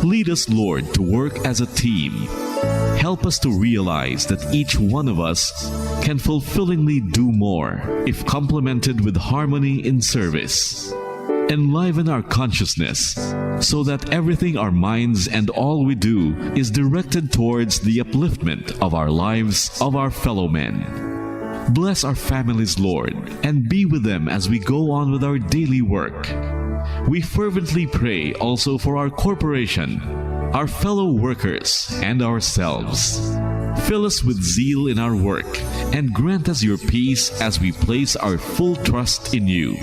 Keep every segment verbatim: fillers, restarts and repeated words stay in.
Lead us, Lord, to work as a team. Help us to realize that each one of us can fulfillingly do more if complemented with harmony in service. Enliven our consciousness so that everything our minds and all we do is directed towards the upliftment of our lives, of our fellow men. Bless our families, Lord, and be with them as we go on with our daily work. We fervently pray also for our corporation, our fellow workers, and ourselves. Fill us with zeal in our work and grant us your peace as we place our full trust in you.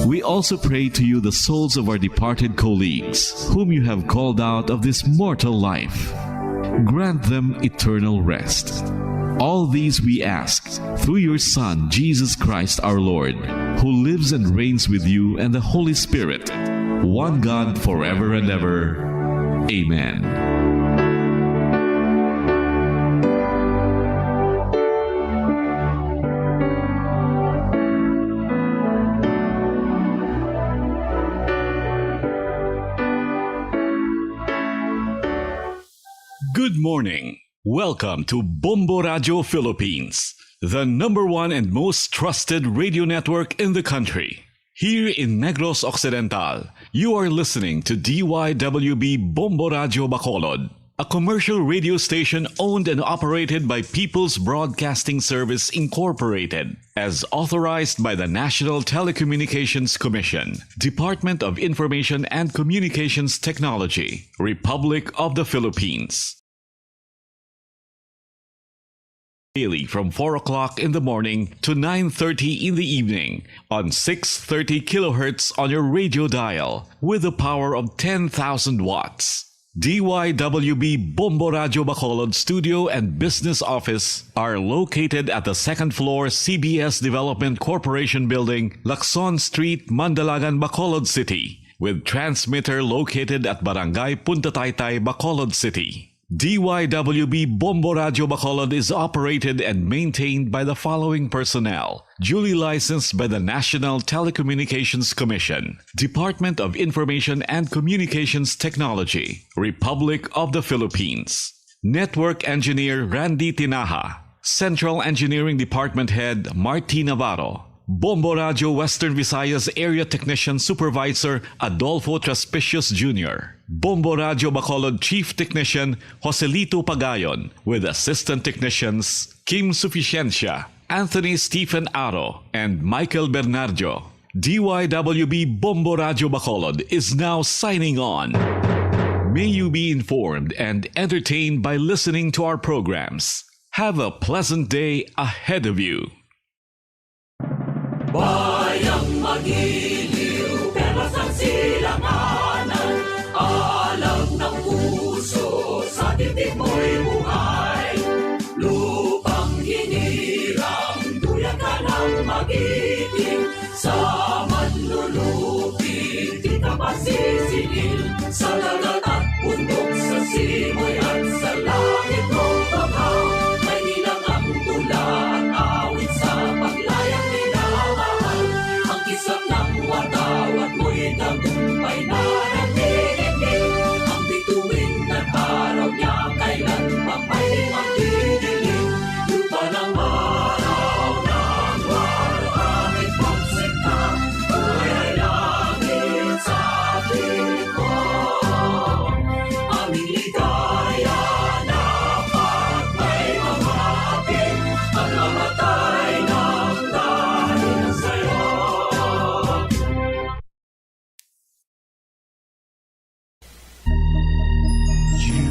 We also pray to you the souls of our departed colleagues whom you have called out of this mortal life. Grant them eternal rest. All these we ask through your Son, Jesus Christ our Lord, who lives and reigns with you and the Holy Spirit, one God, forever and ever. Amen. Good morning. Welcome to Bombo Radio Philippines, the number one and most trusted radio network in the country. Here in Negros Occidental, you are listening to D Y W B Bombo Radio Bacolod, a commercial radio station owned and operated by People's Broadcasting Service Incorporated, as authorized by the National Telecommunications Commission, Department of Information and Communications Technology, Republic of the Philippines. Daily from four o'clock in the morning to nine thirty in the evening on six thirty kilohertz on your radio dial with the power of ten thousand watts. D Y W B Bombo Radio Bacolod studio and business office are located at the second floor C B S Development Corporation Building, Lacson Street, Mandalagan, Bacolod City, with transmitter located at Barangay Punta Taytay, Bacolod City. D Y W B Bombo Radio Bacolod is operated and maintained by the following personnel: duly licensed by the National Telecommunications Commission, Department of Information and Communications Technology, Republic of the Philippines. Network Engineer Randy Tinaja, Central Engineering Department Head Marty Navarro, Bombo Radio Western Visayas Area Technician Supervisor Adolfo Traspicios Junior, Bombo Radio Bacolod Chief Technician Joselito Pagayon, with assistant technicians Kim Suficiencia, Anthony Stephen Aro, and Michael Bernardo. D Y W B Bombo Radio Bacolod is now signing on. May you be informed and entertained by listening to our programs. Have a pleasant day ahead of you. Bayang magiliw, perlas ang silanganan, alam ng puso, sa dibdib mo'y buhay. Lupang hinirang, duyan ka ng magiting, sa manlulupi, di ka pasisingil, sa dagat at bundok, sa simoy at sa langit mong banghaw, may nilang ang tula at awit sa paglayang minamahal. Ang kisap ng watawat mo'y tagumpay na nagdidikit. Ang bituin at araw niya kailan pa may magdidilim. Lupa ng araw ng walang pagsinta, kulay langit sa tingin ko. Aming ligaya na pagmamahati at mamatay nang dahil sa'yo. You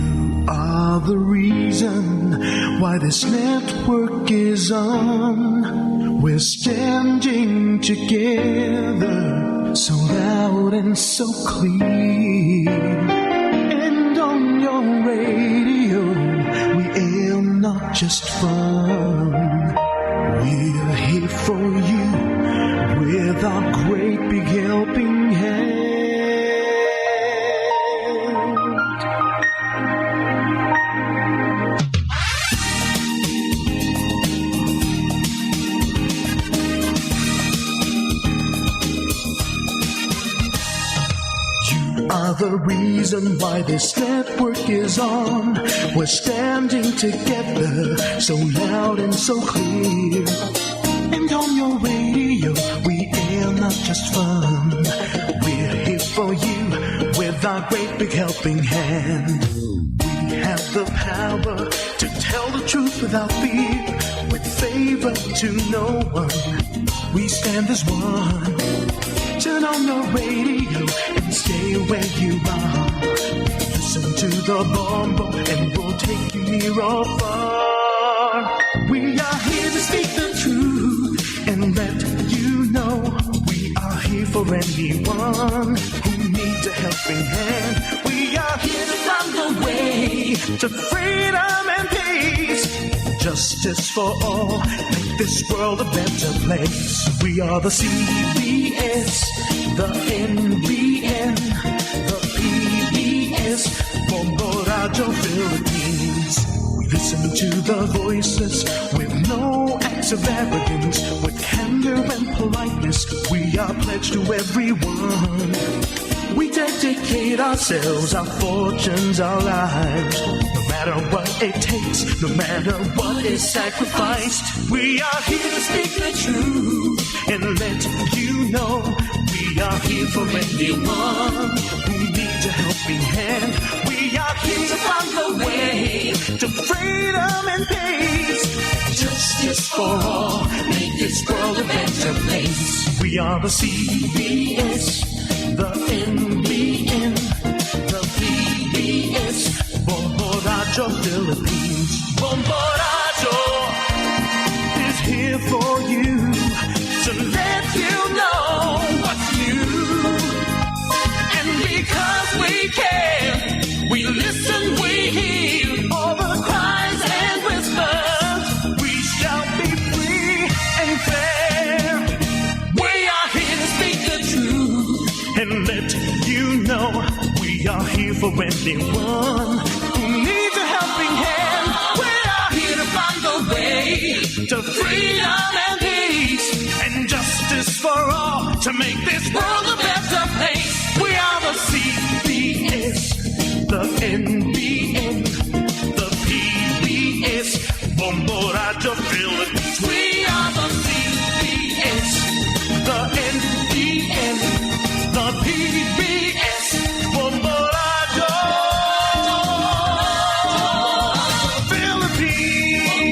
are the reason why this network is on. We're standing together, so loud and so clear. And on your radio, we aim not just fun. We're here for you with our great big helping hand. You are the reason Reason why this network is on. We're standing together, so loud and so clear. And on your radio, we air not just fun. We're here for you with our great big helping hand. We have the power to tell the truth without fear, with favor to no one. We stand as one. Turn on your radio and stay where you are. Listen to the Bombo and we'll take you near or far. We are here to speak the truth and let you know we are here for anyone who needs a helping hand. We are here to find the way to freedom and peace. Justice for all, make this world a better place. We are the C B S, the N B N, the P B S, Bombo Radio Philippines. We listen to the voices with no acts of arrogance, with candor and politeness. We are pledged to everyone. We dedicate ourselves, our fortunes, our lives. No matter what it takes, no matter what is sacrificed, we are here to speak the truth and let you know we are here for anyone who needs a helping hand. We are here to find the way to freedom and peace. Justice for all, make this world a better place. We are the C B S, the N B N, the P B S, Bombo Radio Philippines. Bombo Radio is here for you to let you know what's new. And because we care, we listen, we hear all the cries and whispers. We shall be free and fair. We are here to speak the truth and let you know we are here for anyone who needs a helping hand. We are here to find the way to freedom and peace and justice for all to make this world a better place. We are the C B S, the N B N, the P B S, Bombo Radio Philippines. We are the C B S, the N B N, the P B S, Bombo Radio Philippines.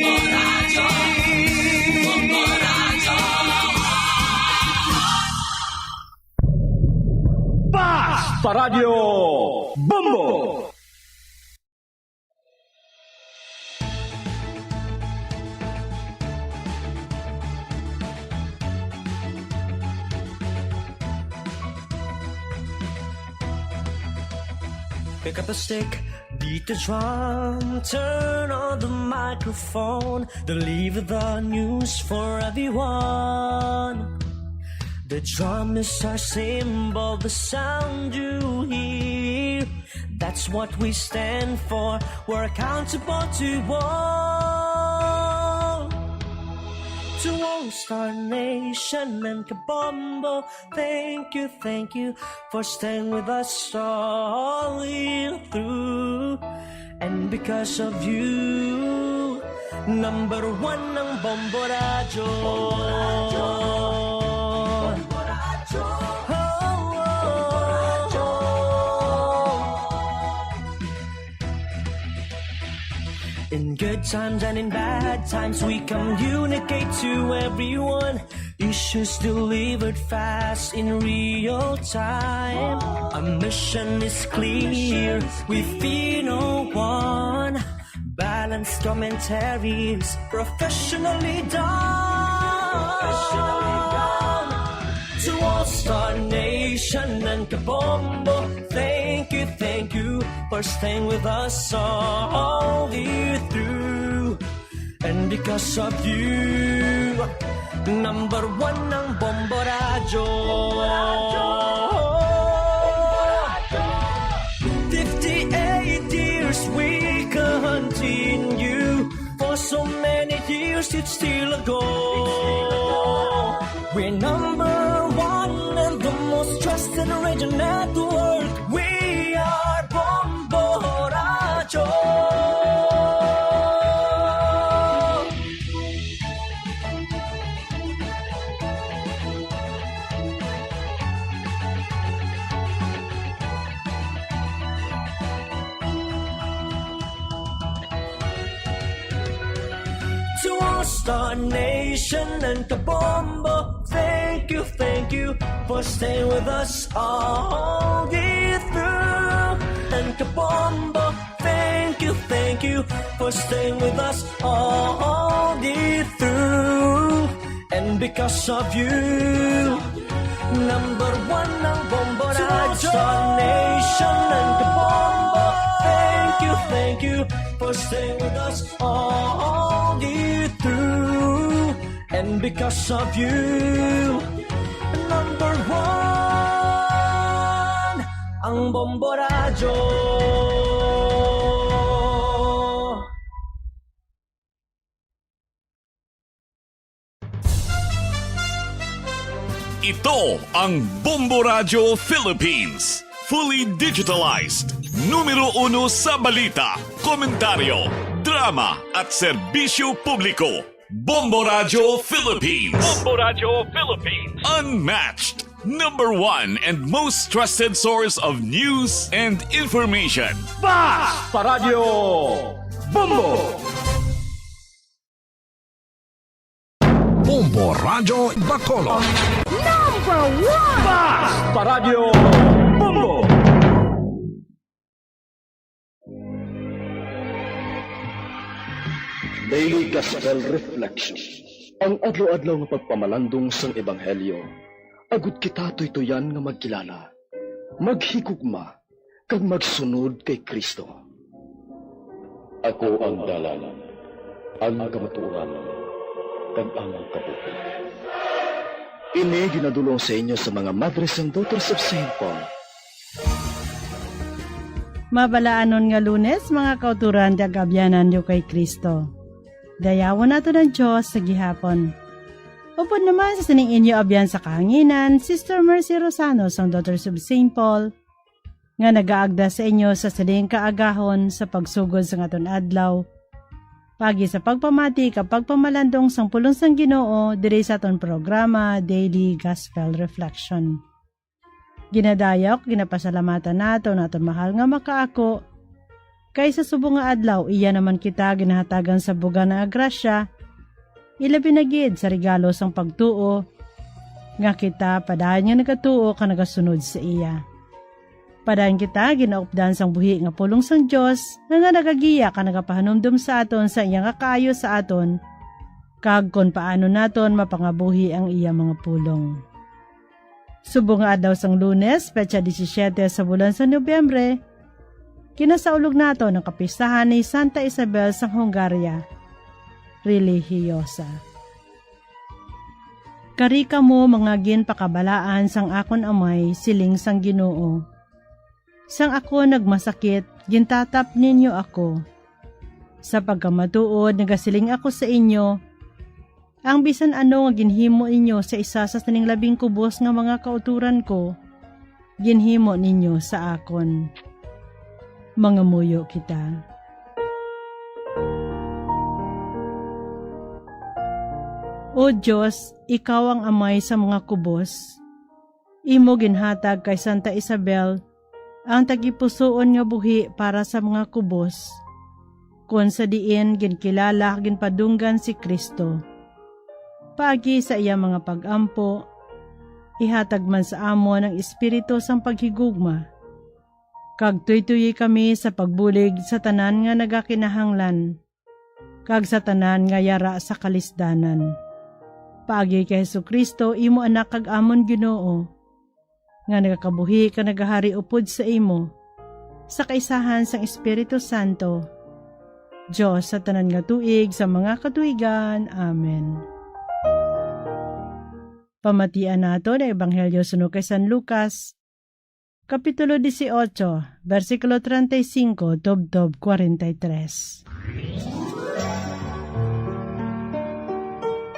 Basta Radyo Bombo! Pick up a stick, beat the drum, turn on the microphone, deliver the news for everyone. The drum is our symbol, the sound you hear. That's what we stand for. We're accountable to all. To All Star Nation and Kabombo, thank you, thank you for staying with us all the way through. And because of you, number one ang Bombo Radyo. Bombo Radyo. Bombo Radyo. Oh, oh, oh, oh. In good times and in bad times, we communicate to everyone. Issues delivered fast in real time. Our mission is clear, we fear no one. Balanced commentaries, professionally done. Professionally done. To All Star Nation and Kabombo, thank you, thank you for staying with us all the way through. And because of you, number one ang Bombo Radyo. Fifty-eight years we continue. For so many years it's still a go. We're number one and the most trusted radio network. We are Star Nation and Kabombo, thank you, thank you for staying with us all the way through. And Kabombo, thank you, thank you for staying with us all the way through. And because of you, number one ang Bombo Radyo. Star Nation and Kabombo, thank you, thank you for staying with us all the way through. And because of you, number one ang Bombo Radyo. Ito ang Bombo Radyo Philippines. Fully digitalized. Numero uno sa balita, komentaryo, drama, at serbisyo publiko. Bombo Radyo Philippines. Bombo Radyo Philippines. Unmatched. Number one and most trusted source of news and information. Basta Radyo Bombo! Bombo Radyo Bacolod. Number one! Basta Radyo Bombo! Daily Gospel Reflection. Ang adlaw-adlaw nga pagpamalandong sang Ebanghelyo, agud kita tuytuyan nga magkilala, maghigugma, kag magsunod kay Cristo. Ako ang dalan, ang kamatuoran, kag ang kabuhi. Ini ginadulong sa inyo sa mga Madres and Daughters of Saint Paul. Mabalaanon nga Lunes, mga kauturan, kag abyanan niyo kay Cristo. Dayawon nato ang Dios sa gihapon. Upod naman sa sining inyo abyan sa kahanginan, Sister Mercy Rosano sang Daughters of Saint Paul, nga nagaagda sa inyo sa sining kaagahon sa pagsugod sang aton adlaw, paagi sa pagpamati kag pagpamalandong sang pulong sang Ginoo diri sa aton programa, Daily Gospel Reflection. Ginadayok, ginapasalamatan naton ang aton mahal nga Makaako, kay sa subong nga adlaw iya naman kita ginahatagan sa bug-an nga grasya, ilabi na gid sa regalo sang pagtuo, nga kita padayon nga nagatuo kag nagasunod sa iya. Padayon kita ginaupdan sang buhi nga pulong sang Dios, nga, nga nagagiya kag nagapahanumdom sa aton sa iya nga kaayo sa aton, kag kon paano naton mapangabuhi ang iya mga pulong. Subong nga adlaw sang Lunes, petsa disisiete sa bulan sa Nobyembre, kinasaulog naton ang kapistahan ni Santa Isabel sang Hungaria, relihiyosa. Kari kamo mga ginpakabalaan sang akon Amay, siling sang Ginoo. Sang ako nagmasakit, gintatap ninyo ako. Sa pagkamatuod, nagasiling ako sa inyo, ang bisan ano nga ginhimo ninyo sa isa sa sining labing kubos nga mga kauturan ko, ginhimo ninyo sa akon. Mangamuyo kita. O Dios, ikaw ang Amay sa mga kubos. Imo ginhatag kay Santa Isabel ang tagipusoon nga buhi para sa mga kubos, kon sa diin ginkilala kag ginpadunggan si Cristo. Paagi sa iya mga pag-ampo, ihatag man sa amon ang espiritu sang paghigugma, kag tuytoyi kami sa pagbulig sa tanan nga nagakinahanglan, kag sa tanan nga yara sa kalisdanan. Paagi kay Jesu-Cristo, imo Anak kag amon Ginoo, nga nagakabuhi kag nagahari upod sa imo, sa kaisahan sang Espiritu Santo, Dios sa tanan nga tuig sa mga katuigan. Amen. Pamatian naton ang Ebanghelyo suno kay San Lucas, Kapitulo dieciocho, bersikulo treinta y cinco tubtob cuarenta y tres.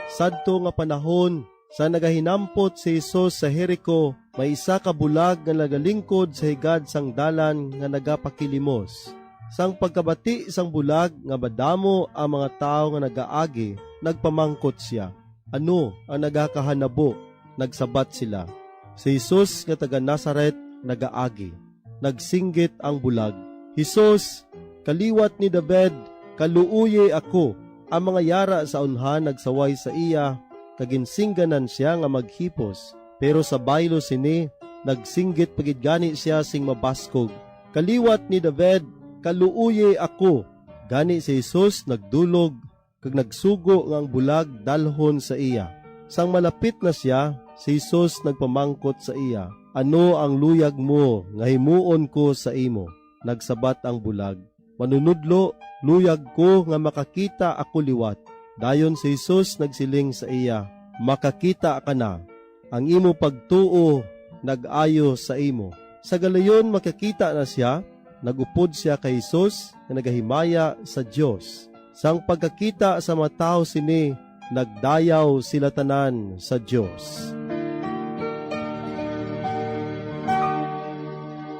Sadto nga panahon, sa nagahinampot si Jesus sa Jerico, may isa ka bulag nga nagalingkod sa higad sang dalan nga nagapakilimos. Sang pagkabati sang bulag nga madamo ang mga tawo nga nagaagi, nagpamangkot sia, "Ano ang nagakahanabo?" Nagsabat sila, "Si Jesus nga taga Nazaret nagaagi." Nagsinggit ang bulag, "Jesus, kaliwat ni David, kaluoyi ako." ang mga yara sa unhan nagsaway sa iya, kag ginsingganan sia nga maghipos. Pero sa baylo sini, nagsinggit pa gid gani sia sing mabaskog, "Kaliwat ni David, kaluoyi ako!" Gani si Jesus nagdulog kag nagsugo nga ang bulag dalhon sa iya. Sang malapit na sia, si Jesus nagpamangkot sa iya, "Ano ang luyag mo nga himuon ko sa imo?" Nagsabat ang bulag, "Manunodlo, luyag ko nga makakita ako liwat." Dayon si Jesus nagsiling sa iya, "Makakita ka na. Ang imo pagtuo nag-ayo sa imo." Sa galayon makakita na sia, nag-upod sia kay Jesus nga nagahimaya sa Dios. Sang pagkakita sa mga tawo sini, nagdayaw sila tanan sa Dios.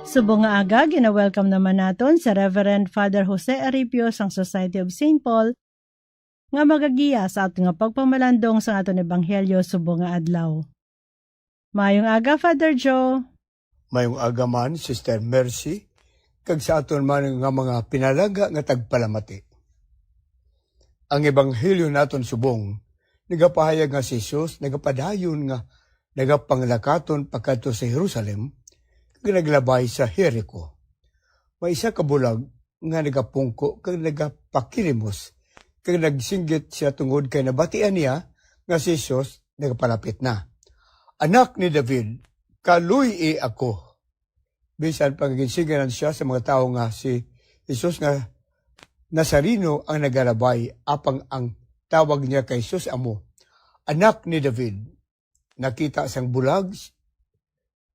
Subong nga aga, gina-welcome naman naton si Reverend Father Jose Aripio sang Society of Saint Paul nga magagiya sa aton nga pagpamalandong sa aton ebanghelyo subong nga adlaw. Maayong aga, Father Joe. Mayong aga man, Sister Mercy, kag sa aton man nga mga pinalangga nga tagpalamati. Ang ebanghelyo naton subong nagapahayag nga si Jesus nagapadayon nga nagapanglakaton pakadto sa Jerusalem kag naglabay sa Jerico. May isa ka bulag nga nagapungko kag nagapakilimos, kag nagsinggit sia tungod kay nabatian niya nga si Jesus nagapalapit na. "Anak ni David, kaluy-i ako." Bisan pa nga ginsinggit sia sa mga tawo nga si Jesus nga Nazareno ang nagalabay, apang ang tawag niya kay Jesus amo, "Anak ni David." Nakita sang bulag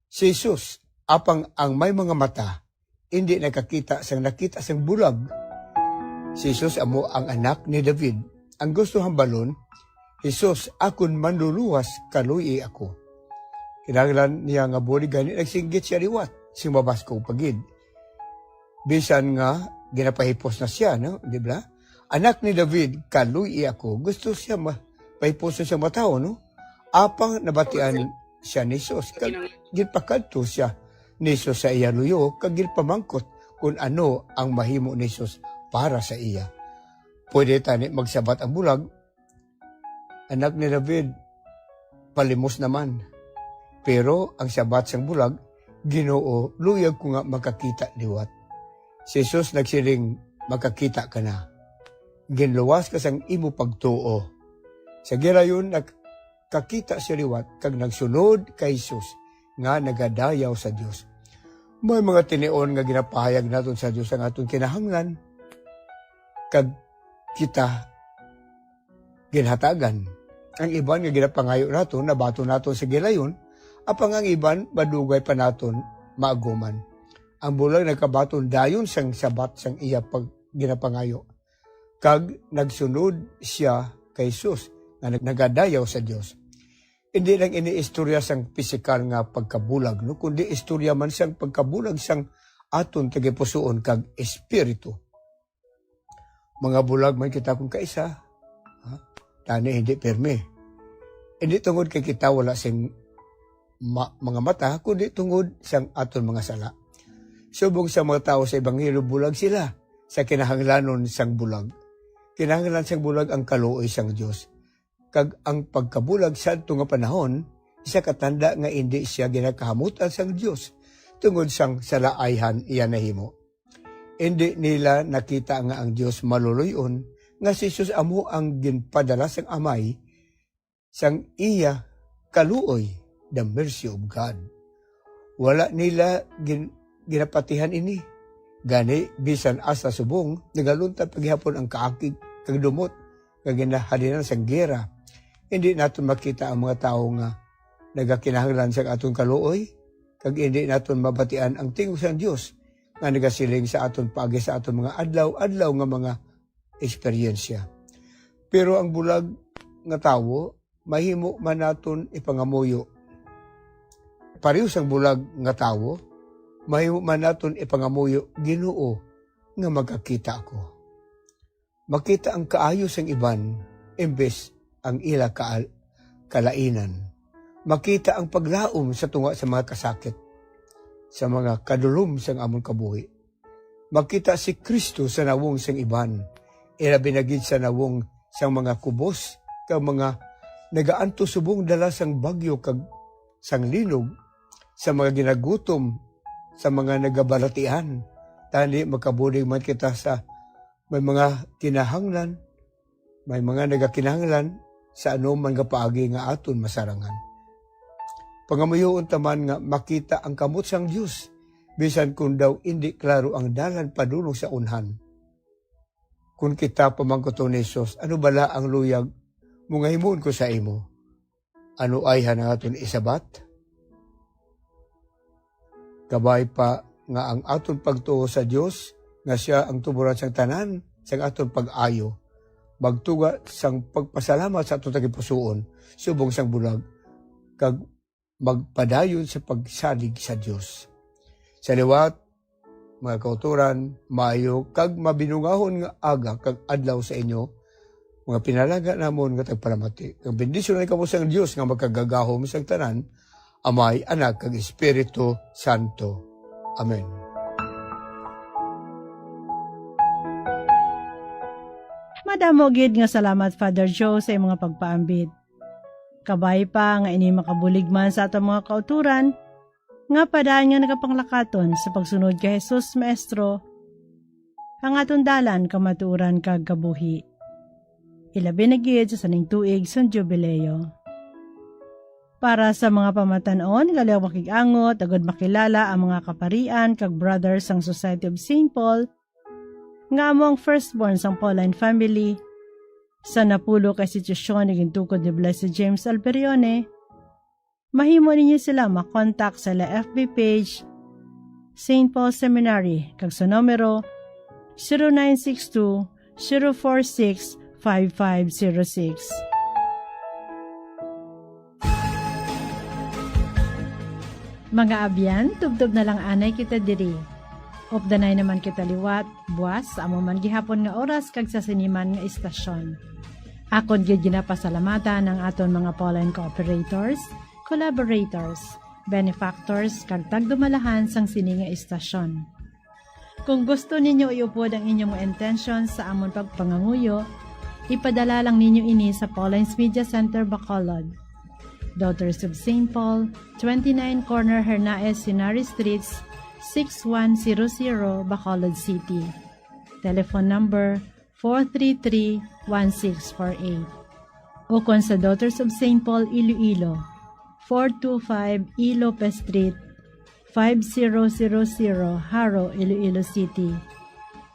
si Jesus, apang ang may mga mata indi nakakita sang nakita sang bulag. Si Jesus amo ang Anak ni David. Ang gusto hambalon, "Jesus, akon Manluluwas, kaluy-i ako." Kinahanglan niya nga bulig gani nagsinggit sia liwat, sing mabaskog pa gid. Bisan nga ginapahipos na sia, no? Di ba? "Anak ni David, kaluy-i ako." Gusto siya ma-, pahipuson siya matawo, no? Apang nabatian siya ni Jesus, kag ginpakadto siya ni Jesus sa iya luyo, kag ginpamangkot kon ano ang mahimo ni Jesus para sa iya. Pwede tani magsabat ang bulag, "Anak ni David, palimos naman." Pero ang sabat sang bulag, "Ginoo, luyag ko nga makakita liwat." Si Jesus nagsiling, "Makakita ka na. Ginluwas ka sang imo pagtuo." Sa gilayon, nakakita sia liwat kag nagsunod kay Jesus nga nagadayaw sa Dios. May mga tinion nga ginapahayag naton sa Dios ang aton kinahanglan, kag kita ginhatagan. Ang iban nga ginapangayo naton, nabaton naton sa gilayon, apang ang iban madugay pa naton maagoman. Ang bulag nagkabaton dayon sang sabat sang iya pag-, ginapangayo, kag nagsunod sia kay Jesus nga nag-, nagadayaw sa Dios. Indi lang ini istorya sang pisikal nga pagkabulag, no, kundi istorya man sang pagkabulag sang aton tagipusoon kag espiritu. Mga bulag man kita kung kaisa, ha? Tani hindi pirmi. Hindi tungod kay kita wala sing ma-, mga mata, kundi tungod sang aton mga sala. Subong sa mga tawo sa Ebanghelyo, bulag sila sa kinahanglanon sang bulag. Kinahanglan sang bulag ang kaluoy sang Dios. Kag ang pagkabulag sadto nga panahon, isa ka tanda nga indi sia ginakahamutan sang Dios tungod sang salaayhan iya nahimo. Indi nila nakita nga ang Dios maluluy-on, nga si Jesus amo ang ginpadala sang Amay sang iya kaluoy, the mercy of God. Wala nila gin-, ginapatihan ini. Gani, bisan asa subong, nagaluntad pa gihapon ang kaakig kag dumot nga ginahalinan sang giyera. Hindi naton makita ang mga tawo nga nagakinahanglan sa aton kaluoy, kag hindi naton mabatian ang tingog sang Dios nga nagasiling sa aton paagi sa aton mga adlaw-adlaw nga mga eksperyensya. Pero ang bulag nga tawo, mahimo man naton ipangamuyo. Pareho sang bulag nga tawo, mahimo man naton ipangamuyo, "Ginoo, nga magakita ako." Makita ang kaayo sang iban, imbes ang ila kaal-, kalainan. Makita ang paglaom sa tunga sa mga kasakit, sa mga kadulom sang amon kabuhi. Makita si Kristo sa nawong sang iban, ilabi na gid sa nawong sang mga kubos, kag mga nagaantos subong dala sang bagyo kag sang linog, sa mga ginagutom, sa mga nagabalatian. Tani makabulig man kita sa may mga kinahanglan, may mga nagakinahanglan sa anuman nga paagi nga aton masarangan. Pangamuyoon ta man nga makita ang kamot sang Dios, bisan kon daw indi klaro ang dalan padulong sa unhan. Kon kita pamangkuton ni Jesus, "Ano bala ang luyag mo nga himuon ko sa imo? Ano ayhan ang aton isabat?" Kabay pa nga ang aton pagtuo sa Dios, nga sia ang tuboran sang tanan sang aton pag-ayo, magtuga sang pagpasalamat sa aton tagipusoon subong sang bulag, kag magpadayon sa pagsalig sa Dios. Sa liwat, mga kauturan, maayo kag mabinungahon nga aga kag adlaw sa inyo, mga pinalangga namon nga tagpalamati. Ang bendisyon kamo sang Dios nga magkagagahom sang tanan, Amay, Anak, kag Espiritu Santo. Amen. Madamo gid nga salamat, Father Joe, sa imong mga pagpaambit. Kabay pa nga ini makabulig man sa aton mga kauturan, nga padaan nga nagapanglakaton sa pagsunod kay Jesus, Maestro, ang aton dalan, kamatuoran, kag kabuhi. Ilabi na gid sa sining tuig sang Jubileo. Para sa mga pamatan-on, gali makig-angot agud makilala ang mga kaparian kag brothers sang Society of Saint Paul, nga amo ang firstborn sang Pauline family, sa napulo ka institusyon nga gintukod ni Blessed James Alberione, mahimo ninyo sila makontak sa ila F B page, Saint Paul Seminary, kag sa numero zero nine six two, zero four six, five five zero six. Mga abyan, tubtob na lang anay kita diri. Updanay naman kita liwat, buas, sa amo man gihapon nga oras kag sa sini man nga istasyon. Akon gid ginapasalamatan ang aton mga Pauline cooperators, collaborators, benefactors, kag tagdumalahan sang sini nga istasyon. Kung gusto ninyo iupod ang inyong mga intensyon sa amon pagpanganguyo, ipadala lang ninyo ini sa Pauline's Media Center, Bacolod. Daughters of Saint Paul, twenty-nine Corner Hernaez Henares Streets, six one zero zero, Bacolod City. Telephone number four three three, one six four eight. Ukon sa Daughters of Saint Paul, Iloilo, four two five E Lopez Street, five zero zero zero, Jaro, Iloilo City.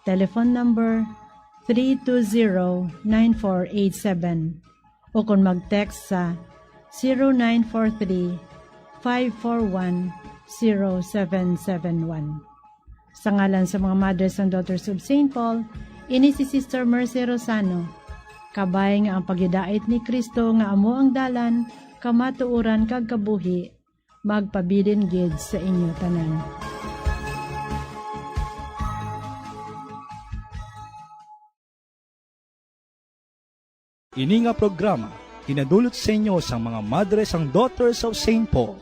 Telephone number three two zero, nine four eight seven. Ukon mag-text sa zero nine four three, five four one, zero seven seven one. Sa ngalan sa mga Mothers and Daughters of Saint Paul, ini si Sister Mercy Rosano. Kabay nga ang paghidait ni Cristo nga amo ang dalan, kamatuoran, kag kabuhi, magpabilin gid sa inyo tanan. Ini nga programa ginadulot sa inyo sang mga Madres and Daughters of Saint Paul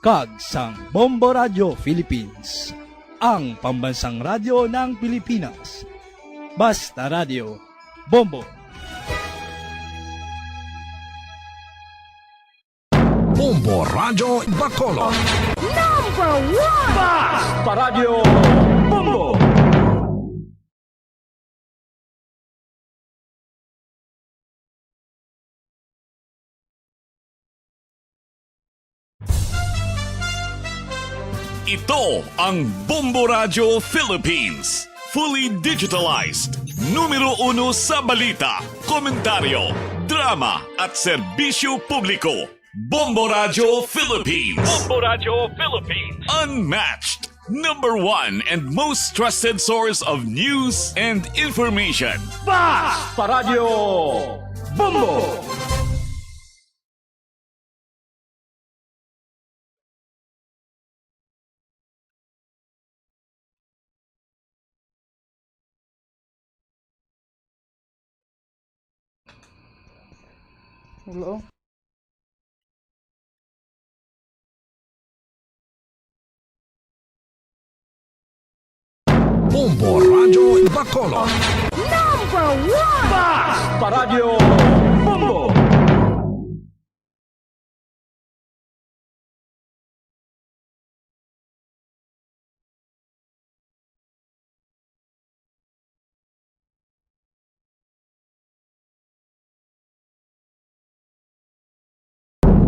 kag sang Bombo Radio Philippines, ang pambansang radyo ng Pilipinas. Basta Radio, Bombo! Bombo Radio Bacolod. Number one! Basta Radio, Bombo! Ito ang Bombo Radyo Philippines. Fully digitalized. Numero uno sa balita, komentaryo, drama at serbisyo publiko. Bombo Radyo Philippines. Bombo Radyo Philippines. Unmatched. Number one and most trusted source of news and information. Basta Radyo Bombo! Hello? Bombo Radyo Bacolod. Number Basta Radyo Bombo!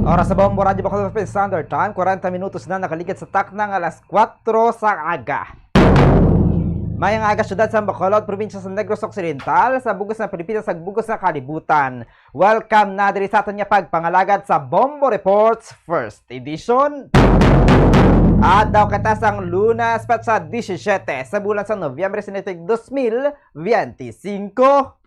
Oras sa Bombo Radyo Bacolod Philippine Standard Time, kwarenta minutos na nakaligid sa takna nga alas kuwatro sa aga. Mayong aga, siyudad sa Bacolod, probinsya sa Negros Occidental, sa bug-os nga Pilipinas, sa bug-os nga kalibutan. Welcome na diri sa aton nga pagpangalagad sa Bombo Reports First Edition. Adlaw kita sang Lunes, petsa disisiete sa bulan sa Nobyembre, siniti dos mil benti singko.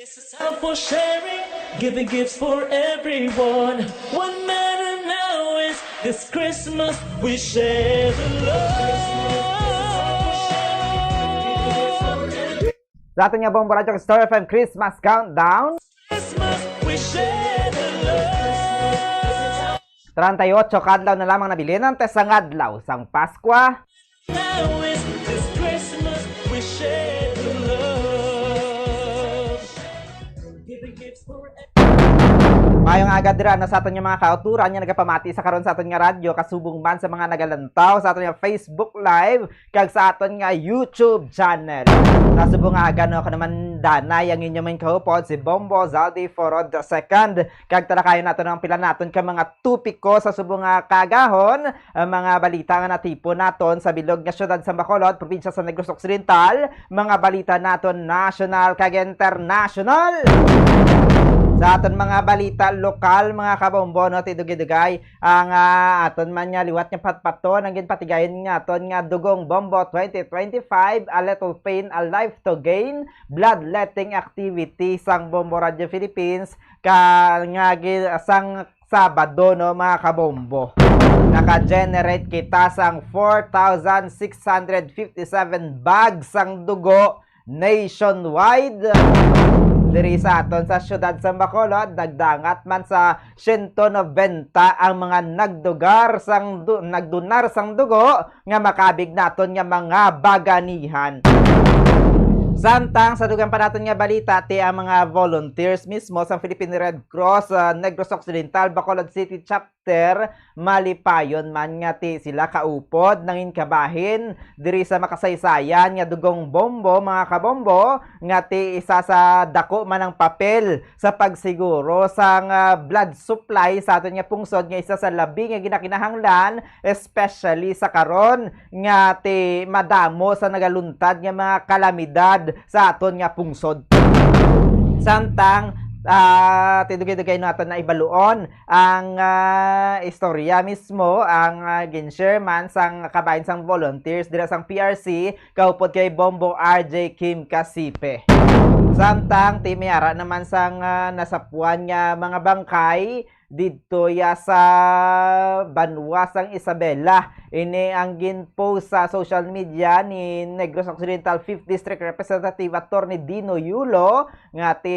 This is time for sharing, giving gifts for everyone. What matter now is this Christmas we share the love. Sa aton nga Bombo Radyo Star F M Christmas Countdown. Christmas, we share the love. Treinta y ocho ka adlaw na lamang nabilin antes sang adlaw sang Paskwa. Now is this Christmas, we share the love. Giving gifts for Mayong aga dira na sa aton nga mga kauturan nga nagapamati sa karon sa aton nga radyo, kasubong man sa mga nagalantaw sa aton nga Facebook Live kag sa aton nga YouTube channel. Sa subong nga aga, no, ako naman danay ang inyo main kahupod, si Bombo Zaldi Forod the second. Kag talakayon naton ang pila naton ka mga topiko sa subong nga kaagahon, ang mga balita nga natipon naton sa bilog nga siyudad sa Bacolod, probinsya sa Negros Occidental, mga balita naton national kag international. Sa aton mga balita lokal, mga kabombo, no, ti dugay-dugay ang, ah, aton man nga liwat nga patpaton ang ginpatigayon nga aton nga Dugong Bombo twenty twenty-five, A Little Pain, A Life to Gain, bloodletting activity sang Bombo Radio Philippines ka nga gi-, sang Sabado, no, mga kabombo. Naka-generate kita sang four thousand six hundred fifty-seven bags sang dugo nationwide. Diri sa aton sa siyudad sa Bacolod, nagdangat man sa siyento nobenta ang mga nagdugar sang du-, nagdunar sang dugo nga makabig naton nga mga baganihan. Samtang sa dugang pa naton nga balita, ti ang mga volunteers mismo sa Philippine Red Cross, ah, Negros Occidental, Bacolod City Chapter, malipayon man nga ti sila kaupod nangin kabahin diri sa makasaysayan nga Dugong Bombo, mga kabombo, nga ti isa sa dako man ang papel sa pagsiguro sang, ah, blood supply sa aton nga pungsod, nga isa sa labi nga ginakinahanglan, especially sa karon nga ti madamo sa nagaluntad nga mga kalamidad sa aton nga pungsod. Samtang, ah, ti dugay-dugay naton na ibaluon ang, ah, istorya mismo, ang, ah, gin-share man sang kabahin sang volunteers dira sang P R C, kaupod kay Bombo R J Kim Kasipe. Samtang ti may ara naman sang, ah, nasapuan nga mga bangkay didto ya sa banwa sang Isabela. Ini ang gin-post sa social media ni Negros Occidental Fifth District Representative Attorney Dino Yulo, nga ti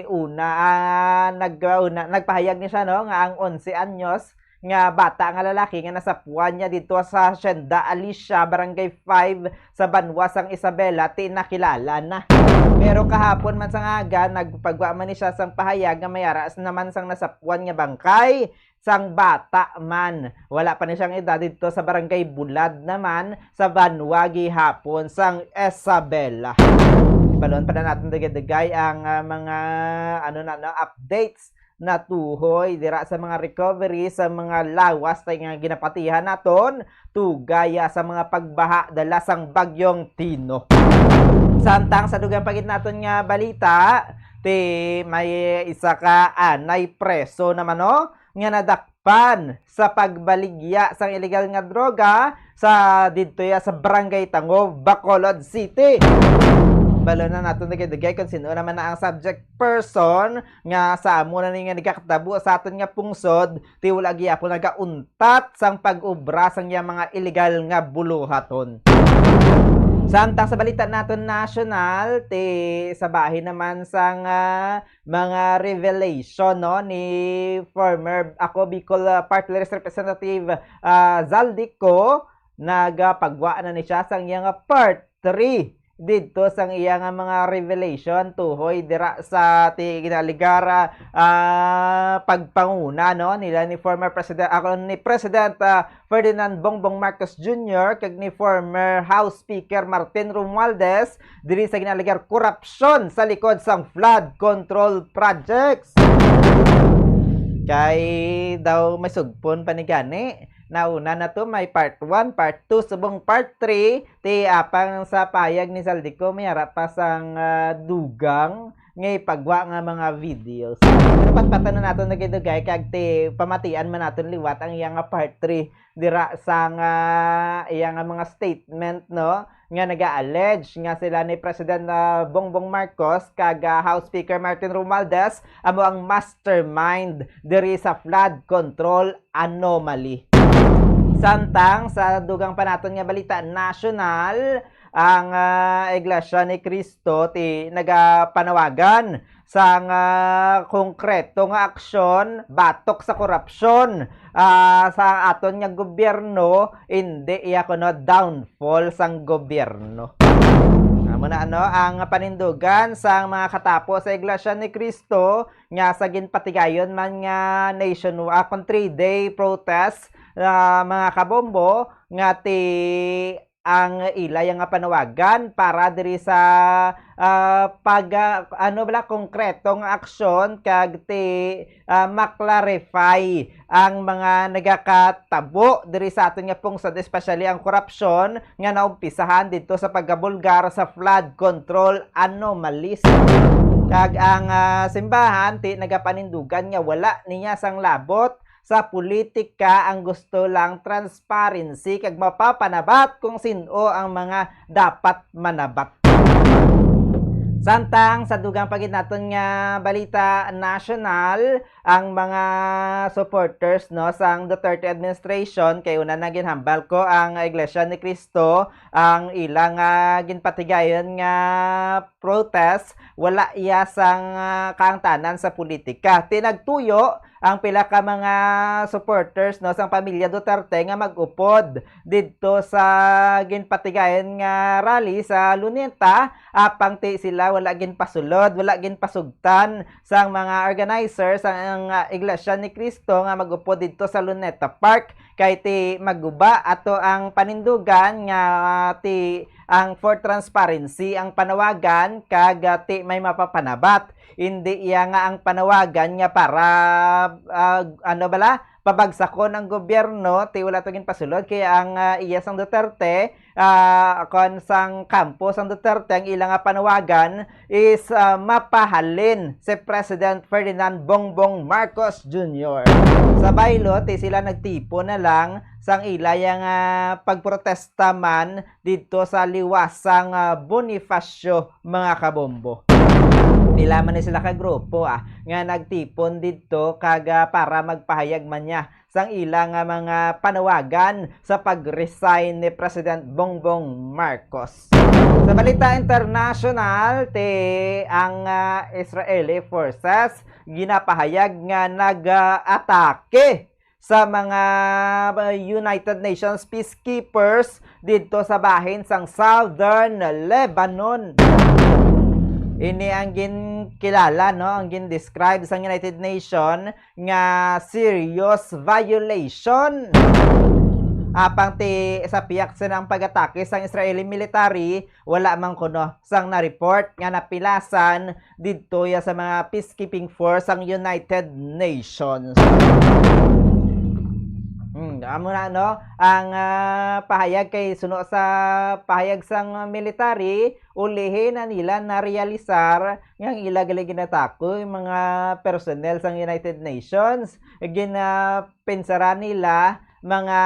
una, ah, nag-, una, nagpahayag ni siya, no, nga ang onse anyos nga bata nga lalaki nga nasapuan niya didto sa Hacienda Alicia, Barangay five, sa banwa sang Isabela, ti nakilala na. Pero kahapon man sang aga, nagpagwa man ni siya sang pahayag nga may ara naman sang nasapuan nga bangkay sang bata man. Wala pa ni siyang edad, didto sa Barangay Bulad naman, sa banwa gihapon sang Isabela. Balon pa na natin dugay-dugay ang, ah, mga, ano na, no, updates natuhoy dira sa mga recovery sa mga lawas tay nga ginapatihan naton, tugaya sa mga pagbaha dala sang Bagyong Tino. Samtang sa dugang pa gid naton nga balita, ti may isa ka anay preso naman, no, nga nadakpan sa pagbaligya sang iligal nga droga sa didto ya sa Barangay Tangov, Bacolod City. Balo na naton dugay-dugay kung sino naman na ang subject person nga sa amo na ni nga nagakatabo sa aton nga pungsod, ti wala gihapon nagauntat sang pag-obra sang iya mga iligal nga buluhaton. Samtang sa balita naton national, ti sa bahin naman sang, ah, mga revelation, no, ni former Ako Bicol, ah, Party List Representative, ah, Zaldy Co, nagapagwa na ni siya sang iya nga part three didto sang iya nga mga revelation tuhoy dira sa ti ginaligara, ah, pagpanguna, no, nila ni former President, ako, ni President, ah, Ferdinand Bongbong Marcos Junior kag ni former House Speaker Martin Romualdez diri sa ginaligar korupsyon sa likod sang flood control projects. Kay daw may sugpon pa ni gani. Nauna na to, may part one, part two, subong part three. Ti apang sa payag ni Zaldy ko, may ara pa sang, ah, dugang nga ipagwa nga mga videos. Pero patpatan na naton dugay-dugay kag ti pamatian man naton liwat ang iya nga part three dira sa nga iya nga mga statement, no, nga naga-allege nga sila ni President, ah, Bongbong Marcos kag, ah, House Speaker Martin Romualdez amo ang mastermind diri sa flood control anomaly. Samtang sa dugang pa naton nga balita nasyonal, ang, ah, Iglesia ni Cristo ti nagapanawagan sang, ah, konkreto nga aksyon batok sa korupsyon, ah, sa aton nga gobyerno, indi iya kuno downfall sang gobyerno. Amo na, ano, ang panindugan sang mga katapo sa Iglesia ni Cristo nga sa ginpatigayon man nga nation, ah, kon three-day protest, ah, mga kabombo, nga ti ang ila ya nga panawagan para diri sa, ah, pag, ah, ano bala, konkreto nga aksyon kag ti, ah, ma-clarify ang mga nagakatabo diri sa aton nga pungsod, especially ang korupsyon nga naumpisahan didto sa pagkabulgar sa flood control anomalies. Kag ang, ah, simbahan ti nagapanindugan nga wala niya sang labot sa politika, ang gusto lang transparency kag mapapanabat kung sin-o ang mga dapat manabat. Samtang sa dugang pa gid naton nga balita nasyonal, ang mga supporters, no, sang Duterte administration, kay una na ginhambal ko ang Iglesia ni Cristo, ang ila nga ginpatigayon nga protest, wala iya sang, ah, kaangtanan sa politika. Ti nagtuyo ang pila ka mga supporters, no, sang pamilya Duterte nga mag-upod didto sa ginpatigayon nga rally sa Luneta, apang ti sila wala ginpasulod, wala ginpasugtan sang mga organizers ang, ah, Iglesia ni Cristo nga mag-upod didto sa Luneta Park, kay ti maguba ato ang panindugan nga, ah, ti ang for transparency ang panawagan kag, ah, ti may mapapanabat. Indi iya nga ang panawagan nga para, ah, ano bala, pabagsakon ang gobyerno, ti wala to ginpasulod, kay ang, ah, iya sang Duterte, ah, kon sang kampo sang Duterte, ang ila nga panawagan is, ah, mapahalin si President Ferdinand Bongbong Marcos Junior. Sa baylo, ti sila nagtipon na lang sang ila ya nga pagprotesta man didto sa liwasang, ah, Bonifacio, mga kabombo. Pila man ni sila ka grupo, ah, nga nagtipon didto kag, ah, para magpahayag man niya sang ila nga mga panawagan sa pag-resign ni President Bongbong Marcos. Sa balita international, ti ang, ah, Israeli forces ginapahayag nga nag-atake sa mga, ah, United Nations peacekeepers didto sa bahin sang Southern Lebanon. Ini ang ginkilala, no, ang gin-describe sang United Nation nga serious violation. Apang ti sa pihak sa nang pag-atake sang Israeli military, wala man kuno sang na-report nga napilasan didto ya sa mga peacekeeping force sang United Nations. Hmm, amo na, no? Ang, ah, pahayag kay suno sa pahayag sang military, ulihi na nila na-realisar nga ang ila gali ginatake mga personnel sang United Nations. Ginapensara nila mga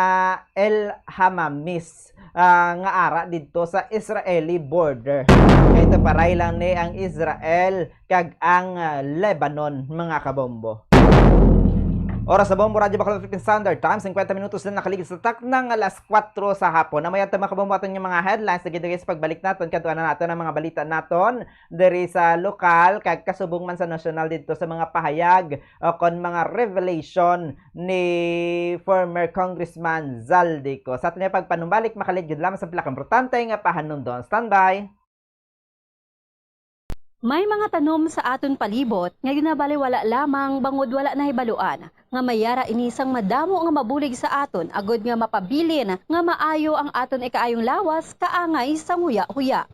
El Hamamis, ah, nga ara didto sa Israeli border. Kay ito paray lang ni ang Israel kag ang, ah, Lebanon, mga kabombo. Oras sa Bombo Radyo Bacolod Philippine Standard Time, singkwenta minutos na nakaligid sa taknang alas kuwatro sa hapon. Amo yan, mga kabombo, aton nga mga headlines. Dagid-dagid sa pagbalik naton, kadtuan na naton ang mga balita naton diri sa lokal kag kasubong man sa nasyonal didto sa mga pahayag o kon mga revelation ni former Congressman Zaldy Co. Sa aton nga pagpanumbalik, makaligid lamang sa pila ka importante nga pahanumdom. Standby! May mga tanom sa aton palibot nga ginabaliwala lamang bangod wala nahibaluan nga may yara ini sang madamo nga mabulig sa aton agod nga mapabilin nga maayo ang aton ikaayong lawas kaangay sang huya-huya.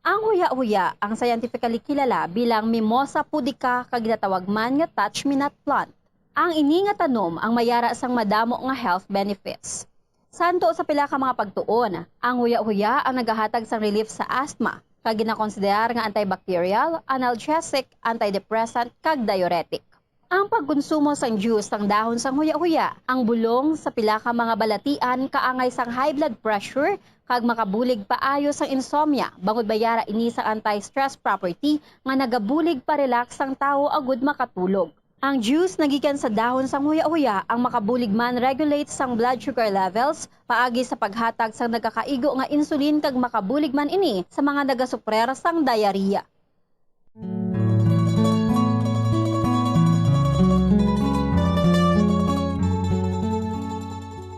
Ang huya-huya ang scientifically kilala bilang Mimosa pudica kag ginatawag man nga touch-me-not plant. Ang ini nga tanom ang may yara sang madamo nga health benefits. Santo sa pila ka mga pagtuon, ang huya-huya ang nagahatag sang relief sa asthma, kag ginakonsiderar nga antibacterial, analgesic, antidepressant, kag diuretic. Ang pagkonsumo sang juice sang dahon sang huya-huya, ang bulong sa pila ka mga balatian kaangay sang high blood pressure kag makabulig paayo sang insomnia, bangod may yara ini sang anti-stress property nga nagabulig pa-relax sang tawo agud makatulog. Ang juice nagikan sa dahon sang huya-huya ang makabulig man regulate sang blood sugar levels paagi sa paghatag sang nagakaigo nga insulin kag makabulig man ini sa mga nagasuprer sang diarrhea.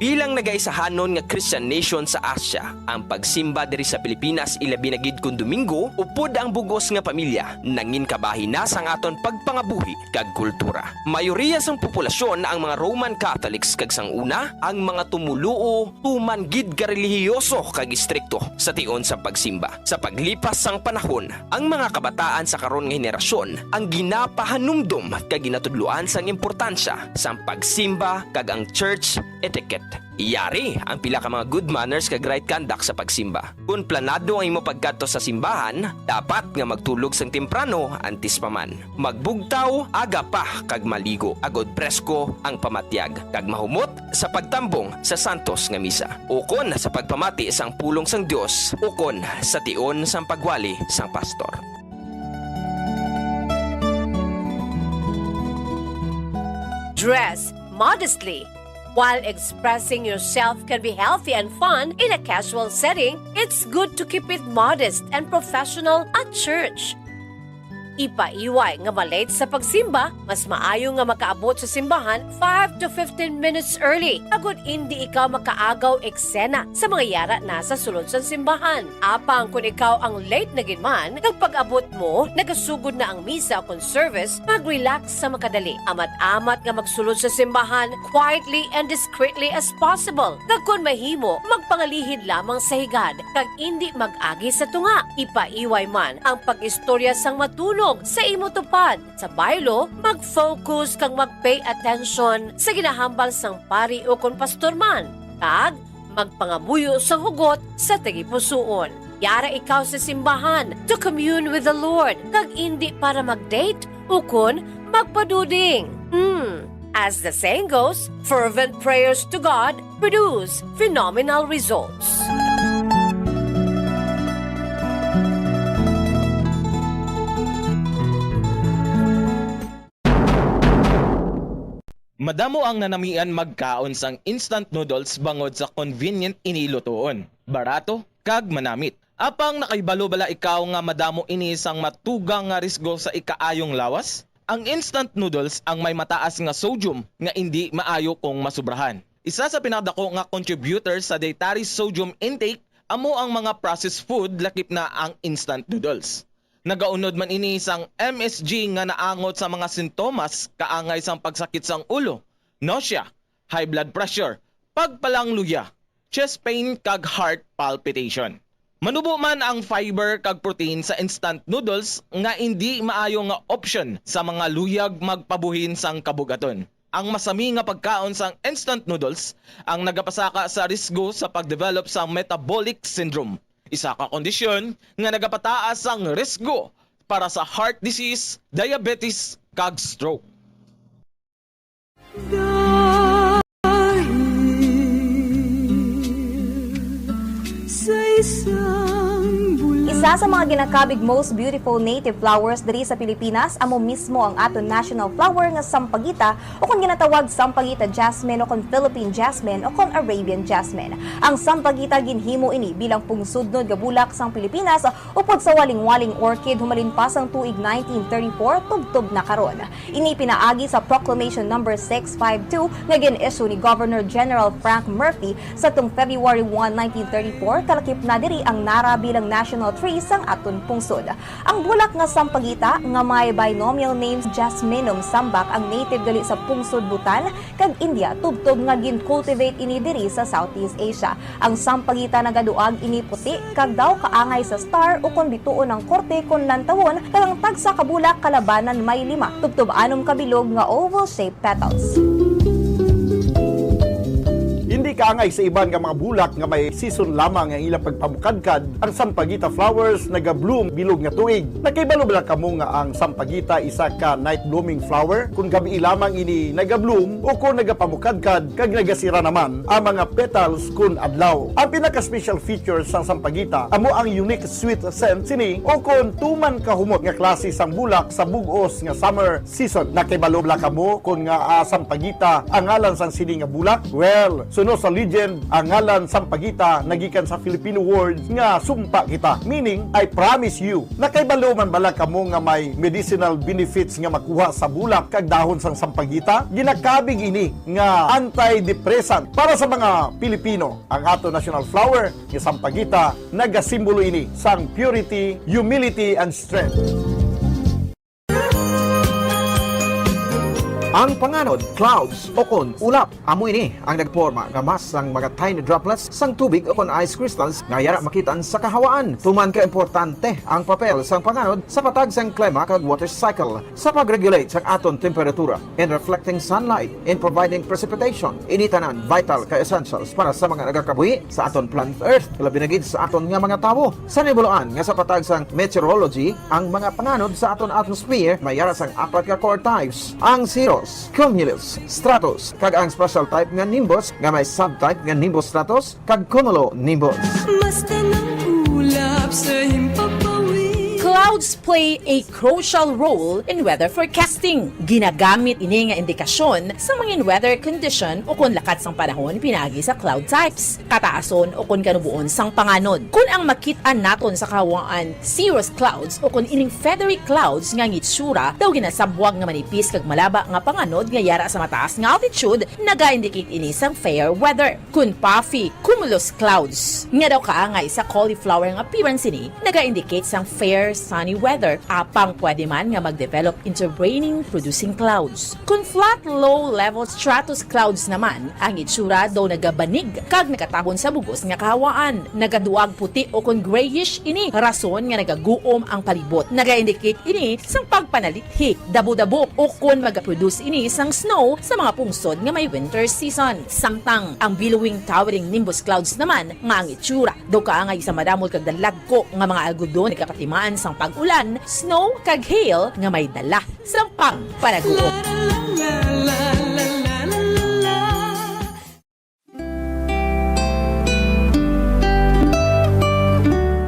Bilang nagaisahanon nga Christian nation sa Asia, ang pagsimba diri sa Pilipinas, ilabi na gid kon Domingo, upod ang bug-os nga pamilya, nangin kabahin na sang aton pagpangabuhi kag kultura. Mayoriya sang populasyon na ang mga Roman Catholics kag sang una, ang mga tumoluo tuman gid ka relihiyoso kag istrikto sa tion sang pagsimba. Sa paglipas sang panahon, ang mga kabataan sa karon nga henerasyon ang ginapahanumdom kag ginatudloan sang importansya sang pagsimba kag ang church etiquette. Yari ang pila ka mga good manners kag right conduct sa pagsimba. Kon planado ang imo pagkadto sa simbahan, dapat nga magtulog sang temprano antes pa man. Magbugtaw aga pa kag maligo agod presko ang pamatyag kag mahumot sa pagtambong sa santos nga misa, ukon sa pagpamati sang pulong sang Dios, ukon sa tion sang pagwali sang pastor. Dress modestly. While expressing yourself can be healthy and fun in a casual setting, it's good to keep it modest and professional at church. Ipaiway nga ma-late sa pagsimba, mas maayo nga makaabot sa simbahan five to fifteen minutes early, agud indi ikaw makaagaw eksena sa mga yara na sa sulod sang simbahan. Apang kon ikaw ang late na gid man, kag pag-abot mo, nagasugod na ang misa kon service, mag-relax sa makadali. Amat-amat nga magsulod sa simbahan quietly and discreetly as possible. Kag kon mahimo, magpangalihid lamang sa higad, kag indi mag-agi sa tunga. Ipaiway man ang pag-istorya sang matunog sa imo tupad. Sa baylo, mag-focus kag mag-pay attention sa ginahambal sang pari ukon pastor man, kag magpangamuyo sang hugot sa tagipusoon. Yara ikaw sa simbahan to commune with the Lord, kag indi para mag-date ukon magpaduding. Hmm. As the saying goes, fervent prayers to God produce phenomenal results. Madamo ang nanamian magkaon sang instant noodles bangod sa convenient ini lutoon, barato, kag manamit. Apang nakahibalo bala ikaw nga madamo ini sang matugang nga risgo sa ikaayong lawas? Ang instant noodles ang may mataas nga sodium nga indi maayo kung masubrahan. Isa sa pinakadako nga contributor sa dietary sodium intake amo ang mga processed food, lakip na ang instant noodles. Nagaunod man ini sang M S G nga naangot sa mga sintomas kaangay sang pagsakit sang ulo, nausea, high blood pressure, pagpalangluya, chest pain kag heart palpitation. Manubo man ang fiber kag protein sa instant noodles nga indi maayo nga option sa mga luyag magpabuhin sang kabugaton. Ang masami nga pagkaon sang instant noodles ang nagapasaka sa risgo sa pag-develop sa metabolic syndrome, isa ka kondisyon nga nagapataas sang risgo para sa heart disease, diabetes, kag stroke. Isa sa mga ginakabig most beautiful native flowers diri sa Pilipinas amo mismo ang aton national flower nga sampagita, o kon ginatawag sampagita jasmine, o kon Philippine jasmine, o kon Arabian jasmine. Ang sampagita, ginhimo ini bilang pungsudnod nga bulak sang Pilipinas, upod sa walingwaling orchid humalin pa sang tuig nineteen thirty-four tubtob na karon. Ini pinaagi sa Proclamation Number six five two nga gin-issue ni Governor General Frank Murphy sadtong February one, nineteen thirty-four, kalakip na diri ang NARA bilang National Tree sang aton pungsod. Ang bulak nga sampagita nga may binomial name Jasminum sambac ang native gali sa pungsod Bhutan kag India, tubtob nga gin-cultivate ini diri sa Southeast Asia. Ang sampagita nagaduag ini puti kag daw kaangay sa star ukon bituon ang korte kon lantawon, kag ang tagsa ka bulak kalabanan may lima, tubtob anom ka bilog nga oval-shaped petals. Hindi kaangay sa iban nga mga bulak nga may season lamang ang ilang pagpamukadkad, ang sampagita flowers naga-bloom bilog nga tuig. Nakahibalo bala kamo nga ang sampagita isa ka night blooming flower? Kung gabii lamang ini naga-bloom o kung nagapamukadkad kag nagasira naman ang mga petals kun adlaw. Ang pinaka-special feature sang sampagita amo ang unique sweet scent sini o kon tuman kahumot nga klase sang bulak sa bug-os nga summer season. Nakahibalo bala kamo kon ngaa sampagita ang ngalan sang sini nga bulak? Well, suno sa legend, ang ngalan sampagita nagikan sa Filipino word nga sumpa kita, meaning I promise you. Nakahibalo man bala kamo nga may medicinal benefits nga makuha sa bulak kag dahon sang sampagita? Ginakabig ini nga antidepressant para sa mga Pilipino. Ang ato national flower nga sampagita nagasimbolo ini sang purity, humility, and strength. Ang panganod, clouds, o kon ulap, amo ini ang nagporma nga mass sang mga tiny droplets sang tubig o kon ice crystals nga yara makit-an sa kahawaan. Tuman ka importante ang papel sang panganod sa patag sang klima kag water cycle, sa pag-regulate sang aton temperatura, in reflecting sunlight, in providing precipitation. Ini tanan vital ka essentials para sa mga nagakabuhi sa aton planet Earth, labi na gid sa aton nga mga tawo. Sa nibuluan nga sa patag sang meteorology, ang mga panganod sa aton atmosphere may yara sang apat ka core types: ang cirrus, cumulus, stratus, kag ang special type nga nimbus nga may subtype nga nimbus stratus kag cumulonimbus. Mas tanang ulap sa himpapawid. Clouds play a crucial role in weather forecasting. Ginagamit ini nga indikasyon sa mga weather condition o kon lakat sang panahon pinaagi sa cloud types, kataason o kon kanuboon sang panganod. Kon ang makit-an naton sa kahawaan cirrus clouds o kon ining feathery clouds nga ang itsura daw ginasabwag nga manipis kag malaba nga panganod nga yara sa mataas nga altitude, naga-indicate ini sang fair weather. Kon puffy cumulus clouds nga daw kaangay sa cauliflower nga appearance ini, naga-indicate sang fair sunny weather, apang pwede man nga mag-develop into raining producing clouds. Kon flat low-level stratus clouds naman, ang itsura daw nagabanig kag nagatabon sa bug-os nga kahawaan. Nagaduag puti o kon grayish ini, rason nga nagaguom ang palibot. Naga-indicate ini sang pagpanalithi, dabo-dabo, o kon magaproduce ini sang snow sa mga pungsod nga may winter season. Samtang ang billowing towering nimbus clouds naman nga ang itsura daw kaangay sa madamol kag dalagko nga mga algodon nagapatimaan sang pag-ulan, snow, kag hail nga may dala sang pagpanaguom.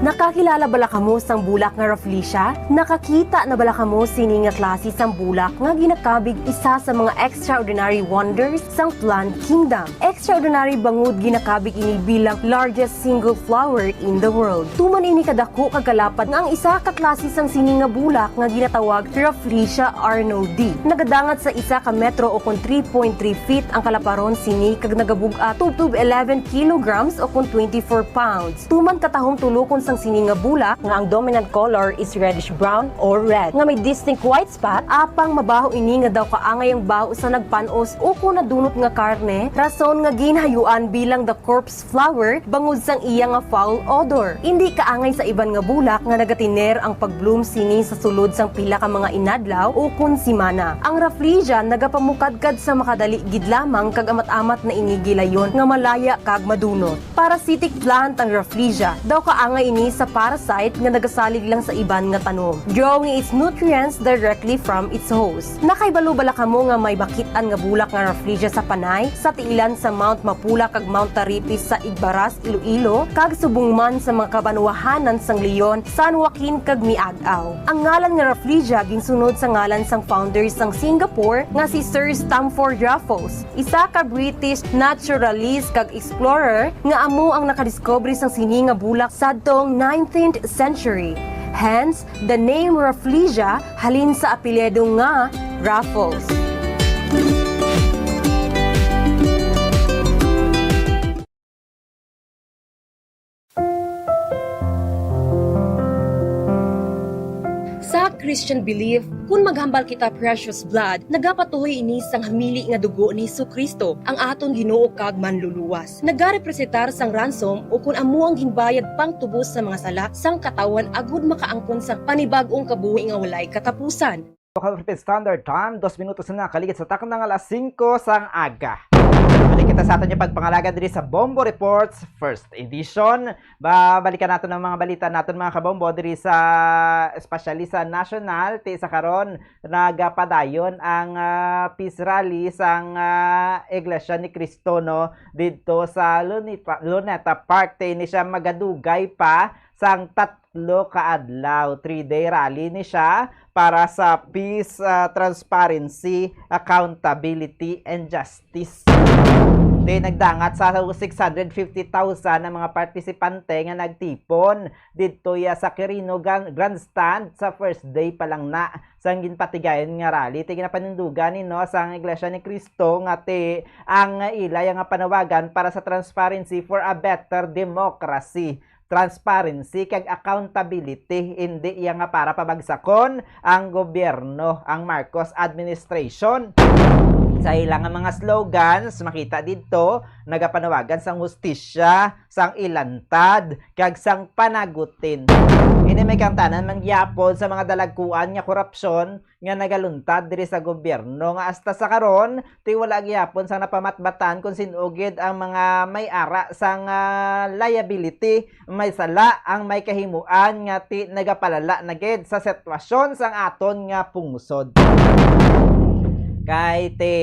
Nakakilala bala kamo sang bulak nga rafflesia? Nakakita na bala kamo sini nga klase sang bulak nga ginakabig isa sa mga extraordinary wonders sang plant kingdom? Extraordinary bangod ginakabig ini bilang largest single flower in the world. Tuman ini kadako kag kalapad nga ang isa ka klase sang sini nga bulak nga ginatawag Rafflesia arnoldii nagadangat sa isa ka metro o kon three point three feet ang kalaparon sini kag nagabug-at tubtob eleven kilograms o kon twenty-four pounds. Tuman katahom tulokon sang sini nga bulak nga ang dominant color is reddish brown or red nga may distinct white spot, apang mabaho ini nga daw kaangay ang baho sa nagpan-os o kon nadunot nga karne, rason nga ginhayuan bilang the corpse flower bangod sang iya nga foul odor. Indi kaangay sa iban nga bulak nga nagatiner ang pag-bloom sini sa sulod sang pila ka mga inadlaw o kon simana. Ang rafflesia nagapamukadkad sa makadali gid lamang kag amat-amat na ini gilayon nga malaya kag madunot. Parasitic plant ang rafflesia. Daw kaangay ini sa parasite nga nagasalig lang sa iban nga tanom, drawing its nutrients directly from its host. Nakahibalo bala kamo nga may makit-an nga bulak nga rafflesia sa Panay, sa tiilan sa Mount Mapula kag Mount Taripis sa Igbaras, Iloilo, kag subong man sa mga kabanwahanan sang Leon, San Joaquin, kag Miag-ao? Ang ngalan nga rafflesia ginsunod sa ngalan sang founder sang Singapore nga si Sir Stamford Raffles, isa ka British naturalist kag explorer nga amo ang nakadiskubre sang sini nga bulak sadtong nineteenth century. Hence, the name Rafflesia halin sa apelyido nga Raffles. Christian belief, kun maghambal kita precious blood, nagapatuhoy ini sang hamili nga dugo ni Jesu-Cristo, ang aton Ginoo kag Manluluwas. Nagarepresentar sang ransom o kun amo ang ginbayad pangtubos sa mga sala sang katawhan agud makaangkon sa panibag-ong kabuhi nga walay katapusan. Local Philippine Standard Time, dos minutos na nakaligid sa takna nga alas singko sang aga. Balik kita sa aton yung pagpangalaga diri sa Bombo Reports First Edition. Ba, balikan naton ang mga balita naton, mga kabombo, diri sa, especially sa national. Ti sa karon, nagapadayon ang, ah, peace rally sang, ah, Iglesia ni Cristo, no, didto sa Luneta, Luneta Park. Ti ini siya magadugay pa sang tatlo ka adlaw. Three-day rally ni siya para sa peace, ah, transparency, accountability, and justice. Di nagdangat sa six hundred fifty thousand ang mga partisipante nga nagtipon didto ya sa Quirino Gran-, Grandstand sa first day pa lang na sang ginpatigayon nga rally. Ti ginapanindugan ni, no, sang Iglesia ni Cristo nga ti ang ila ya nga panawagan para sa transparency for a better democracy, transparency kag accountability, hindi iya nga para pabagsakon ang gobyerno, ang Marcos administration. Sa ila nga mga slogans, makita didto, nagapanawagan sang hustisya, sang ilantad, kag sang panagutin. Ini may kangtanan man gyapon sa mga dalagkuan nga korupsyon nga nagaluntad diri sa gobyerno, nga hasta sa karon, ti wala gyapon sang napamatbatan kung sin-o gid ang mga may ara sang, ah, liability, may sala, ang may kahimuan nga ti nagapalala na gid sa sitwasyon sang aton nga pungsod. Kay ti,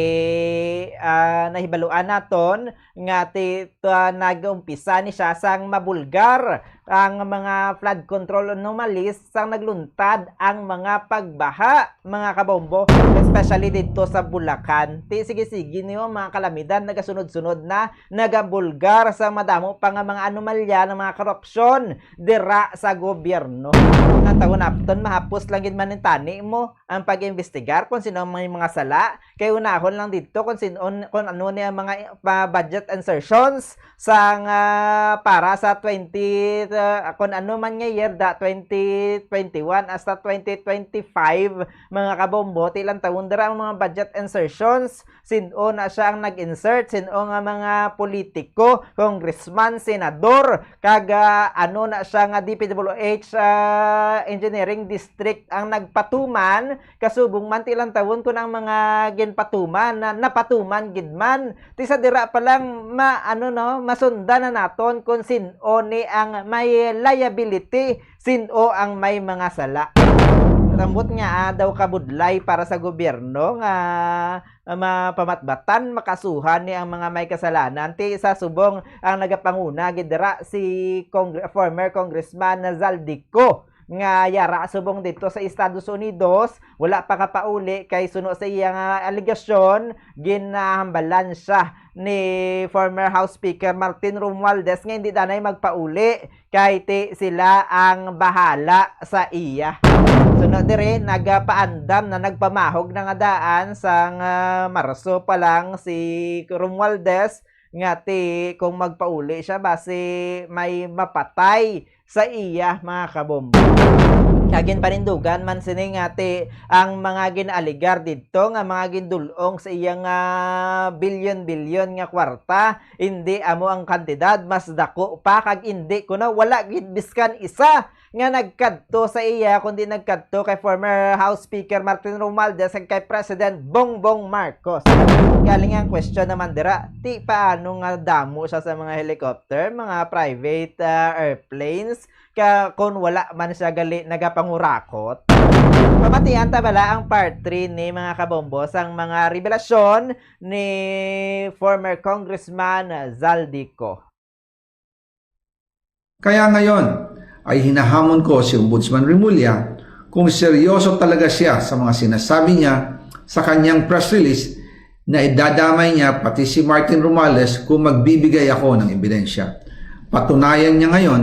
ah, nahibaluan naton nga ti, ah, nag-umpisa ni siya sang mabulgar ang mga flood control anomalies sang nagluntad ang mga pagbaha, mga kabombo, especially didto sa Bulacan. Ti sige-sige niyo ang mga kalamidad, nagasunod-sunod na, nagabulgar sa madamo pa nga mga anomalya ng mga korupsyon dira sa gobyerno. Ang taon napton, mahapos lang gid man ni tani mo ang pag-imbestigar kung sino ang may mga sala. Kay unahon lang didto kung sin-, on-, kung ano ni ang mga pa-, budget insertions sang, ah, para sa twenty, ah, kung ano man nga year da, twenty twenty-one hasta twenty twenty-five, mga kabombo, ti ilang taon dira ang mga budget insertions, sin-o na siya ang nag-insert, sin-o nga mga politiko, congressman, senador, kag, ah, ano na siya nga D P W H, ah, engineering district ang nagpatuman, kasubong man ti ilang tawon kun ang mga ginpatuman na napatuman gid man. Ti sa dira pa lang ma-, ano, no, masundan na naton kun sin-o ni ang may liability, sin-o ang may mga sala. Ambot nga, ah, daw kabudlay para sa gobyerno nga, ah, mapamatbatan, makasuhan ni ang mga may kasalanan. Ti sa subong ang nagapanguna gid dira si Congre-, former Congressman Zaldy Co nga yara subong dito sa Estados Unidos, wala pa kapauli kay suno sa iya nga alegasyon, ginahambalan siya ni former House Speaker Martin Romualdez nga hindi danay magpauli kay ti sila ang bahala sa iya. Sunod diri, nagapaandam na, nagpamahog na nga daan sang, ah, Marso pa lang si Romualdez nga ti kung magpauli siya, basi may mapatay sa iya, mga kabombo. Kag ginpanindugan man sini nga ti ang mga gin-alegar didto nga mga gindul-ong sa iya nga bilyon-bilyon nga kwarta, indi amo ang kantidad, mas dako pa, kag indi kuno, wala gid biskan isa nga nagkadto sa iya, kundi nagkadto kay former House Speaker Martin Romualdez kag kay President Bongbong Marcos. Galing ang question naman dira, ti paano nga damo siya sa mga helicopter, mga private, ah, airplanes, ka, kung wala man siya gali nagapangurakot? Pamatian ta bala ang part three ni, mga kabombo, sang mga revelasyon ni former Congressman Zaldy Co. Kaya ngayon ay hinahamon ko si Ombudsman Remulla kung seryoso talaga siya sa mga sinasabi niya sa kanyang press release na idadamay niya pati si Martin Romualdez kung magbibigay ako ng ebidensya. Patunayan niya ngayon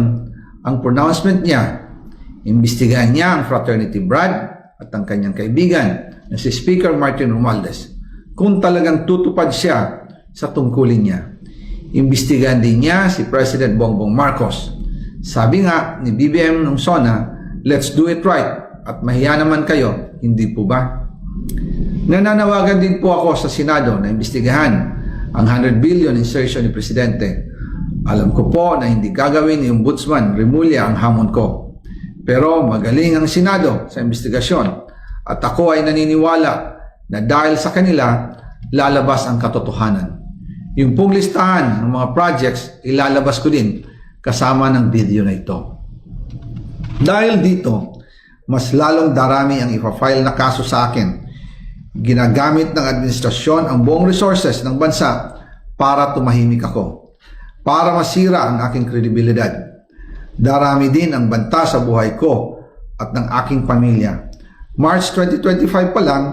ang pronouncement niya. Imbestigahan niya ang Fraternity Brad at ang kanyang kaibigan na si Speaker Martin Romualdez kung talagang tutupad siya sa tungkulin niya. Imbestigahan din niya si President Bongbong Marcos. Sabi nga ni B B M nung SONA, "Let's do it right." At mahiya naman kayo, hindi po ba? Nananawagan din po ako sa Senado na imbestigahan ang hundred billion insertion ni Presidente. Alam ko po na hindi gagawin ni Ombudsman Remulla ang hamon ko. Pero magaling ang Senado sa imbestigasyon at ako ay naniniwala na dahil sa kanila, lalabas ang katotohanan. Yung pong listahan ng mga projects, ilalabas ko din kasama ng video na ito. Dahil dito, mas lalong darami ang ipa-file na kaso sa akin. Ginagamit ng administrasyon ang buong resources ng bansa para tumahimik ako, para masira ang aking kredibilidad. Darami din ang banta sa buhay ko at ng aking pamilya. March twenty twenty-five pa lang,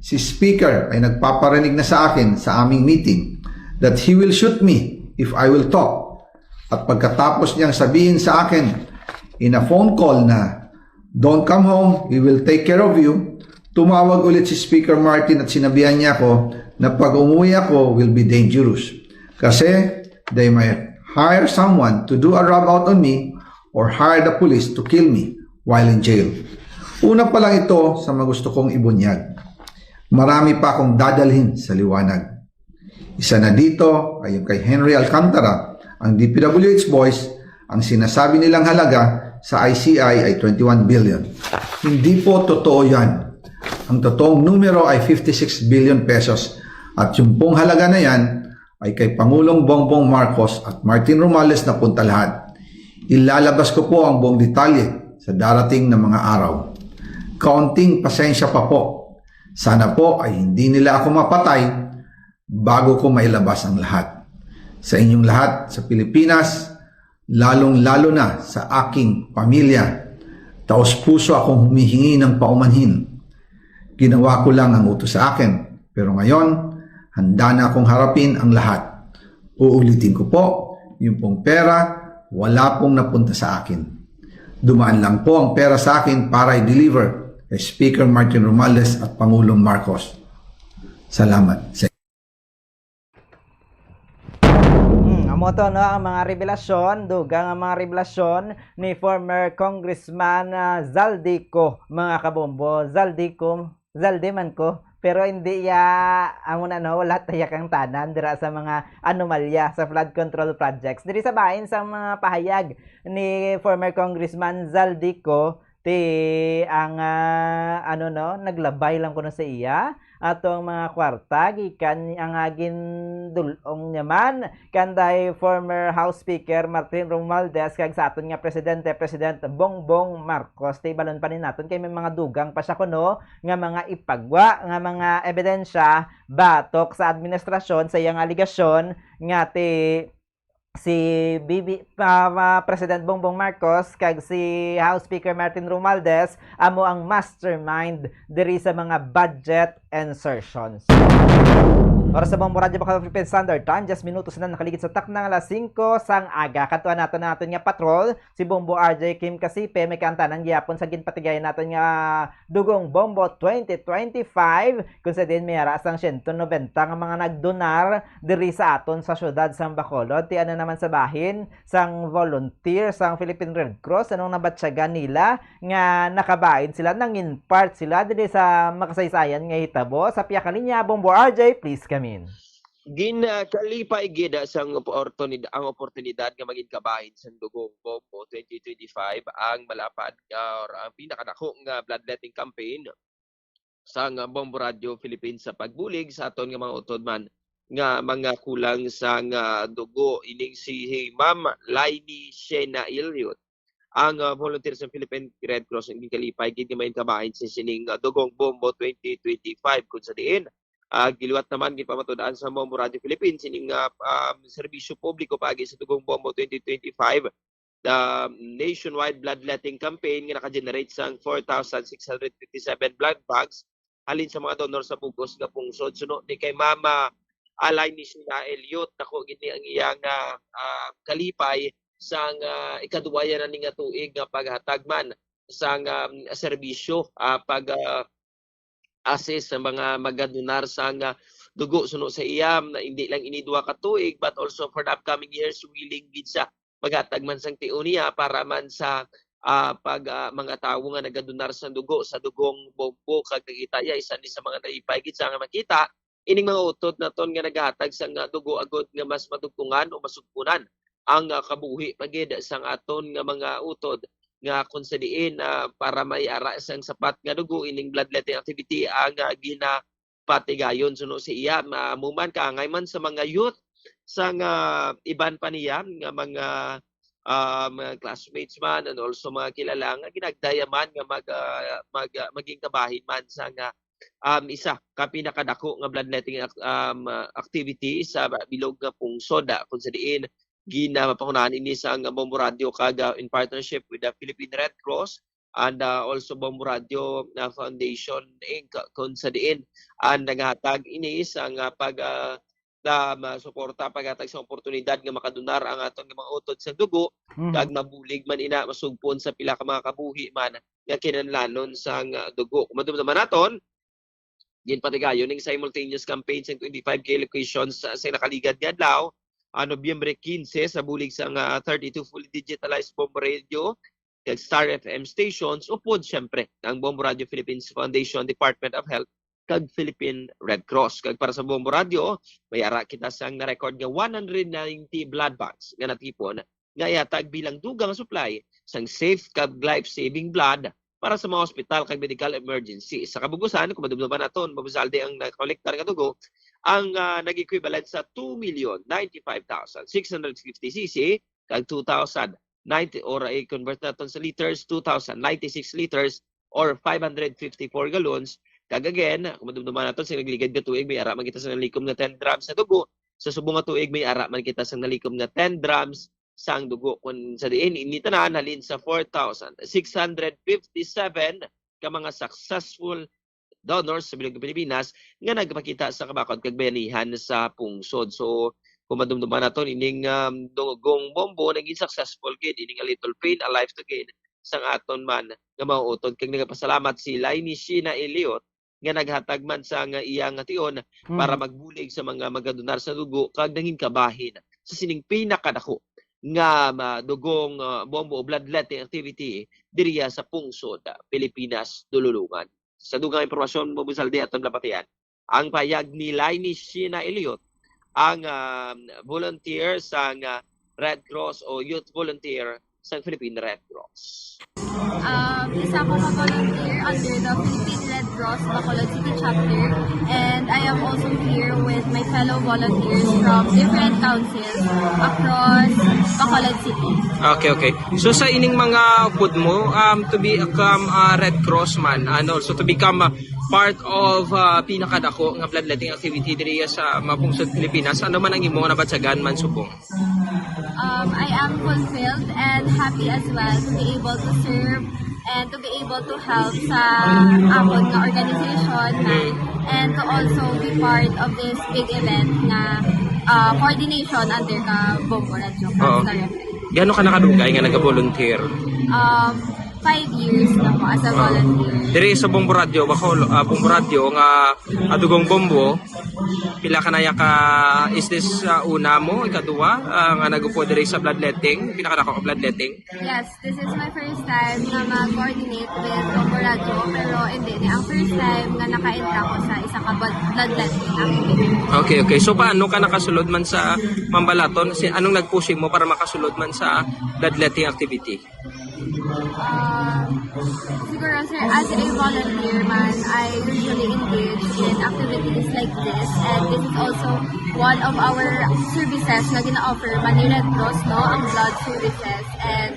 si Speaker ay nagpaparinig na sa akin sa aming meeting that he will shoot me if I will talk. At pagkatapos niyang sabihin sa akin in a phone call na, "Don't come home, we will take care of you," tumawag ulit si Speaker Martin at sinabihan niya ako na pag umuwi ako will be dangerous. Kasi they might hire someone to do a rob out on me or hire the police to kill me while in jail. Una pa lang ito sa mga gusto kong ibunyag. Marami pa akong dadalhin sa liwanag. Isa na dito ay yung kay Henry Alcantara, ang D P W H boys, ang sinasabi nilang halaga sa I C I ay twenty-one billion. Hindi po totoo yan. Ang totoong numero ay fifty-six billion pesos at yung pong halaga na yan ay kay Pangulong Bongbong Marcos at Martin Romualdez na punta lahat. Ilalabas ko po ang buong detalye sa darating na mga araw. Kaunting pasensya pa po. Sana po ay hindi nila ako mapatay bago ko mailabas ang lahat. Sa inyong lahat sa Pilipinas, lalong-lalo na sa aking pamilya, taos-puso akong humihingi ng paumanhin. Ginawa ko lang ang utos sa akin, pero ngayon, handa na akong harapin ang lahat. Uulitin ko po, yung pong pera, wala pong napunta sa akin. Dumaan lang po ang pera sa akin para i-deliver kay Speaker Martin Romualdez at Pangulong Marcos. Salamat. Hmm, amo to, no, ang mga revelasyon, dugang ang mga revelasyon ni former Congressman, ah, Zaldico, mga kabombo. Zaldico, Zaldi man ko. Pero hindi ya, amo na, no, wala ta ya kang tanan dira sa mga anomalya sa flood control projects. Diri sa bahin sang mga pahayag ni former Congressman Zaldico, ti ang, ah, ano, no, naglabay lang kuno sa iya ato ang mga kwarta gikan ang, ah, gindul-ong niya man kanday former House Speaker Martin Romualdez kag sa aton nga presidente, President Bongbong Marcos. Ti balon pa ni naton kay may mga dugang pa siya kuno nga mga ipagwa nga mga ebidensya batok sa administrasyon sa iyang aligasyon nga ti si B B, ah, ah, President Bongbong Marcos kag si House Speaker Martin Romualdez amo ang mastermind diri sa mga budget insertions. Oras sa Bombo Radyo Bacolod Philippine Standard Time, diyes minutos na nakaligid sa takna nga alas singko sang aga. Kadtuan nato na aton nga patrol, si Bombo R J Kim Kasipe, may kaantanan gyapon sa ginpatigayon naton nga Dugong Bombo twenty twenty-five, kung sa din may ara sang siyento nobenta nga mga nagdonar diri sa aton sa siyudad sang Bacolod. Ti ano naman sa bahin sang volunteer sang Philippine Red Cross, anong nabatyagan nila nga nakabahin sila, nangin part sila diri sa makasaysayan nga hitabo? Sa piyakalinya, Bombo R J, please come in. Ginkalipay gid sang oportunid ang oportunidad nga maging kabahin sang Dugong Bombo twenty twenty-five ang malapad nga or ang pinakadako nga bloodletting campaign sang Bombo Radio Philippines sa pagbulig sa aton nga mga utod man nga mga kulang sang dugo, ining si Ma'am Lainey Shena Elliot, ang ah, volunteer sa Philippine Red Cross, ang ginkalipay gid nga may kabahin sa sining ah, Dugong Bombo twenty twenty-five, kung sa diin ah, giliwat naman, ginpamatud-an sa Bombo Radio Philippines ining ah, ah, serbisyo publiko paagi sa Dugong Bombo twenty twenty-five, the nationwide bloodletting campaign nga naka-generate sang four thousand six hundred fifty-seven blood bags halin sa mga donor sa bug-os nga pungsod. Suno ni kay Mama Alay ni Sina Elliot, dako gid ni ang iyang ah, ah, kalipay sang ah, ikaduwaya na ni nga tuig nga paghatag man sang ah, serbisyo, ah, pag ah, assist sa mga magadonar sang ah, dugo suno sa iya, na hindi lang ini duha ka tuig but also for the upcoming years, willing gid siya maghatag man sang tion niya para man sa ah, pag, ah, mga tawo nga nagadonar sang dugo sa Dugong Bombo, kag nakita iya, isa ni sa mga nalipay gid sa nga makita ining mga utod naton nga nagahatag sang, ah, dugo agod nga mas madugtungan o masugpunan ang, ah, kabuhi pa gid sang aton nga mga utod, nga kung sa diin, ah, para may ara sang sapat nga dugo ining bloodletting activity ang, ah, gina- patigayon suno sa iya, ma-, amo man kaangay man sa mga youth, sa nga iban pa niya nga mga, ah, mga classmates man and also mga kilala nga ginagdaya man nga mag, ah, mag, ah, maging kabahin man sa nga, um, isa ka pinakadako nga bloodletting ac-, um, ah, activity sa bilog nga pungsod, ah, kung sa diin ginapangunahan ini sang Bombo Radio kag, ah, in partnership with the Philippine Red Cross and, ah, also Bombo Radio, ah, Foundation, Inc, kung sa diin ang nagahatag ini sang, ah, pag, ah, na masuporta, paghatag sa oportunidad nga makadonar ang aton nga mga utod sa dugo, Mhm. kag mabulig man ina masugpon sa pila ka mga kabuhi man nga kinahanglanon sang, ah, dugo. Kung madumduman naton, ginpatigayon ning simultaneous campaign sa twenty-five K locations sa, sa nakaligad nga adlaw, ah, Nobyembre quince, sa bulig sang thirty-two fully digitalized Bombo Radio kag Star F M stations, upod, siyempre, ang Bombo Radio Philippines Foundation, Department of Health, kag Philippine Red Cross. Kag para sa Bombo Radio, may ara kita sang na-record nga one hundred ninety blood banks nga natipon nga ihatag bilang dugang nga supply sang safe kag life-saving blood para sa mga ospital kag medical emergency. Sa kabug-usan, kung madumduman naton, mabuzalde ang nakolektar nga dugo, ang, ah, nag-equivalent sa two million ninety-five thousand six hundred fifty C C kag two thousand ninety, or i-convert naton sa liters, two thousand ninety-six liters or five hundred fifty-four gallons. Kag again, kung madumduman naton, sa nagligad nga tuig, may ara man kita sa nalikom nga ten drams sa dugo. Sa subong nga tuig, may ara man kita sa nalikom nga ten drams sang dugo, kun sa diin ini tanan halin sa four thousand six hundred fifty-seven ka mga successful donors sa bilog nga Pilipinas nga nagpakita sa kabakod kag bayanihan sa pungsod. So, kung madumduman naton ining, um, Dugong Bombo, naging successful gid ini nga Little Pain, A Life to Gain sang aton man nga mga utod, kag nagapasalamat si Lainey Sheena Elliot nga naghatag man sa nga iya nga tion Hmm. para magbulig sa mga magadonar sa dugo kag nangin kabahin sa sining pinakadako nga, ah, dugong, ah, bombo o bloodletting activity diriya sa pungsod, ah, Pilipinas, Dululungan. Sa dugang impormasyon, mabuzalde aton mapatian ang payag ni Lainey Sheena Elliot, ang, ah, volunteer sa nga Red Cross o youth volunteer sa Philippine Red Cross. Um, isa ko ka volunteer under the Philippine Red Cross Bacolod City Chapter, and I am also here with my fellow volunteers from different councils across Bacolod City. Okay, okay. So sa ining mga upod mo, um, to become a Red Cross man, ano, so to become a part of, uh, pinakadako nga bloodletting activity diri sa mga pungsod Pilipinas, ano man ang imo nga nabatyagan man subong? Um, I am fulfilled and happy as well to be able to serve and to be able to help sa akon nga organization na, Mm. and to also be part of this big event nga, uh, coordination under ka Bombo Radyo Oo. Cubs Directory. Gaano ka nakadugay nga nag-volunteer? Um, five years na po as a Oo. volunteer. Diri sa Bombo Radyo, Bacol, ah, Bombo Radyo nga Adugong Bombo, pila ka na ya ka, is this, ah, una mo, ikaduha, ah, nga nag-upod diri sa bloodletting? Pinakadako ka bloodletting? Yes, this is my first time na mag-coordinate with Bombo Radyo, pero hindi ni ang first time nga naka-entra ko sa isa ka blood-, bloodletting activity. Okay, okay. So, paano ka nakasulod man sa Mambalaton? Si, anong nag-pushing mo para makasulod man sa bloodletting activity? Um, siguro, sir, as a volunteer man, I usually engage in activities like this, and this is also one of our services na gina-offer man ni Red Cross, no, ang blood services. And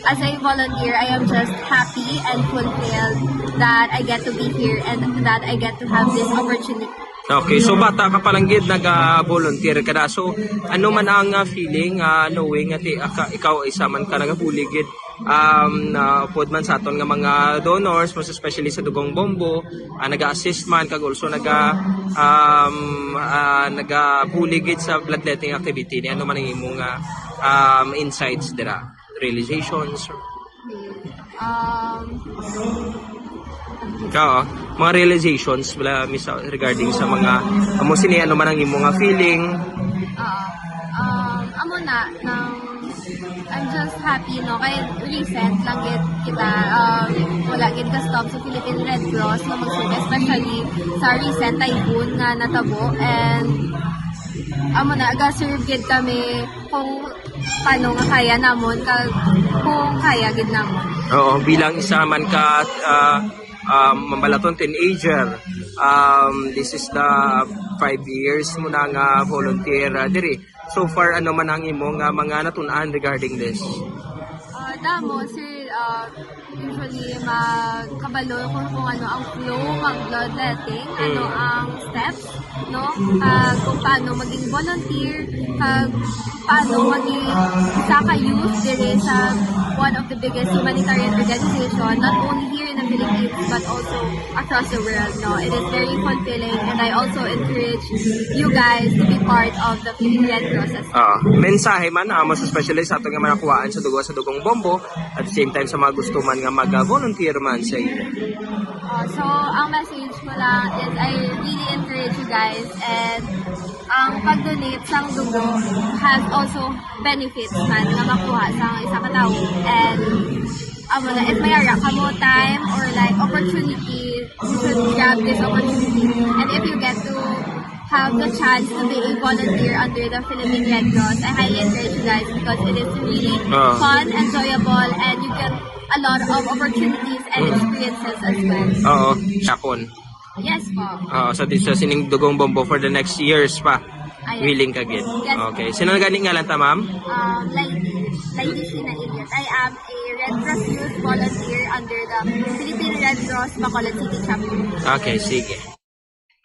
as a volunteer, I am just happy and fulfilled that I get to be here and that I get to have this opportunity. Okay, so bata ka pa lang gid naga-volunteer ka na. So ano man ang, ah, feeling, ah, knowing nga ti-, ah, ka-, ikaw isa man ka nagabulig gid, um, na upod man sa aton nga mga donors, most especially sa Dugong Bombo, ah, naga-assist man kag also naga, um, ah, nagabulig gid sa bloodletting activity. Ni ano man ang imong, ah, um, insights dira? Realizations? Um, Ikaw, ah, mga realizations, wala, miss, ah, regarding sa mga, amo sini, ano man ang imo nga feeling? Ah, um, amo na, nang, I Just happy, no? Kay recent lang gid kita, um, wala gid ka-stop sa Philippine Red Cross nga mag-serve, especially sa recent typhoon nga natabo. And amo na, ga-serve gid kami kung paano nga kaya namon, kag kung kaya gid namon. Oo, bilang isa man ka, ah, um, mambalaton teenager, um, this is the five years mo na nga volunteer, ah, diri. So far, ano man ang imo nga mga natun-an regarding this? Ah, damo, sir, ah, usually magkabalo kung, kung ano ang flow mag bloodletting, ano Mm. ang steps, no? Kag kung paano maging volunteer, kag paano maging isa ka youth diri sa one of the biggest humanitarian organization, not only here in the Philippines, but also across the world, no? It is very fulfilling, and I also encourage you guys to be part of the Philippine Red Cross as well. Ah, mensahe man, ah, most especially sa aton nga mga kuwaan sa dugo, sa Dugong Bombo, at the same time sa mga gusto man nga mag-volunteer man sa inyo. Ah, so, ang message ko lang is I really encourage you guys, and ang pag-donate sang dugo has also benefits man nga makuha sa isa ka tawo. And amo na, if may ara ka mo time or, like, opportunity, you should grab this opportunity. And if you get to have the chance to be a volunteer under the Philippine Red Cross, I highly encourage you guys because it is really Ah. fun, enjoyable, and you get a lot of opportunities and Mm. experiences as well. Oo, sapon. Yes po. Oo, so this is sining Dugong Bombo for the next years pa. Ayan. Willing ka gid. Yes. Okay. Sino gani ngalan ta, ma'am? Um, Lady, Lady Sheena Elliot. I am a Red Cross Youth Volunteer under the Philippine Red Cross Bacolod City Chapter. Okay, sige.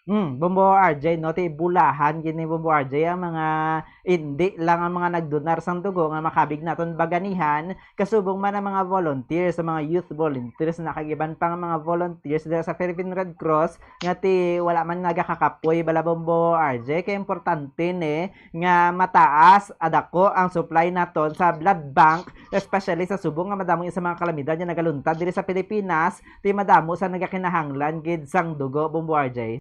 Hmm, Bombo R J, no? Ti bulahan gini, Bombo R J, ang mga, hindi lang ang mga nagdonar sang dugo nga makabig naton baganihan, kasubong man ang mga volunteers, ang mga youth volunteers, na kag iban pa nga mga volunteers dira sa Philippine Red Cross, nga ti wala man nagakakapoy bala, Bombo R J, kay importante ni nga mataas, adako ang supply naton sa blood bank, especially sa subong nga madamo sa mga kalamidad nga nagaluntad diri sa Pilipinas, ti madamo sa nagakinahanglan gid sang dugo, Bombo R J.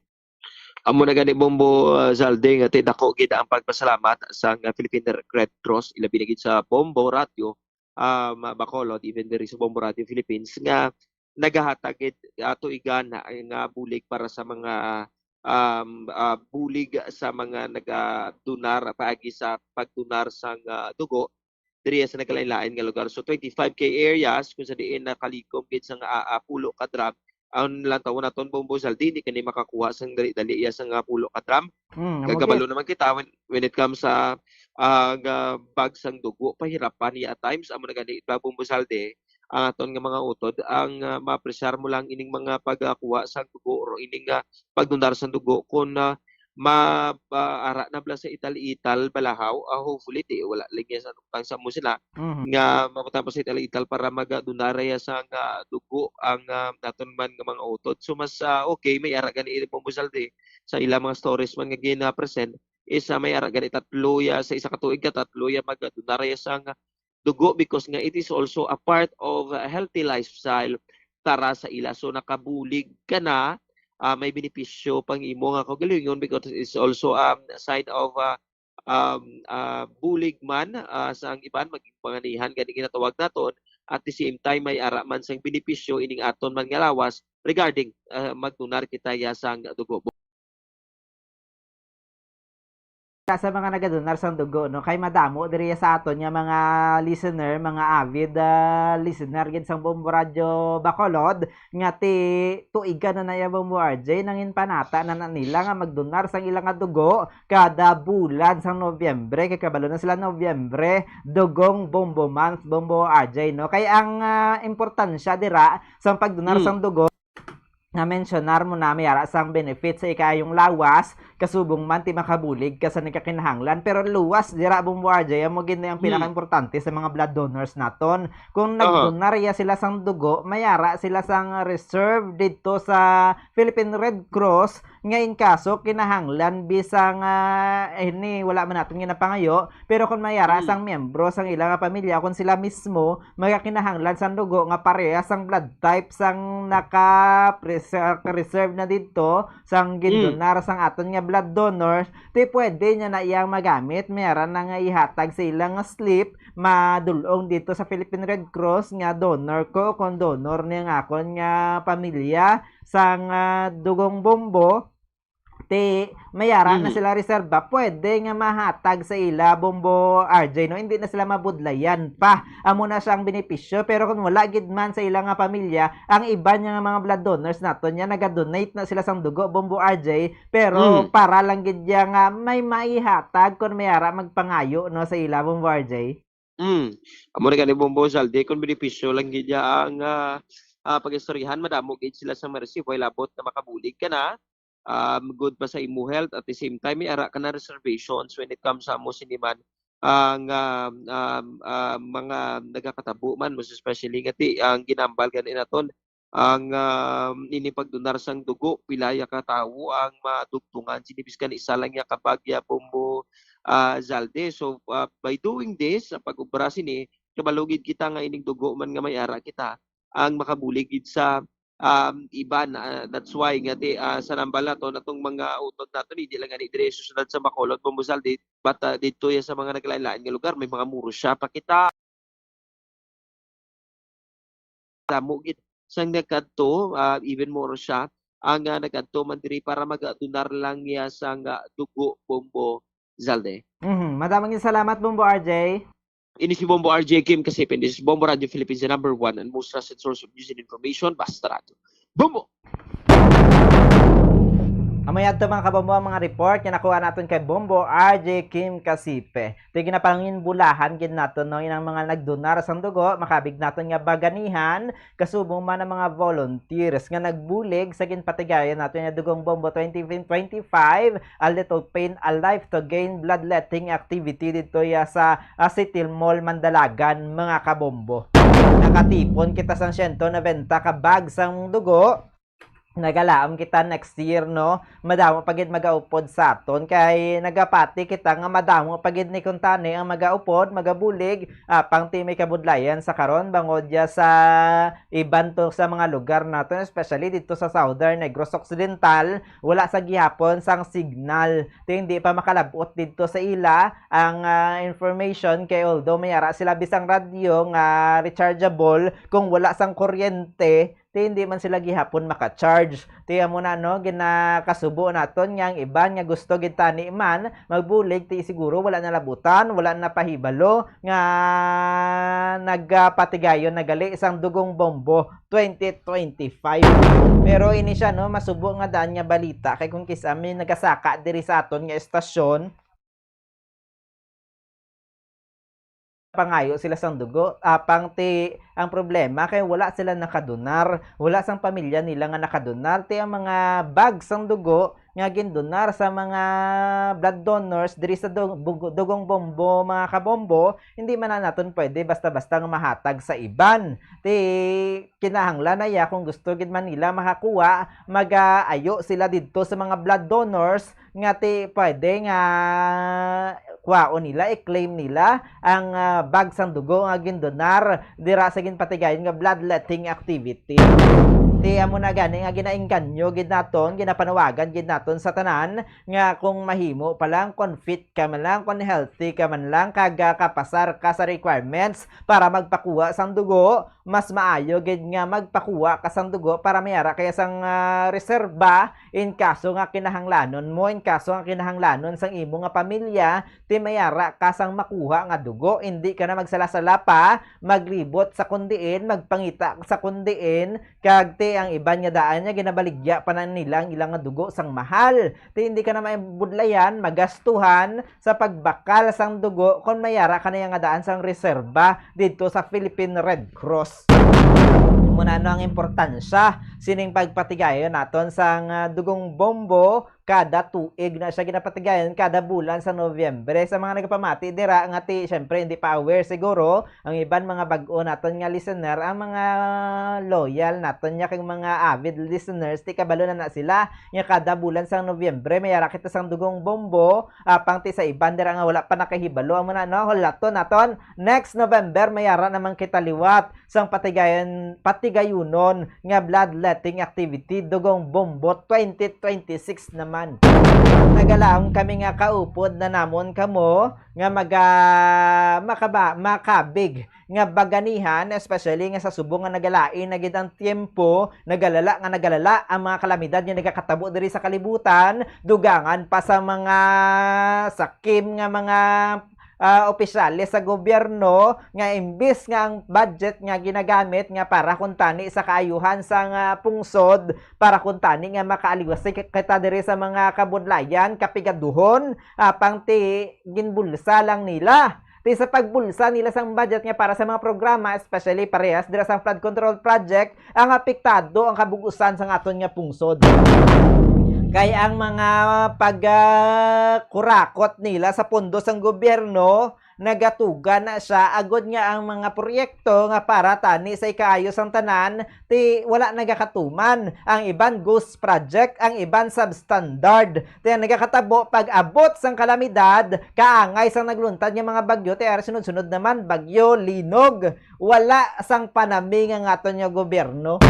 Amo na gani, Bombo, ah, Zalde, nga ti dako gid ang pagpasalamat sang, ah, Philippine Red Cross, ilabi na gid sa Bombo Radyo, um, Bacolod, even diri sa Bombo Radyo Philippines, nga nagahatag gid, ah, tuigan nga bulig para sa mga, um, ah, bulig sa mga nagadonar paagi sa pagdonar sang, ah, dugo diri sa nagkalain-lain nga lugar. So, twenty-five K areas kung sa diin nakalikom gid sang, ah, ah, pulo ka drum. Ang lantawon naton, Bombo Zalde, di kani makakuha sang dali-dali iya sang, ah, pulo ka drum. Hmm, amo Kagabalo gid. naman kita when, when it comes sa, ah, ga-, bag sang dugo, pahirapan iya at times. Amo na gani, Bombo Zalde, ang aton nga mga utod, ang, ah, ma-appreciate mo lang ining mga pagkuha sang dugo or ining, ah, pagdonar sang dugo kung, ah, ma-, ah, ara na bala sa ital-ital balahaw. Ah, hopefully, di, wala lang yan sa tangsa mo sila Mhm. nga mabutang pa sa ital-ital para mag-, ah, donar ya sang, ah, dugo ang, ah, naton man nga mga utod. So, mas, ah, okay, may ara gani, Bombo Zalde, sa ilang mga stories man nga gina-present, is, ah, may ara gani tatlo ya, sa isa ka tuig ka, tatlo ya mag-, ah, donar ya sang, ah, dugo because nga it is also a part of a healthy lifestyle para sa ila. So, nakabulig ka na, ah, may benepisyo pang imo nga kaugalingon because it's also, um, a sign of, ah, um, ah, bulig man, ah, sa ang iban, maging panganihan, gani ginatawag naton. At the same time, may ara man sang benepisyo ining aton man nga lawas regarding, ah, magdonar kita ya sang dugo. Sa mga nagadonar sang dugo, no, kay madamo diri sa aton nga mga listener, mga avid, ah, listener gid sang Bombo Radyo Bacolod, nga ti tuigan na na ya, Bombo R J, nangin panata na, na nila nga magdonar sang ila nga dugo kada bulan sang Nobyembre, kay kabalo na sila Nobyembre, Dugong Bombo Month, Bombo R J, no? Kay ang, ah, importansya dira sang pagdonar Mm. sang dugo, na-mensionar mo na, may ara sang benefit sa ikaayong lawas, kasubong man ti makabulig ka sa nagkakinahanglan. Pero luwas dira, Bombo R J, amo gid na ang Hmm. pinakaimportante sa mga blood donors naton. Kung Aha. nagdonar ya sila sang dugo, may ara sila sang reserve didto sa Philippine Red Cross nga in kaso kinahanglan bisan nga, eh, ni wala man naton ginapangayo, pero kung may ara sang miyembro sang ila nga pamilya, kung sila mismo magakinahanglan sang dugo nga parehas sang blood type sang naka-preser-, reserve na didto, sang gindonar sang aton nga blood donors, ti pwede niya na iyang magamit, may ara na nga ihatag sa ila nga slip, madul-ong dito sa Philippine Red Cross nga donor ko, kung donor ni ang akon nga pamilya sang, ah, dugong bombo, ti may ara na sila reserba, pwede nga mahatag sa ila, Bombo R J, no? Hindi na sila mabudlayan pa. Amo na siya ang benepisyo. Pero kung wala gid man sa ila nga pamilya, ang iban nga mga blood donors naton niya, naga-donate na sila sang dugo, Bombo R J, pero para lang gid niya nga may maihatag kung may ara magpangayo, no, sa ila, Bombo R J. Mm. Amo na gani, Bombo Zalde, kung benepisyo lang gid niya ang, ah, ah, pag-istoryahan, madamo gid sila sa ma-receive, way labot na makabulig ka na, um, good pa sa imo health, at the same time, may ara ka na reservations when it comes sa mo siniman ang, um, um, ah, mga nagakatabo man, most especially nga ti, ang ginambal gani naton, ang, um, ini pagdonar sang dugo, pila ya ka tawo ang madugtungan sini, biskan isa lang ya ka bag ya, Bombo, ah, Zalde. So, ah, by doing this, sa pag-obra sini, kabalo gid kita nga ining dugo man nga may ara kita, ang makabulig gid sa, um, iban. Ah, that's why nga ti, ah, sa nambal nato, natong mga utod nato, hindi lang gani diri sa syudad sa Bacolod, Bombo Zalde, but, ah, dito ya sa mga naglain-lain nga lugar, may mga Murcia pa kita. Damo gid sang nagkadto, ah, even more siya ang, ah, nagkadto man diri para magadonar lang niya sang, ah, dugo, Bombo Zalde. Mhm. Madamo nga salamat, Bombo R J. Ini si Bombo R J Kim Kasipin. This is Bombo Radio Philippines, the number one and most trusted source of news and information. Basta Radyo Bombo! Amo yadto, mga kabombo, ang mga report nga nakuha naton kay Bombo R J Kim Kasipe. Ti ginapanginbulahan gid naton, no, inang mga nagdonar sang dugo, makabig naton nga baganihan, kasubong man ang mga volunteers nga nagbulig sa ginpatigayon naton nga Dugong Bombo twenty twenty-five, A Little Pain, A Life to Gain Bloodletting Activity dito ya sa, ah, City Mall, Mandalagan, mga kabombo. Nakatipon kita sang siyento nobenta ka bag sang dugo. Nagalaom kita next year, no? Madamo pa gid magaupod sa aton, kay nagapati kita nga madamo pa gid ni kuntani ang magaupod, magabulig, apang ti may kabudlayan sa karon bangod ya sa iban to sa mga lugar naton, especially dito sa Southern Negros Occidental, wala sa gihapon sang signal. Ti hindi pa makalabot dito sa ila ang, ah, information, kay although may ara sila bisang radyo nga rechargeable, kung wala sang kuryente, ti hindi man sila gihapon maka-charge. Ti amo na, no, ginakasubo naton nga ang iban nga gusto gid tani man magbulig, ti siguro wala nalabutan, wala napahibalo nga nagapatigayon na gali sang Dugong Bombo twenty twenty-five. Pero ini siya, no, masubo nga daan nga balita, kay kung kis-a may nagasaka diri sa aton nga estasyon, pangayo sila sang dugo. Apang ti ang problema kay wala sila nakadonar, wala sang pamilya nila nga nakadonar. Ti ang mga bag sang dugo nga gindonar sa mga blood donors diri sa Dug-, Bug-, Dugong Bombo, mga kabombo, hindi man na naton pwede basta-basta nga mahatag sa iban. Ti kinahanglan na ya, kung gusto gid man nila makakuha, magaayo sila didto sa mga blood donors nga ti pwede nga kwaon nila, i-claim nila ang, ah, bag sang dugo nga gindonar dira sa ginpatigayon nga bloodletting activity. Ti amo na gani nga ginaengganyo gid naton, ginapanawagan gid naton sa tanan nga kung mahimo pa lang, kung fit ka man lang, kung healthy ka man lang, kag, ah, kapasar ka sa requirements para magpakuha sang dugo, mas maayo gid nga magpakuha ka sang dugo para may ara kaya sang, ah, reserba in kaso nga kinahanglanon mo, in kaso nga kinahanglanon sang imo nga pamilya, ti may ara ka sang makuha nga dugo. Hindi ka na magsala-sala pa, maglibot sa kundiin, magpangita sa kundiin, kag ti ang iban nga daan nga ginabaligya pa na nila ang ilang nga dugo sang mahal. Ti hindi ka na maibudlayan, magastuhan sa pagbakal sang dugo kon may ara ka na nga daan sang reserba didto sa Philippine Red Cross. Muna no ang importansya sining pagpatigayon naton sang, ah, Dugong Bombo kada tuig na siya ginapatigayon, kada bulan sa Nobyembre. Sa mga nagapamati dira nga ti, syempre, hindi pa aware siguro, ang iban mga bag-o naton nga listener, ang mga loyal naton nga kag mga avid listeners, ti kabalo na na sila nga kada bulan sang Nobyembre, may ara kita sang Dugong Bombo, apang ti sa iban dira nga wala pa nakahibalo, amo na, no? Hulaton naton, next November, may ara naman kita liwat sang patigayon, patigayunon nga bloodletting activity, Dugong Bombo twenty twenty-six naman. Nagalaom kami nga kaupod na namon kamo nga maga-, makaba-, makabig nga baganihan, especially nga sa subong nga nagalain na gid ang tiyempo, nagalala nga nagalala ang mga kalamidad nga nagakatabo diri sa kalibutan, dugangan pa sa mga sakim nga mga, ah, opisyales sa gobyerno nga imbis nga ang budget nga ginagamit nga para kuntani sa kaayuhan sa nga pungsod, para kuntani nga makaaliwas si-, kita diri sa mga kabudlayan, kapigaduhon, apang ti ginbulsa lang nila. Ti sa pagbulsa nila sang budget nga para sa mga programa, especially parehas dira sa flood control project, ang apektado ang kabug-usan sang aton nga pungsod. Kay ang mga pag, ah, kurakot nila sa pondo sang gobyerno, nagatuga na siya agod nga ang mga proyekto nga para tani sa ikaayo sang tanan, ti wala nagakatuman. Ang iban ghost project, ang iban substandard. Ti ang nagakatabo pag abot sang kalamidad, kaangay sang nagluntad nga mga bagyo, ti ara sunod-sunod naman, bagyo, linog. Wala sang panami nga aton nga gobyerno.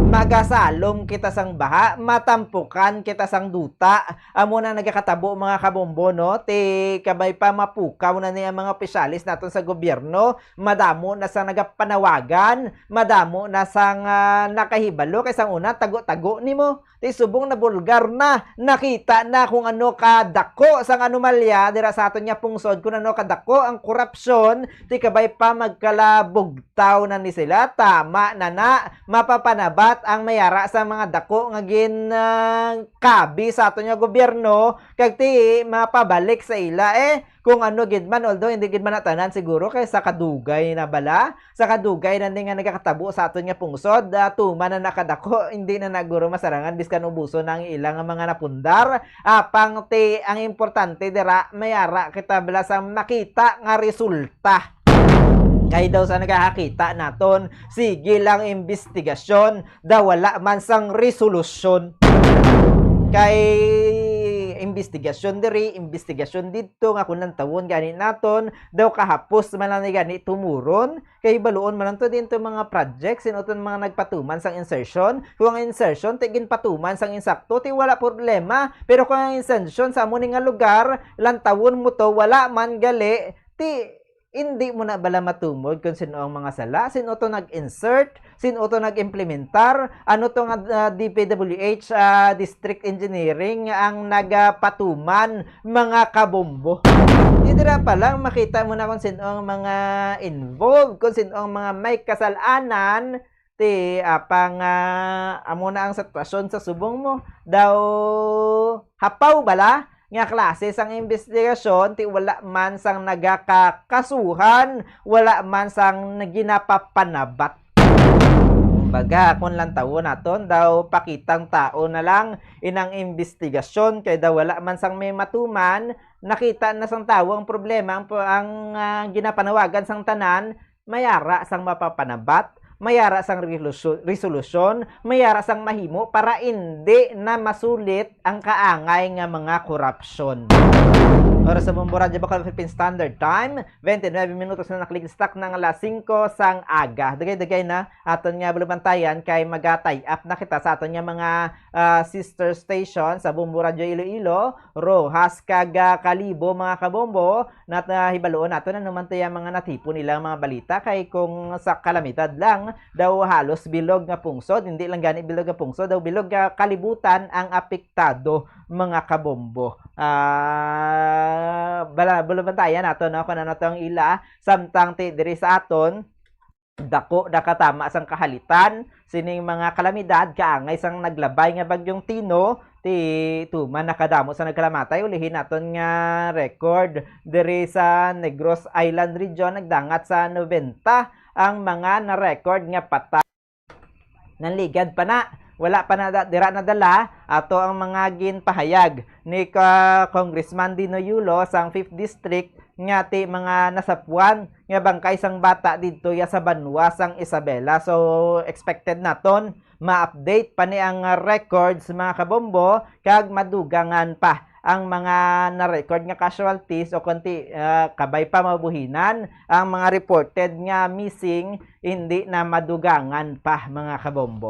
Magasalom kita sang baha, matampukan kita sang duta. Amo na nagakatabo, mga kabombo, no? Ti kabay pa mapukaw na ni ang mga opisyales naton sa gobyerno. Madamo na sang nagapanawagan, madamo na sang, ah, nakahibalo kay sang una tago-tago nimo. Ti subong na bulgar na, nakita na kung ano kadako sang anomalya dira sa aton nga pungsod, kung ano kadako ang korupsyon, ti kabay pa magkalabugtaw na ni sila. Tama na na, mapapanabat ang mayara sa mga dako nga gin, ah, kabi sa aton nga gobyerno, kag ti mapabalik sa ila, eh, kung ano gid man, although hindi gid man na tanan siguro, kay sa kadugay na bala, sa kadugay na ni nga nagakatabo sa aton nga pungsod, ah, tuman na nakadako, hindi na naguro masarangan biskan ubuson na ang ilang mga napundar. Apang ti ang importante dira, mayara kita bala sa makita nga resulta. Kay daw sa nagakakita naton, sige lang imbestigasyon, daw wala man sang resolusyon. Kay imbestigasyon diri, imbestigasyon didto, nga kung lantawon gani naton, daw kahapos man lang ni gani tumuron, kay baluon man lang to din to mga project, sin-o to mga nagpatuman sang insertion. Kung ang insertion, ti ginpatuman sang insakto, ti wala problema. Pero kung ang insertion sa amo ni nga lugar, lantawon mo to, wala man gali, ti hindi mo na bala matumod kung sin-o ang mga sala, sin-o to nag-insert, sin-o to nag-implementar, ano to nga, ah, D P W H, ah, District Engineering ang nagapatuman, mga kabombo. Di dira pa lang, makita mo na kung sin-o ang mga involved, kung sin-o ang mga may kasalanan, ti apang, ah, amo na ang sitwasyon sa subong mo. Daw hapaw bala nga klase sang imbestigasyon, ti wala man sang nagakakasuhan, wala man sang ginapapanabat. Kumbaga, kung lantawon naton, daw pakitang tao na lang inang imbestigasyon, kay daw wala man sang may matuman, nakita na sang tawo ang problema, ang, ang, ah, ginapanawagan sang tanan, mayara sang mapapanabat, mayara sang relusyo-, resolusyon, mayara sang mahimo para indi na masulit ang kaangay nga mga korupsyon. Oras sa Bombo Radyo Bacol Philippine Standard Time, twenty-nine minutos na, nakaligstap na nga alas singko sang aga. Dugay-dugay na aton nga balubantayan kay maga-tie up na kita sa aton nga mga, ah, sister station sa Bombo Radyo Iloilo, Roxas kag, ah, Kalibo, mga kabombo. Nat-, ah, hibaluon naton ano man to yung mga natipon nilang mga balita, kay kung sa kalamidad lang daw halos bilog nga pungsod, hindi lang gani bilog nga pungsod, daw bilog nga kalibutan ang apektado, mga kabombo. Ah, bala-, balubantayan naton, no, kung ano tong ila, samtang ti diri sa aton, dako na katama sang kahalitan sining mga kalamidad, kaangay sang naglabay nga Bagyong Tino, ti tuman nakadamo sa nagkalamatay. Ulihin naton nga record diri sa Negros Island Region, nagdangat sa nobenta ang mga na-record nga patay. Nanligad pa na Wala pa na da-, dira nadala ato ang mga ginpahayag ni ka Congressman Dino Yulo sang Fifth District nga ti mga nasapuan nga bangkay sang bata didto ya sa banwa sang Isabela. So, expected naton ma-update pa ni ang records, mga kabombo, kag madugangan pa ang mga na-record nga casualties o kon ti, ah, kabay pa mabuhinan ang mga reported nga missing, hindi na madugangan pa, mga kabombo.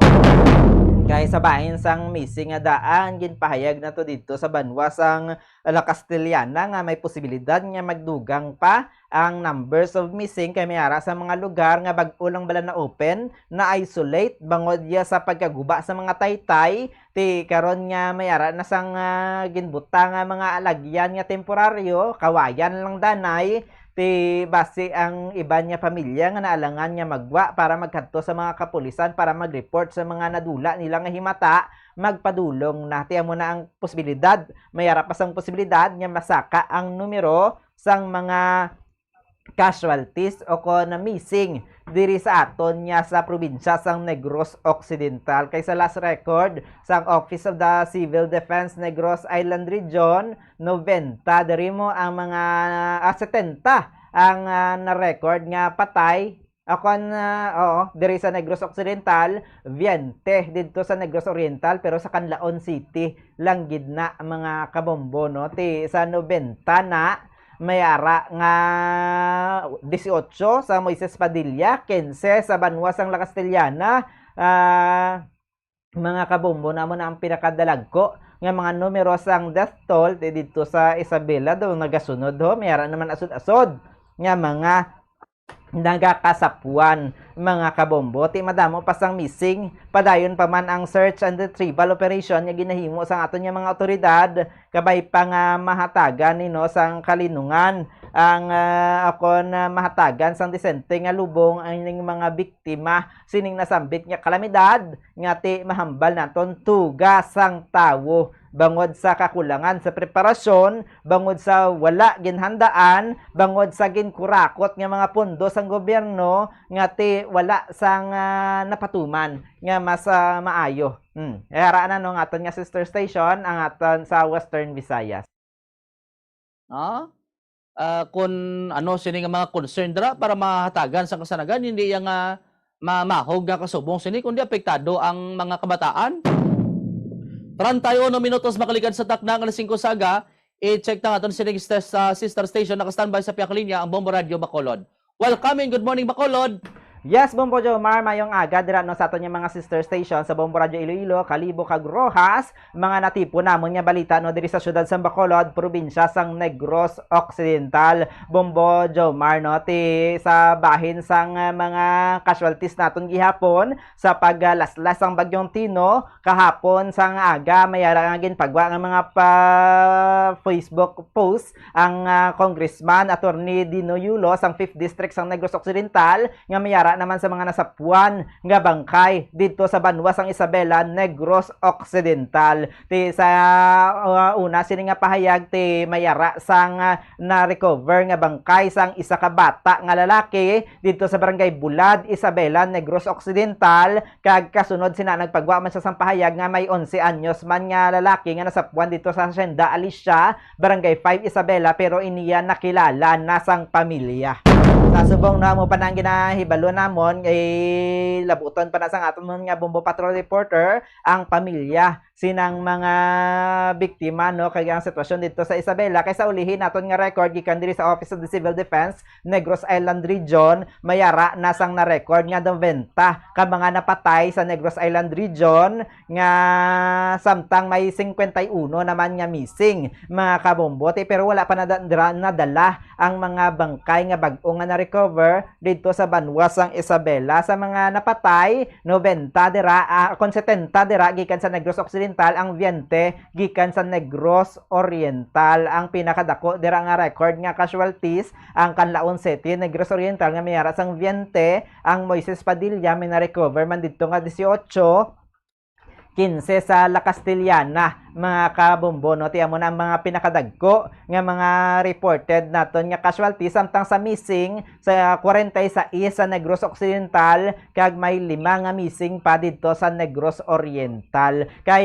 Kay sa bahin sang missing nga daan, ginpahayag nato didto sa banwa sang La Castellana nga may posibilidad nga magdugang pa ang numbers of missing kay may ara sa mga lugar nga bag-o lang bala na-open, na-isolate bangod ya sa pagkaguba sa mga taytay. Ti karon nga may ara na sang, ah, ginbutang nga mga alagyan nga temporaryo, kawayan lang danay. Ti basi ang iban nga pamilya nga naalangan nga maggwa para magkadto sa mga kapulisan para mag-report sa mga nadula nila nga himata, magpadulong na. Ti amo na ang posibilidad, may ara pa sang posibilidad nga masaka ang numero sang mga casualties o kon missing diri sa aton nga sa probinsya sang Negros Occidental. Kay sa last record sang Office of the Civil Defense Negros Island Region, nobenta diri mo ang mga, ah, setenta ang, ah, na-record nga patay. O kon, ah, oo, diri sa Negros Occidental, veinte didto sa Negros Oriental, pero sa Canlaon City lang gid na, mga kabombo, no? Ti sa nobenta na, may ara nga dieciocho sa Moises Padilla, quince sa banwa sang La Castellana, ah, mga kabombo, namo na ang pinakadalagko nga mga numero sang death toll ti didto sa Isabela, daw nagasunod ho, may ara naman asod-asod nga mga nagakasapuan, mga kabombo. Ti madamo pa sang missing, padayon pa man ang search and retrieval operation nga ginahimo sang aton nga mga awtoridad, kabay pa nga mahatagan nino sang kalinungan ang, ah, akon, ah, mahatagan sang disente nga lubong ang ining mga biktima sining nasambit nga kalamidad nga ti mahambal naton tuga sang tawo bangod sa kakulangan sa preparasyon, bangod sa wala ginhandaan, bangod sa ginkurakot nga mga pondo sang gobyerno nga ti wala sang, ah, napatuman nga mas, ah, maayo. Hmm. Era na no, ang aton nga sister station, ang aton sa Western Visayas. Ah, ah, kun ano sini nga mga concern dira para mahatagan sang kasanagan, hindi iya nga mamahog nga kasubong sini, kundi apektado ang mga kabataan. Treinta y uno minutos makalikad sa takna nga alas singko sa aga, i-check ta nga aton sining sis-, sa sister station, naka-standby sa pihak linya ang Bombo Radio Bacolod. Welcome and good morning, Bacolod. Yes, Bombo Jomar, mayong aga dira no sa aton nga mga sister station sa Bombo Radio Iloilo, Kalibo, kag Roxas. Mga natipon namon nga balita no diri sa siyudad sang Bacolod, probinsya sang Negros Occidental. Bombo Jomar no, ti sa bahin sang, ah, mga casualties naton gihapon sa paglaslas sang Bagyong Tino, kahapon sang aga, may ara nga ginpagwa nga mga pa Facebook post ang, ah, Congressman Attorney Dino Yulo sang Fifth District sang Negros Occidental nga may ara naman sa mga nasapuan nga bangkay didto sa banwa sang Isabela, Negros Occidental. Ti sa, ah, una sini nga pahayag ti may ara sang, ah, na-recover nga bangkay sang isa ka bata nga lalaki didto sa Barangay Bulad, Isabela, Negros Occidental, kag kasunod sina nagpagwa man siya sang pahayag nga may onse anyos man nga lalaki nga nasapuan didto sa Hacienda Alicia, Barangay five, Isabela, pero iniya nakilala na sang pamilya. Sa subong na mo pa na ang ginahibalo namon, eh, labuton pa na sang aton nga Bombo Patrol reporter ang pamilya sinang mga biktima, no, kag ang sitwasyon didto sa Isabela. Kay sa ulihi naton nga record gikan diri sa Office of the Civil Defense, Negros Island Region, may ara na sang na-record nga nobenta ka mga napatay sa Negros Island Region, nga samtang may singkwenta y uno naman nga missing, mga kabombo. Ti, pero wala pa nada-, dra-, nadala ang mga bangkay nga bag-o nga na-recover didto sa banwa sang Isabela. Sa mga napatay, nobenta dira, ah, kon setenta dira gikan sa Negros Occidental, ang veinte gikan sa Negros Oriental. Ang pinakadako dira nga record nga casualties, ang Canlaon City, Negros Oriental, nga may ara sang veinte, ang Moises Padilla may na-recover man didto nga dieciocho, quince sa La Castellana, Mga kabombo, no? Ti amo na ang mga pinakadagko nga mga reported naton nga casualty, samtang sa missing sa forty-six sa Negros Occidental, kag may lima nga missing pa didto sa Negros Oriental. Kay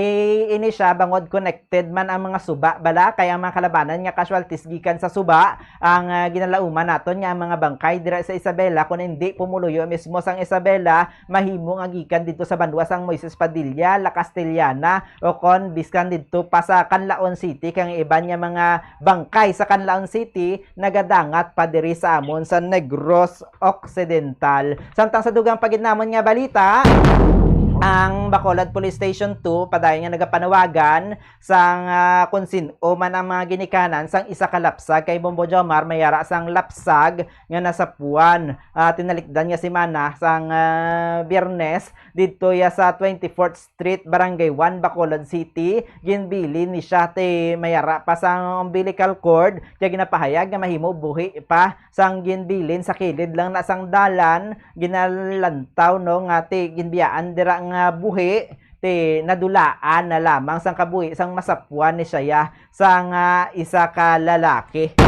ini siya bangod connected man ang mga suba bala, kay ang mga kalabanan nga casualties gikan sa suba ang, ah, ginalauman naton nga ang mga bangkay dira sa Isabela, kun hindi pumuluyo mismo sang Isabela, mahimo nga gikan didto sa banwa sang Moises Padilla, La Castellana, o kon biskan didto pa sa Canlaon City, kay ang iban nga mga bangkay sa Canlaon City nagadangat pa diri sa amon sa Negros Occidental. Samtang sa dugang pa gid namon nga balita, ang Bacolod Police Station two padayon nga nagapanawagan sang, ah, kung sin-o man ang mga ginikanan sang isa ka lapsag kay Bombo Jomar, may ara sang lapsag nga nasapuan, ah, tinalikdan nga semana sang, ah, Biyernes didto ya sa twenty-fourth Street, Barangay one, Bacolod City. Ginbilin ni siya ti may ara pa sang umbilical cord, kay ginapahayag nga mahimo buhi pa sang ginbilin sa kilid lang na sang dalan. Ginalantaw, no, nga ti ginbiyaan dira nga buhi, ti nadulaan na lamang sang kabuhi sang masapuan ni siya sang, ah, isa ka lalaki.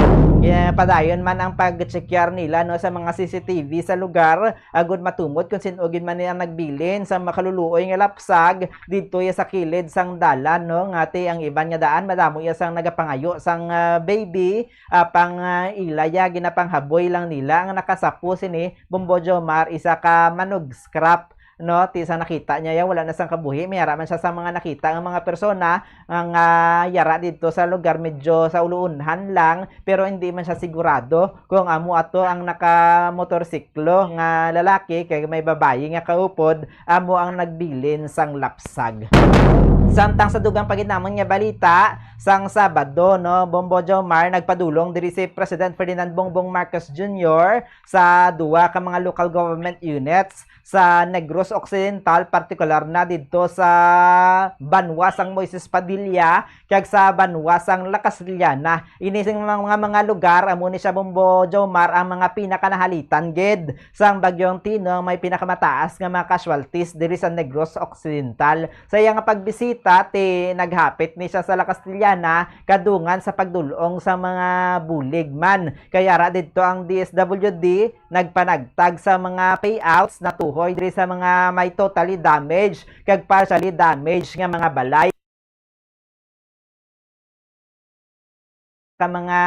Padayon man ang pag-checkar nila, no, sa mga C C T V sa lugar, agud matumod kung sin-o gid man ang nagbilin sa makaluluoy nga lapsag didto ya sa kilid sang dalan, no, nga ti ang iban nga daan madamo ya sang nagapangayo sang, ah, baby, ah, pang, ah, ila ya ginapanghaboy lang nila ang nakasapo sini, Bombo Jomar, isa ka manug-scrap, no? Ti sa nakita niya ya, wala na sang kabuhi. May ara man siya sa mga nakita nga mga persona nga, nga yara didto sa lugar, medyo sa uluunhan lang, pero hindi man siya sigurado kung amo ato ang nakamotorsiklo nga lalaki, kay may babayi nga kaupod, amo ang nagbilin sang lapsag. Samtang sa dugang pa gid namon nga balita, sang Sabado, no, Bombo Jomar, nagpadulong diri si President Ferdinand Bongbong Marcos Junior sa duwa ka mga local government units sa Negros Occidental, partikular na didto sa banwa sang Moises Padilla kag sa banwa sang La Castellana. Ini sing mga, mga, mga lugar, amo ni siya, Bombo Jomar, ang mga pinakanahalitan gid sang Bagyong Tino, ang may pinakamataas nga mga casualties diri sa Negros Occidental. Sa iya nga pagbisita, ti naghapit ni siya sa La Castellana, kadungan sa pagdul-ong sa mga bulig man. Kay ara didto ang D S W D nagpanagtag sa mga payouts natuhoy diri sa mga may totally damaged kag partially damaged nga mga balay. Ka mga,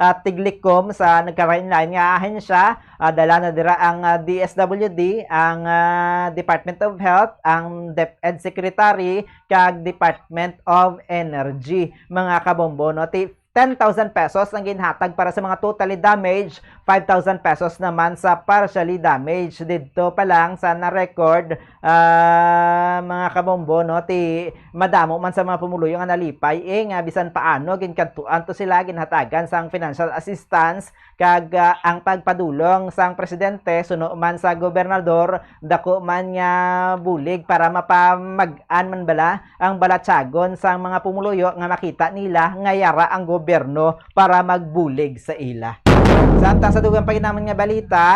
ah, tiglikom sa nagkalain-lain nga ahensya, ah, dala na dira ang, ah, D S W D, ang, ah, Department of Health, ang DepEd Secretary, kag Department of Energy, mga kabombo, no? Ti-, ten thousand pesos ang ginhatag para sa mga totally damaged, five thousand pesos naman sa partially damaged. Didto pa lang sa na-record, ah, mga kabombo, no, ti madamo man sa mga pumuluyo nga nalipay, eh, nga bisan paano ginkadtuan to sila, ginhatagan sang financial assistance, kag, ah, ang pagpadulong sang presidente suno man sa gobernador, dako man nga bulig para mapamag-an man bala ang balatyagon sang mga pumuluyo nga makita nila nga yara ang gobyerno para magbulig sa ila. Samtang sa dugang pa gid namon nga balita,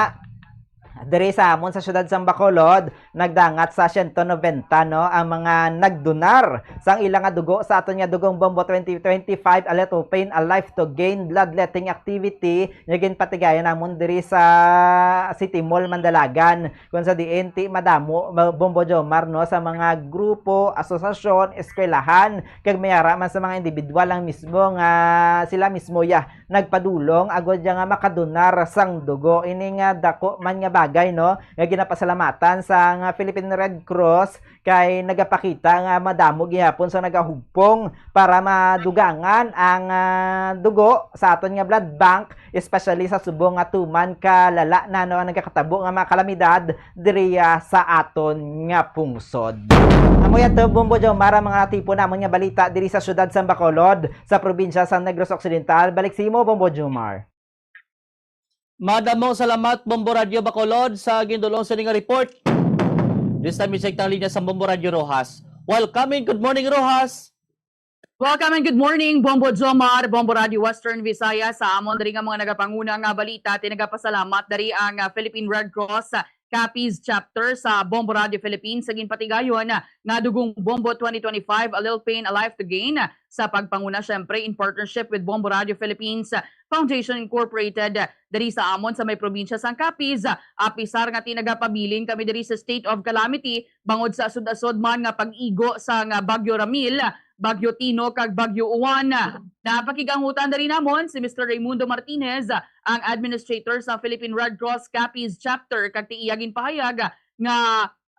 diri sa amon sa siyudad sang Bacolod, nagdangat sa siyento nobenta, no, ang mga nagdonar sang ila nga dugo sa aton nga Dugong Bombo twenty twenty-five, A Little Pain, A Life to Gain bloodletting activity nga ginpatigayon namon diri sa City Mall, Mandalagan, kung sa diin ti madamo, ma-, Bombo Jomar, no, sa mga grupo, asosasyon, eskwelahan, kag may ara man sa mga individual lang mismo nga sila mismo ya nagpadulong agod ya nga makadonar sang dugo. Ini nga dako man nga bagay, no, nga ginapasalamatan sang Philippine Red Cross, kay nagapakita nga madamo gihapon sa nagahugpong para madugangan ang, ah, dugo sa aton nga blood bank, especially sa subong nga tuman ka lala na, no, ang nagakatabo nga mga kalamidad diri, ah, sa aton nga pungsod. Amo ya to, Bombo Jomar, ang mga natipon namon nga balita diri sa siyudad sang Bacolod, sa probinsya sang Negros Occidental. Balik sa imo, Bombo Jomar. Madamo salamat, Bombo Radyo Bacolod, sa gindulong sini nga report. This time, i-check ta ang linya sa Bombo Radyo Roxas. Welcome and good morning, Roxas. Welcome and good morning, Bombo Jomar, Bombo Radyo Western Visayas, sa amon diri nga mga nagapanguna nga balita. Ti nagapasalamat diri ang, ah, Philippine Red Cross, ah, Capiz Chapter sa Bombo Radio Philippines sa ginpatigayon nga Dugong Bombo twenty twenty-five, A Little Pain, A Life to Gain, sa pagpanguna, syempre, in partnership with Bombo Radio Philippines Foundation Incorporated, diri sa amon sa may probinsya sang Capiz. Apisar nga ti nagapabilin kami diri sa state of calamity bangod sa asod-asod man nga pag-igo sang Bagyo Ramil, Bagyo Tino, kag Bagyo Uwan. Napakig-angutan diri namon si Mister Raymundo Martinez, ang administrator sa Philippine Red Cross Capiz Chapter, kag ti iya ginpahayag nga,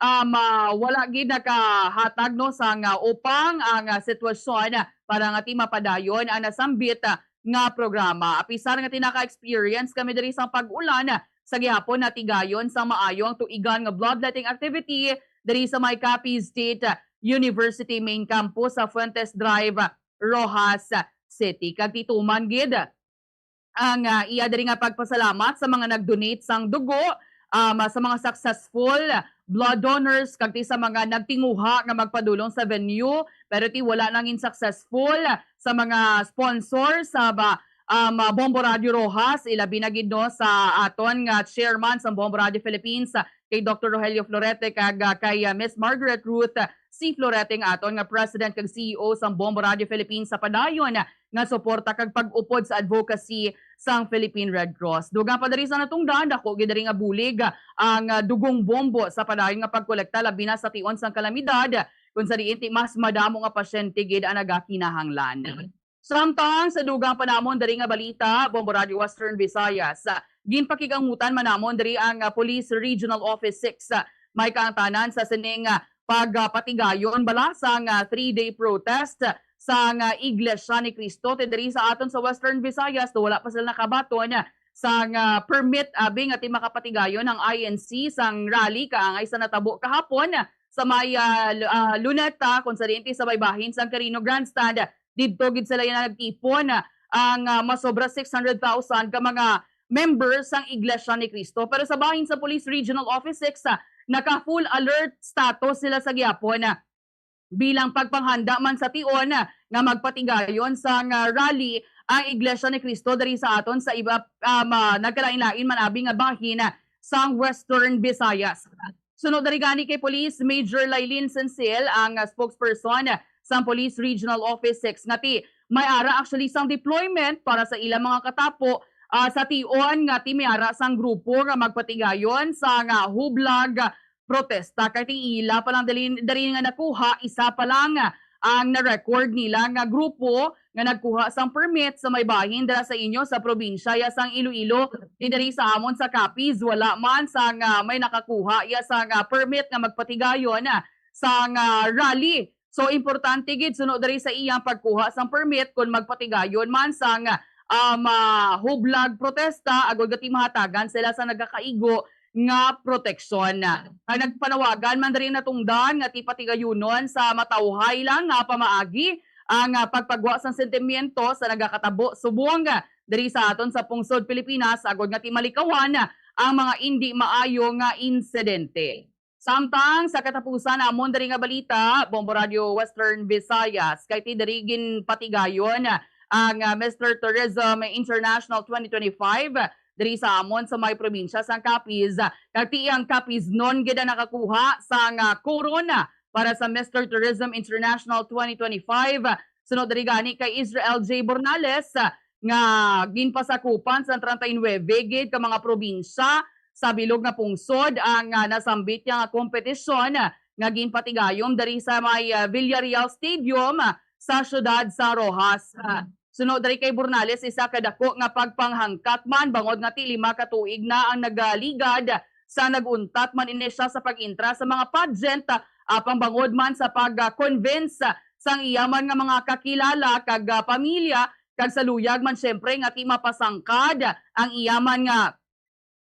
um, ah, wala gid nakahatag, no, sang upang ang, ah, sitwasyon para nga ti mapadayon ang nasambit, ah, nga programa. Apisar nga ti naka-experience kami diri sang pag-ulan, sa gihapon natigayon sang maayo ang tuigan nga bloodletting activity diri sa may Capiz State University main campus sa Fuentes Drive, Roxas City. Kag ti tuman gid ang, ah, iya diri nga pagpasalamat sa mga nag-donate sang dugo, um, sa mga successful blood donors, kag ti sa mga nagtinguha nga magpadulong sa venue pero ti wala nangin successful, sa mga sponsors sa ba, um, ah, Bombo Radio Roxas, ilabi na gid, no, sa aton nga chairman sa Bombo Radio Philippines, ah, kay Doctor Rogelio Florete, kag, ah, kay, ah, Miss Margaret Ruth, ah, C. Florete, nga aton nga president kag C E O sang Bombo Radio Philippines, sa padayon, ah, nga suporta kag pag-upod sa advocacy sang Philippine Red Cross. Dugang pa diri sa natungdan, dako gid diri nga bulig, ah, ang, ah, dugong bombo sa padayon nga pagkolekta, labi na sa tion sang kalamidad, kung sa diin ti mas madamo nga pasyente gid ang nagakinahanglan. Samtang sa dugang pa namon diri nga balita, Bombo Radio Western Visayas, ah, ginpakig-angutan man namon diri ang, ah, Police Regional Office six, ah, may kaangtanan sa sining, ah, pagpatigayon bala sang, ah, three-day protest sang, ah, Iglesia ni Cristo ti diri sa aton sa Western Visayas, do wala pa sila nakabaton sang, ah, permit abi nga ti makapatigayon ang I N C sang rally kaangay sa natabo kahapon sa may, ah, Lu-, ah, Luneta, kung sa diin ti sa may bahin sang Quirino Grandstand. Didto gid sila yan nagtipon, ah, ang, ah, masobra six hundred thousand ka mga members sang Iglesia ni Cristo. Pero sa bahin sa Police Regional Office six, ah, naka full alert status sila sa gihapon, ah, bilang pagpanghanda man sa tion, ah, nga magpatigayon sang, ah, rally ang Iglesia ni Cristo diri sa aton sa iba, ah, ma-, nagkalain-lain man abi nga bahin, ah, sang Western Visayas. Suno diri gani kay Police Major Lailin Sensil, ang, ah, spokesperson sang Police Regional Office six, nga ti may ara actually sang deployment para sa ilang mga katapo, ah, sa tion nga ti may ara sang grupo nga magpatigayon sang, ah, hublag protesta. Kay ti ila pa lang dali, dali nga nakuha, isa pa lang, ah, ang na-record nila nga grupo nga nagkuha sang permit sa may bahin dira sa inyo sa probinsya ya sang Iloilo. Ti diri sa amon sa Capiz, wala man sang, ah, may nakakuha ya sang, ah, permit nga magpatigayon, ah, sang, ah, rally. So, importante gid suno diri sa iyang pagkuha sang permit kon magpatigayon man sang, um, ah, hublag protesta, agod nga ti mahatagan sila sa nagakaigo nga proteksyon. Ang nagpanawagan man diri natungdan nga ti patigayunon sa matawhay lang nga pamaagi ang, ah, pagpagwa sang sentimiento sa nagakatabo subong, ah, diri sa aton sa pungsod Pilipinas, agod nga ti malikawan ang mga indi maayo nga insidente. Samtang sa katapusan namon diri nga balita, Bombo Radio Western Visayas, kay ti diri ginpatigayon ang, ah, Mister Tourism International twenty twenty-five diri sa amon sa may probinsya sang Capiz. Kag ti ang Capiznon gid ang nakakuha sang, ah, korona para sa Mister Tourism International twenty twenty-five. Suno diri gani kay Israel J Bornales, ah, nga ginpasakupan sang treinta y nuebe gid ka mga probinsya sa bilog nga pungsod ang, ah, nasambit niya nga kompetisyon, ah, nga ginpatigayon diri sa may, ah, Villarreal Stadium, ah, sa siyudad sa Roxas. Ah, suno diri kay Bornales, isa ka dako nga pagpanghangkat man bangod nga ti lima ka tuig na ang nagaligad sa nag-untat man ini siya sa pag-intra sa mga pageant, ah, apang bangod man sa pag-convince, ah, sang iya man nga mga kakilala kag, ah, pamilya, kag sa luyag man siyempre nga ti mapasangkad ang iya man nga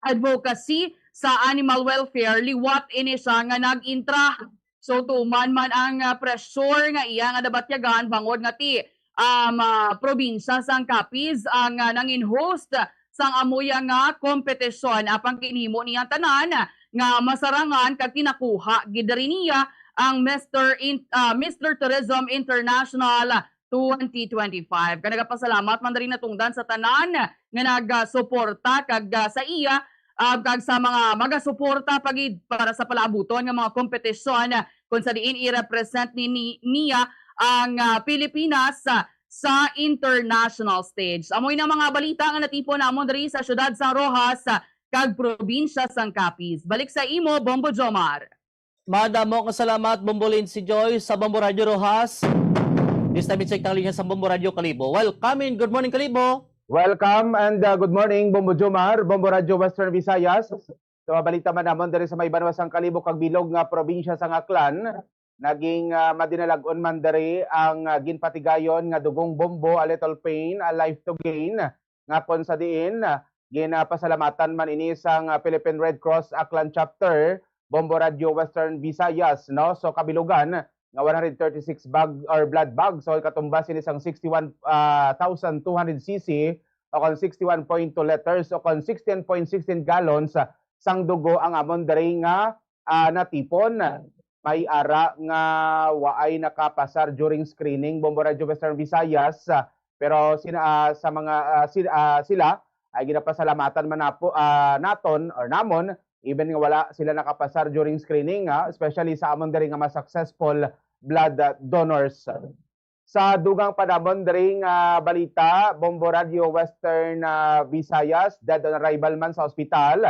advocacy sa animal welfare, liwat ini siya nga nag-intra. So, tuman man ang, ah, pressure nga iya nga nabatyagan bangod nga ti, um, ah, probinsya sang Capiz ang, ah, nangin-host sang amuya nga kompetisyon. Apang ginhimo niya tanan nga masarangan kag tinakuha gid diri niya ang Mister In-, ah, Mister Tourism International twenty twenty-five. Kag nagapasalamat man diri natungdan sa tanan nga nagasuporta kag, ah, sa iya, ah, kag sa mga magasuporta pa gid para sa palaabuton nga mga kompetisyon, ah, kung sa diin i-represent ni, ni niya ang, ah, Pilipinas, ah, sa international stage. Amoy na mga balita nga natipon namon diri sa siyudad sang Roxas, ah, kag probinsya sang Capiz. Balik sa imo, Bombo Jomar. Madamo nga salamat, Bombo Lindsay Joy, sa Bombo Radio Roxas. This time, i-check ang linya sa Bombo Radio Kalibo. Welcome and good morning, Kalibo. Welcome and, uh, good morning, Bombo Jomar, Bombo Radio Western Visayas. Sa mga balita man namon diri sa may banwa sang Kalibo kag bilog nga probinsya sang Aklan, naging, uh, madinalag-on man diri ang, uh, ginpatigayon nga dugong bombo, A Little Pain, A Life to Gain, nga kon sa diin, ah, ginapasalamatan man ini sang, ah, Philippine Red Cross Aklan Chapter, Bombo Radio Western Visayas, no? So, kabilugan nga one hundred thirty-six bag or blood bag. So, katumbas ini sang sixty-one, ah, thousand two hundred C C o kon sixty-one point two liters o kon sixteen point sixteen gallons, ah, sang dugo ang amon diri nga, ah, natipon. May ara nga waay nakapasar during screening, Bombo Radio Western Visayas, ah, pero sina-, ah, sa mga, ah, sil-, ah, sila ay ginapasalamatan man napo, ah, naton or namon, even nga wala sila nakapasar during screening, ah, especially sa amon diri nga mga successful blood, ah, donors. Sa dugang pa namon diri nga balita, Bombo Radio Western, ah, Visayas, dead on arrival man sa ospital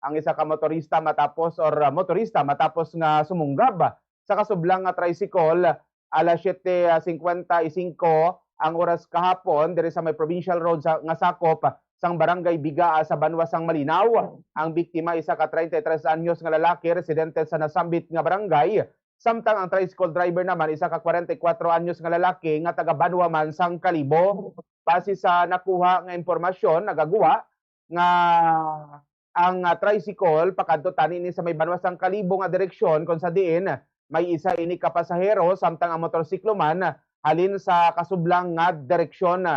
ang isa ka motorista matapos, or, ah, motorista matapos nga sumunggab sa kasublang nga tricycle alas siyete cincuenta y cinco ang oras kahapon diri sa may provincial road sa, nga sakop sang Barangay Bigaa sa banwa sang Malinaw. Ang biktima, isa ka treinta y tres anyos nga lalaki, residente sa nasambit nga barangay, samtang ang tricycle driver naman, isa ka kwarenta y kuwatro anyos nga lalaki nga taga banwa man sang Kalibo. Base sa nakuha nga impormasyon, nagagwa nga ang, ah, tricycle pakadto tani ni sa may banwa sang Kalibo nga direksyon, kon sa diin may isa ini ka pasahero, samtang ang motorsiklo man halin sa kasublang nga direksyon.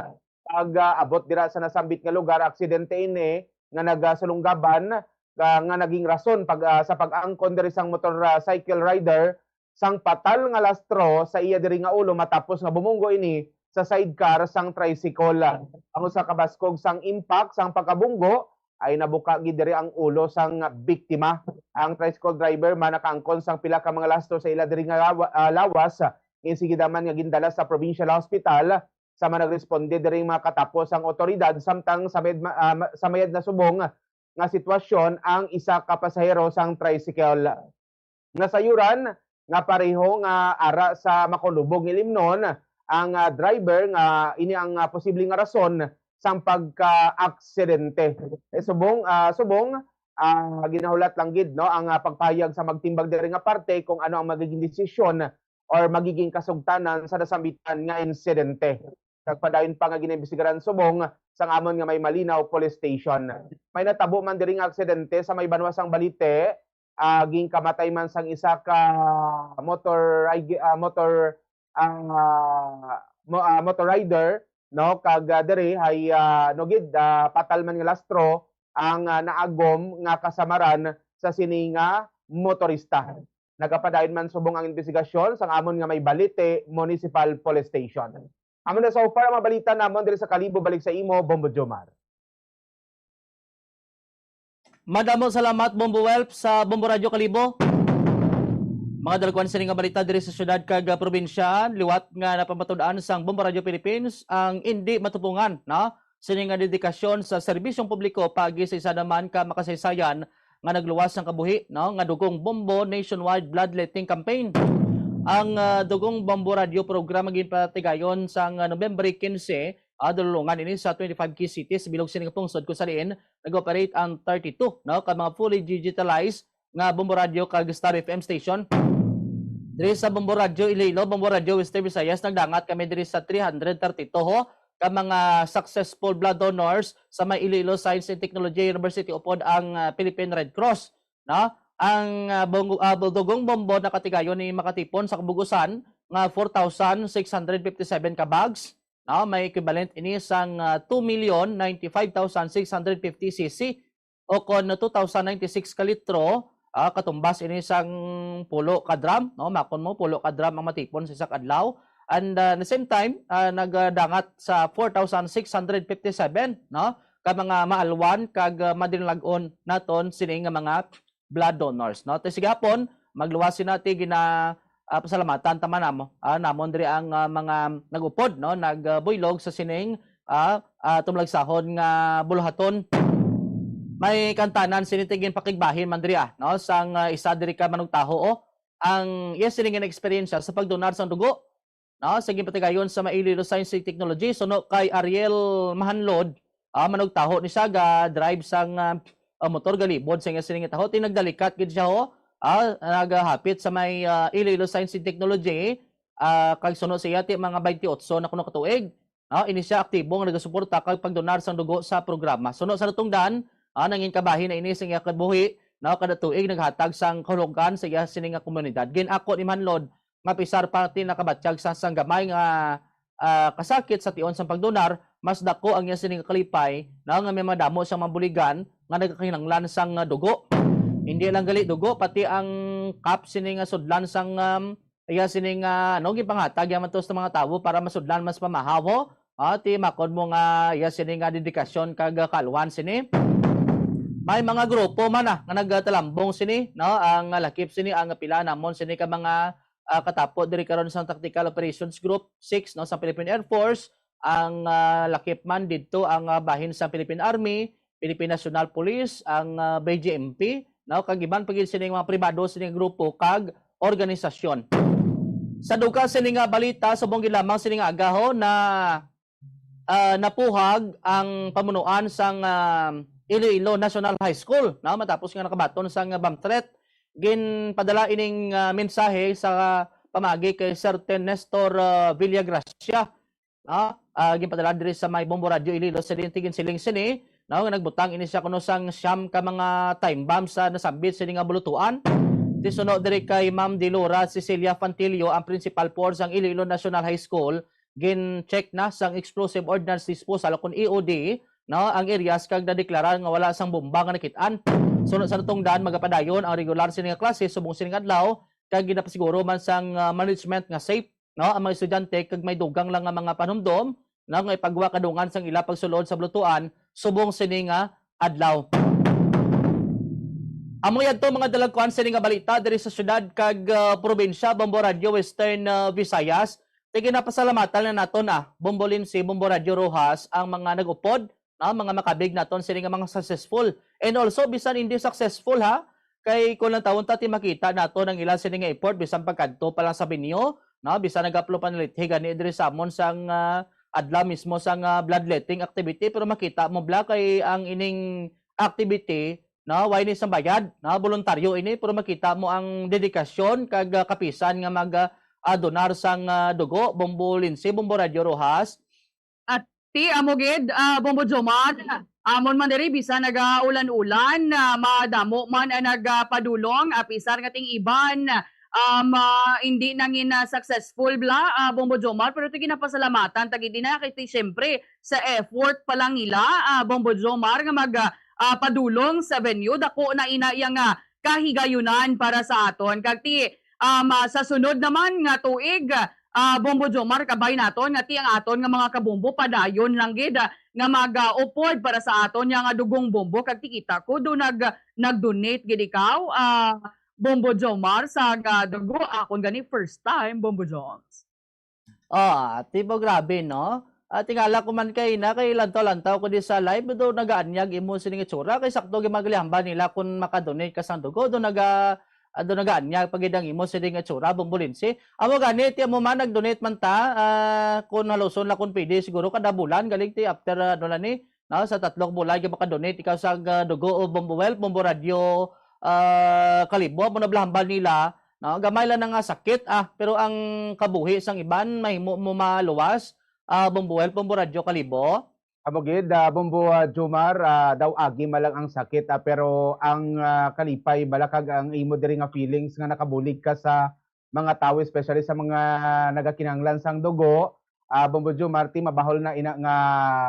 Pag, ah, abot dira sa nasambit nga lugar, aksidente ini nga nagasulunggaban, ah, nga naging rason pag, ah, sa pag-angkon diri sang motor, ah, cycle rider sang patal nga lastro sa iya diri nga ulo matapos nga bumunggo ini sa sidecar sang tricycle. Ang usa ka baskog sang impact sang pagkabunggo ay nabuka gid diri ang ulo sang biktima. Ang tricycle driver man nakaangkon sang pila ka mga lastro sa ila diri nga lawa-, ah, lawas, nga sige man nga gindala sa provincial hospital. Sama nagresponde diri mga katapo sang otoridad, samtang sa mayad ma-, ah, ma-, sa mayad na subong nga sitwasyon ang isa ka pasahero sang tricycle. Nasayuran nga pareho nga ara sa Macolubog, Ilimnon ang, ah, driver nga ini ang, ah, posible nga rason sang pagka-aksidente. Eh, subong, ah, subong, ah, ginahulat lang gid, no, ang, ah, pagpahayag sa magtimbag diri nga parte kung ano ang magiging desisyon or magiging kasugtanan sa nasambitan nga insidente. Nagpadayon pa nga ginaimbestigaran subong sang amon nga may Malinaw Police Station. May natabo man diri nga aksidente sa may banwa sang Balite, ah, ginkamatay man sang isa ka motor, ah, motor, ah, mo-, ah, motor rider, no, kag, ah, diri hay, ah, no gid, ah, patal man nga lastro ang, ah, naagom nga kasamaran sa sini nga motorista. Nagapadayon man subong ang imbestigasyon sang amon nga may Balite Municipal Police Station. Amo na so far ang mga balita namon diri sa Kalibo. Balik sa imo, Bombo Jomar. Madamo salamat, Bombo Welp, sa Bombo Radyo Kalibo. Mga dalagwan sini nga balita diri sa syudad kag, ah, probinsya, liwat nga napamatud-an sang Bombo Radyo Philippines ang indi matupungan, no? Sini nga dedikasyon sa serbisyong publiko paagi sa isa naman ka makasaysayan nga nagluwas sang kabuhi, no, nga Dugong Bombo Nationwide Bloodletting Campaign. Ang, ah, Dugong Bombo Radyo Program ginpatigayon sang, ah, Nobyembre quince, ah, dulungan ini sa twenty-five key cities bilog sini nga pungsod, kung sa diin nag-operate ang thirty-two, no, ka mga fully digitalized nga Bombo Radyo kag Star F M station. Diri sa Bombo Radyo Iloilo, Bombo Radyo Western Visayas, nagdangat kami diri sa three hundred thirty-two ka mga successful blood donors sa may Iloilo Science and Technology University upod ang, ah, Philippine Red Cross, no? Ang, ah, bong-, ah, Dugong Bombo nakatigayon ni makatipon sa kabug-usan nga four thousand six hundred fifty-seven ka bags, no? May equivalent ini sang, ah, two million ninety-five thousand six hundred fifty C C o kon two thousand ninety-six ka litro, ah, katumbas ini sang pulo ka drum, no? Makon mo, pulo ka drum ang matipon sa isa ka adlaw. And, ah, the same time, ah, nagdangat sa four thousand six hundred fifty-seven, no, sa mga maalwan kag, ah, madinalag-on naton sini nga mga blood donors, no? Ti sige hapon, magluwas sina ti gina, ah, pasalamatan ta man namo, ah, namon diri ang, ah, mga nag-upod, no, nagbuylog sa sining, ah, ah, tumlagsahon nga buluhaton. May kantanan sini ti ginpakigbahin man diri, ah, no, sang, ah, isa diri ka manugtaho, oh, ang iya sini nga eksperyensya sa pagdonar sang dugo, no, sa ginpatigayon sa Iloilo Science and Technology, suno kay Ariel Mahanlod, ah, manugtaho ni siya ga-drive sang, ah, ah, motor galibod sa iya sining taho. Ti nagdalikat gid siya, ho, ah, nagahapit sa may, ah, Iloilo Science and Technology, ah, kag suno siya ti mga twenty-eight na kuno ka tuig. Ah, ini siya aktibo nga nagasuporta kag pagdonar sang dugo sa programa. Suno sa natungdan, ah, nangin kabahin na ini sa iya kabuhi, no, kada tuig naghatag sang kahulugan sa iya sini nga komunidad. Gin-ako ni Mahanlod nga pisar pa ti nakabatyag sa sang gamay nga, ah, kasakit sa tion sang pagdonar, mas dako ang iya sini nga kalipay, no, nga may madamo siyang mabuligan nga nagakahinanglan sang, ah, dugo. Hindi lang gali dugo, pati ang cup sini nga sudlan sang, um, iya sini nga, ano, gipanghatag yaman to sa mga tawo para masudlan mas pamahaw, ho. Ah, ti makon mo nga iya sini nga dedikasyon kag, ah, kalwan sini. May mga grupo man, ah, nga nagtalambong sini, no? Ang, ah, lakip sini, ang pila namon sini ka mga, ah, katapo diri karon sa Tactical Operations Group six, no, sa Philippine Air Force. Ang, ah, lakip man didto ang, ah, bahin sa Philippine Army, Philippine National Police, ang, ah, B J M P, no, kag iban pa gid sining mga pribado sining grupo kag organisasyon. Sa dugang sini nga balita, subong gid lamang sini nga aga, ho, na, ah, napuhag ang pamunuan sang, ah, Iloilo National High School, no, matapos nga nakabaton sang bomb threat. Ginpadala ining, ah, mensahe sa pamagi kay Sir Ten Nestor, ah, Villagracia, no? Ah, ginpadala diri sa may Bombo Radio Iloilo City, ginsiling sini, no, nga nagbutang ini siya kuno sang siyam ka mga time bomb sa nasambit sini nga bulutuan. Ti suno diri kay Ma'am Delora Cecilia Fantilio, ang principal for sang Iloilo National High School, gin-check na sang Explosive Ordnance Disposal, kun E O D, no, ang areas kag nadeklara nga wala sang bomba nga nakit-an. Suno sa natungdan, magapadayon ang regular sini nga klase subong sining adlaw, kag ginapasiguro man sang, ah, management nga safe, no, ang mga estudyante kag may dugang lang nga mga panumdom, no, nga ipagwa kadungan sang ila pagsulod sa bulutuan subong sini nga adlaw. Amo yadto mga dalagkuan sini nga balita diri sa syudad kag, ah, probinsya. Bombo Radio Western, ah, Visayas. Ti ginapasalamatan na naton, ah, Bombo Lindsay, Bombo Radio Rojas, ang mga nag-upod, no, mga makabig naton sini nga mga successful. And also, bisan hindi successful, ha, kay kung lang tawon ta, ti makita naton ang ila sini nga effort bisan pagkadto pa lang sa venue, no, bisan nagaplo pa nalithi gani diri sa amon sang, ah, adlaw mismo sang, ah, bloodletting activity, pero makita mo bala kay ang ining activity, no, way ni sang bayad, no, voluntaryo ini, pero makita mo ang dedikasyon kag, ah, kapisan nga mag, ah, ah, donar sang, ah, dugo, Bombo Lindsay, Bombo Radio Rojas. At ti amo gid, ah, Bombo Jomar, amon man diri bisan nagaulan-ulan, ah, madamo man ang nagapadulong, ah, pisar nga ting iban, um, ah, hindi nangin, ah, successful bala, ah, Bombo Jomar, pero ti ginapasalamatan ta gid na kay ti, siyempre, sa effort pa lang nila, ah, Bombo Jomar, nga mag, ah, ah, padulong sa venue, dako na ina iya nga kahigayunan para sa aton. Kag ti, um, ah, sa sunod naman nga tuig, ah, Bombo Jomar, kabay naton nga ti ang aton nga mga kabombo padayon lang gid, ah, nga mag, ah, upod para sa aton nga, nga dugong bombo. Kag ti kita ko do nag, nag-donate gid ikaw, ah, Bombo Jomar, sa, ah, dugo. Akon gani first time, Bombo Joms. Ah, tipo grabe, no? Ah, tingala ko man kay na, kay lantaw-lantaw ko di sa live, do nagaanyag imo sining itsura, kay sakto gid maglihambal nila kung makadonate ka sang dugo, do naga, ah, do nagaanyag pa gid ang imo sining itsura, Bombo Lindsay. Amo gani, ti amo man, nag-donate man ta, ah, kung haluson lang kung pwede, siguro kada bulan, galing ti after, ah, ano lang ni, no, sa tatlo ka bulan, yung makadonate ikaw sa, ah, dugo o Bombo Wealth, Bombo Radio, ah, Kalibo, amo na blahambal nila, no? Gamay lang na nga sakit, ah, pero ang kabuhi sang iban mahimo mo maluwas, ah, Bombo Wealth, Bombo Radio Kalibo. Amo gid, ah, Bombo, ah, Jomar, ah, daw agi man lang ang sakit, ah, pero ang, ah, kalipay bala kag ang imo diri nga feelings nga nakabulig ka sa mga tawo, especially sa mga nagakinahanglan sang dugo, ah, Bombo Jomar, ti mabahol na ina nga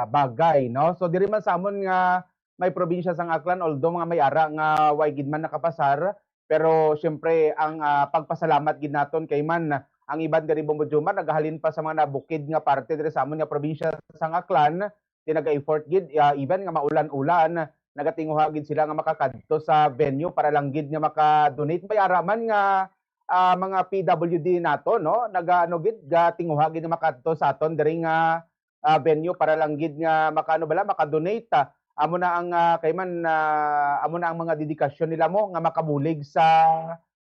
bagay, no? So, diri man sa amon nga may probinsya sang Aklan, although mga may ara nga way gid man nakapasar, pero siyempre ang, ah, pagpasalamat gid naton kay man ang iban diri, Bombo Jomar, nagahalin pa sa mga nabukid nga parte diri sa amon nga probinsya sang Aklan, ti naga-effort gid, ah, even nga maulan-ulan, nagatinguha gid sila nga makakadto sa venue para lang gid nga maka-donate. May ara man nga, ah, mga P W D nato, no? Nagaano gid, gatinguha gid nga makadto sa aton diri nga, ah, venue para lang gid nga makaano bala, maka-donate, ah. Amo na ang, ah, kay man, ah, amo na ang mga dedikasyon nila mo nga makabulig sa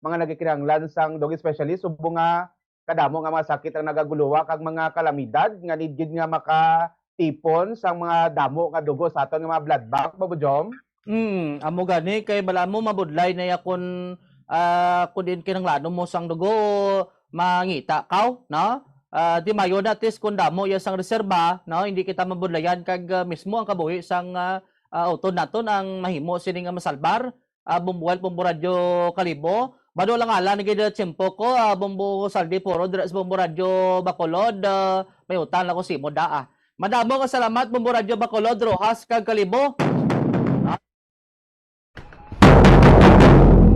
mga nagakinahanglan sang dugo, especially subong nga kadamo nga mga sakit ang nagaguluwa kag mga kalamidad nga need gid nga makatipon sang mga damo nga dugo sa aton nga mga blood bank, Bobo Jom. Hmm, amo gani kay bala mo mabudlay na ya kun, ah, kun diin kinahanglanon mo sang dugo, mangita kaw, no? Ah, di mayo na at least kun damo ya sang reserba, no? Hindi kita mabudlayan kag, ah, mismo ang kabuhi sang, ah, ah, utod naton ang mahimo sini nga masalbar. Ah, Bombo Wild, Bombo Radyo Kalibo. Bado lang ala na gid tiyempo ko, ah, Bombo Saldi Puro, dira sa Bombo Radyo Bacolod, ah, may utang lang ko sa imo da, ah. Madamo nga salamat, Bombo Radyo Bacolod, Roxas, kag Kalibo.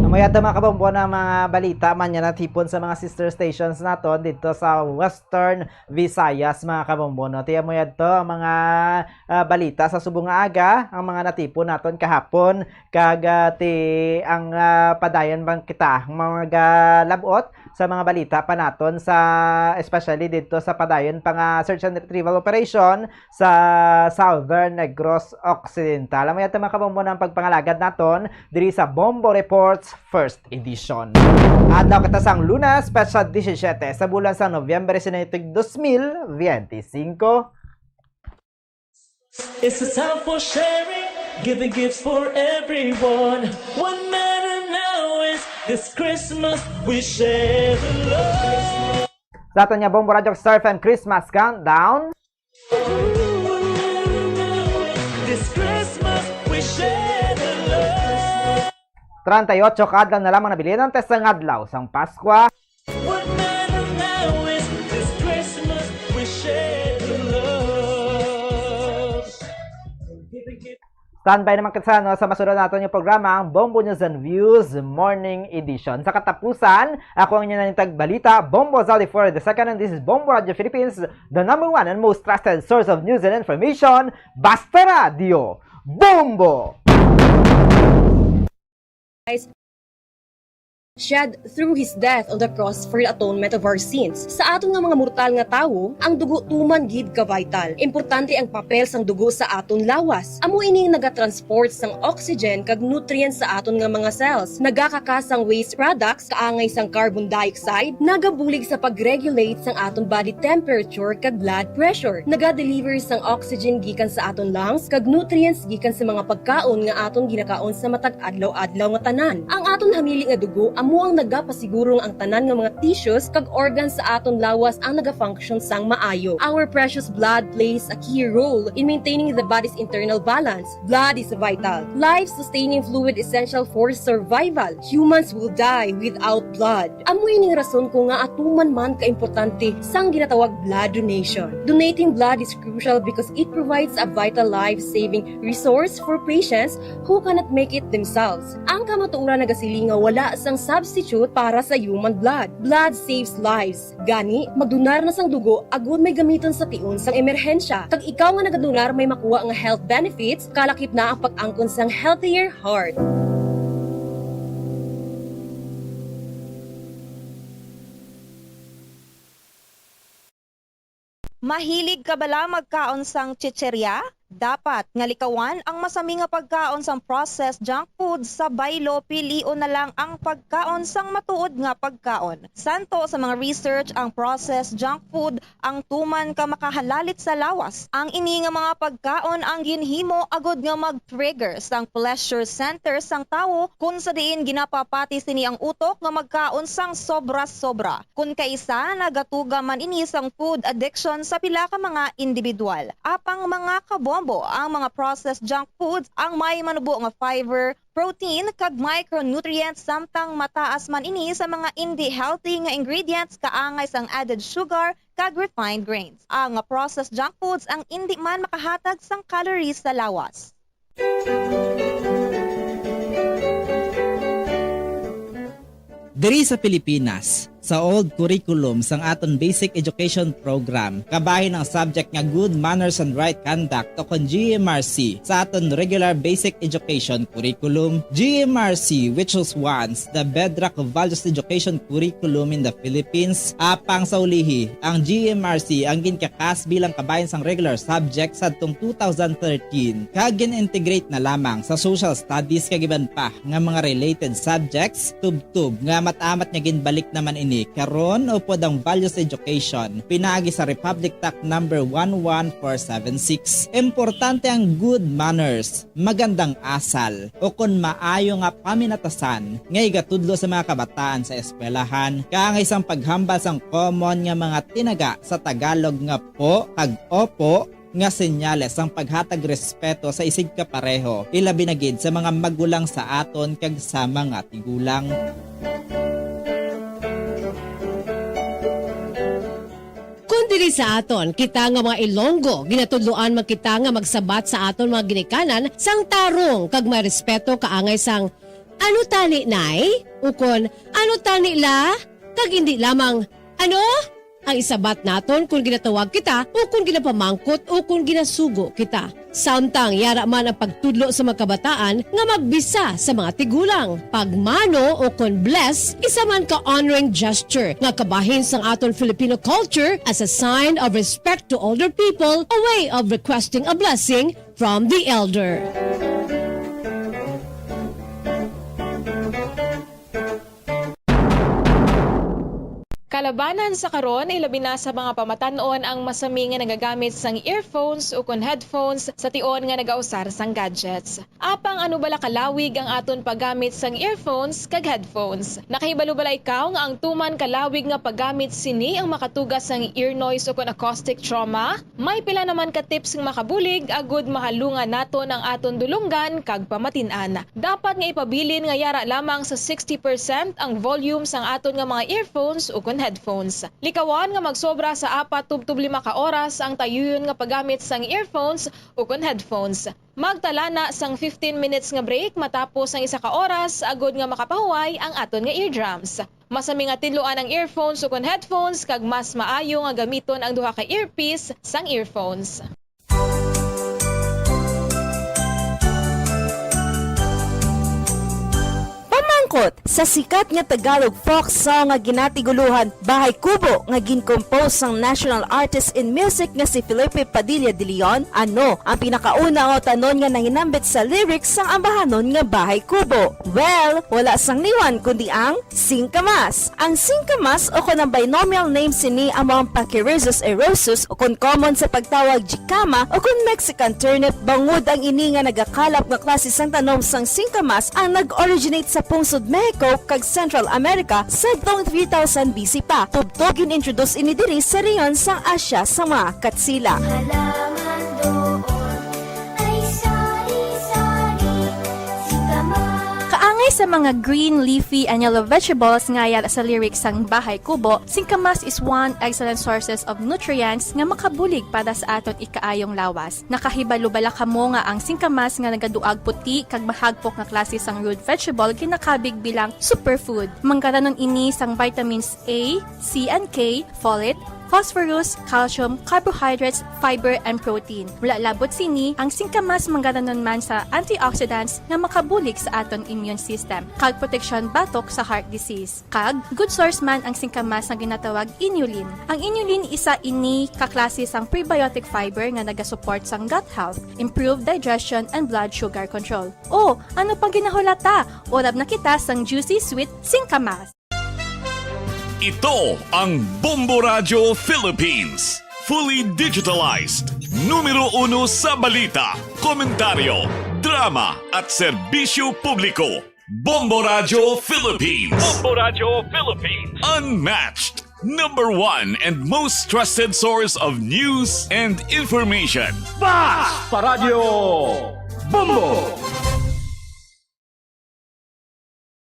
Amo yata, mga kabombo, na mga balita man nga natipon sa mga sister stations naton dito sa Western Visayas, mga kabombo, no? Ti amo yadto ang mga, ah, balita sa subong nga aga, ang mga natipon naton kahapon, kag, ah, ti ang, ah, padayon bang kita ang mga galab-ot sa mga balita pa naton sa, especially dito sa padayon pa nga search and retrieval operation sa Southern Negros Occidental. Amo yadto, mga kabombo, ang pagpangalagad naton diri sa Bombo Reports First Edition. Adlaw kita sang Lunes, petsa disisiete sa bulan sang Nobyembre, sinitig dos mil biyente singko. It's a time for sharing, giving gifts for everyone. What matter now is this Christmas we share the love. Sa aton nga Bombo Radyo Star F M Christmas Countdown. This Christmas, we share the love. Treinta y ocho ka adlaw na lamang nabilin antes sang adlaw sang Paskwa. What matter now is this Christmas, we share the love. Standby naman kita, no, sa masunod naton nga programa, ang Bombo News and Views Morning Edition. Sa katapusan, ako ang inyong nangitag balita, Bombo Zaldi Flores the second, and this is Bombo Radio Philippines, the number one and most trusted source of news and information. Basta Radio Bombo! Shed through his death on the cross for the atonement of our sins. Sa aton nga mga mortal nga tawo, ang dugo tuman gid ka vital. Importante ang papel sang dugo sa aton lawas. Amo ini ang nagatransport sang oxygen kag nutrients sa aton nga mga cells. Nagakakas sang waste products kaangay sang carbon dioxide, nagabulig sa pag-regulate sang aton body temperature kag blood pressure. Nagadeliver sang oxygen gikan sa aton lungs kag nutrients gikan sa mga pagkaon nga aton ginakaon sa matag adlaw-adlaw nga tanan. Ang aton hamili nga dugo amo ang nagapasiguro nga ang tanan nga mga tissues kag organs sa aton lawas ang nagafunction sang maayo. Our precious blood plays a key role in maintaining the body's internal balance. Blood is vital, life-sustaining fluid essential for survival. Humans will die without blood. Amo ining rason ko nga atuman man kaimportante sang ginatawag blood donation. Donating blood is crucial because it provides a vital life-saving resource for patients who cannot make it themselves. Ang kamatuoran nagasiling nga wala sang substitute para sa human blood. Blood saves lives. Gani, magdonar na sang dugo agud may gamiton sa tion sang emerhensya. Kag ikaw nga nagadonar may makuha nga health benefits, kalakip na ang pag-angkon sang healthier heart. Mahilig ka bala magkaon sang chichirya? Dapat nga likawan ang masami nga pagkaon sang processed junk food sa baylo, pilion na lang ang pagkaon sang matuod nga pagkaon. Santo sa mga research, ang processed junk food ang tuman ka makahalalit sa lawas. Ang ini nga mga pagkaon ang ginhimo agud nga mag-trigger sang pleasure center sang tawo, kun sa diin ginapapati sini ang utok nga magkaon sang sobra-sobra. Kun kaisa, nagatuga man ini sang food addiction sa pila ka mga individual. Apang mga kabombo, ang mga processed junk foods ang may manubo nga fiber, protein, kag micronutrients, samtang mataas man ini sa mga indi healthy nga ingredients kaangay sang added sugar kag refined grains. Ang processed junk foods ang indi man makahatag sang calories sa lawas. Diri sa Pilipinas, sa old curriculum sang aton basic education program, kabahin ang subject nga good manners and right conduct, o kon G M R C, sa aton regular basic education curriculum. G M R C, which was once the bedrock of values education curriculum in the Philippines, apang sa ulihi, ang G M R C ang ginkakas bilang kabahin sang regular subject sadtong two thousand thirteen, kag gin-integrate na lamang sa social studies kag iban pa nga mga related subjects, tubtob nga amat-amat nga ginbalik naman ini karon upod ang values education pinaagi sa Republic Act number one one four seven six. Importante ang good manners, magandang asal, o kon maayo nga paminatasan nga igatudlo sa mga kabataan sa eskwelahan, kaangay sang paghambal sang common nga mga tinaga sa Tagalog nga po kag opo, nga senyales sang paghatag respeto sa isigkapareho, ilabi na gid sa mga magulang sa aton kag sa mga tigulang. Kon diri sa aton, kita nga mga Ilonggo, ginatudloan man kita nga magsabat sa aton mga ginikanan sang tarong kag may respeto kaangay sang, "Ano tani, Nay?" ukon, "Ano tani, La?" kag indi lamang, "Ano?" Ang isabat naton kon ginatawag kita o kon ginapamangkot o kon ginasugo kita. Samtang yara man ang pagtudlo sa mga kabataan nga magbisa sa mga tigulang. Pagmano o kon bless, isa man ka honoring gesture nga kabahin sang aton Filipino culture as a sign of respect to older people, a way of requesting a blessing from the elder. Kalabanan sa karon, ilabi na sa mga pamatan-on ang masami nga nagagamit sang earphones ukon headphones sa tion nga nagausar sang gadgets. Apang ano bala kalawig ang aton paggamit sang earphones kag headphones? Nakahibalo bala ikaw nga ang tuman kalawig nga paggamit sini ang makatuga sang ear noise ukon acoustic trauma? May pila naman ka tips nga makabulig agud mahalungan naton ang aton dulonggan kag pamatin-an. Dapat nga ipabilin nga yara lamang sa sixty percent ang volume sang aton nga mga earphones ukon headphones. Likawan nga magsobra sa apat tubtob lima ka oras ang tayuyon nga paggamit sang earphones ukon headphones. Magtala na sang fifteen minutes nga break matapos ang isa ka oras agud nga makapahuway ang aton nga eardrums. Masami nga tidloan ang earphones ukon headphones, kag mas maayo nga gamiton ang duha ka earpiece sang earphones. Pamangkot, sa sikat nga Tagalog folk song nga ginatiguluhan Bahay Kubo nga gin-compose sang national artist in music nga si Felipe Padilla de Leon, ano ang pinakauna nga utanon nga nahinambit sa lyrics sang ambahanon nga Bahay Kubo? Well, wala sang liwan kundi ang singkamas. Ang singkamas, o kon ang binomial name sini, amo ang Pachyrhizis eriosus, o kon common sa pagtawag jicama, o kon Mexican turnip, bangod ang ini nga nagakalap nga klase sang tanom sang singkamas ang nag-originate sa pungsod Mexico kag Central America sadtong three thousand B C pa. Tubtob gin-introduce ini diri sa rehiyon sang Asia sa mga Katsila. Halaman doon ay sari-sari, singkamas. Kaangay sa mga green, leafy, and yellow vegetables nga yara sa lyrics sang Bahay Kubo, singkamas is one excellent sources of nutrients nga makabulig para sa aton ikaayong lawas. Nakahibalo bala kamo nga ang singkamas nga nagaduag puti kag mahagpok nga klase sang root vegetable ginakabig bilang superfood? Manggaranon ini sang vitamins A, C and K, folate, phosphorus, calcium, carbohydrates, fiber, and protein. Wala labot sini, ang singkamas manggaranon man sa antioxidants nga makabulig sa aton immune system kag proteksyon batok sa heart disease. Kag good source man ang singkamas nga ginatawag inulin. Ang inulin isa ini ka klase sang prebiotic fiber nga nagasupport sang gut health, improve digestion, and blood sugar control. O, ano pang ginahulata? Urab na kita sang juicy sweet singkamas. Ito ang Bombo Radyo Philippines. Fully digitalized. Numero uno sa balita, komentaryo, drama, at serbisyo publiko. Bombo Radyo Philippines. Bombo Radyo Philippines. Unmatched. Number one and most trusted source of news and information. Basta Radyo Bombo!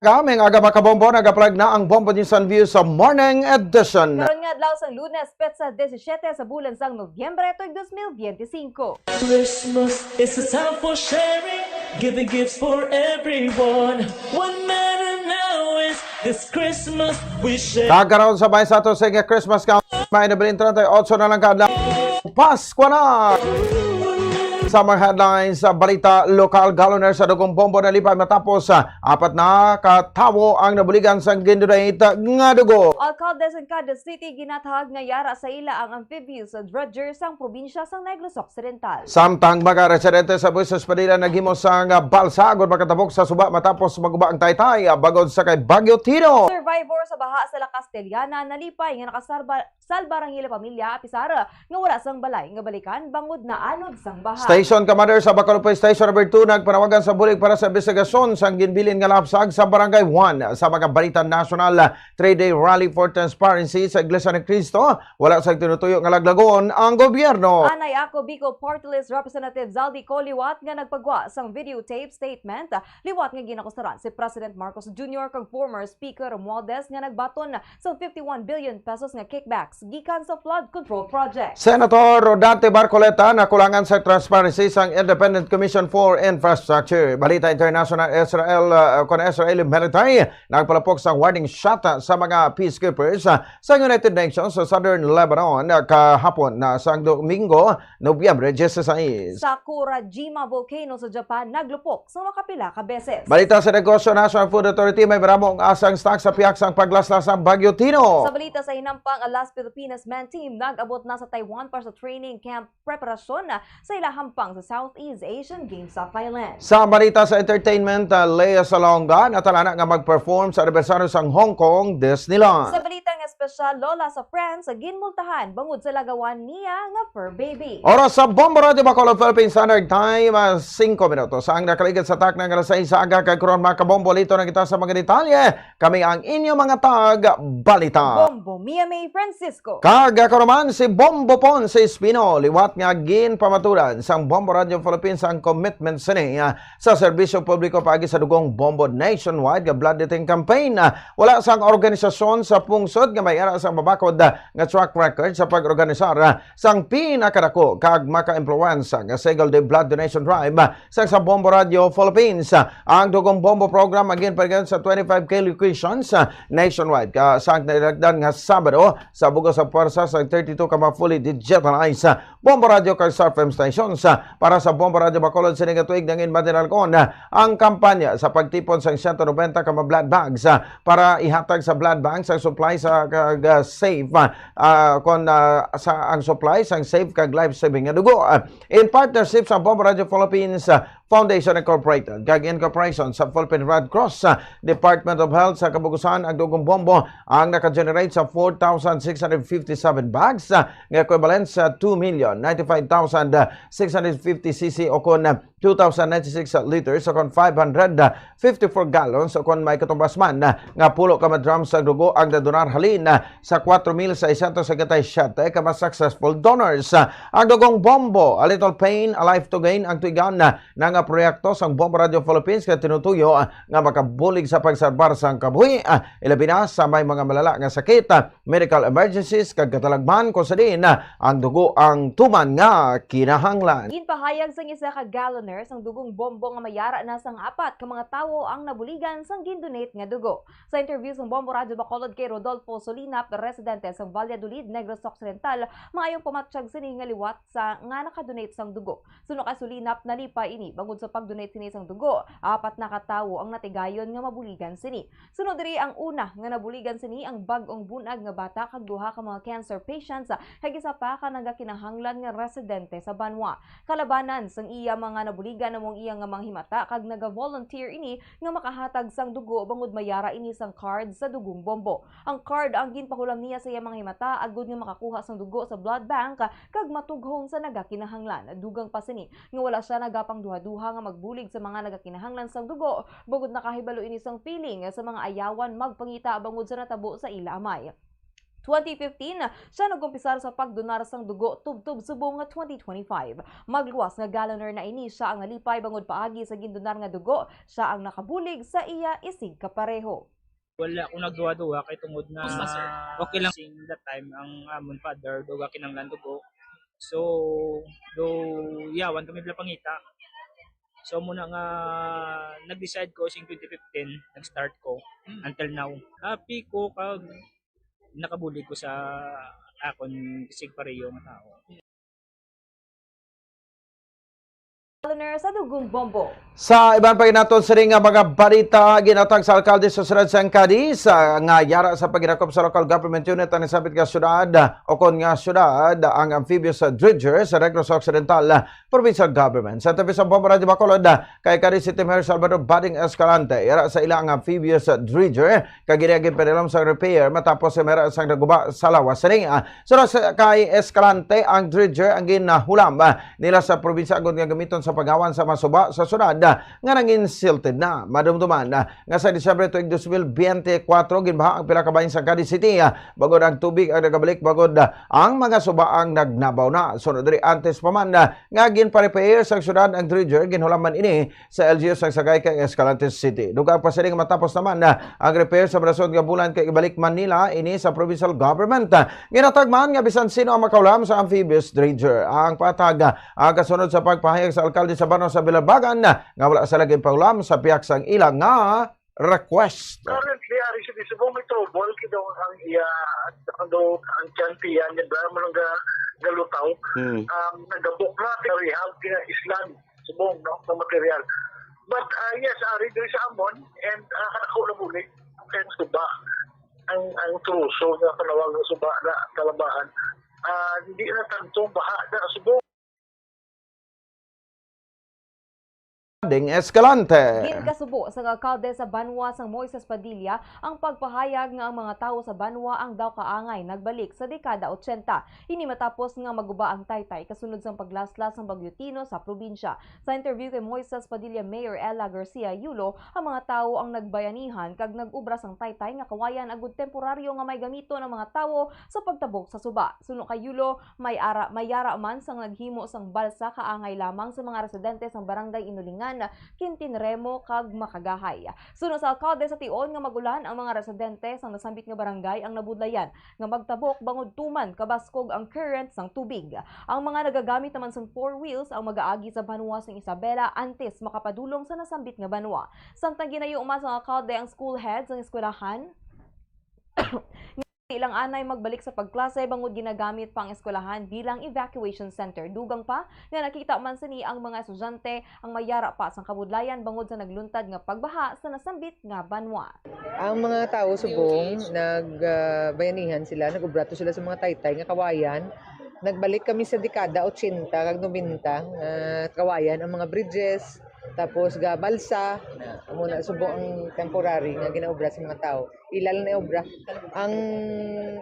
Maayong aga, mga kabombo, nagapalag na ang Bombo News and Views sa Morning Edition. Karon nga adlaw sang Lunes, petsa disisyete sa bulan sang Nobyembre, tuig dos mil biyente singko. Christmas is a time for sharing, giving gifts for everyone. What matter now This Christmas we share. Kag karon sa may sa ato sa Christmas Countdown, may nabilin treinta y ocho na lang ka adlaw. Pasko na! Sa mga headlines sa balita lokal, Galoner sa Dugong Bombo nalipay matapos, ah, apat na ka tawo ang nabuligan sang gin-donate nga dugo. Alcaldes and Cadiz City ginathag nga yara sa ila ang amphibious dredger sang probinsya sang Negros Occidental. Samtang mga residente sa Bueso Espadilla naghimo sang balsa agud makatabok sa suba matapos maguba ang taytay, ah, bangod sa kay Bagyo Tino. Survivor sa baha sa La Castellana nalipay nga nakasalba salba ang ila pamilya, apisar nga wala sang balay nga balikan bangod naanod sang baha. Station Commander sa Bacolod Police Station Number two nagpanawagan sa bulig para sa investigasyon sang ginbilin nga lapsag sa Barangay one. Sa mga balita nasyonal, three-day rally for transparency sa Iglesia ni Cristo, wala sa tinutuyo nga laglagon ang gobyerno. Anay ako, Bicol Party List Representative Zaldy Co liwat nga nagpagwa sang videotape statement liwat nga ginakusaran si President Marcos Junior kag former Speaker Romualdez nga nagbaton sang fifty-one billion pesos nga kickbacks gikan sa flood control project. Senator Rodante Marcoleta nakulangan sa transparency sang Independent Commission for Infrastructure. Balita international, Israel, uh, kon Israeli military nagpalapok sa warning shot, uh, sa mga peacekeepers, uh, sa United Nations sa Southern Lebanon, uh, kahapon na sang Domingo, Nobyembre dieciséis. Sakurajima Volcano sa Japan naglupok sa makapila ka beses. Balita sa negosyo, National Food Authority may maramong asang stock sa pihak sang paglaslas sang Bagyo Tino. Sa balita sa hinampang, ang Las Pilipinas Men Team nag-abot na sa Taiwan para sa training camp preparasyon sa ila hampang sa Southeast Asian Games sa Thailand. Sa balita sa entertainment, uh, Lea Salonga natalana nga mag-perform sa anibersaryo sang Hong Kong Disneyland. Sa balita nga espesyal, lola sa France ginmultahan bangod sa lagawan niya nga fur baby. Oras sa Bombo Radio Bacolod Philippine Standard Time, ah, singko minutos ang nakaligid sa takna nga alas sais sa aga, kag karon, mga kabombo, lito na kita sa mga detalye. Kami ang inyo mga tag-balita. Bombo Mia May Francisco. Kag ako naman si Bombo Pon si Espino, liwat nga ginpamaturan sang Bombo Radio Philippines ang commitment sini, ah, sa serbisyo publiko paagi sa Dugong Bombo nationwide nga bloodletting campaign. Ah, wala sang organisasyon sa pungsod nga may ara sang mabakod, ah, nga track record sa pag-organisar, ah, sang pinakadako kag maka-impluwensya nga single day blood donation drive, ah, sang sa Bombo Radio Philippines. Ah, ang Dugong Bombo program ang ginpaligan sa twenty-five K locations, ah, nationwide. Ka sa nilagdan nga Sabado, sa bug-os sa pwersa sa thirty-two ka mga fully digitalized, ah, Bombo Radio kag Star F M stations. Ah, para sa Bombo Radio Bacolod, sini nga tuig nangin madinalkon, ah, ang kampanya sa pagtipon sang siyento nobenta ka mga blood bags, ah, para ihatag sa blood bank sa supply sa kag, ah, safe, ah, ah, kon, ah, sa ang supply sang safe kag life-saving nga dugo. Ah, in partnership sa Bombo Radio Philippines, ah, Foundation Incorporated kag in cooperation sa Philippine Red Cross, ah, Department of Health sa Kabugusan, ang Dugong Bombo ang naka-generate sa four thousand six hundred fifty-seven bags, ah, nga equivalent sa two million ninety-five thousand six hundred fifty C C o kon, ah, two thousand ninety-six liters o kon five hundred fifty-four gallons o kon may katumbas man, ah, nga pulo ka mga drums sa dugo ang nadonar halin, ah, sa kwatro mil seiscientos cincuenta y siete ka mga successful donors. Ah, ang Dugong Bombo, A Little Pain, A Life to Gain ang tuigan, ah, na nga proyekto sang Bombo Radio Philippines nga tinutuyo, ah, nga makabulig sa pagsalbar sang kabuhi, ah, ilabi na sa may mga malala nga sakit, ah, medical emergencies kag katalagman kung sa diin, ah, ang dugo ang tuman nga kinahanglan. Ginpahayag sang isa ka galloner sang Dugong Bombo nga may ara na sang apat ka mga tawo ang nabuligan sang gindonate nga dugo. Sa interview sang Bombo Radyo Bacolod kay Rodolfo Solinap, residente sang Valladolid, Negros Occidental, maayong pamatyag sini nga liwat sa nga nakadonate sang dugo. Suno kay Solinap, nalipay ini bangod sa pagdonate sini sang dugo, apat na ka tawo ang natigayon nga mabuligan sini. Sunod diri, ang una nga nabuligan sini ang bag-ong bunag nga bata kag duha ka mga cancer patients, kag isa pa ka nagakinahanglan nga residente sa banwa. Kalabanan sang iya mga nabuligan amo ang iya nga mga himata, kag naga-volunteer ini nga makahatag sang dugo bangod may ara ini sang card sa Dugong Bombo. Ang card ang ginpahulam niya sa iya mga himata agud nga makakuha sang dugo sa blood bank kag matughong sa nagakinahanglan. Dugang pa sini nga wala sia nagapangduhaduha nga magbulig sa mga nagakinahanglan sang dugo, bangod nakahibalo ini sang feeling sa mga ayawan magpangita bangod sa natabo sa ila amay. Twenty fifteen, siya nag-umpisar sa pagdonar sang dugo tubtob subong nga twenty twenty-five. Magluwas nga galloner na ini siya ang nalipay bangod paagi sa gindonar nga dugo, siya ang nakabulig sa iya isigkapareho. Wala ko nagduha-duha kay tungod na okay lang sing that time ang amon father, duga kinanglan dugo. So, do yawan kami bila pangita. So, muna nga nag-decide ko sing twenty fifteen, nag-start ko until now. Happy ko kag nakabulig ko sa akon sig pareho nga tao. Colonel sa Dugong Bombo. Sa iban pa ginaton sini nga mga balita, ginatag sa alkalde sa siyudad sang Cadiz, ah, nga yara sa paghinakop sa local government unit ang nasambit nga siyudad, o kon nga siyudad, ang amphibious dredger sa Negros Occidental Provincial Government. Sa T V sa Bombo Radyo Bacolod, kay Cadiz City Mayor Salvador Bading Escalante, yara sa ila ang amphibious dredger, kag ini ang ginpadalam sang repair matapos sa mera sang naguba sa lawas sini. Ah, sunod sa kay Escalante, ang dredger ang ginahulam, ah, nila sa probinsya agod nga gamiton sa paghawan sa mga suba sa syudad, ah, nga nangin silted na. Madumduman, ah, nga sa Disyembre tuig dos mil biyente kwatro, ginbaha ang pila ka bahin sa Cadiz City, ah, bangod ang tubig ang nagabalik, bangod, ah, ang mga suba ang nagnabaw na. Sunod diri, antes pa man, ah, nga ginpa-repair sang syudad ang dredger, ginhulam man ini sa L G U sang Sagay kag Escalante City. Dugang pa sini nga matapos naman na ang repair sa mga sunod nga bulan kay ibalik man nila ini sa provincial government. Ginatag man nga bisan sino ang makahulam sa amphibious dredger. Ang patag, ang kasunod sa pagpahayag sa alkalde sa Banwa sa Bilabagan nga wala sila ginpahulam sa pihak sang ila nga request. Currently, ari sa Subong, may trouble kay daw ang iya, ang daw, ang tiyan-tiyan niya, dahil mo nang ga-, galutaw. Hmm. Um, nagabok na, rehab, kina island. Subong, no, ng material. But, ah, yes, ari diri sa amon, and, ah, kanako na bulig, kaya suba, ang, ang truso nga panawag ng suba na kalabahan, ah, hindi na tanto baha na Subong. Ding Escalante. Ginkasubo sang alkalde sa Banwa sang Moises Padilla ang pagpahayag nga ang mga tawo sa banwa ang daw kaangay nagbalik sa dekada ochenta. Ini matapos nga maguba ang taytay kasunod sang paglaslas sang Bagyo Tino sa probinsya. Sa interview kay Moises Padilla, Mayor Ella Garcia Yulo, ang mga tawo ang nagbayanihan kag nag-ubra sang taytay nga kawayan agud temporaryo nga may gamiton ang mga tawo sa pagtabok sa suba. Suno kay Yulo, may ara, may yara man sang naghimo sang balsa kaangay lamang sa mga residente sang Barangay Inulingan, Quintin Remo kag Makagahay. Suno sa alkalde sa tion nga magulan ang mga residente sang nasambit nga barangay ang nabudlayan nga magtabok bangod tuman kabaskog ang current sang tubig. Ang mga nagagamit naman sang four wheels ang mag-aagi sa banwa sang Isabela antes makapadulong sa nasambit nga banwa. Samtang ginayuma sang alkalde ang school head sang eskwelahan, ilang anay magbalik sa pagklase bangod ginagamit pa ang eskwelahan bilang evacuation center. Dugang pa nga nakita man sini ang mga estudyante ang mayara pa sang kabudlayan bangod sa nagluntad nga pagbaha sa nasambit nga banwa. Ang mga tawo subong nag, ah, bayanihan sila, nag-ubrato sila sa mga taytay nga kawayan. Nagbalik kami sa dekada ochenta kag nobenta nga kawayan ang mga bridges, tapos ga balsa, amo na subong ang temporary nga ginaobra sa mga tawo. Ila lang na obra. Ang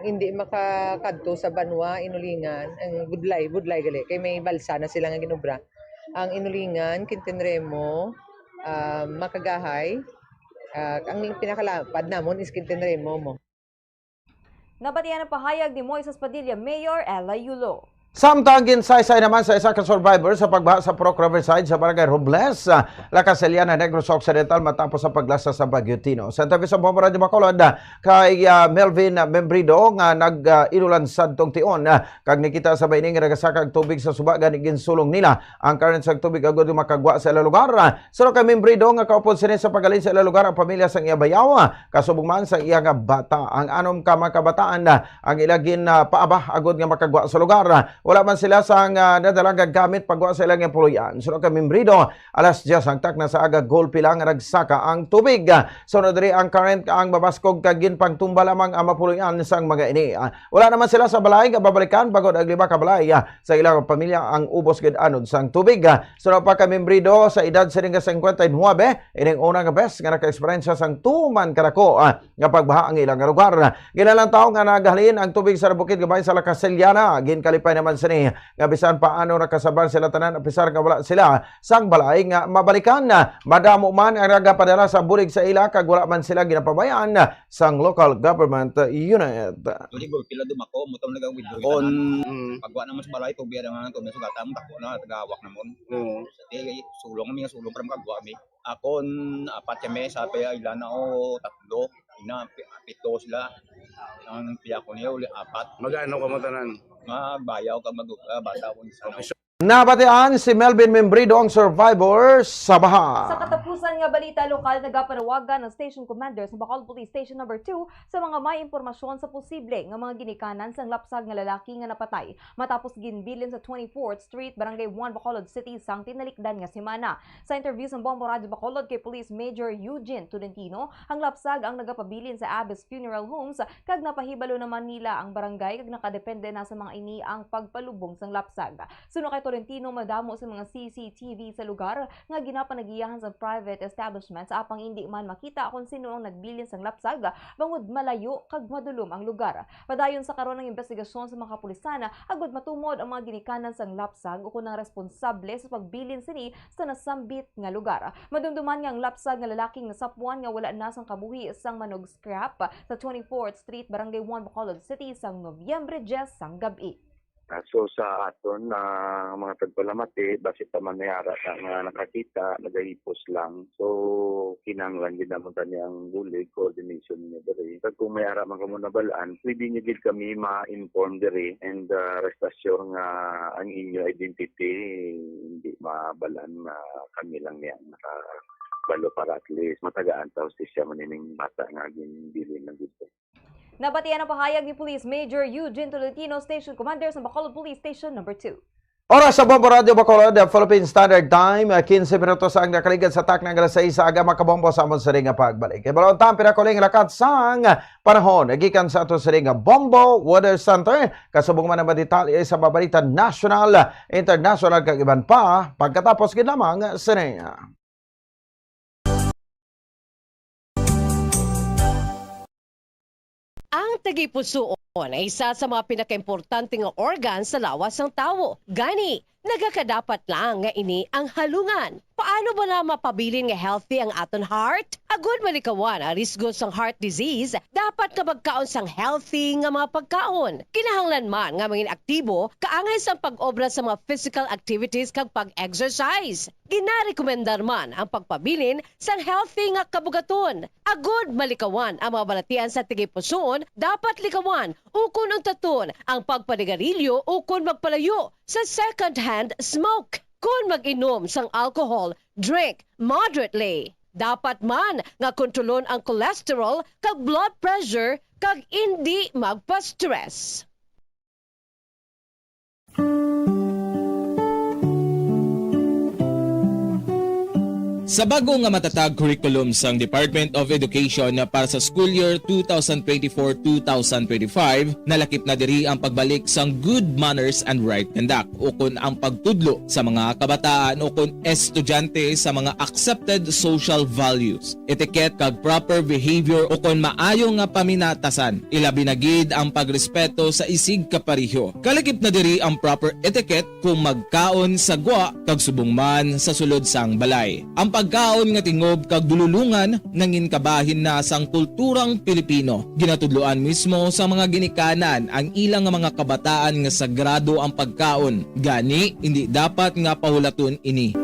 hindi makakadto sa banwa, Inulingan, ang Budlay, Budlay gali, kay may balsa na sila nga ginobra. Ang Inulingan, Quintin Remo, ah, Makagahay, ah, ang pinakalapad namon is Quintin Remo mo. Nabatian ang pahayag ni Moises Padilla, Mayor Ella Yulo. Samtang ginsaysay naman sa isa ka survivor sa pagbaha sa Purok Riverside sa Barangay Robles, ah, La Castellana, Negros Occidental matapos sa paglasa sa Bagyo Tino. Sa interview sa Bombo Radyo Bacolod, ah, kay, ah, Melvin, ah, Membrido nga nag, ah, inulan sadtong tion, ah, kag nakita sa bahin nga nagasaka ang tubig sa suba, gani ginsulong nila ang current sa tubig agud makagwa sa ila lugar. Ah, suno kay Membrido nga kaupod sini sa paghalin sa ila lugar ang pamilya sang iya bayaw, ah, kasubong man sa iya nga bata. Ang anom ka mga kabataan, ah, ang ila gin, ah, paabah agud nga makagwa sa lugar. Wala man sila sang, ah, nadala nga gamit pagwa sa ila nga puloy-an. Suno kay Membrido, alas diyes ang takna sa aga, gulpi lang nagsaka ang tubig. Sunod diri ang current, ang mabaskog kag ginpangtumba lamang ang mapuloy-an sang mga ini. Ah, wala naman sila sa balay nga babalikan bangod ang lima ka balay, ah, sa ilang pamilya ang ubos gid anod sang tubig. Ah, suno pa kay Membrido, sa edad sini nga singkwenta y nuebe, ining una nga bes nga naka-eksperyensya sang tuman kadako, ah, nga pagbaha ang ilang lugar. Ginalantaw nga naghalin ang tubig sa bukid gamay sa La Castellana. Ginkalipay naman sini nga bisan paano nakasalbar sila tanan, apisar nga wala sila sang balay nga mabalikan. Madamo man ang nagapadala sa bulig sa ila kag wala man sila ginapabayaan sang local government unit. Actually, gulpi lang dumako, mo tong nagawid-wid On. Mm. Pagwa naman sa balay, tubig ang tubig sa gata, ang dako na, tagawak naman. Oo. Di, sulong kami nga sulong para makagwa kami. Akon, apat kami, sa pay ila na o tatlo. Ina, pi-, pito sila. Ang piya ko niya, uli apat. Magano ka mo tanan? Magbayaw ka, mag-, ah, bata ko isa, no? Okay, so Nabatian si Melvin Membrido, ang survivor sa baha. Sa katapusan nga balita lokal, nagapanawagan ang station commander sa Bacolod Police Station Number Two sa mga may impormasyon sa posible nga mga ginikanan sang lapsag nga lalaki nga napatay matapos ginbilin sa twenty-fourth Street, Barangay One, Bacolod City, sang tinalikdan nga semana. Sa interview sang Bombo Radyo Bacolod kay Police Major Eugene Tolentino, ang lapsag ang nagapabilin sa Abbey's Funeral Homes, kag napahibalo naman nila ang barangay, kag nakadepende na sa mga ini ang pagpalubong sang lapsag. Suno kay Tolentino, madamo sa mga C C T V sa lugar nga ginapanagiyahan sa private establishments, apang indi man makita kon sino ang nagbilin sang lapsag, bangod malayo kag madulom ang lugar. Padayon sa karon ang imbestigasyon sa mga kapulisan agud matumod ang mga ginikanan sang lapsag ukon ang responsable sa pagbilin sini sa nasambit nga lugar. Madumduman nga ang lapsag nga lalaki nga nasapuan nga wala na sang kabuhi sang manog-scrap sa twenty-fourth Street, Barangay One, Bacolod City sang Nobyembre diyes sang gab-i. Ah, so, sa aton, ah, mga tagpalamati, basi pa man may ara ta nga nakakita, nagahipos lang. So, kinahanglan gid namon tani ang bulig, coordination niya diri. Kag kung may ara man kamo nabal-an, pwede niyo gid kami ma-inform diri, and, ah, rest assured nga ang inyo identity hindi mabal-an, nga kami lang niya ang nakabalo para at least matagaan ta hustisya man ining bata nga ginbilin lang dito. Nabatian ang pahayag ni Police Major Eugene Tolentino, Station Commander sa Bacolod Police Station Number Two. Oras sa Bombo Radyo Bacolod, Philippine Standard Time, ah, quince minutos ang nakaligad sa takna nga alas sais sa aga, makabombo sa amon sini nga pagbalik. Ibalon ta ang pinakahuling lakat sang panahon gikan sa ato sini nga Bombo Weather Center. Kasubong man ang mga detalye sa mga balita nasyonal, internasyonal, kag iban pa, pagkatapos gid lamang sini. Ang tagipusoon ay isa sa mga pinakaimportante nga organ sa lawas sang tawo. Gani, nagakadapat lang nga ini ang halungan. Paano bala mapabilin nga healthy ang aton heart? Agud malikawan ang risgo sang heart disease, dapat nga magkaon sang healthy nga mga pagkaon. Kinahanglan man nga mangin aktibo kaangay sang pag-obra sa mga physical activities kag pag-exercise. Ginarekomendar man ang pagpabilin sang healthy nga kabugaton. Agud malikawan ang mga balatian sa tagipusoon, dapat likawan ukon untaton ang pagpanigarilyo ukon magpalayo sa second-hand smoke. Kon mag-inom sang alcohol, drink moderately. Dapat man nga kontrolon ang cholesterol kag blood pressure kag indi magpa-stress. Sa bag-o nga matatag curriculum sang Department of Education para sa school year two thousand twenty-four, two thousand twenty-five, nalakip na diri ang pagbalik sang good manners and right conduct, ukon ang pagtudlo sa mga kabataan ukon estudyante sa mga accepted social values, etiquette kag proper behavior ukon maayo nga paminatasan, ilabi na gid ang pagrespeto sa isigkapareho. Kalakip na diri ang proper etiquette kung magkaon sa gwa kag subong man sa sulod sang balay. Ang pagkaon nga tingob kag dululungan nangin kabahin na sang kulturang Pilipino. Ginatudloan mismo sa mga ginikanan ang ilang mga kabataan nga sagrado ang pagkaon, gani indi dapat nga pahulaton ini.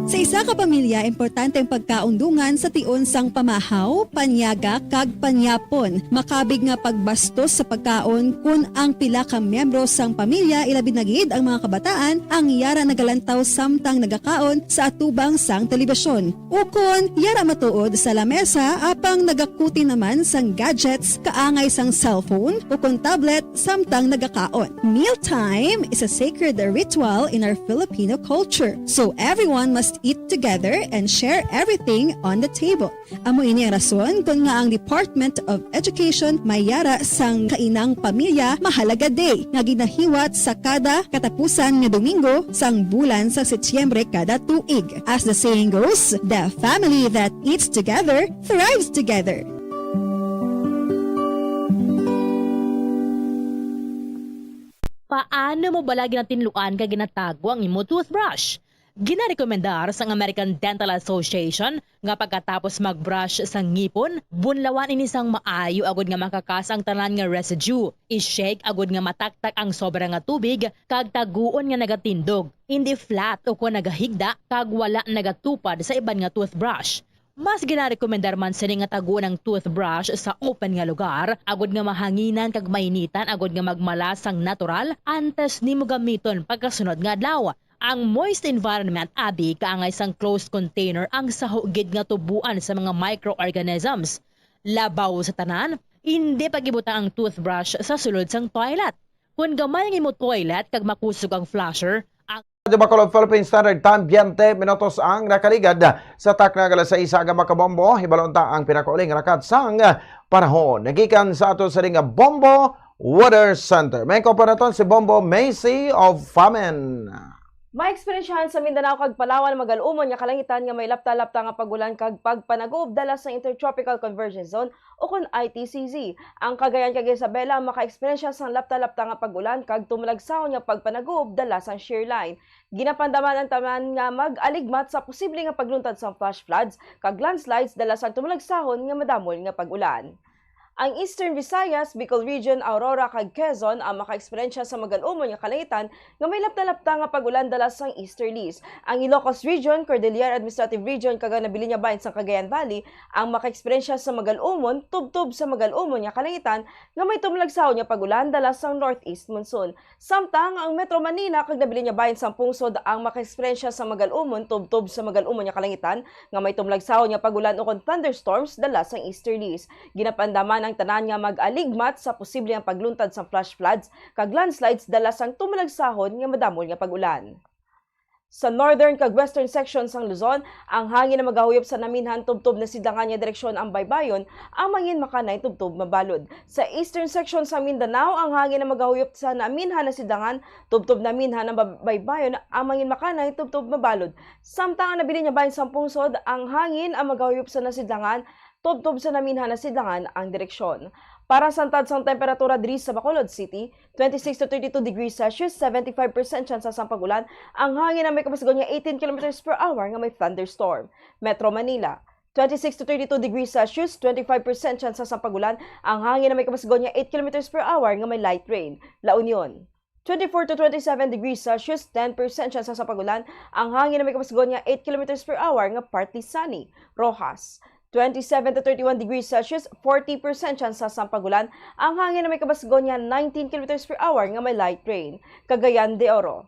Sa isa ka pamilya, importante ang pagkaon dungan sa tion sang pamahaw, panyaga, kag panyapon. Makabig nga pagbastos sa pagkaon kon ang pila ka miyembro sang pamilya, ilabi na gid ang mga kabataan, ang yara nagalantaw samtang nagakaon sa atubang sang telebisyon. Ukon, yara matuod sa lamesa apang nagakuti naman sang gadgets kaangay sang cellphone ukon tablet samtang nagakaon. Mealtime is a sacred ritual in our Filipino culture, so everyone must eat together and share everything on the table. Amo ini ang rason kon ngaa ang Department of Education may yara sang Kainang Pamilya Mahalaga Day nga ginahiwat sa kada katapusan nga Domingo sang bulan sa Setyembre kada tuig. As the saying goes, the family that eats together thrives together. Paano mo bala ginatinluan kag ginatago ang imo toothbrush? Ginarekomendar sang American Dental Association nga pagkatapos mag-brush sa ngipon, bunlawan ini sang maayo agud nga makakas ang tanan nga residue. I-shake agud nga mataktak ang sobra nga tubig kag taguon nga nagatindog, indi flat ukon nagahigda kag wala nagatupad sa iban nga toothbrush. Mas ginarekomendar man sini nga taguon ang toothbrush sa open nga lugar, agod nga mahanginan kag mainitan, agod nga magmalas sang natural antes nimo gamiton pagkasunod nga adlaw. Ang moist environment abi kaangay sang closed container ang saho gid nga tubuan sa mga microorganisms. Labaw sa tanan, indi pag-ibutang ang toothbrush sa sulod sang toilet. Kon gamay ang imo toilet kag makusog ang flusher, ang Radyo Bacolod, Philippine Standard Time, twenty minutos ang nakaligad sa takna nga alas sais, aga mga kabombo. Hibalon ta ang pinakauling rakat sang panahon. Nagikan sa ato sa ring Bombo Weather Center. May ko pa naton si Bombo Macy of Famen. May eksperyensyahan sa Mindanao kag Palawan ang magal-umon nga kalangitan nga may lapta-lapta nga pag-ulan kag pagpanagob dala sa Intertropical Convergence Zone o kon I T C Z. Ang Cagayan kag Isabela ang makaeksperyensya sang lapta-lapta nga pag-ulan kag tumalagsahon nga pagpanagob dala sang shear line. Ginapandaman ang tanan nga mag-aligmat sa posible nga pagluntad sang flash floods kag landslides dala sang tumalagsahon nga madamol nga pag-ulan. Ang Eastern Visayas, Bicol Region, Aurora, kag Quezon ang makaeksperyensya sa magal-umon nga kalangitan nga may lapta-lapta nga pag-ulan dala sang easterlies. Ang Ilocos Region, Cordillera Administrative Region, kag ang nabilin nga bahin sang Cagayan Valley ang makaeksperyensya sa magal-umon, tubtob sa magal-umon nga kalangitan nga may tumalagsahon nga pag-ulan dala sang northeast monsoon. Samtang ang Metro Manila kag nabilin nga bahin sang pungsod ang makaeksperyensya sa magal-umon, tubtob sa magal-umon nga kalangitan nga may tumalagsahon nga pag-ulan ukon thunderstorms dala sang easterlies. Ginapandaman ang tanan nga mag-aligmat sa posible nga pagluntad sang flash floods kag landslides dala sang tumalagsahon nga madamol nga pag-ulan. Sa northern kag western section sang Luzon, ang hangin nga magahuyop sa naminhan tubtob nasidlangan nga direksyon ang baybayon, ang mangin makanay tubtob mabalod. Sa eastern section sang Mindanao, ang hangin nga magahuyop sa naminhan nasidlangan tubtob naminhan ang bab-, baybayon, ang mangin makanay tubtob mabalod. Samtang ang nabilin nga bahin sang pungsod, ang hangin nga magahuyop sa nasidlangan tubtob sa naminhan nasidlangan ang direksyon. Para sa antad sang temperatura diri sa Bacolod City, twenty-six to thirty-two degrees Celsius, seventy-five percent tsansa sang pag-ulan, ang hangin nga may kapasigon nga eighteen kilometers per hour nga may thunderstorm. Metro Manila, twenty-six to thirty-two degrees Celsius, twenty-five percent tsansa sang pag-ulan, ang hangin nga may kapasigon nga eight kilometers per hour nga may light rain. La Union, twenty-four to twenty-seven degrees Celsius, ten percent tsansa sang pag-ulan, ang hangin nga may kapasigon nga eight kilometers per hour nga partly sunny. Roxas, twenty-seven to thirty-one degrees Celsius, forty percent tsansa sang pag-ulan, ang hangin nga may kapasigon nga nineteen kilometers per hour nga may light rain. Cagayan de Oro,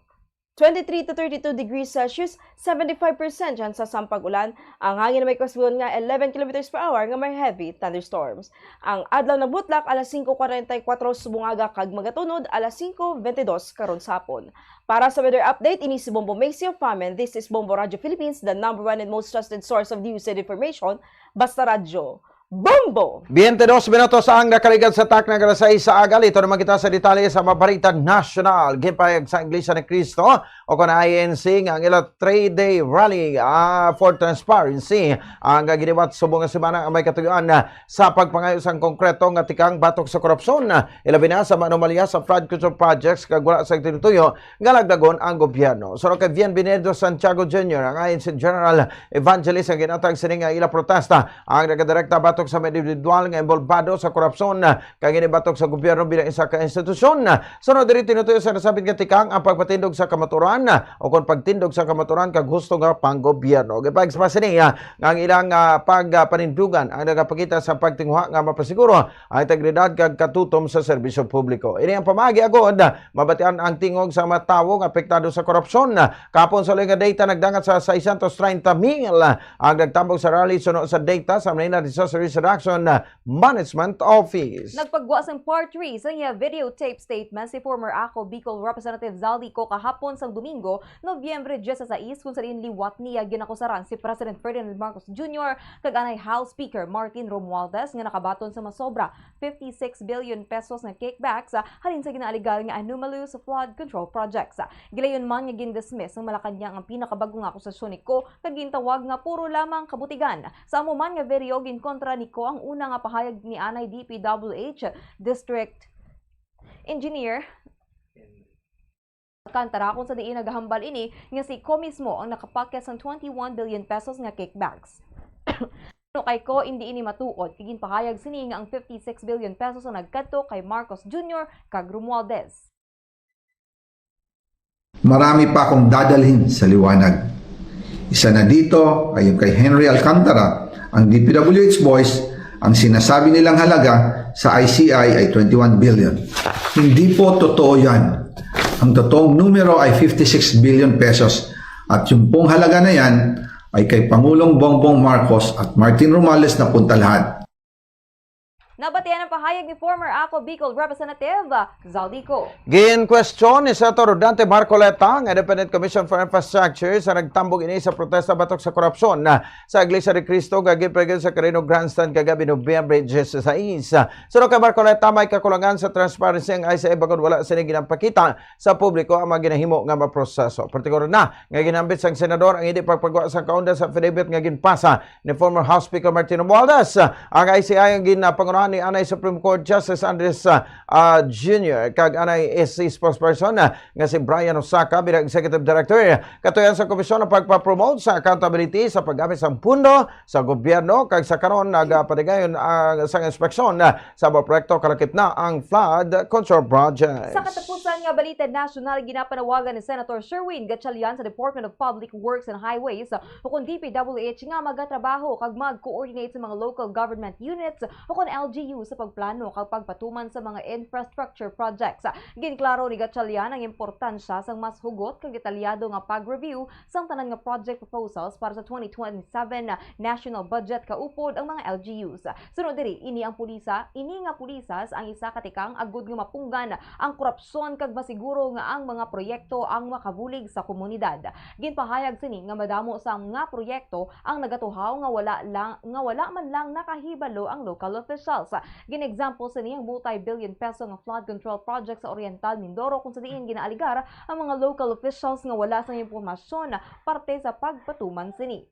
twenty-three to thirty-two degrees Celsius, seventy-five percent tsansa sang pag-ulan, ang hangin nga may kapasigon nga eleven kilometers per hour nga may heavy thunderstorms. Ang adlaw nabutlak alas singko kwarenta y kuwatro subong aga kag magatunod alas singko bentidós karon sa hapon. Para sa weather update, ini si Bombo Macy of Famen. This is Bombo Radyo Philippines, the number one and most trusted source of news and information. Basta Radyo, Bombo! Biyente dos minutos ang nakaligad sa takna nga alas sais sa aga. Liton naman kita sa detalye sa mga balita nasyonal. Ginpahayag sa Iglesia ni Cristo, o kon I N C, nga ang ila three-day rally, ah, for transparency ang giniwat subong nga semana ang may katuyuan, ah, sa pagpangayo sang konkreto nga tikang batok sa korupsyon, ilabi na sa anomalya sa flood control projects kag wala sa tinutuyo nga laglagon ang gobyerno. Sunod kay Bienvenido Santiago Junior, ang I N C General Evangelist, ang ginatag sini nga ila protesta ang nagadirekta batok sa mga individual nga involbado sa korupsyon kag ini batok sa gobyerno bilang isa ka institusyon. Sunod diri, tinutuyo sa nasabit nga tikang ang pagpatindog sa kamaturan o kon pagtindog sa kamaturan kag husto nga panggobyerno. Gipag-express niya nga ang ilang, ah, pagpanindugan ang nagapakita sa pagtinguha nga mapasiguro ang integridad kag katutom sa serbisyo publiko. Ini ang pamaagi agod mabatian ang tingog sa mga tawo nga apektado sa korupsyon. Kapon sa uling nga data, nagdangat sa seiscientos treinta mil ang nagtambong sa rally suno sa data sa Manila Disaster Risk Reduction Management Office. Nagpagwa sang part three sa iya videotape statement si former ACO Bicol Representative Zaldy Co kahapon sang Domingo, Nobyembre diyesisais, kung sa diin liwat niya ginakusaran si President Ferdinand Marcos Junior kag anay House Speaker Martin Romualdez nga nakabaton sa masobra fifty-six billion pesos nga kickbacks, ah, halin sa ginaalegar nga anomalous flood control projects. Gilayon man nga gindismiss sang Malacañang ang pinakabag-o nga akusasyon ni Co kag gintawag nga puro lamang kabutigan. Sa amo man nga video, ginkontra ni Co ang una nga pahayag ni anay D P W H District Engineer Alcantara, kung sa diin nagahambal ini nga si Co mismo ang nakapakyat sang twenty-one billion pesos nga kickbacks. Suno kay Co, indi ini matuod, kay ginpahayag sini nga ang fifty-six billion pesos ang nagkadto kay Marcos Junior kag Romualdez. Marami pa akong dadalhin sa liwanag. Isa na dito ay yung kay Henry Alcantara Ang D P W H boys, ang sinasabi nilang halaga sa I C I ay twenty-one billion. Hindi po totoo yan. Ang totoong numero ay fifty-six billion pesos. At yung pong halaga na yan ay kay Pangulong Bongbong Marcos at Martin Romualdez na punta lahat. Nabatian ang pahayag ni former Ako Bicol Representative Zaldy Co. Ginkwestiyon ni Senator Dante Marcoleta ang Independent Commission for Infrastructure sa nagtambong ini sa protesta batok sa korupsyon sa Iglesia de Cristo nga ginpaligid sa Carino Grandstand kagabi, Nobyembre dieciséis. Suno kay Marcoleta, may kakulangan sa transparency ang I C I bangod wala sini ginapakita sa publiko ang mga ginahimo nga mga proseso. Partikular na nga ginambit sang senador ang hindi pagpagawa sang kaunda sa affidavit nga ginpasa ni former House Speaker Martin Romualdez. Ang I C I ang ginapangunahan ni anay Supreme Court Justice Andres ah, ah, Junior kag anay S C spokesperson ah, nga si Brian Osaka bilang executive director. Katuyan sa komisyon ang pagpapromote sa accountability sa paggamit sang pundo sa gobyerno, kag sa karon nagapatigayon ang sang inspeksyon ah, sa mga proyekto kalakip na ang flood control project. Sa katapusan nga balita nasyonal, ginapanawagan ni Senator Sherwin Gatchalian sa Department of Public Works and Highways ukon D P W H nga magatrabaho kag mag-coordinate sa mga local government units ukon L G U sa pagplano kag pagpatuman sa mga infrastructure projects. Ginklaro ni Gatchalian ang importansya sang mas hugot kag detalyado nga pag-review sang tanan nga project proposals para sa twenty twenty-seven national budget kaupod ang mga L G Us. Suno diri, ini ang pulisa, ini nga pulisas ang isa ka tikang agud nga mapunggan ang korupsyon kag masiguro nga ang mga proyekto ang makabulig sa komunidad. Ginpahayag sini nga madamo sa mga proyekto ang nagatuhaw nga wala lang nga wala man lang nakahibalo ang local officials. Gin-example sini ang multi-billion peso nga flood control project sa Oriental Mindoro, kung sa diin ginaaligar ang mga local officials nga wala sang impormasyon parte sa pagpatuman sini.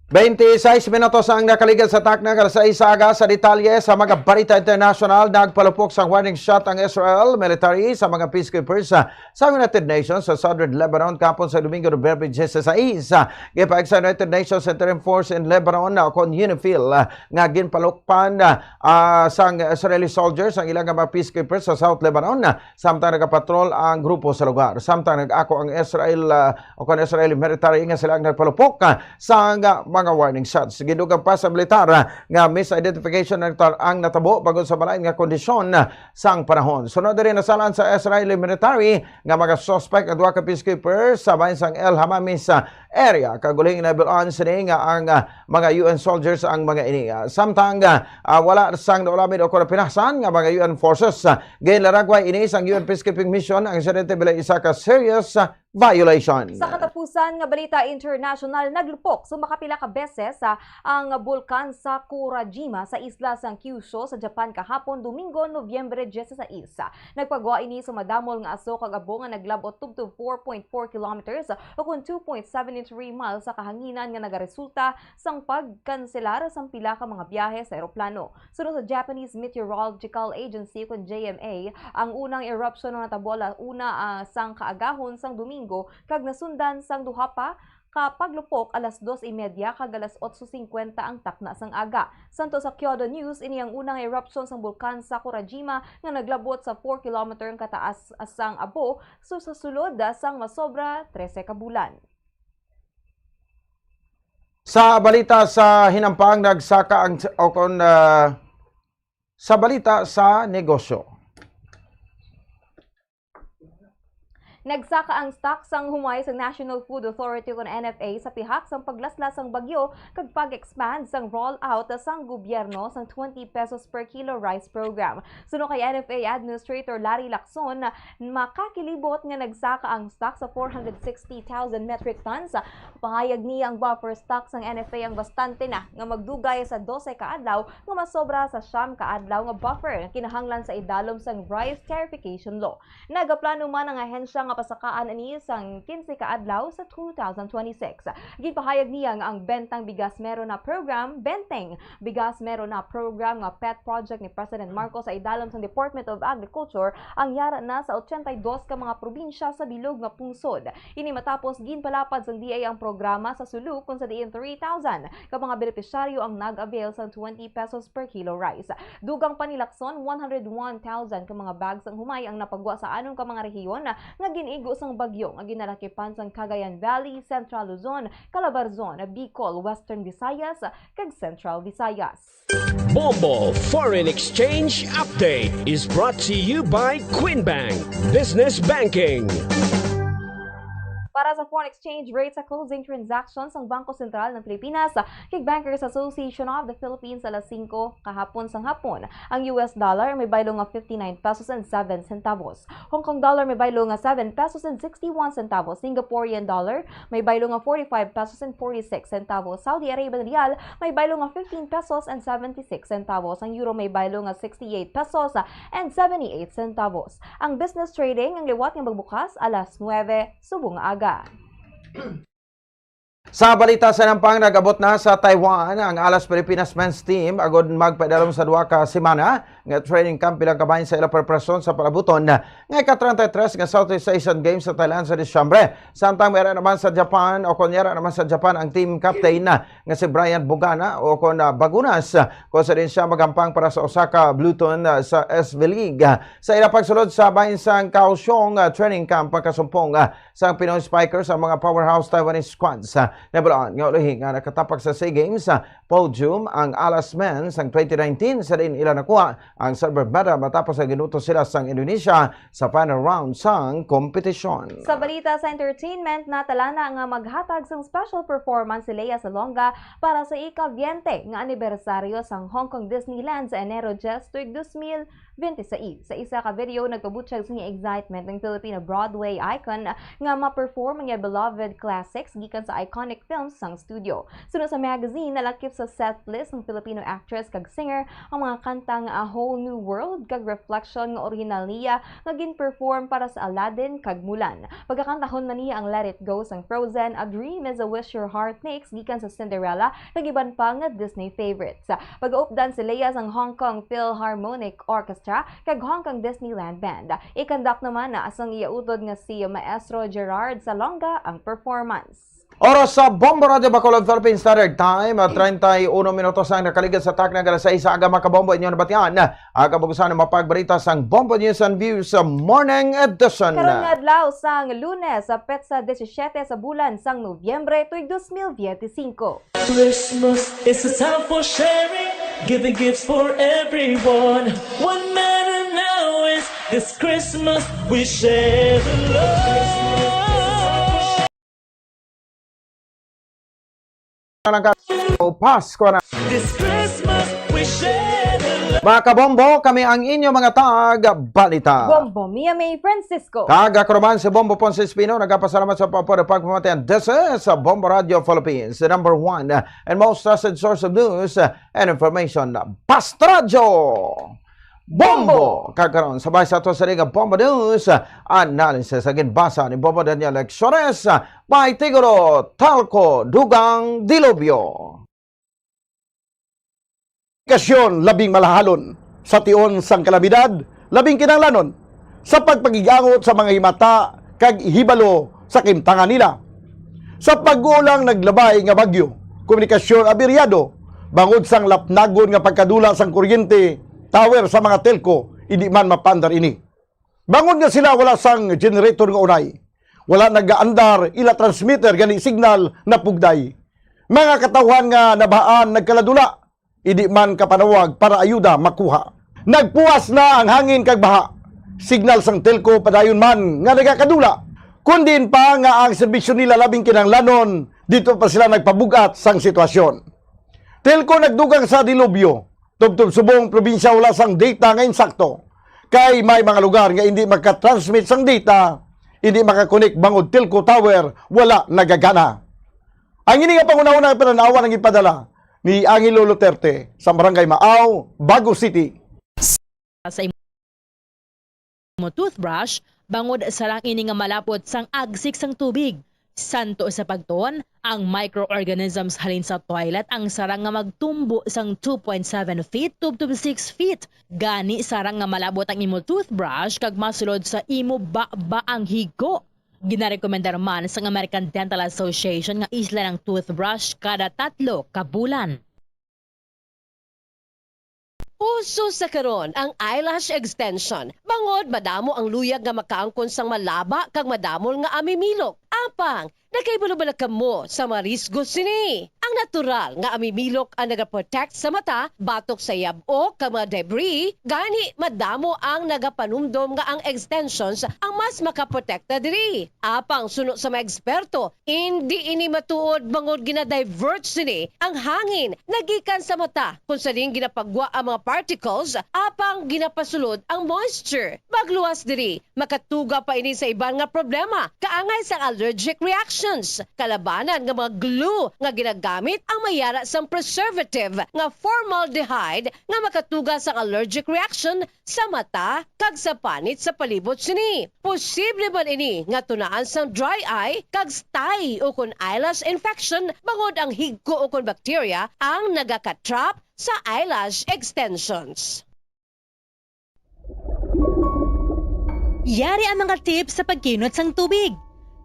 Twenty-six minutos ang nakaligad sa takna nga alas sais sa aga. Sa detalye sa mga balita international, nagpalupok sang warning shot ang Israel military sa mga peacekeepers sa United Nations sa Southern Lebanon kapon sa Domingo, Nobyembre dieciséis. Gipahayag sa United Nations Interim Force in Lebanon, o kon UNIFIL, nga ginpalukpan ah, sang Israeli soldiers ang ilang mga peacekeepers sa South Lebanon, samtang nagapatrol ang grupo sa lugar. Samtang nag-ako ang Israel, ah, o kon Israeli military nga sila ang nagpalupok ah, sang mga warning shots. Gidugang pa sa militar ah, nga misidentification ang tar-, ang natabo bangod sa malain nga kondisyon ah, sang panahon. Sunod diri, nasalaan sa Israeli military nga mga suspect ang duha ka peacekeepers sa bahin sang El Hamamis ah, area, kag uling nahibaluan sini nga ang ah, mga U N soldiers ang mga ini. Ah, samtang ah, ah, wala sang naulamid o kon napinasan nga mga U N forces, ah, ginlaragway ini sang U N peacekeeping mission ang insidente bilang isa ka serious ah, violation. Sa katapusan nga balita international, naglupok sa makapila ka beses ah, ang bulkan Sakurajima sa isla sang Kyushu sa Japan kahapon, Domingo, Nobyembre dieciséis. Nagpagwa ini sa madamol nga aso kag abo nga naglab-ot tubtob four point four kilometers o kon two point seven three miles sa kahanginan nga nagaresulta sang pagkanselar sang pila ka mga biyahe sa eroplano. Suno sa Japanese Meteorological Agency, kon J M A, ang unang eruption nga natabo ala una ah, sang kaagahon sang Domingo kag nasundan sang duha pa ka paglupok alas dos y media kag alas otso singkwenta ang takna sang aga. Santo sa Kyodo News, ini ang unang eruption sang bulkan Sakurajima nga naglab-ot sa four kilometer ang kataas sang abo, so sa sulod sang masobra trese ka bulan. Sa balita sa hinampang, nagsaka ang, o kon, ah, sa balita sa negosyo. Nagsaka ang stock sang humay sa National Food Authority kon N F A sa pihak sang paglaslas sang bagyo kag pag-expand sang rollout sang gobyerno sang twenty pesos per kilo rice program. Suno kay N F A Administrator Larry Lacson, makakilibot nga nagsaka ang stock sa four hundred sixty thousand metric tons. Pahayag niya, ang buffer stock sang N F A ang bastante na nga magdugay sa dose ka adlaw nga masobra sa siyam ka adlaw nga buffer nga kinahanglan sa idalom sang rice tarification law. Nagaplano man ang ahensya nga pasakaan ini sang kinse ka adlaw sa two thousand twenty-six. Ginpahayag niya nga ang Bentang Bigas Meron Na Program, Benteng Bigas Meron Na Program nga pet project ni President Marcos sa idalom sang Department of Agriculture ang yara na sa ochenta y dos ka mga probinsya sa bilog nga pungsod. Ini matapos ginpalapad sang D A ang programa sa Sulu, kung sa diin three thousand ka mga benepisyaryo ang nag-avail sang twenty pesos per kilo rice. Dugang pa ni Lacson, one hundred one thousand ka mga bags ang humay ang napagwa sa anom ka mga rehiyon nga Igo sang bagyo nga ginalakipan sang Cagayan Valley, Central Luzon, Calabarzon, Bicol, Western Visayas, kag Central Visayas. Bombo Foreign Exchange Update is brought to you by Queen Bank Business Banking. Para sa foreign exchange rate sa closing transactions sang Bangko Sentral ng Pilipinas kag Bankers Association of the Philippines, alas singko kahapon sang hapon, ang U S dollar may baylo nga fifty-nine pesos and seven centavos. Hong Kong dollar may baylo nga seven pesos and sixty-one centavos. Singaporean dollar may baylo nga forty-five pesos and forty-six centavos. Saudi Arabian riyal may baylo nga fifteen pesos and seventy-six centavos. Ang euro may baylo nga sixty-eight pesos and seventy-eight centavos. Ang business trading ang liwat nga magbukas alas nuebe subong nga aga. Sa balita sa nampang, nag-abot na sa Taiwan ang Alas Pilipinas men's team agod magpadalom sa duha ka semana nga training camp bilang kabahin sa ila preparasyon sa palabuton nga ika-treinta y tres nga Southeast Asian Games sa Thailand sa Disyembre. Samtang may ara naman sa Japan, o kon yara naman sa Japan, ang team captain nga si Brian Bugana, o kon, ah, Bagunas, kung sa din siya magampang para sa Osaka Blueton, ah, sa S V League. Sa ila pagsulod sa bahin sang Kaohsiung, ah, training camp, pagkasumpong, ah, sang Pinoy Spikers ang mga powerhouse Taiwanese squads. Nabalaan nga ulahi nga nakatapak sa SEA Games, ah, podium ang Alas Men sang twenty nineteen, sa diin ila nakuha ang silver medal matapos nga ginuto sila sang Indonesia sa final round sang kompetisyon. Sa balita sa entertainment, natalana nga maghatag sang special performance si Lea Salonga para sa ika-veinte nga anibersaryo sang Hong Kong Disneyland sa Enero diyes tuig dos mil bente seis. Sa isa ka video, nagpabutyag sa iyang excitement ang Filipino Broadway icon nga ma-perform ang iyang beloved classics gikan sa iconic films sang studio. Suno sa magazine, nalakip sa set list ng Filipino actress kag singer ang mga kantang A Whole New World kag Reflection nga orihinal niya nga gin-perform para sa Aladdin kag Mulan. Pagakantahon man niya ang Let It Go sang Frozen, A Dream Is a Wish Your Heart Makes gikan sa Cinderella, kag iban pa nga Disney favorites. Pagaupdan si Lea sang Hong Kong Philharmonic Orchestra kag Hong Kong Disneyland Band. I-conduct naman na sang iya utod nga si Maestro Gerard Salonga ang performance. Oras sa Bombo Radio Bacolod, Philippine Standard Time, at treinta y uno minutos ang nakaligid sa takna nga alas sais sa aga, mga kabombo. Inyo nabatian ang kabugusan ng mapagbalita sang Bombo News and Views sa Morning Edition. Karon nga adlaw sang Lunes, sa petsa disisyete sa bulan sang Nobyembre, tuig dos mil benti singko. Christmas is a time for sharing, giving gifts for everyone. What matter now is this Christmas we share the love. Pasko na. This Christmas we share the love. Mga kabombo, kami ang inyo mga tag-balita. Bombo Mia May Francisco. Kag ako naman si Bombo Ponce Espino, nagapasalamat sa pagpapamatian. This is Bombo Radio Philippines, the number one and most trusted source of news and information. Basta Radyo Bombo! Kag karon, sabay sa ato sa Liga Bombo News, analysis ang ginbasa ni Bombo Daniel Lecciones, may Tiguro, Talco, Dugang, Dilubyo. Kasyon labing malahalon sa tion sang kalamidad, labing kinahanglanon sa pagpakig-angot sa mga himata kag hibalo sa kahimtangan nila. Sa pag-ulang naglabay nga bagyo, komunikasyon aberyado bangod sang lapnagon nga pagkadula sang kuryente tower sa mga telco, hindi man mapaandar ini. Bangod nga sila wala sang generator nga unay, wala nagaandar ila transmitter, gani signal napugday. Mga katawhan nga nabahaan nagkaladula, hindi man kapanawag para ayuda makuha. Nagpuas na ang hangin kag baha. Signal sang telco padayon man nga nagakadula. Kun diin pa nga ang serbisyo nila labing kinahanglanon, dito pa sila nagpabug-at sang sitwasyon. Telco nagdugang sa dilubyo. Tubtob subong probinsya wala sang data nga insakto. Kay may mga lugar nga hindi makatransmit sang data, hindi makakonek bangod telco tower, wala nagagana. Ang ini nga panghunahuna nga panan-awan ang ipadala ni Angelo Luterte sa Barangay Maaw, Bago City. Sa imo toothbrush, bangod sarang ini nga malapot sang agsik sang tubig. Santo sa pagtuon, ang microorganisms halin sa toilet ang sarang nga magtumbo sang two point seven feet tubtob six feet. Gani, sarang nga malabot ang imo toothbrush kag masulod sa imo baba ang higo. Ginarekomendar man sang American Dental Association nga islan ang toothbrush kada tatlo ka bulan. Uso sa karon ang eyelash extension. Tungod madamo ang luyag nga makaangkon sang malaba kag madamol nga amimilok. Apang, nakahibalo bala kamo sa mga risgo sini? Ang natural nga amimilok ang nagaprotect sa mata batok sa yab-ok kag mga debris, gani madamo ang nagapanumdom nga ang extensions ang mas makaprotekta diri. Apang suno sa mga eksperto, indi ini matuod bangod gina-divert sini ang hangin nagikan sa mata, kung sa diin ginapagwa ang mga particles, apang ginapasulod ang moisture. Pagluwas diri, makatuga pa ini sa iban nga problema, kaangay sang allergic reactions, kalabanan nga mga glue nga ginagamit ang mayara sang preservative nga formaldehyde nga makatuga sang allergic reaction sa mata kag sa panit sa palibot sini. Posible man ini nga tunaan sang dry eye kag stye ukon eyelash infection bangod ang higko ukon bakterya ang nagaka-trap sa eyelash extensions. Yari ang mga tips sa pagkinot sang tubig.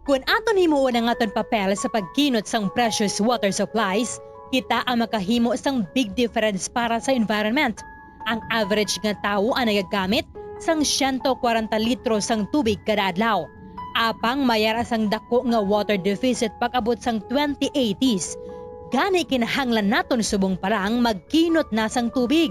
Kon aton himuon ang aton papel sa pagkinot sang precious water supplies, kita ang makahimo sang big difference para sa environment. Ang average nga tawo ang nagagamit sang siyento kwarenta litro sang tubig kada adlaw. Apang mayara sang dako nga water deficit pag-abot sang twenty eighties. Gani, kinahanglan naton subong pa lang magkinot na sang tubig.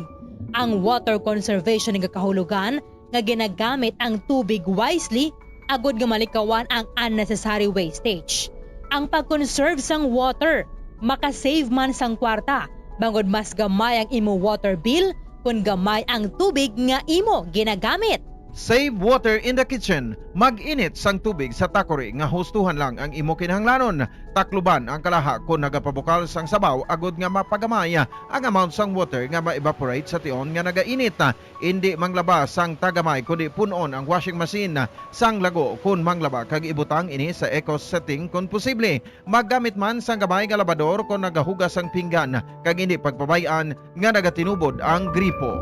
Ang water conservation nagakahulogan nga ginagamit ang tubig wisely agod nga malikawan ang unnecessary wastage. Ang pag-conserve sang water makasave man sang kwarta, bangod mas gamay ang imo water bill kon gamay ang tubig nga imo ginagamit. Save water in the kitchen. Mag-init sang tubig sa takori nga hustuhan lang ang imo kinahanglanon. Takluban ang kalaha kon nagapabukal sang sabaw agod nga mapagamay ang amount sang water nga ma-evaporate sa tion nga nagainit. Indi manglaba sang tagamay, kundi pun-on ang washing machine sang lago kon manglaba kag ibutang ini sa eco setting kon posible. Maggamit man sang gamay nga labador kon nagahugas sang pinggan, kag indi pagpabay-an nga nagatinubod ang gripo.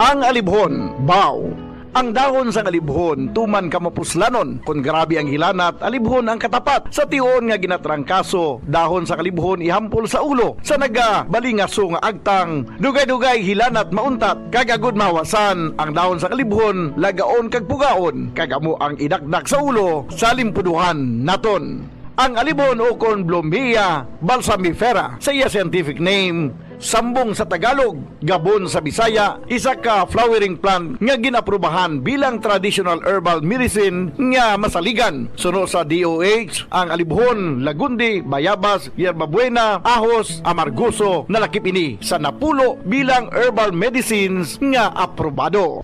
Ang alibhon, baw. Ang dahon sang alibhon tuman ka mapuslanon. Kon grabe ang hilanat, alibhon ang katapat. Sa tion nga ginatrangkaso, dahon sang alibhon ihampol sa ulo. Sa nagabalingaso nga agtang, dugay-dugay hilanat mauntat, kag agud mahawasan, ang dahon sang alibhon lagaon kag pugaon, kag amo ang idakdak sa ulo sa limpuduhan naton. Ang alibhon ukon Blumea balsamifera sa iya scientific name, sambong sa Tagalog, gabon sa Bisaya, isa ka flowering plant nga gin-aprubahan bilang traditional herbal medicine nga masaligan. Suno sa D O H, ang alibhon, lagundi, bayabas, yerba buena, ahos, amargoso, nalakip ini sa napulo bilang herbal medicines nga aprobado.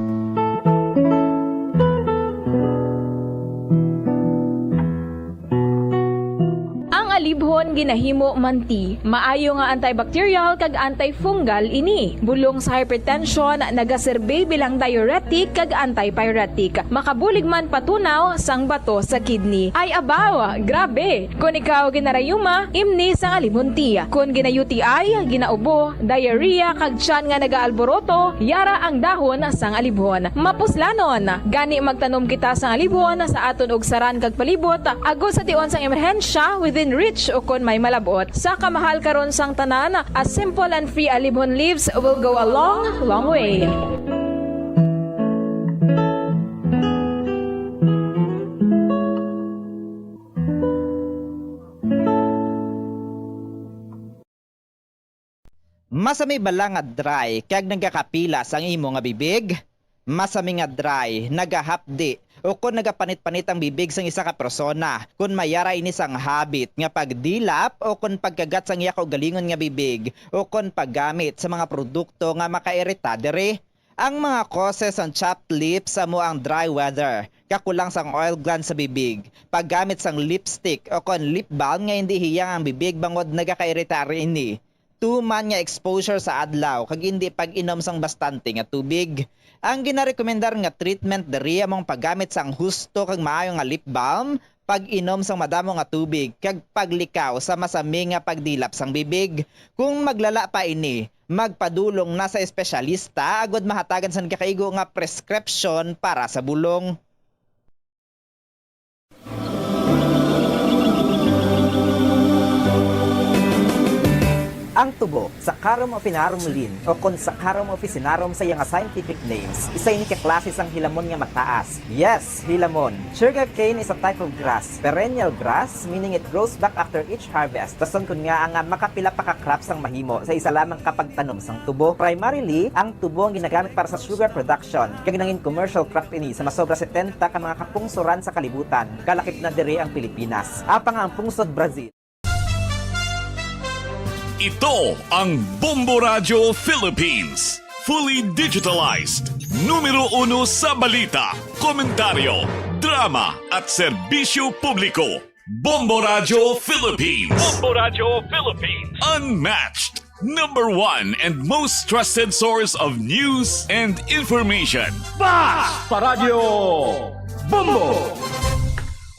Ang alibhon ginahimo man tea. Maayo nga antibacterial kag antifungal ini. Bulong sa hypertension, nagaserbi bilang diuretic kag antipyretic. Makabulig man patunaw sang bato sa kidney. Ay abaw, grabe! Kon ikaw ginarayuma, imni sang alibhon tea. Kon gina-U T I, ginaubo, diarrhea, kag tiyan nga nagaalboroto, yara ang dahon sang alibhon. Mapuslanon, gani magtanom kita sang alibhon sa aton ugsaran kag palibot, agod sa tion sang emerhensya, within reach ukon may malab-ot. Sa kamahal karon sang tanan, a simple and free alibhon leaves will go a long, long way. Masami bala nga dry kag nagakapilas ang imo nga bibig? Masami nga dry, nagahapdi, ukon nagapanit-panit ang bibig sang isa ka persona, kon may ara ini sang habit nga pagdilap ukon pagkagat sang iya kaugalingon nga bibig, ukon paggamit sa mga produkto nga makairita diri. Ang mga causes sang chapped lips amo ang dry weather, kakulang sang oil glands sa bibig, paggamit sang lipstick ukon lip balm nga indi hiyang ang bibig bangod nagakairita ini, tuman nga exposure sa adlaw kag indi pag-inom sang bastante nga tubig. Ang ginarekomendar nga treatment diri amo ang paggamit sang husto kag maayo nga lip balm, pag-inom sang madamo nga tubig, kag paglikaw sa masami nga pagdilap sang bibig. Kung maglala pa ini, magpadulong na sa espesyalista agod mahatagan sang gakaigo nga prescription para sa bulong. Ang tubo, Saccharum officinarum Linn, o kon Saccharum officinarum sa iya nga scientific names, isa ini ka klase sang hilamon nga mataas. Yes, hilamon. Sugarcane is a type of grass, perennial grass, meaning it grows back after each harvest. Rason kon ngaa nga makapila pa ka crops ang mahimo sa isa lamang ka pagtanom sang tubo. Primarily, ang tubo ang ginagamit para sa sugar production, kag nangin commercial crop ini sa masobra setenta ka mga kapungsoran sa kalibutan, kalakip na diri ang Pilipinas. Apang ang pungsod Brazil. Ito ang Bombo Radyo Philippines. Fully digitalized. Numero uno sa balita, komentaryo, drama, at serbisyo publiko. Bombo Radyo Philippines. Bombo Radyo Philippines. Unmatched. Number one and most trusted source of news and information. Basta Radyo Bombo!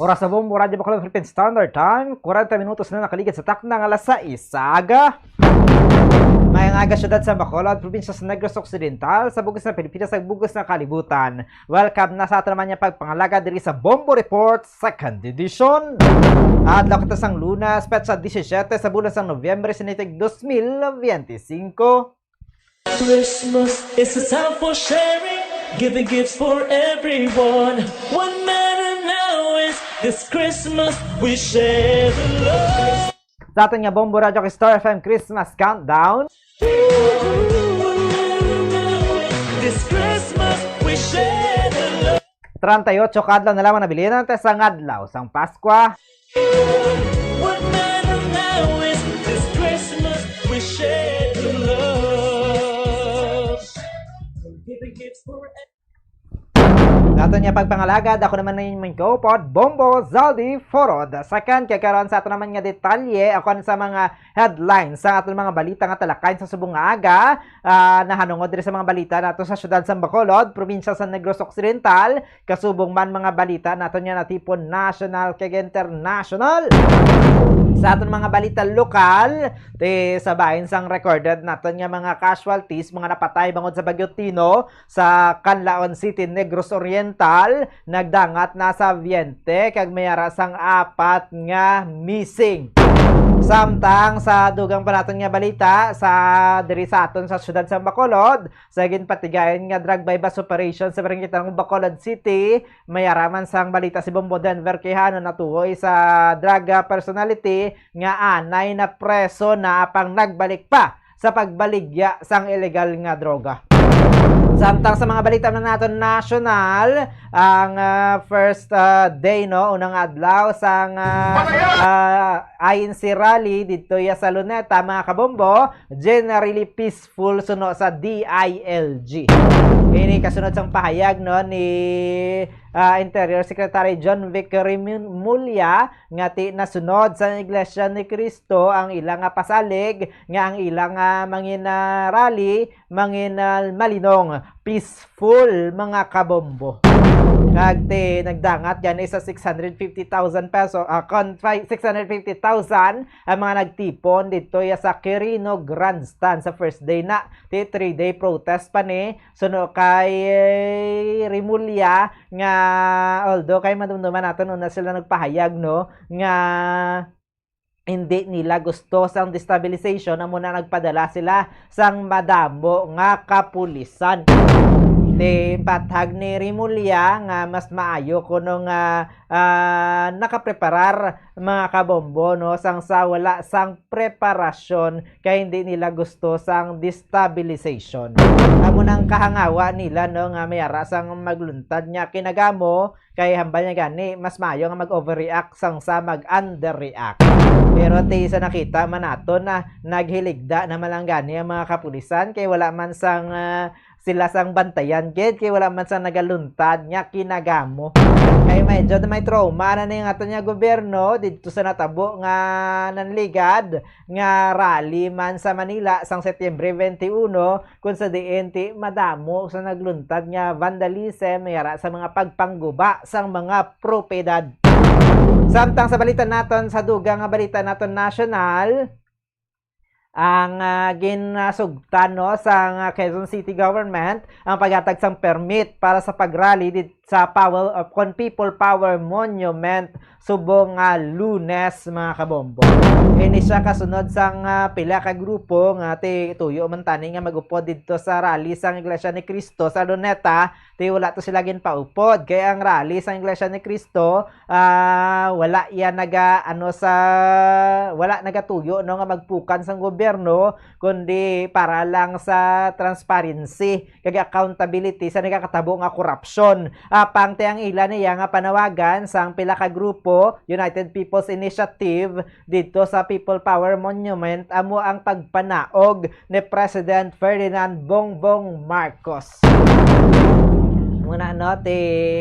Oras sa Bombo Radyo Bacolod Philippine Standard Time, kwarenta minutos na nakaligid sa takna nga alas sais sa aga. Mayang aga, syudad sa Bacolod, probinsya sa Negros Occidental, sa bug-os nga Pilipinas, sa bug-os nga kalibutan. Welcome na sa aton naman nga pagpangalagad diri sa Bombo Report, second edition. Adlaw kita sang Lunes, petsa disisiete sa bulan sang Nobyembre, sinitig dos mil biyente singko. Christmas is a time for sharing, giving gifts for everyone. What matter now is this Christmas we share the love. Sa aton nga Bombo Radyo kag Star F M Christmas Countdown. This Christmas we share the love. Treinta y ocho ka adlaw na lamang nabilin naton sa ngadlaw sang Paskwa. What matter now is this Christmas we share the love. Giving gifts for Sa aton nga pagpangalagad, ako naman ang inyong co-pod, Bombo Zaldi Foro the second. Kay karon sa aton naman nga detalye, ako sa mga headlines sa aton mga balita nga talakayan sa subong nga aga. Ah, nahanungod diri sa mga balita nato sa siyudad sa Bacolod, probinsya sa Negros Occidental, kasubong man mga balita nato nga natipon national kag international. Sa aton mga balita lokal, ti sa bahin sang recorded naton nga mga casualties, mga napatay bangod sa Bagyo Tino, sa Canlaon City, Negros Oriental, nagdangat na sa Viente, kag may ara sang apat nga missing. Samtang sa dugang pa naton nga balita, sa diri sa aton sa siyudad sa Bacolod, sa ginpatigayon nga drug buy-bust operation sa barangay Talong, Bacolod City, may ara man sang balita si Bombo Denver Quijano, natuhoy sa drug, ah, personality nga anay na preso na apang nagbalik pa sa pagbaligya sang illegal nga droga. Samtang sa mga balita man naton national, ang, ah, first, ah, day, no, unang adlaw sang, ah, ah, I N C rally didto ya sa Luneta, mga kabombo, generally peaceful suno sa D I L G. Ini kasunod sang pahayag, no, ni ah, Interior Secretary John Vic Remulla nga ti nasunod sa Iglesia ni Cristo ang ila nga pasalig nga ang ila nga mangin, ah, rally, mangin, ah, malinong, peaceful, mga kabombo. Kag ti nagdangat gani sa six hundred fifty thousand peso, ah, kon fi-, six hundred fifty thousand ang mga nagtipon didto ya sa Quirino Grandstand sa first day na. Ti three-day protest pa ni suno kay Remulla nga, although kay madumduman naton una sila nagpahayag, no, nga hindi nila gusto sang destabilization, amo na nagpadala sila sang madamo nga kapulisan. Ti pathag ni Remulla nga mas maayo kuno nga, ah, nakapreparar, mga kabombo, no, sang sa wala sang preparasyon kay hindi nila gusto sang destabilization. Amo nang kahangawa nila, no, nga may ara sang magluntad nga kinagamo, kay hambal niya gani, mas maayo nga mag-overreact sang sa mag-underreact. Pero ti sa nakita man nato na naghiligda naman lang gani ang mga kapulisan kay wala man sang, ah, sila sang bantayan gid kay wala man sang nagaluntad nga kinagamo. Kay medyo na may trauma na ni nga aton nga gobyerno didto sa natabo nga nanligad nga rally man sa Manila sang Setyembre twenty-one, kung sa diin ti madamo sa nagluntad nga vandalism yara sa mga pagpangguba sang mga propiedad. Samtang sa balita naton, sa dugang nga balita naton nasyonal, ang, ah, ginasugtan, no, sang, ah, Quezon City Government ang paghatag sang permit para sa pag-rally dit-, sa Power, uh, kon People Power Monument subong nga Lunes, mga kabombo. Ini siya kasunod sang, ah, pila ka grupo nga ti tuyo man tani nga mag-upod didto sa rally sang Iglesia ni Cristo sa Luneta, ti wala to sila ginpaupod. Kay ang rally sang Iglesia ni Cristo, ah, wala iya naga, ano, sa, wala nagatuyo, no, nga magpukan sang gobyerno, kundi para lang sa transparency kag accountability sa nagakatabo nga korupsyon. Apang ti ang ila niya nga panawagan sang pila ka grupo, United People's Initiative, didto sa People Power Monument, amo ang pagpanaog ni President Ferdinand Bongbong Marcos. Muna, no, ti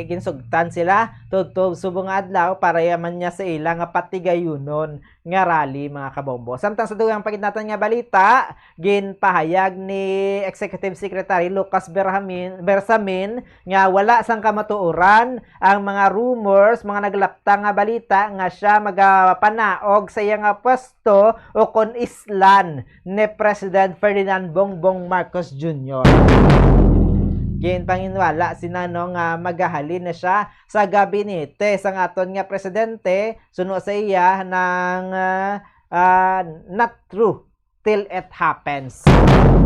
ginsugtan sila tubtob subong nga adlaw para yaman niya sa ila nga patigayunon nga rally, mga kabombo. Samtang sa dugang pagidnatan nga balita, ginpahayag ni Executive Secretary Lucas Berhamin, Bersamin nga wala sang kamatuoran ang mga rumors, mga naglaptang nga balita nga siya magapanaog sa iya nga pwesto o kon islan ni President Ferdinand Bongbong Marcos Junior. Ginpanginwala sina, no, nga magahalin na siya sa gabinete sang aton nga presidente, suno sa iya nang, ah, ah, not true till it happens.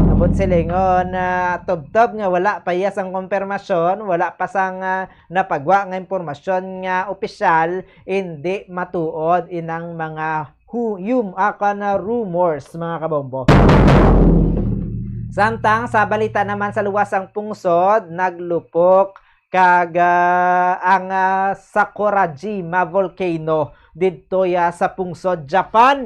Ambot silingon, ah, tubtob nga wala pa iya sang kumpirmasyon, wala pa sang, ah, napagwa nga impormasyon nga opisyal, indi matuod inang mga hu-, yum-, ah, kana rumors, mga kabombo. Samtang sa balita naman sa luwas sang pungsod, naglupok kag, ah, ang, ah, Sakurajima volcano didto ya sa pungsod Japan.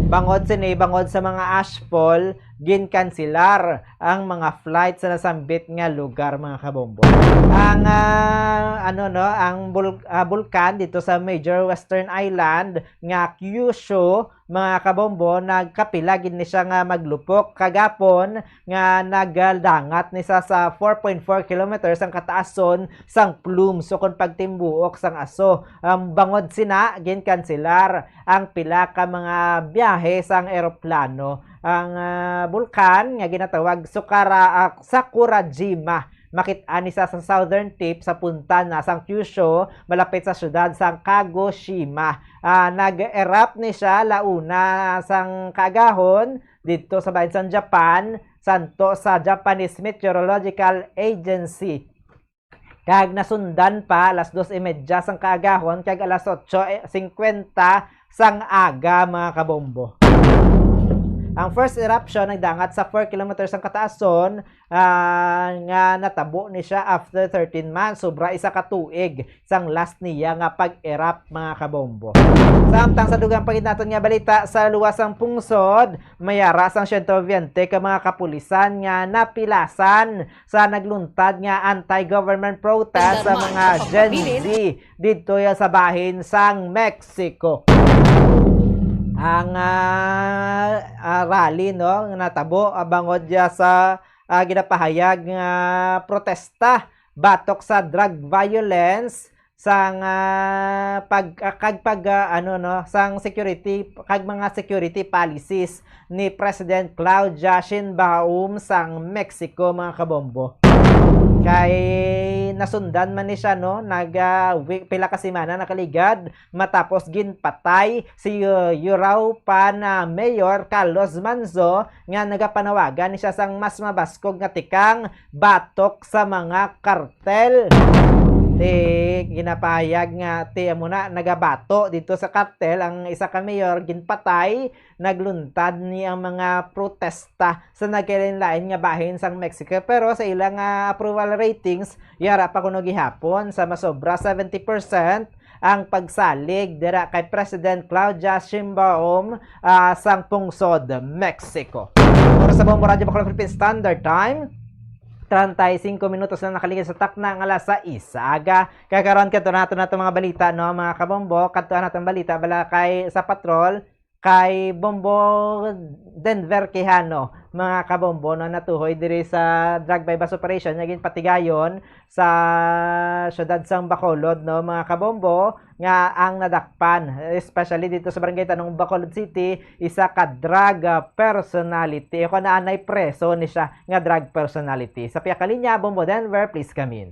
Bangod sini, bangod sa mga ashfall, ginkanselar ang mga flight sa nasambit nga lugar, mga kabombo. Ang, ah, ano, no, ang bul-, ah, bulkan dito sa major western island nga Kyushu, mga kabombo, nagkapila gid ni siya nga maglupok kagapon nga nagdangat ni sa, sa four point four kilometers ang kataason sang plumes o kon pagtimbuok sang aso. Ang bangod sina, ginkanselar ang pila ka mga biyahe sang eroplano. Ang, ah, bulkan nga ginatawag Sukara-, ah, Sakurajima, makit-an ni sa, sa southern tip sa punta na sang Kyushu, malapit sa siyudad sang Kagoshima. Ah, nag-erupt ni siya launa sang kaagahon didto sa bahin sang Japan, santo sa Japanese Meteorological Agency. Kag nasundan pa alas dos y media sang kaagahon kag alas otso singkwenta sang aga, mga kabombo. Ang first eruption nagdangat sa four kilometers ang kataason, ah, nga natabo ni siya after thirteen months, sobra isa ka tuig sang last niya nga pag-erupt, mga kabombo. Samtang sa dugang paginaton nga balita, sa luwas sang pungsod, may ara sang siyento biyente ka mga kapulisan nga napilasan sa nagluntad nga anti-government protest sa mga Gen Z didto ya sa bahin sang Mexico. Ang, ah, ah, rally, no, nga natabo, ah, bangod ya sa, ah, ginapahayag nga protesta batok sa drug violence, sang, ah, pag, ah, kag pag, ah, ano, no, sang security, kag mga security policies ni President Claudia Sheinbaum sang Mexico, mga kabombo. Kay nasundan man ni siya, no, nag, ah, wi-, pila ka semana nakaligad matapos ginpatay si, uh, Uruapan, ah, Mayor Carlos Manzo nga nagapanawagan ni siya sang mas mabaskog nga tikang batok sa mga kartel. Ti ginapahayag nga ti amo na nagabato dito sa kartel ang isa ka mayor ginpatay, nagluntad ni ang mga protesta sa nagkalain-lain nga bahin sang Mexico, pero sa ila nga approval ratings, yara pa kuno gihapon sa masobra seventy percent ang pagsalig dira kay President Claudia Sheinbaum, ah, sang pungsod Mexico. Oras sa Bombo Radyo Bacolod Philippine Standard Time, treinta y cinco minutos na nakaligid sa takna nga alas sais sa aga. Kay karon, kadto nato nato mga balita, no, mga kabombo, kadto nato ang balita bala kay sa patrol, kay Bombo Denver Quijano, mga kabombo, no, natuhoy diri sa drug buy-bust operation nga ginpatigayon sa siyudad sang Bacolod, no, mga kabombo, nga ang nadakpan, especially dito sa Barangay Tanong, Bacolod City, isa ka drug, ah, personality. Ako na anay preso ni siya nga drug personality. Sa pihak ka linya, Bombo Denver, please come in.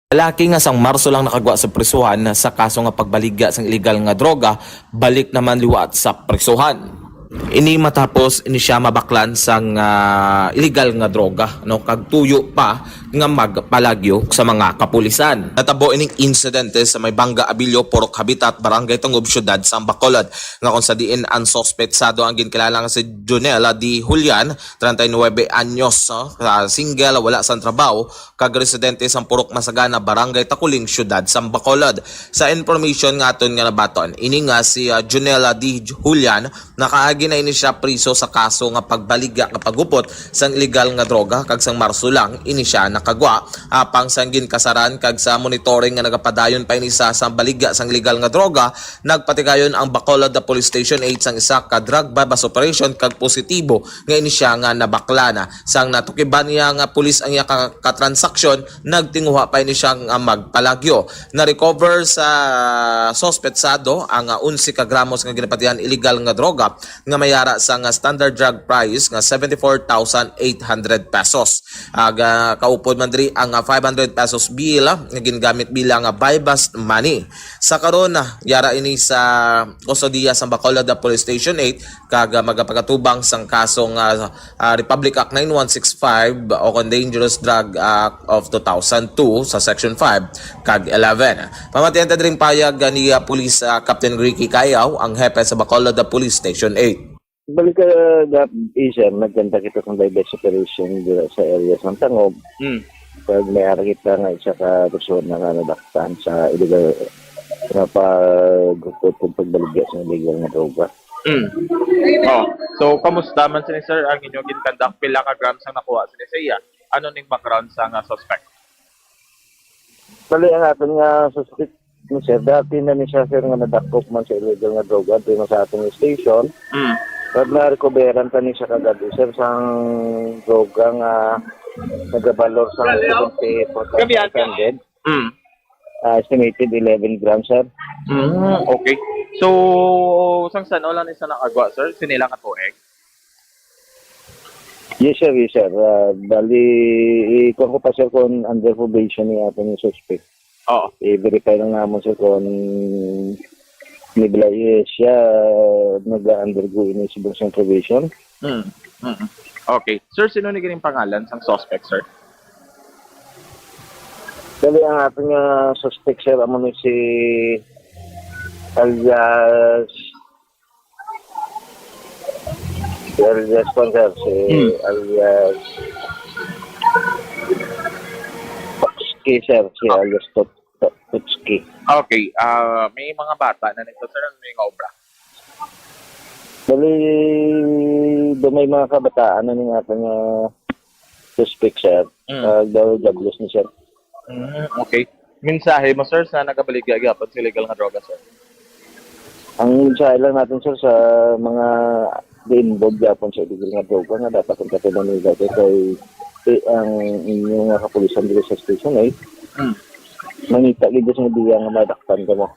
Lalaki nga sang Marso lang nakagwa sa prisuhan sa kaso nga pagbaligya sang iligal nga droga, balik naman liwat sa prisuhan. Ini matapos ini siya mabaklan sang, ah, iligal nga droga, no, kag tuyo pa nga magpalagyo sa mga kapulisan. Natabo ining insidente sa may Bangga Abilio, Purok Habitat, Barangay Tangub, Siyudad sang Bacolod, nga kung sa diin ang suspetsado ang ginkilala nga si Junela D. Julian, treinta y nueve anyos, no, ah, single, wala sang trabaho, kag residente sang Purok Masagana, Barangay Taculing, Siyudad sang Bacolod. Sa information nga aton nga nabaton, ini nga si, ah, Junela D. Julian, nakaagi na ini siya priso sa kaso nga pagbaligya nga paghupot sang iligal nga droga, kag sang Marso lang ini siya nakagwa. Apang sang ginkasaran kag sa monitoring nga nagapadayon pa ini sa, sa baligya sang iligal nga droga, nagpatigayon ang Bacolod Police Station eight sang isa ka drug buy-bust operation kag positibo nga ini siya nga nabakla na. Sang natukiban niya nga pulis ang iya ka, ka transaksyon, nagtinguha pa ini siya nga magpalagyo. Na-recover sa suspetsado ang, ah, onse ka gramos nga ginapatihan iligal nga droga nga may ara sang, ah, standard drug price nga seventy-four thousand eight hundred pesos. Aga kaupod man diri ang, ah, five hundred pesos bill, ah, nga ginagamit bilang, ah, buy-bust money. Sa karon, ah, yara ini sa kustodiya sa Bacolod Police Station eight, kag, ah, magapagatubang sang kaso nga, ah, Republic Act nine one six five o kon Dangerous Drug Act of two thousand two sa Section five kag eleven. Pamatian ta diri ang payag ni, ah, Police, ah, Captain Ricky Cayaw, ang hepe sa Bacolod Police Station eight. Balik ka, Gap, eh, sir, nagkanta kita kung buy-bust operation dira sa area sa Tangub. Mm. Pag may ara kita nga isa ka persona nga nadakpan sa illegal nga pag-, pag-, pagbaligya sa illegal nga droga. Mm. Oh. So, kamusta man sini, sir, ang inyo ginkandak? Pila ka grams ang nakuha sini sa iya? Ano ning background sa nga suspect? Bali, ang aton nga suspect ni sir, dati na ni siya, sir, nga nadakop man sa illegal nga droga, dito na sa aton station. Mm. Pag na-recoveran ta ni siya kagabi, sir, sang droga nga nagabalor sa seventy-four thousand five hundred. Mm. Ah, estimated eleven grams, sir. Mm, okay. So, sang san-o lang ni sa nakagwa, sir? Sini lang ka tuig? Yes, sir. Yes, sir. Ah, bali, ikuha ko pa, sir, kung under probation ni ato ni suspect. Oo. I-verify lang namon, sir, kung nibla, eh, siya, ah, nag-undergo ini subong siyang probation. Mm, mm. Okay. Sir, sino ni ganing pangalan sang suspect, sir? Bali, ang aton nga suspect, sir, amo ni si alias, si alias, kwan, sir, si Hmm. alias Tutski, sir, si Ah. alias Tut-, Tut-, Tutski. Okay, ah, may mga bata na nito, sir, ano may nga obra? Bali, do may mga kabataan na ning aton nga suspect, sir. Mm. Ah, daw jobless ni, sir. Mm, okay. Mensahe mo, sir, sa nagabaligya gyapon sa illegal nga droga, sir? Ang mensahe lang natin, sir, sa mga involved gyapon sa illegal nga droga nga dapat ang katunan nila, sir, kay, eh, ang inyo nga kapulisan dito sa Station eight, Mm. mangita gid sa media nga madakpan kamo.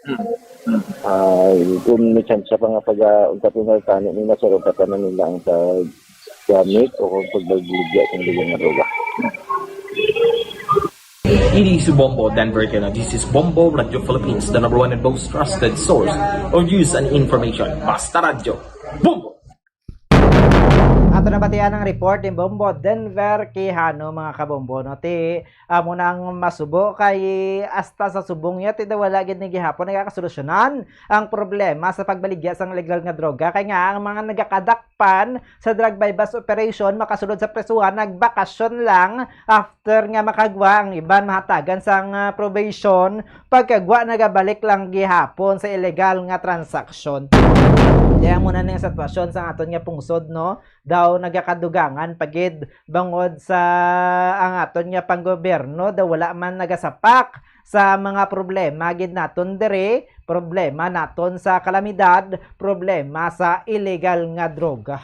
Mm. Mm. Ah, kung may chance pa nga pag, ah, unta po na tani nila, sir, umpatan na nila ang paggamit o kung pagbaligya kung dili nga droga. Ini si Bombo Denver Kena. This is Bombo Radio Philippines, the number one and most trusted source of news and information. Basta Radyo, Bombo! Ato na batian ang report ni Bombo Denver Quijano, mga kabombo, no? Ti, amo na ang masubo kay hasta sa subong niya, ti daw wala gid ni gihapon nagakasolusyonan ang problema sa pagbaligya sang legal nga droga. Kay nga ang mga nagakadakpan sa drug buy-bust operation makasulod sa prisuhan, nagbakasyon lang after nga makagwa ang iban mahatagan sang, ah, probation, pagkagwa nagabalik lang gihapon sa illegal nga transaksyon. Kaya mo na ning sitwasyon sa aton nga pungsod, no? Daw nagakadugangan pa gid bangod sa ang aton nga panggobyerno daw wala man nagasapak sa mga problema gid naton diri, problema naton sa kalamidad, problema sa illegal nga droga.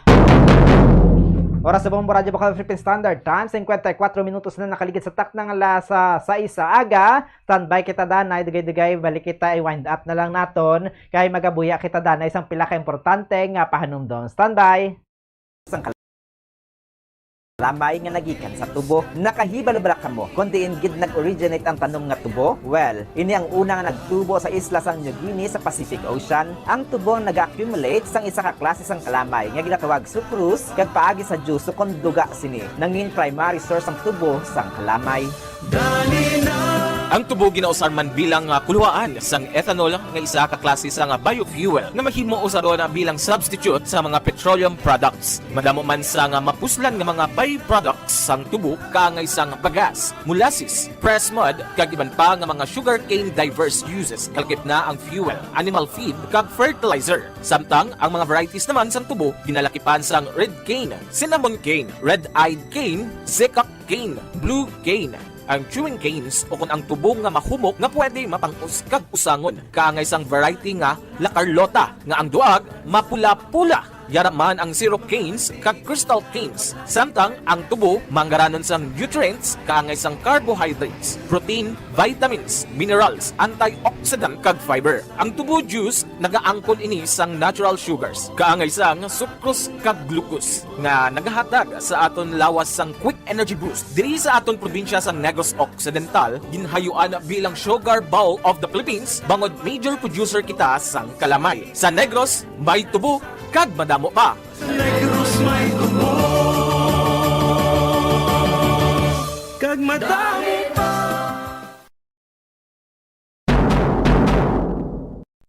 Oras sa Bombo Radyo Bacolod Philippine Standard Time, singkwenta y kuwatro minutos na nakaligid sa takna nga alas sais sa aga. Standby kita danay, dugay-dugay, balik kita, i-wind up na lang naton, kay magabuya kita danay sang pila ka importante nga pahanumdom. Standby! Sang kalamay nga nagikan sa tubo. Nakahibalo bala kamo kon diin gid nag-originate ang tanom nga tubo? Well, ini ang una nga nagtubo sa isla sang New Guinea sa Pacific Ocean. Ang tubo naga-accumulate sang isa ka klase sang kalamay nga ginatawag sucrose, kag paagi sa juice kon duga sini, nangin primary source ang tubo sang kalamay. Ang tubo ginausar man bilang, ah, kuluhaan sang ethanol nga isa ka klase sang biofuel nga mahimo usaron bilang substitute sa mga petroleum products. Madamo man sang mapuslan nga mga byproducts sang tubo, kaangay sang bagas, molasses, pressed mud, kag iban pa nga mga sugarcane diverse uses, kalakip na ang fuel, animal feed, kag fertilizer. Samtang ang mga varieties naman sang tubo ginalakipan sang red cane, cinnamon cane, red-eyed cane, seacock cane, blue cane, ang chewing canes, o kon ang tubo nga mahumok nga pwede mapang-us kag usangon, kaangay sang variety nga La Carlota, nga ang duag mapula-pula. Yara man ang syrup canes kag crystal canes, samtang ang tubo manggaranon sang nutrients, kaangay sang carbohydrates, protein, vitamins, minerals, antioxidant, kag fiber. Ang tubo juice, nagaangkon ini sang natural sugars, kaangay sang sucrose kag glucose, nga nagahatag sa aton lawas sang quick energy boost. Diri sa aton probinsya sang Negros Occidental, ginhayuan bilang Sugar Bowl of the Philippines, bangod major producer kita sang kalamay. Sa Negros, may tubo kag madamo pa. Sa Negros may tubo kag madamo pa.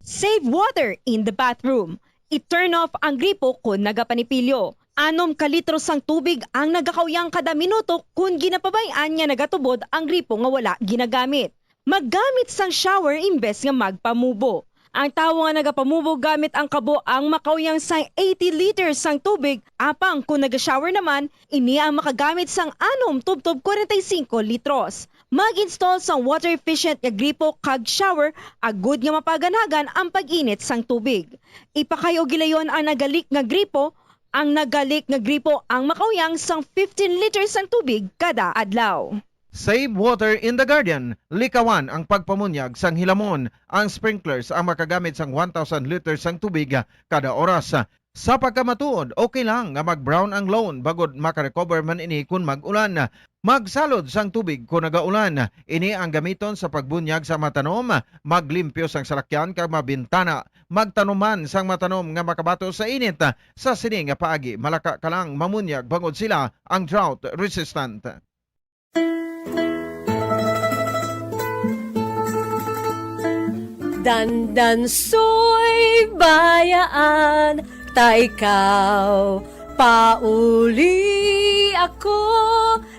Save water in the bathroom. I-turn off ang gripo kon nagapanipilyo. Anom ka litro sang tubig ang nagakauyang kada minuto kon ginapabay-an nga nagatubod ang gripo nga wala ginagamit. Maggamit sang shower imbes nga magpamubo. Ang tawo nga nagapamubo gamit ang kabo ang makauyang sang eighty liters sang tubig, apang kon naga-shower naman, ini ang makagamit sang anom tubtob kwarenta y singko litros. Mag-install sang water-efficient nga gripo kag shower agud nga mapaganhagan ang pag-init sang tubig. Ipakay-o gilayon ang nagalik nga gripo. Ang nagalik nga gripo ang makauyang sang fifteen liters sang tubig kada adlaw. Save water in the garden. Likawan ang pagpamunyag sang hilamon. Ang sprinklers ang makagamit sang one thousand liters sang tubig kada oras. Sa pagkamatuod, okay lang nga mag-brown ang lawn bangod maka-recover man ini kon mag-ulan. Magsalod sang tubig kon nagaulan. Ini ang gamiton sa pagbunyag sa matanom, maglimpyo sang salakyan kag mabintana. Magtanom man sang matanom nga makabato sa init. Sa sini nga paagi, malaka ka lang mamunyag bangod sila ang drought resistant. Dandansoy bayaan ta ikaw, pauli ako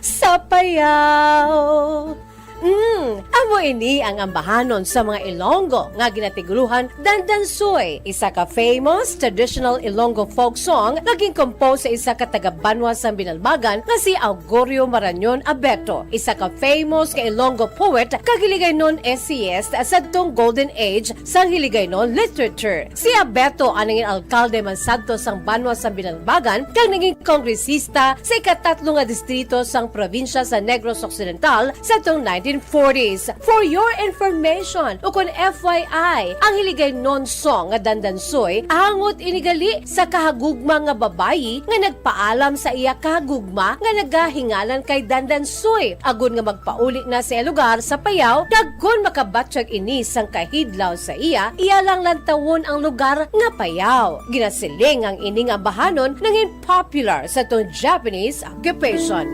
sa payaw. Mm, amo ini ang ambahanon sa mga Ilonggo nga ginatiguruhan Dandansoy, isa ka famous traditional Ilonggo folk song nga ginkompose sa isa ka taga-banwa sang Binalbagan nga si Augurio Marañon Abeto, isa ka famous nga Ilonggo poet kag Hiligaynon essayist sadtong Golden Age sang Hiligaynon literature. Si Abeto ang nangin alkalde man sadto sang banwa sang Binalbagan kag naging kongresista sa ikatatlo nga distrito sang probinsya sa Negros Occidental sadtong nineteen forties. For your information, ukon F Y I, ang Hiligaynon song nga Dandansoy, hangot ini gali sa kahagugma nga babayi nga nagpaalam sa iya kahagugma nga nagahinganan kay Dandansoy, agod nga magpauli na sa iya lugar sa Payao, kag kon makabatyag ini sang kahidlaw sa iya, iya lang lantawon ang lugar nga Payao. Ginasiling ang ini nga ambahanon nangin popular sadtong Japanese occupation.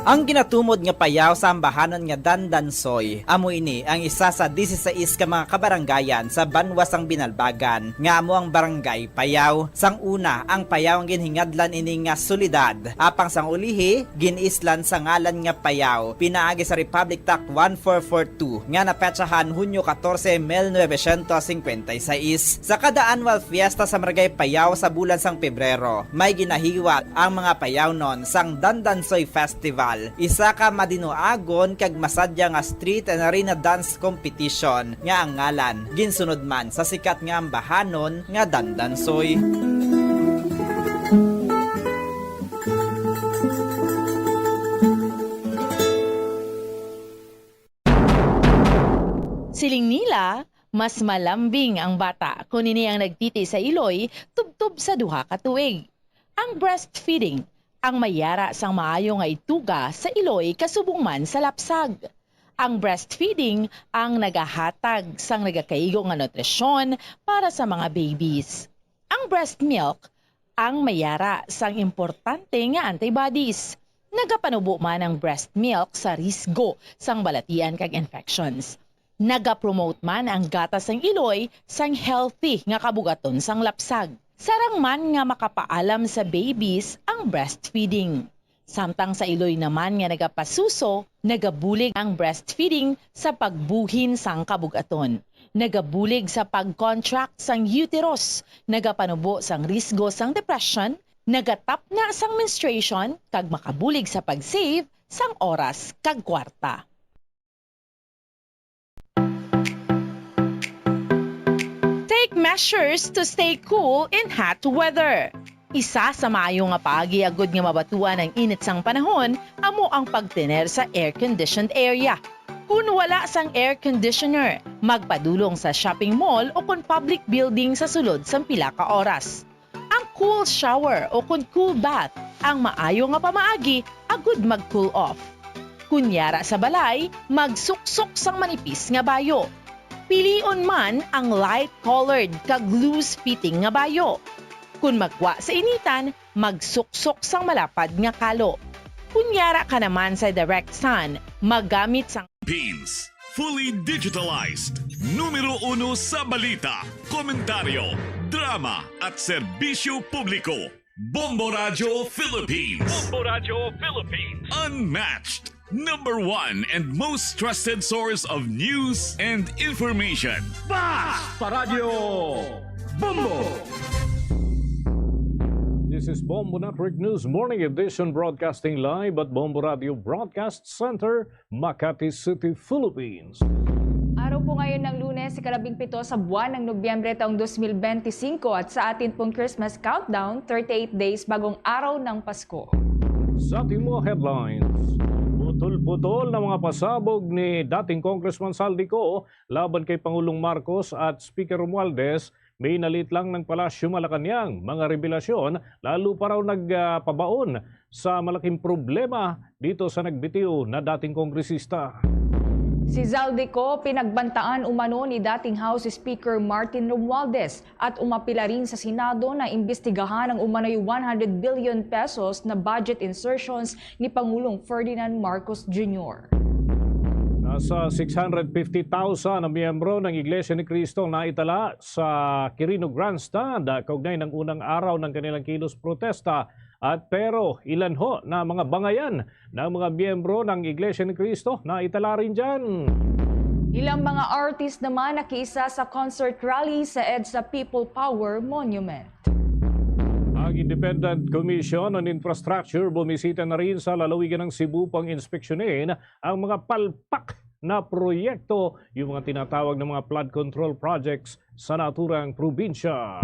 Ang ginatumod nga payaw sa ambahanon nga Dandansoy, amo ini ang isa sa disisais ka mga kabaranggayan sa banwa sang Binalbagan, nga amo ang Barangay Payaw. Sang una, ang Payaw ang ginhingadlan ini nga syudad, apang sang ulihi, gin-islan sa ngalan nga Payaw, pinaagi sa Republic Act one four four two nga napetsahan Hunyo katorse, mil novecientos singkwenta y seis. Sa kada annual fiesta sa Barangay Payaw sa bulan sang Pebrero, may ginahiwat ang mga Payawnon sang Dandansoy Festival, isa ka madinuagon kag masadya nga street and arena dance competition nga ang ngalan ginsunod man sa sikat nga ambahanon nga Dandansoy. Siling nila, Mas malambing ang bata kon ini ang nagtiti sa iloy tubtob sa duha ka tuig. Ang breastfeeding ang may yara sang maayo nga ituga sa iloy kasubong man sa lapsag. Ang breastfeeding ang nagahatag sang nagakaigo nga nutrisyon para sa mga babies. Ang breast milk ang may yara sang importante nga antibodies. Nagapanubo man ang breast milk sa risgo sang balatian kag infections. Nagapromote man ang gatas sang iloy sang healthy nga kabugaton sang lapsag. Sarang man nga makapaalam sa babies ang breastfeeding. Samtang sa iloy naman nga nagapasuso, nagabulig ang breastfeeding sa pagbuhin sang kabugaton. Nagabulig sa pag-contract sang uterus, nagapanubo sang risgo sang depression, nagatapna sang menstruation, kag makabulig sa pag-save sang oras kag kwarta. Take measures to stay cool in hot weather. Isa sa maayo nga paagi agud nga mabatuan ang init sang panahon amo ang pagtener sa air-conditioned area. Kun wala sang air conditioner, magpadulong sa shopping mall o kon public building sa sulod sang pila ka oras. Ang cool shower o kon cool bath ang maayo nga pamaagi agud mag-cool off. Kun yara sa balay, magsuksok sang manipis nga bayo. Pilion man ang light-colored kag loose-fitting nga bayo. Kun magwa sa initan, magsuksok sang malapad nga kalo. Kun yara ka naman sa direct sun, magamit sang Philippines, fully digitalized. Numero uno sa balita, komentaryo, drama, at serbisyo publiko. Bombo Radyo Philippines. Bombo Radyo Philippines. Unmatched, number one, and most trusted source of news and information. Ba! Paradyo Bombo! This is Bombo Network News Morning Edition, broadcasting live at Bombo Radio Broadcast Center, Makati City, Philippines. Araw po ngayon ng Lunes, ikalabing pito sa buwan ng Nobyembre taong dos mil benti singko, at sa atin pong Christmas countdown, thirty-eight days bagong araw ng Pasko. Sa ating mga headlines, putol-putol na mga pasabog ni dating Congressman Zaldy Co laban kay Pangulong Marcos at Speaker Romualdez, minalit lang ng Palasyo Malacañang mga revelasyon, lalo pa raw nagpabaon sa malaking problema dito sa nagbitiw na dating kongresista. Si Zaldy Co pinagbantaan umano ni dating House Speaker Martin Romualdez at umapila rin sa Senado na imbestigahan ang umano'y one hundred billion pesos na budget insertions ni Pangulong Ferdinand Marcos Junior. Nasa six hundred fifty thousand ang miyembro ng Iglesia ni Cristo na itala sa Quirino Grandstand, ah, kaugnay ng unang araw ng kanilang kilos protesta. At pero ilan ho na mga bangayan ng mga miyembro ng Iglesia ni Cristo na itala rin dyan. Ilang mga artist naman nakiisa sa concert rally sa EDSA People Power Monument. Ang Independent Commission on Infrastructure bumisita na rin sa lalawigan ng Cebu pang inspeksyonin ang mga palpak na proyekto, yung mga tinatawag ng mga flood control projects sa naturang probinsya.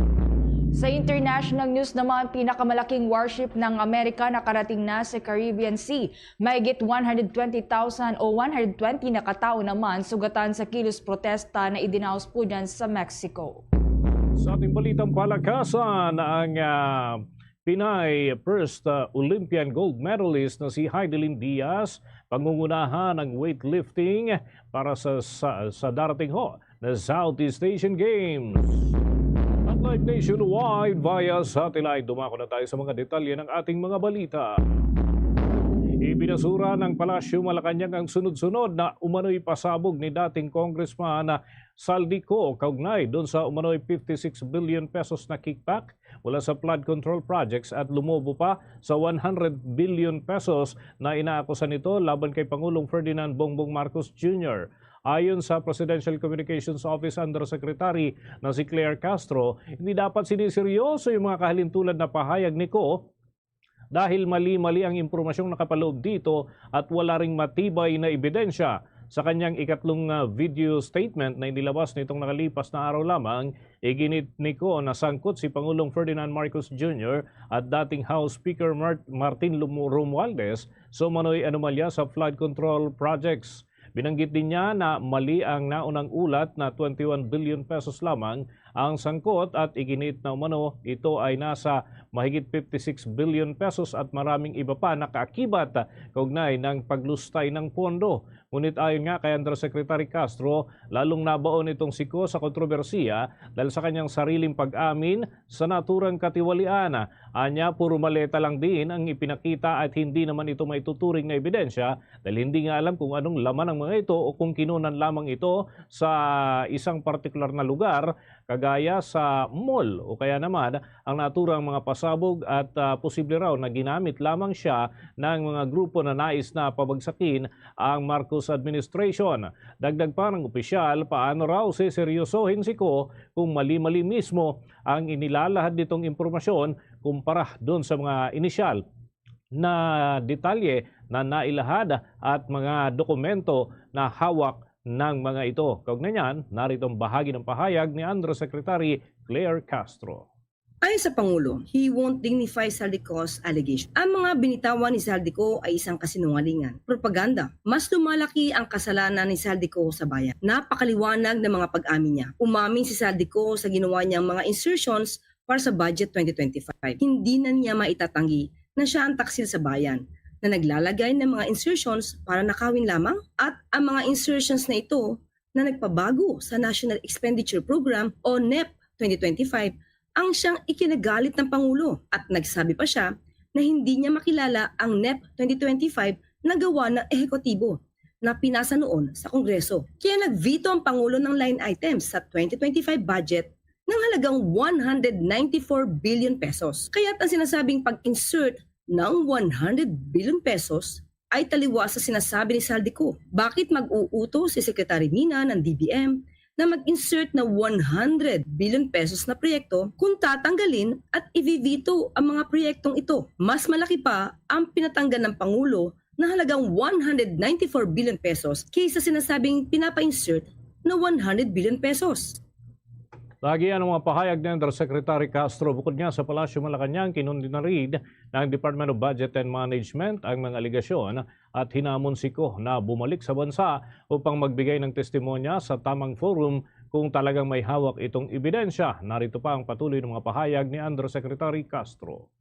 Sa international news naman, pinakamalaking warship ng Amerika nakarating na sa Caribbean Sea. Mahigit one hundred twenty thousand o one hundred twenty na katao naman sugatan sa kilos protesta na idinaos po dyan sa Mexico. Sa ating balitang palakasan, ang, ah, Pinay first, ah, Olympian gold medalist na si Heidelin Diaz, pangungunahan ang weightlifting para sa, sa, sa darating ho na Southeast Asian Games. At live nationwide via satellite, dumako na tayo sa mga detalye ng ating mga balita. Ibinasura ng Palasyo Malacañang ang sunod-sunod na umano'y pasabog ni dating Congressman Zaldy Co kaugnay doon sa umano'y fifty-six billion pesos na kickback mula sa flood control projects at lumobo pa sa one hundred billion pesos na inaakusa nito laban kay Pangulong Ferdinand Bongbong Marcos Junior. Ayon sa Presidential Communications Office Undersecretary na si Claire Castro, hindi dapat siniseryoso yung mga kahalintulad na pahayag ni Co dahil mali-mali ang impormasyong nakapaloob dito at wala ring matibay na ebidensya. Sa kanyang ikatlong, ah, video statement na inilabas nitong nakalipas na araw lamang, iginit ni Co na sangkot si Pangulong Ferdinand Marcos Junior at dating House Speaker Mar-, Martin Lum-, Romualdez sa umano'y anomalya sa flood control projects. Binanggit din niya na mali ang naunang ulat na twenty-one billion pesos lamang ang sangkot at iginiit na umano ito ay nasa mahigit fifty-six billion pesos at maraming iba pa nakaakibat kaugnay ng paglustay ng pondo. Ngunit ayon nga kay Undersecretary Castro, lalong nabaon itong siko sa kontrobersiya dahil sa kanyang sariling pag-amin sa naturang katiwalian. Anya, puro maleta lang din ang ipinakita at hindi naman ito maituturing na ebidensya dahil hindi nga alam kung anong laman ng mga ito o kung kinunan lamang ito sa isang partikular na lugar, kagaya sa mall, o kaya naman ang naturang mga pasabog at, ah, posible raw na ginamit lamang siya ng mga grupo na nais na pabagsakin ang Marcos administration. Dagdag pa ng opisyal, paano raw siseryosohin si Kho kung mali-mali mismo ang inilalahad nitong impormasyon kumpara dun sa mga inisyal na detalye na nailahad at mga dokumento na hawak ng mga ito. Kaugnay niyan, narito ang bahagi ng pahayag ni Undersecretary Claire Castro. Ayon sa Pangulo, he won't dignify Zaldy Co's allegation. Ang mga binitawan ni Zaldy Co ay isang kasinungalingan, propaganda. Mas lumalaki ang kasalanan ni Zaldy Co sa bayan. Napakaliwanag ng mga pag-amin niya. Umamin si Zaldy Co sa ginawa niyang mga insertions para sa budget twenty twenty-five. Hindi na niya maitatanggi na siya ang taksil sa bayan na naglalagay ng mga insertions para nakawin lamang, at ang mga insertions na ito na nagpabago sa National Expenditure Program o nep twenty twenty-five ang siyang ikinagalit ng Pangulo, at nagsabi pa siya na hindi niya makilala ang nep twenty twenty-five na gawa ng ehekutibo na pinasa noon sa Kongreso. Kaya nag-veto ang Pangulo ng line items sa twenty twenty-five budget ng halagang one hundred ninety-four billion pesos. Kaya't ang sinasabing pag-insert ng one hundred billion pesos ay taliwa sa sinasabi ni Zaldy Co. Bakit mag-uuto si Secretary Mina ng D B M na mag-insert na one hundred billion pesos na proyekto kung tatanggalin at i-veto ang mga proyektong ito? Mas malaki pa ang pinatanggal ng Pangulo na halagang one hundred ninety-four billion pesos kaysa sinasabing pinapa-insert na one hundred billion pesos. Lagi ang mga pahayag ni Undersecretary Castro. Bukod nga sa Palasyo Malacañang, kinundinarid ng Department of Budget and Management ang mga alegasyon at hinamon si Kho na bumalik sa bansa upang magbigay ng testimonya sa tamang forum kung talagang may hawak itong ebidensya. Narito pa ang patuloy ng mga pahayag ni Undersecretary Castro.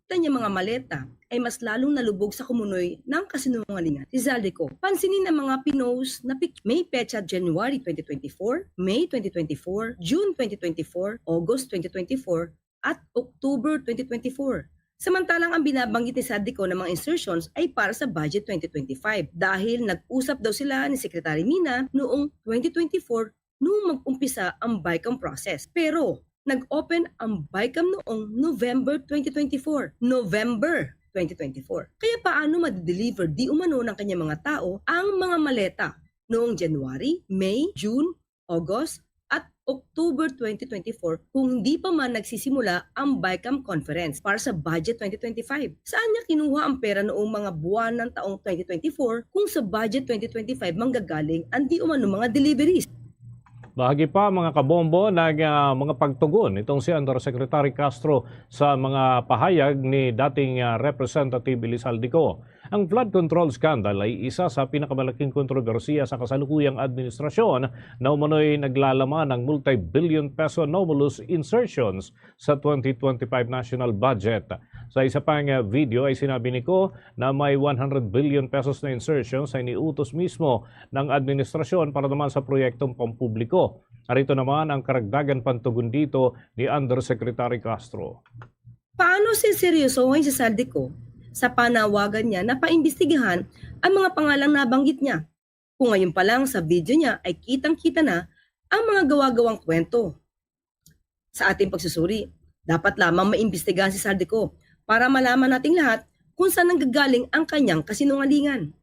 Tanya mga maleta ay mas lalong nalubog sa kumunoy ng kasinungalingan si Zaldy Co. Pansinin ang mga pinost na pic-, may petsa January twenty twenty-four, May twenty twenty-four, June twenty twenty-four, August twenty twenty-four, at October twenty twenty-four. Samantalang ang binabanggit ni Zaldy Co na mga insertions ay para sa budget twenty twenty-five dahil nag-usap daw sila ni Secretary Mina noong twenty twenty-four nung mag-umpisa ang BICAM process. Pero nag-open ang BICAM noong November twenty twenty-four. November twenty twenty-four. Kaya paano madideliver di umano ng kanyang mga tao ang mga maleta noong January, May, June, August, at October twenty twenty-four kung hindi pa man nagsisimula ang BICAM Conference para sa Budget twenty twenty-five? Saan niya kinuha ang pera noong mga buwan ng taong twenty twenty-four kung sa Budget twenty twenty-five manggagaling ang di umano mga deliveries? Bahagi pa, mga kabombo, ng, ah, mga pagtugon itong si Undersecretary Castro sa mga pahayag ni dating, ah, Representative Elizalde Co. Ang flood control scandal ay isa sa pinakamalaking kontrobersiya sa kasalukuyang administrasyon na umano'y naglalaman ng multi-billion peso anomalous insertions sa twenty twenty-five national budget. Sa isa pang, ah, video ay sinabi ni Co na may one hundred billion pesos na insertions na iniutos mismo ng administrasyon para naman sa proyektong pampubliko. Narito naman ang karagdagan pang tugon dito ni Undersecretary Castro. Paano siseryosohin si Zaldy Co sa panawagan niya na paimbestigahan ang mga pangalang nabanggit niya? Kung ngayon pa lang sa video niya ay kitang-kita na ang mga gawa-gawang kwento. Sa ating pagsusuri, dapat lamang maimbestigahan si Zaldy Co para malaman nating lahat kung saan nanggagaling ang kanyang kasinungalingan.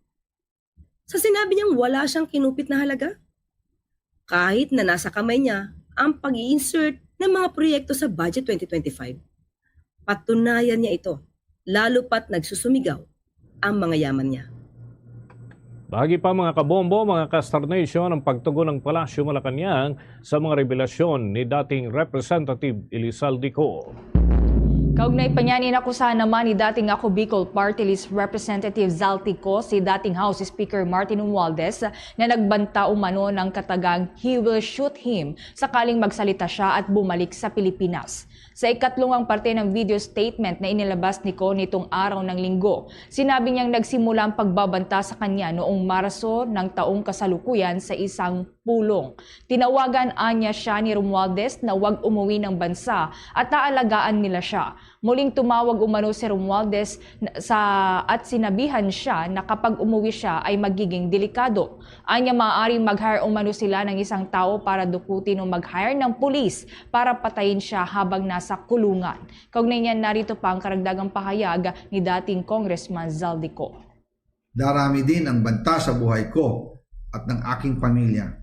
Sa sinabi niyang wala siyang kinupit na halaga, kahit na nasa kamay niya ang pag-i-insert ng mga proyekto sa Budget twenty twenty-five, patunayan niya ito, lalo pat nagsusumigaw ang mga yaman niya. Bahagi pa, mga kabombo, mga ka-Star Nation, ang pagtugon ng Palasyo Malacañang sa mga revelasyon ni dating Representative Elizalde Co. Kaugnay pa niyan, inakusahan naman ni dating Ako Bicol Party List Representative Zaldy Co si dating House Speaker Martin Romualdez na nagbanta umano ng katagang "He will shoot him" sakaling magsalita siya at bumalik sa Pilipinas. Sa ikatlong parte ng video statement na inilabas ni Co nitong araw ng Linggo, sinabi niyang nagsimula ang pagbabanta sa kanya noong Marso ng taong kasalukuyan sa isang pulong. Tinawagan anya siya ni Romualdez na wag umuwi ng bansa at aalagaan nila siya. Muling tumawag umano si Romualdez na, sa, at sinabihan siya na kapag umuwi siya ay magiging delikado. Anya, maaari mag-hire umano sila ng isang tao para dukutin o mag-hire ng pulis para patayin siya habang nasa kulungan. Kaugnay niyan, narito pa ang karagdagang pahayag ni dating Congressman Zaldy Co. Darami din ang banta sa buhay ko at ng aking pamilya.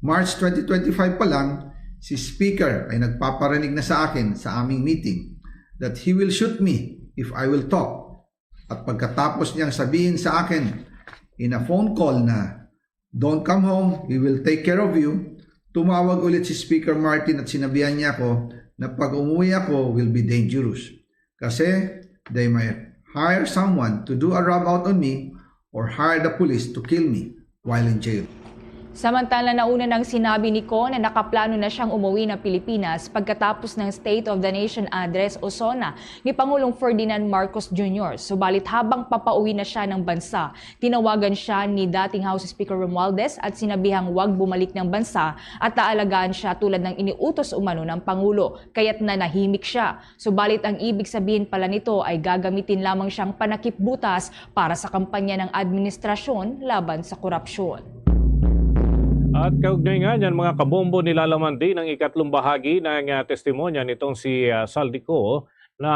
March twenty twenty-five pa lang, si Speaker ay nagpaparinig na sa akin sa aming meeting that he will shoot me if I will talk. At pagkatapos niyang sabihin sa akin in a phone call na, "Don't come home, we will take care of you," tumawag ulit si Speaker Martin at sinabihan niya ako na pag umuwi ako will be dangerous. Kasi they may hire someone to do a rub out on me or hire the police to kill me while in jail. Samantala, nauna nang sinabi ni Co na nakaplano na siyang umuwi ng Pilipinas pagkatapos ng State of the Nation Address o SONA ni Pangulong Ferdinand Marcos Junior. Subalit, habang papauwi na siya ng bansa, tinawagan siya ni dating House Speaker Romualdez at sinabihang wag bumalik ng bansa at aalagaan siya tulad ng iniutos umano ng Pangulo, kaya't nanahimik siya. Subalit, ang ibig sabihin pala nito ay gagamitin lamang siyang panakip-butas para sa kampanya ng administrasyon laban sa korupsyon. At kaugnay nga niyan, mga kabombo, nilalaman din ang ikatlong bahagi ng ah, testimonya nitong si ah, Zaldy Co na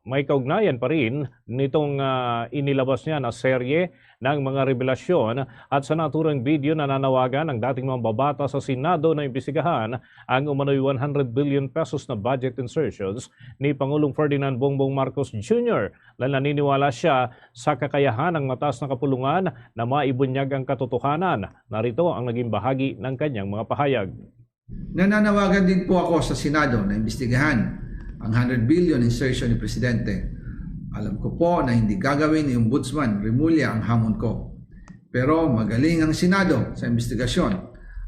may kaugnayan pa rin nitong ah, inilabas niya na serye ng mga revelasyon at sa naturang video, nananawagan ang dating mambabata sa Senado na imbestigahan ang umano'y one hundred billion pesos na budget insertions ni Pangulong Ferdinand Bongbong Marcos Junior na naniniwala siya sa kakayahan ng mataas na kapulungan na maibunyag ang katotohanan. Narito ang naging bahagi ng kanyang mga pahayag. Nananawagan din po ako sa Senado na imbestigahan ang hundred billion insertion ni Presidente. Alam ko po na hindi gagawin ni Ombudsman Remulla ang hamon ko. Pero magaling ang Senado sa imbestigasyon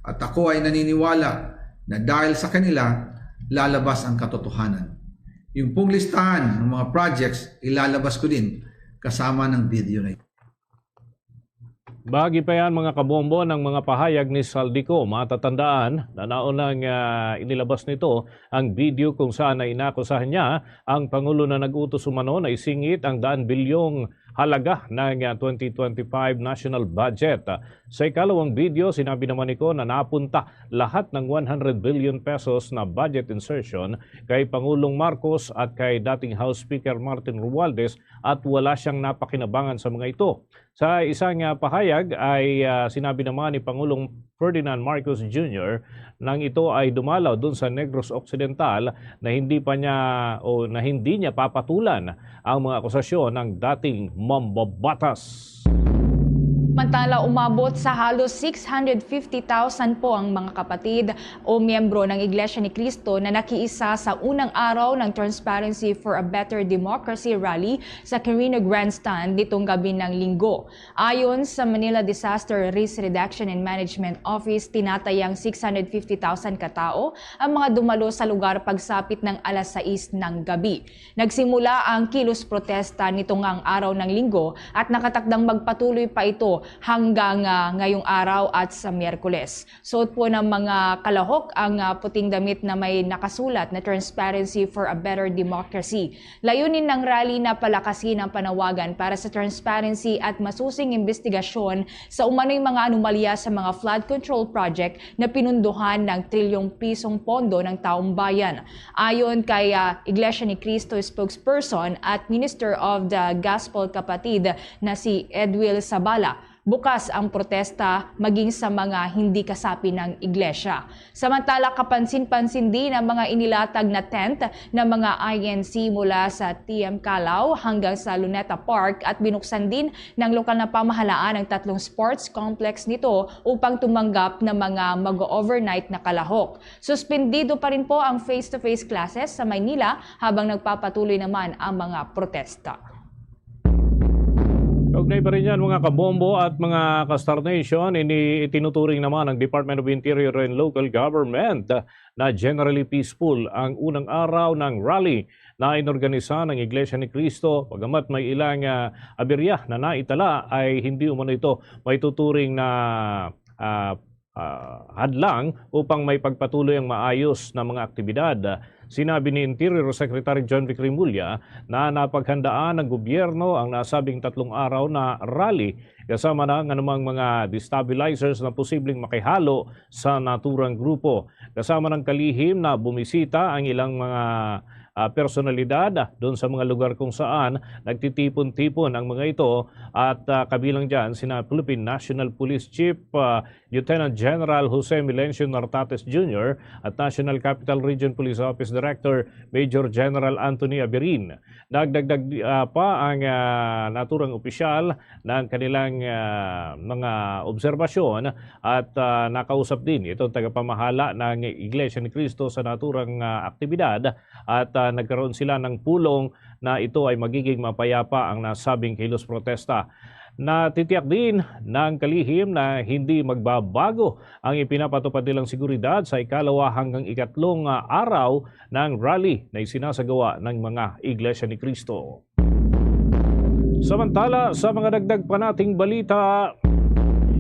at ako ay naniniwala na dahil sa kanila, lalabas ang katotohanan. Yung pong listahan ng mga projects, ilalabas ko din kasama ng video na ito. Bagi pa yan, mga kabombo, ng mga pahayag ni Zaldy Co. Matatandaan na naunang ah, inilabas nito ang video kung saan na inakusahan niya ang Pangulo na nag-utos umano na isingit ang daan bilyong halaga ng ah, twenty twenty-five national budget. Sa ikalawang video, sinabi naman ni Co na napunta lahat ng one hundred billion pesos na budget insertion kay Pangulong Marcos at kay dating House Speaker Martin Romualdez at wala siyang napakinabangan sa mga ito. Sa isang ah, pahayag ay ah, sinabi naman ni Pangulong Ferdinand Marcos Junior nang ito ay dumalaw dun sa Negros Occidental na hindi pa niya o na hindi niya papatulan ang mga akusasyon ng dating mambabatas. Samantala, umabot sa halos six hundred fifty thousand po ang mga kapatid o miyembro ng Iglesia ni Cristo na nakiisa sa unang araw ng Transparency for a Better Democracy Rally sa Quirino Grandstand nitong gabi ng Linggo. Ayon sa Manila Disaster Risk Reduction and Management Office, tinatayang six hundred fifty thousand katao ang mga dumalo sa lugar pagsapit ng alas sais ng gabi. Nagsimula ang kilos protesta nito ngang araw ng Linggo at nakatakdang magpatuloy pa ito hanggang ah, ngayong araw at sa Miyerkules. Suot po ng mga kalahok ang ah, puting damit na may nakasulat na "Transparency for a Better Democracy." Layunin ng rally na palakasin ang panawagan para sa transparency at masusing imbestigasyon sa umano'y mga anomalya sa mga flood control project na pinundohan ng trilyong pisong pondo ng taong bayan. Ayon kay ah, Iglesia ni Cristo spokesperson at Minister of the Gospel Kapatid na si Edwil Sabala, Bukas ang protesta maging sa mga hindi kasapi ng iglesia. Samantala, kapansin-pansin din ang mga inilatag na tent ng mga I N C mula sa T M Callao hanggang sa Luneta Park at binuksan din ng lokal na pamahalaan ang tatlong sports complex nito upang tumanggap ng mga mag-overnight na kalahok. Suspendido pa rin po ang face-to-face classes sa Maynila habang nagpapatuloy naman ang mga protesta. Kaugnay pa rin yan, mga kabombo at mga ka-Star Nation, ini itinuturing naman ng Department of Interior and Local Government na generally peaceful ang unang araw ng rally na inorganisa ng Iglesia ni Cristo. Bagamat may ilang ah, aberya na naitala, ay hindi umano ito maituturing na ah, ah, hadlang upang may pagpatuloy ang maayos na mga aktibidad. Sinabi ni Interior Secretary John Vic Remulla na napaghandaan ng gobyerno ang nasabing tatlong araw na rally, kasama na ang anumang mga destabilizers na posibleng makihalo sa naturang grupo. Kasama ng kalihim na bumisita ang ilang mga ah, personalidad doon sa mga lugar kung saan nagtitipon-tipon ang mga ito, at ah, kabilang dyan sina Philippine National Police Chief ah, Lieutenant General Jose Melencio Nartates Junior at National Capital Region Police Office Director Major General Anthony Abirin. Nagdagdag ah, pa ang ah, naturang opisyal ng kanilang ah, mga obserbasyon at ah, nakausap din itong tagapamahala ng Iglesia ni Cristo sa naturang ah, aktibidad, at ah, nagkaroon sila ng pulong na ito ay magiging mapayapa ang nasabing kilos protesta. Natitiyak din ng kalihim na hindi magbabago ang ipinapatupad nilang seguridad sa ikalawa hanggang ikatlong ah, araw ng rally na isinasagawa ng mga Iglesia ni Cristo. Samantala, sa mga dagdag pa nating balita,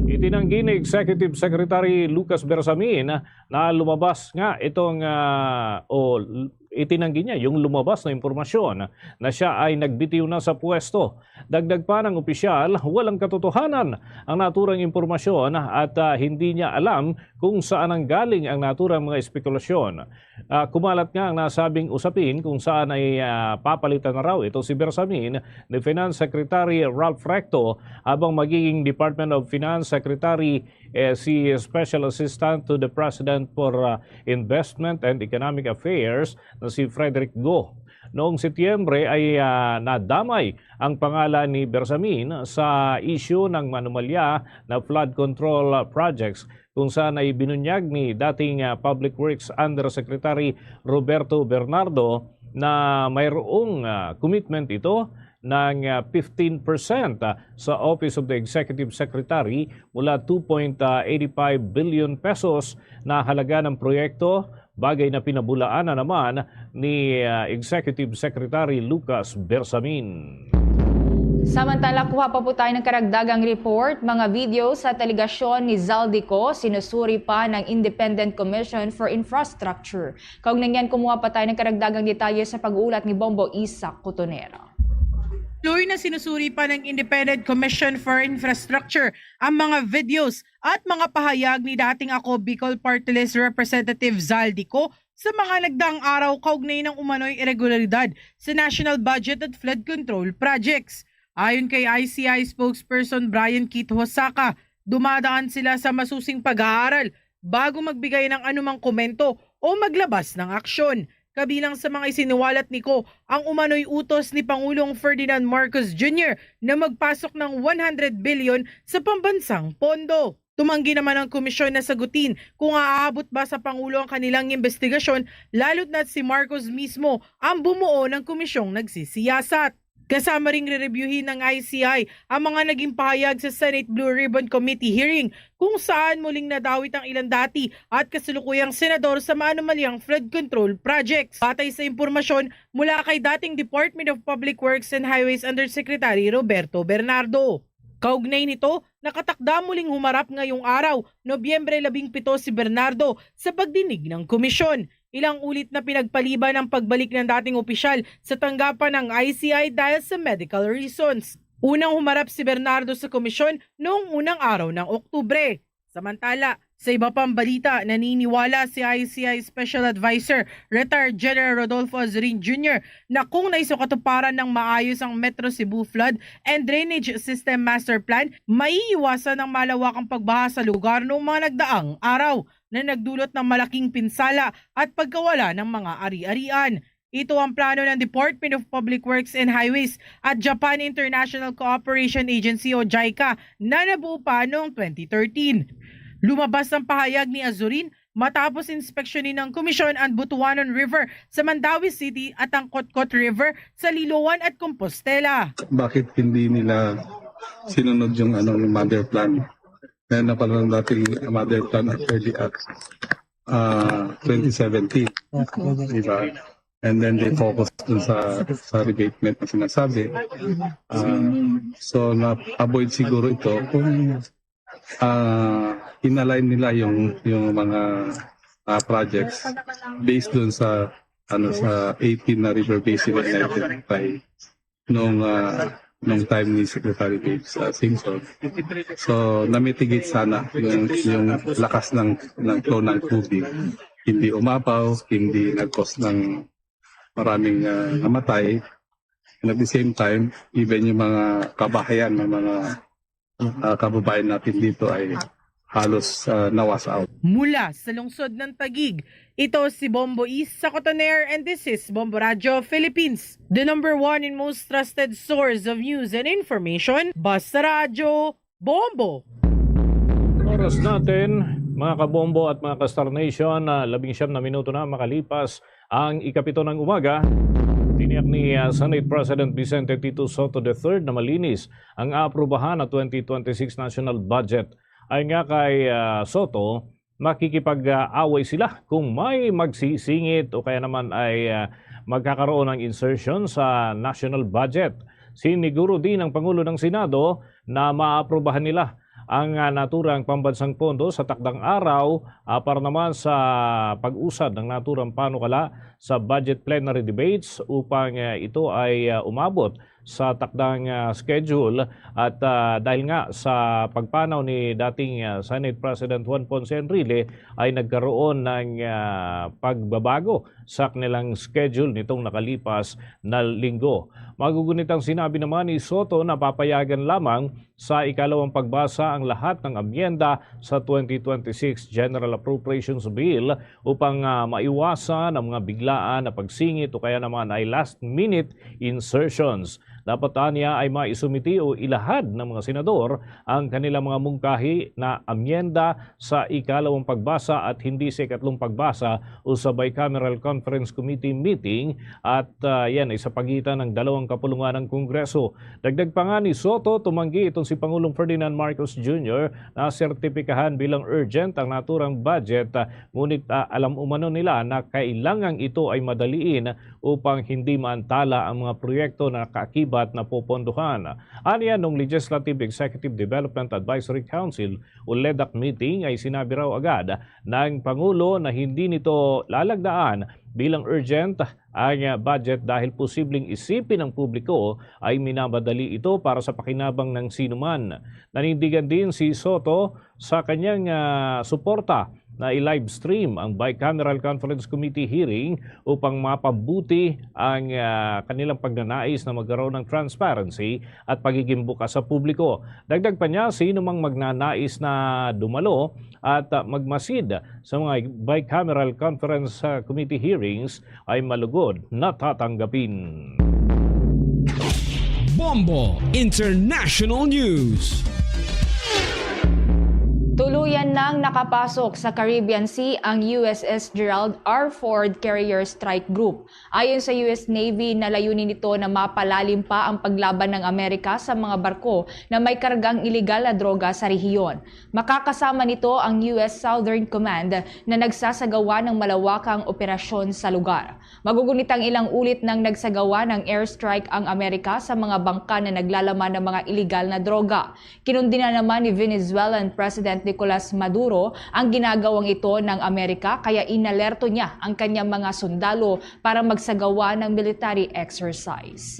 itinanggi ni Executive Secretary Lucas Bersamin na lumabas nga itong ah, o l- itinanggi niya yung lumabas na impormasyon na siya ay nagbitiw na sa pwesto. Dagdag pa ng opisyal, walang katotohanan ang naturang impormasyon at ah, hindi niya alam kung saan ang galing ang naturang mga espekulasyon. Ah, kumalat nga ang nasabing usapin kung saan ay ah, papalitan na raw ito si Bersamin ni Finance Secretary Ralph Recto, habang magiging Department of Finance Secretary eh, si Special Assistant to the President for ah, Investment and Economic Affairs na si Frederick Go. Noong Setyembre ay ah, nadamay ang pangalan ni Bersamin sa isyu ng manumalya na flood control ah, projects, kung saan ay binunyag ni dating ah, Public Works Undersecretary Roberto Bernardo na mayroong ah, commitment ito ng ah, fifteen percent ah, sa Office of the Executive Secretary mula two point eight five billion pesos na halaga ng proyekto, bagay na pinabulaan na naman ni ah, Executive Secretary Lucas Bersamin. Samantala, kuha pa po tayo ng karagdagang report. Mga video sa delegasyon ni Zaldy Co sinusuri pa ng Independent Commission for Infrastructure. Kaugnay niyan, kumuha pa tayo ng karagdagang detalye sa pag-uulat ni Bombo Isaac Cotonera. Tuloy na sinusuri pa ng Independent Commission for Infrastructure ang mga videos at mga pahayag ni dating Ako Bicol Party List Representative Zaldy Co sa mga nagdaang araw kaugnay ng umano'y iregularidad sa national budget at flood control projects. Ayon kay I C I spokesperson Brian Keith Hosaka, dumadaan sila sa masusing pag-aaral bago magbigay ng anumang komento o maglabas ng aksyon. Kabilang sa mga isiniwalat ni Co ang umano'y utos ni Pangulong Ferdinand Marcos Junior na magpasok ng one hundred billion sa pambansang pondo. Tumanggi naman ang komisyon na sagutin kung aabot ba sa Pangulo ang kanilang investigasyon, lalo't na't si Marcos mismo ang bumuo ng komisyong nagsisiyasat. Kasama ring rerebyuhin ng I C I ang mga naging pahayag sa Senate Blue Ribbon Committee hearing, kung saan muling nadawit ang ilang dati at kasalukuyang senador sa maanumalyang flood control projects. Batay sa impormasyon mula kay dating Department of Public Works and Highways Undersecretary Roberto Bernardo. Kaugnay nito, nakatakda muling humarap ngayong araw, Nobyembre labing pito, si Bernardo sa pagdinig ng komisyon. Ilang ulit na pinagpaliban ang pagbalik ng dating opisyal sa tanggapan ng I C I dahil sa medical reasons. Unang humarap si Bernardo sa komisyon noong unang araw ng Oktubre. Samantala, Sa iba pang balita, naniniwala si I C I Special Advisor, Retired General Rodolfo Azurin Junior, na kung naisukatuparan ng maayos ang Metro Cebu Flood and Drainage System Master Plan, maiiwasan ang malawakang pagbaha sa lugar noong mga nagdaang araw na nagdulot ng malaking pinsala at pagkawala ng mga ari-arian. Ito ang plano ng Department of Public Works and Highways at Japan International Cooperation Agency o JICA na nabuo pa noong twenty thirteen. Lumabas ang pahayag ni Azurin matapos inspeksyonin ng komisyon ang Butuanon River sa Mandaue City at ang Kotcot River sa Liloan at Compostela. Bakit hindi nila sinunod yung ano, yung mother plan? Meron na pala ng dating mother plan actually at ah, twenty seventeen. Diba? And then they focus dun sa, sa rebatement na sinasabi. Ah, so, na-avoid siguro ito kung ah, in-align nila yung, yung mga ah, projects based dun sa ano sa eighteen na river basin na identify nung ah, nung time ni Secretary Dave ah, Singson. So, na-mitigate sana yung, yung lakas ng, ng flow ng tubig. Hindi umapaw, hindi nag-cause ng maraming ah, namatay. And at the same time, even yung mga kabahayan ng mga ah, kababayan natin dito ay halos ah, nawasa out. Mula sa lungsod ng Taguig, ito si Bombo Is sa Cotoner, and this is Bombo Radyo Philippines, the number one and most trusted source of news and information. Basta Radyo, Bombo! Oras natin, mga kabombo at mga ka-Star Nation, ah, labing siyam na minuto na makalipas ang ikapito ng umaga. Tiniyak ni ah, Senate President Vicente Tito Soto the third na malinis ang aaprubahan na twenty twenty-six national budget. Ayon nga kay ah, Soto, makikipag-away sila kung may magsisingit o kaya naman ay ah, magkakaroon ng insertion sa national budget. Siniguro din ng Pangulo ng Senado na maaprubahan nila ang ah, naturang pambansang pondo sa takdang araw ah, para naman sa pag-usad ng naturang panukala sa budget plenary debates upang ah, ito ay ah, umabot sa takdang ah, schedule. At ah, dahil nga sa pagpanaw ni dating ah, Senate President Juan Ponce Enrile ay nagkaroon ng ah, pagbabago sa kanilang schedule nitong nakalipas na linggo. Magugunit ang sinabi naman ni Soto na papayagan lamang sa ikalawang pagbasa ang lahat ng amyenda sa twenty twenty-six General Appropriations Bill upang ah, maiwasan ang mga biglaan na pagsingit o kaya naman ay last-minute insertions. Dapat anya ay maisumiti o ilahad ng mga senador ang kanilang mga mungkahi na amyenda sa ikalawang pagbasa at hindi sa ikatlong pagbasa o sa Bicameral Conference Committee meeting at ah, yan ay sa pagitan ng dalawang kapulungan ng Kongreso. Dagdag pa nga ni Soto, tumanggi itong si Pangulong Ferdinand Marcos Junior na sertipikahan bilang urgent ang naturang budget, ah, ngunit ah, alam umano nila na kailangang ito ay madaliin upang hindi maantala ang mga proyekto na kaakibat na popondohan. Aniya nung Legislative Executive Development Advisory Council o LEDAC meeting ay sinabi raw agad ng Pangulo na hindi nito lalagdaan bilang urgent ang budget dahil posibleng isipin ng publiko ay minamadali ito para sa pakinabang ng sinuman. Nanindigan din si Soto sa kanyang ah, suporta na i-live stream ang Bicameral Conference Committee hearing upang mapabuti ang ah, kanilang pagnanais na magkaroon ng transparency at pagiging bukas sa publiko. Dagdag pa niya, sino mang magnanais na dumalo at ah, magmasid sa mga Bicameral Conference ah, Committee hearings ay malugod na tatanggapin. Bombo International News. Tuluyan nang nakapasok sa Caribbean Sea ang U S S Gerald R. Ford Carrier Strike Group. Ayon sa U S Navy, nalayunin nito na mapalalim pa ang paglaban ng Amerika sa mga barko na may kargang iligal na droga sa rehiyon. Makakasama nito ang U S Southern Command na nagsasagawa ng malawakang operasyon sa lugar. Magugunit ang ilang ulit nang nagsagawa ng airstrike ang Amerika sa mga bangka na naglalaman ng mga iligal na droga. Kinundina naman ni Venezuelan President Nicolas Maduro ang ginagawang ito ng Amerika, kaya inalerto niya ang kanyang mga sundalo para magsagawa ng military exercise.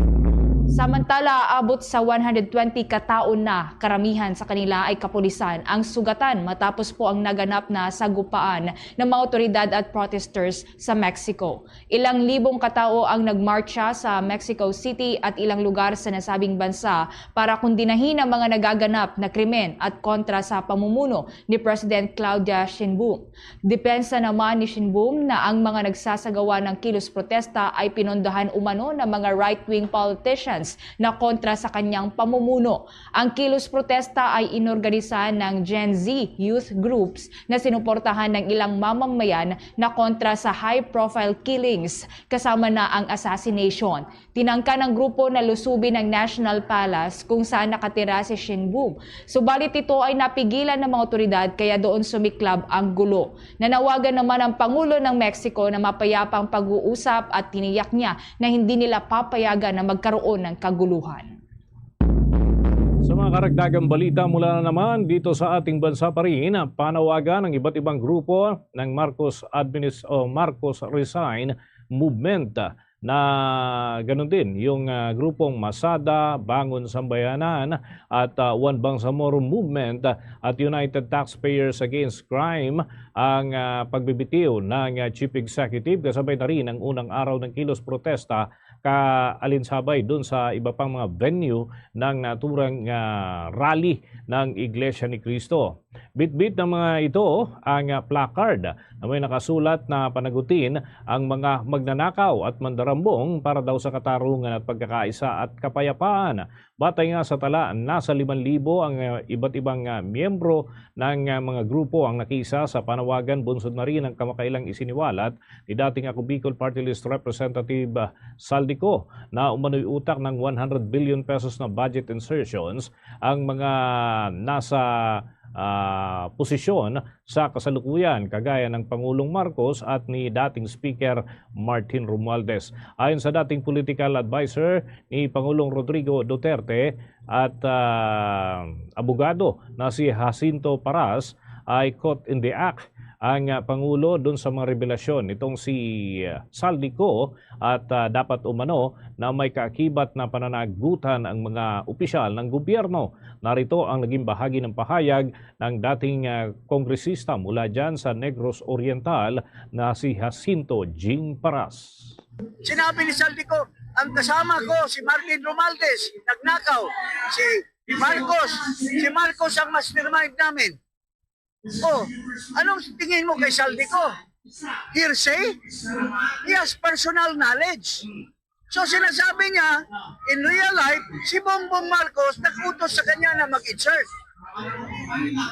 Samantala, abot sa one hundred twenty ka tawo na, karamihan sa kanila ay kapulisan, ang sugatan matapos po ang naganap na sagupaan ng mga otoridad at protesters sa Mexico. Ilang libong katao ang nagmartsa sa Mexico City at ilang lugar sa nasabing bansa para kundinahin ang mga nagaganap na krimen at kontra sa pamumuno ni President Claudia Sheinbaum. Depensa naman ni Sheinbaum na ang mga nagsasagawa ng kilos protesta ay pinondohan umano ng mga right-wing politicians na kontra sa kanyang pamumuno. Ang kilos protesta ay inorganisa ng Gen Z youth groups na sinuportahan ng ilang mamamayan na kontra sa high-profile killings, kasama na ang assassination. Tinangka ng grupo na lusubin ang National Palace kung saan nakatira si Sheinbaum. Subalit ito ay napigilan ng mga otoridad kaya doon sumiklab ang gulo. Nanawagan naman ang Pangulo ng Mexico na mapayapang pag-uusap at tiniyak niya na hindi nila papayagan na magkaroon ng kaguluhan. Sa mga karagdagang balita mula na naman dito sa ating bansa pa rin, panawagan ng iba't ibang grupo ng Marcos Adminis-, o Marcos Resign Movement na ganun din yung, ah, grupong Masada, Bangon Sambayanan at, ah, One Bangsamoro Movement at United Taxpayers Against Crime ang, ah, pagbibitiw ng, ah, Chief Executive kasabay na rin ang unang araw ng kilos protesta kaalinsabay dun sa iba pang mga venue ng naturang, ah, rally ng Iglesia ni Cristo. Bitbit ng mga ito ang, ah, placard na may nakasulat na panagutin ang mga magnanakaw at mandarambong para daw sa katarungan at pagkakaisa at kapayapaan. Batay nga sa tala, nasa liman libo ang, ah, iba't ibang, ah, miyembro ng, ah, mga grupo ang nakiisa sa panawagan, bunsod na rin ang kamakailang isiniwalat ni dating Ako Bicol Party List Representative, ah, Saldico na umano'y utak ng one hundred billion pesos na budget insertions ang mga nasa, ah, posisyon sa kasalukuyan, kagaya ng Pangulong Marcos at ni dating Speaker Martin Romualdez. Ayon sa dating political adviser ni Pangulong Rodrigo Duterte at, ah, abogado na si Jacinto Paras, ay caught in the act ang, ah, Pangulo dun sa mga revelasyon nitong si, ah, Saldico at, ah, dapat umano na may kaakibat na pananagutan ang mga opisyal ng gobyerno. Narito ang naging bahagi ng pahayag ng dating, ah, kongresista mula dyan sa Negros Oriental na si Jacinto Jing Paras. Sinabi ni Saldico, "Ang kasama ko si Martin Romualdez, nagnakaw, si Marcos, si Marcos ang mastermind namin." Oh, anong tingin mo kay Saldico? Hearsay? He has personal knowledge. So sinasabi niya, in real life, si Bongbong Marcos nag-utos sa kanya na mag-insert.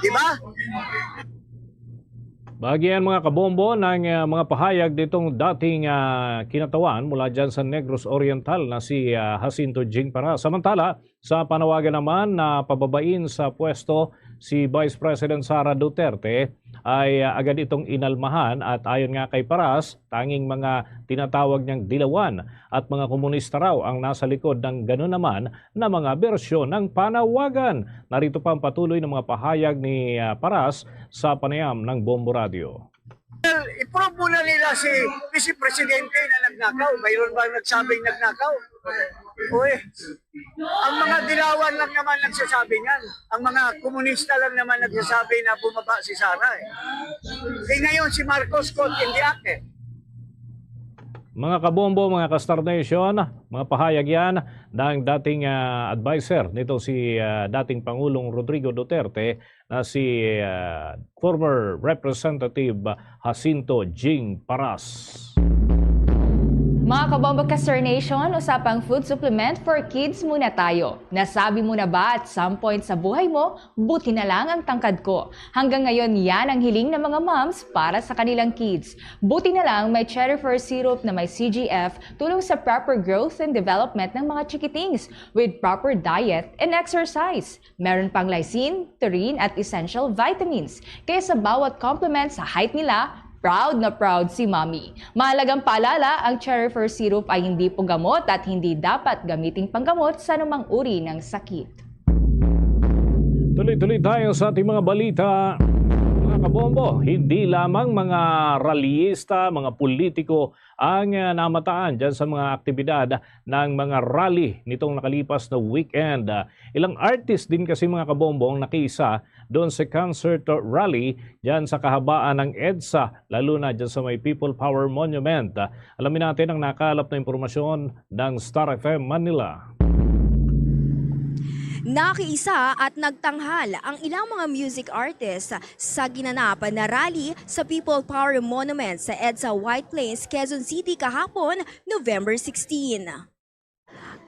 Di ba? Bagian, mga kabombo, ng, ah, mga pahayag nitong dating, ah, kinatawan mula dyan sa Negros Oriental na si, ah, Jacinto Jing Paras. Samantala, sa panawagan naman na pababain sa pwesto si Vice President Sara Duterte, ay, ah, agad itong inalmahan at ayon nga kay Paras, tanging mga tinatawag niyang dilawan at mga komunista raw ang nasa likod ng ganun naman na mga bersyon ng panawagan. Narito pa ang patuloy ng mga pahayag ni, ah, Paras sa panayam ng Bombo Radio. Well, i-prove mo na nila si Vice Presidente na nagnakaw. Mayroon ba nagsabing nagnakaw? Uy, ang mga dilawan lang naman nagsasabi niyan. Ang mga komunista lang naman nagsasabi na bumaba si Sara eh. Eh ngayon si Marcos caught in the act eh. Mga kabombo, mga ka-Star Nation, mga pahayag yan ng dating, ah, adviser nito si, ah, dating Pangulong Rodrigo Duterte na si, ah, former Representative Jacinto Jing Paras. Mga kabombo, ka-Star Nation, usapang food supplement for kids muna tayo. Nasabi mo na ba at some point sa buhay mo, "Buti na lang ang tangkad ko"? Hanggang ngayon, yan ang hiling ng mga moms para sa kanilang kids. Buti na lang may Cherry Fur Syrup na may C G F, tulong sa proper growth and development ng mga chikitings with proper diet and exercise. Meron pang lysine, taurine at essential vitamins. Kaya sa bawat compliment sa height nila, proud na proud si Mommy. Mahalagang paalala, ang Cherry Fur Syrup ay hindi po gamot at hindi dapat gamiting panggamot sa anumang uri ng sakit. Tuloy-tuloy tayo sa ating mga balita. Mga Kabombo, hindi lamang mga rallyista, mga politiko ang, ah, namataan dyan sa mga aktibidad ng mga rally nitong nakalipas na weekend. Ah, ilang artist din kasi, mga kabombo, ang nakiisa doon sa concert rally dyan sa kahabaan ng EDSA, lalo na dyan sa may People Power Monument. Ah, alamin natin ang nakalap na impormasyon ng Star F M Manila. Nakiisa at nagtanghal ang ilang mga music artists sa ginanap na rally sa People Power Monument sa EDSA White Plains, Quezon City kahapon, November sixteen.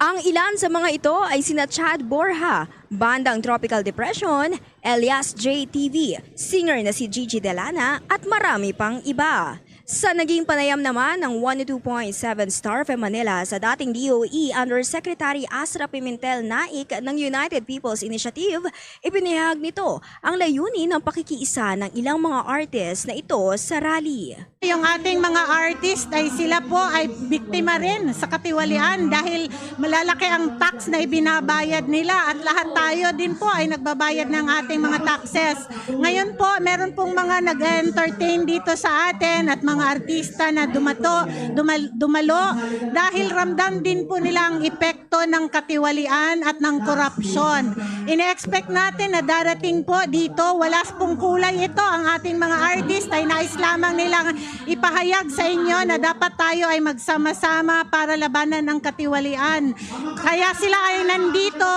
Ang ilan sa mga ito ay sina Chad Borja, Bandang Tropical Depression, Elias J T V, singer na si Gigi Delana at marami pang iba. Sa naging panayam naman ng one oh two point seven Star F M Manila sa dating D O E Undersecretary Asra Pimentel Naik ng United People's Initiative, ipinahayag nito ang layunin ng pakikiisa ng ilang mga artist na ito sa rally. Yung ating mga artist ay sila po ay biktima rin sa katiwalian dahil malalaki ang tax na ibinabayad nila at lahat tayo din po ay nagbabayad ng ating mga taxes. Ngayon po, meron pong mga nag-entertain dito sa atin at mga artista na dumato, dumal- dumalo dahil ramdam din po nila ang epekto ng katiwalian at ng korupsyon. Ine-expect natin na darating po dito, wala pong kulay ito, ang ating mga artist ay nais lamang nilang ipahayag sa inyo na dapat tayo ay magsama-sama para labanan ang katiwalian. Kaya sila ay nandito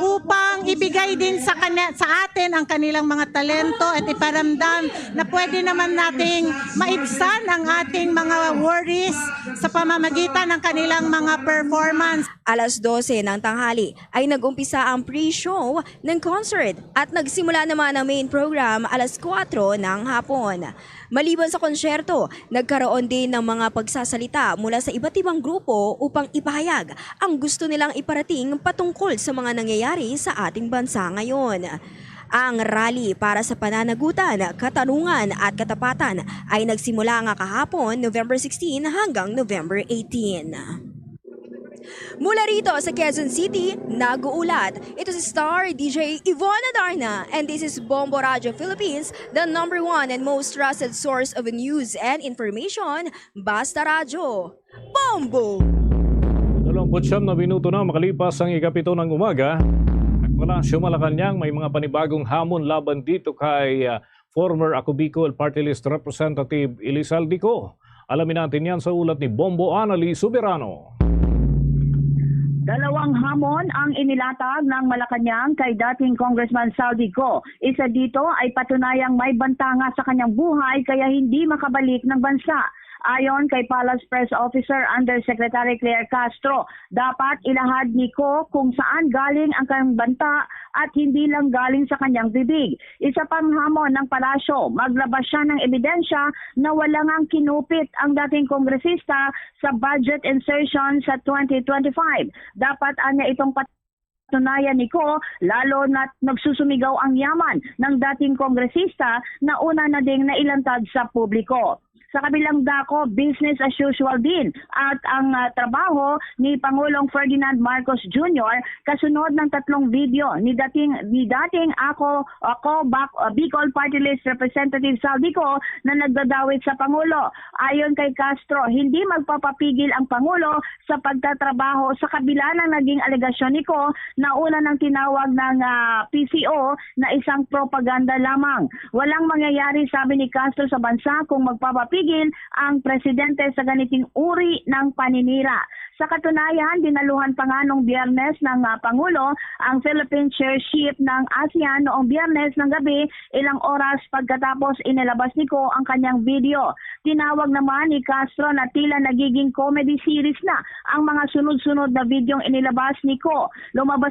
upang ibigay din sa, kani- sa atin ang kanilang mga talento at iparamdam na pwede naman nating maibsan ang ating mga worries sa pamamagitan ng kanilang mga performance. Alas dose ng tanghali ay nag-umpisa ang pre-show ng concert at nagsimula naman ang main program alas kwatro ng hapon. Maliban sa konsyerto, nagkaroon din ng mga pagsasalita mula sa iba't ibang grupo upang ipahayag ang gusto nilang iparating patungkol sa mga nangyayari sa ating bansa ngayon. Ang rally para sa pananagutan, katarungan at katapatan ay nagsimula nga kahapon, November sixteen, hanggang November eighteen. Mula rito sa Quezon City, nag-uulat. Ito si Star D J Yvonne Adarna, and this is Bombo Radio Philippines, the number one and most trusted source of news and information. Basta Radyo, Bombo! Dalawampu't siyam na minuto na makalipas ang ikapito ng umaga. Sa Palasyo Malacañang, may mga panibagong hamon laban dito kay, ah, former Ako Bicol Party List Representative Elizalde Co. Alamin natin yan sa ulat ni Bombo Anali Soberano. Dalawang hamon ang inilatag ng Malacañang kay dating Congressman Zaldy Co. Isa dito ay patunayang may banta nga sa kanyang buhay kaya hindi makabalik ng bansa. Ayon kay Palace Press Officer Undersecretary Claire Castro, dapat ilahad ni Co kung saan galing ang kanyang banta at hindi lang galing sa kanyang bibig. Isa pang hamon ng palasyo, maglabas siya ng ebidensya na wala ngang kinupit ang dating kongresista sa budget insertion sa twenty twenty-five. Dapat anya itong patunayan ni Co, lalo na't nagsusumigaw ang yaman ng dating kongresista na una na ding nailantad sa publiko. Sa kabilang dako, business as usual din at ang, ah, trabaho ni Pangulong Ferdinand Marcos Junior kasunod ng tatlong video ni dating, ni dating Ako, Ako Bac-, ah, Bicol Party List Representative Zaldy Co na nagdadawit sa Pangulo. Ayon kay Castro, hindi magpapapigil ang Pangulo sa pagtatrabaho sa kabila ng naging alegasyon ni Co na una nang tinawag ng, ah, P C O na isang propaganda lamang. Walang mangyayari, sabi ni Castro, sa bansa kung magpapapigil ang presidente sa ganiting uri ng paninira. Sa katunayan, dinaluhan pa nga nung Biyernes ng, ah, Pangulo ang Philippine chairship ng ASEAN noong Biyernes ng gabi, ilang oras pagkatapos inilabas ni Co ang kanyang video. Tinawag naman ni Castro na tila nagiging comedy series na ang mga sunod-sunod na videong inilabas ni Co. Lumabas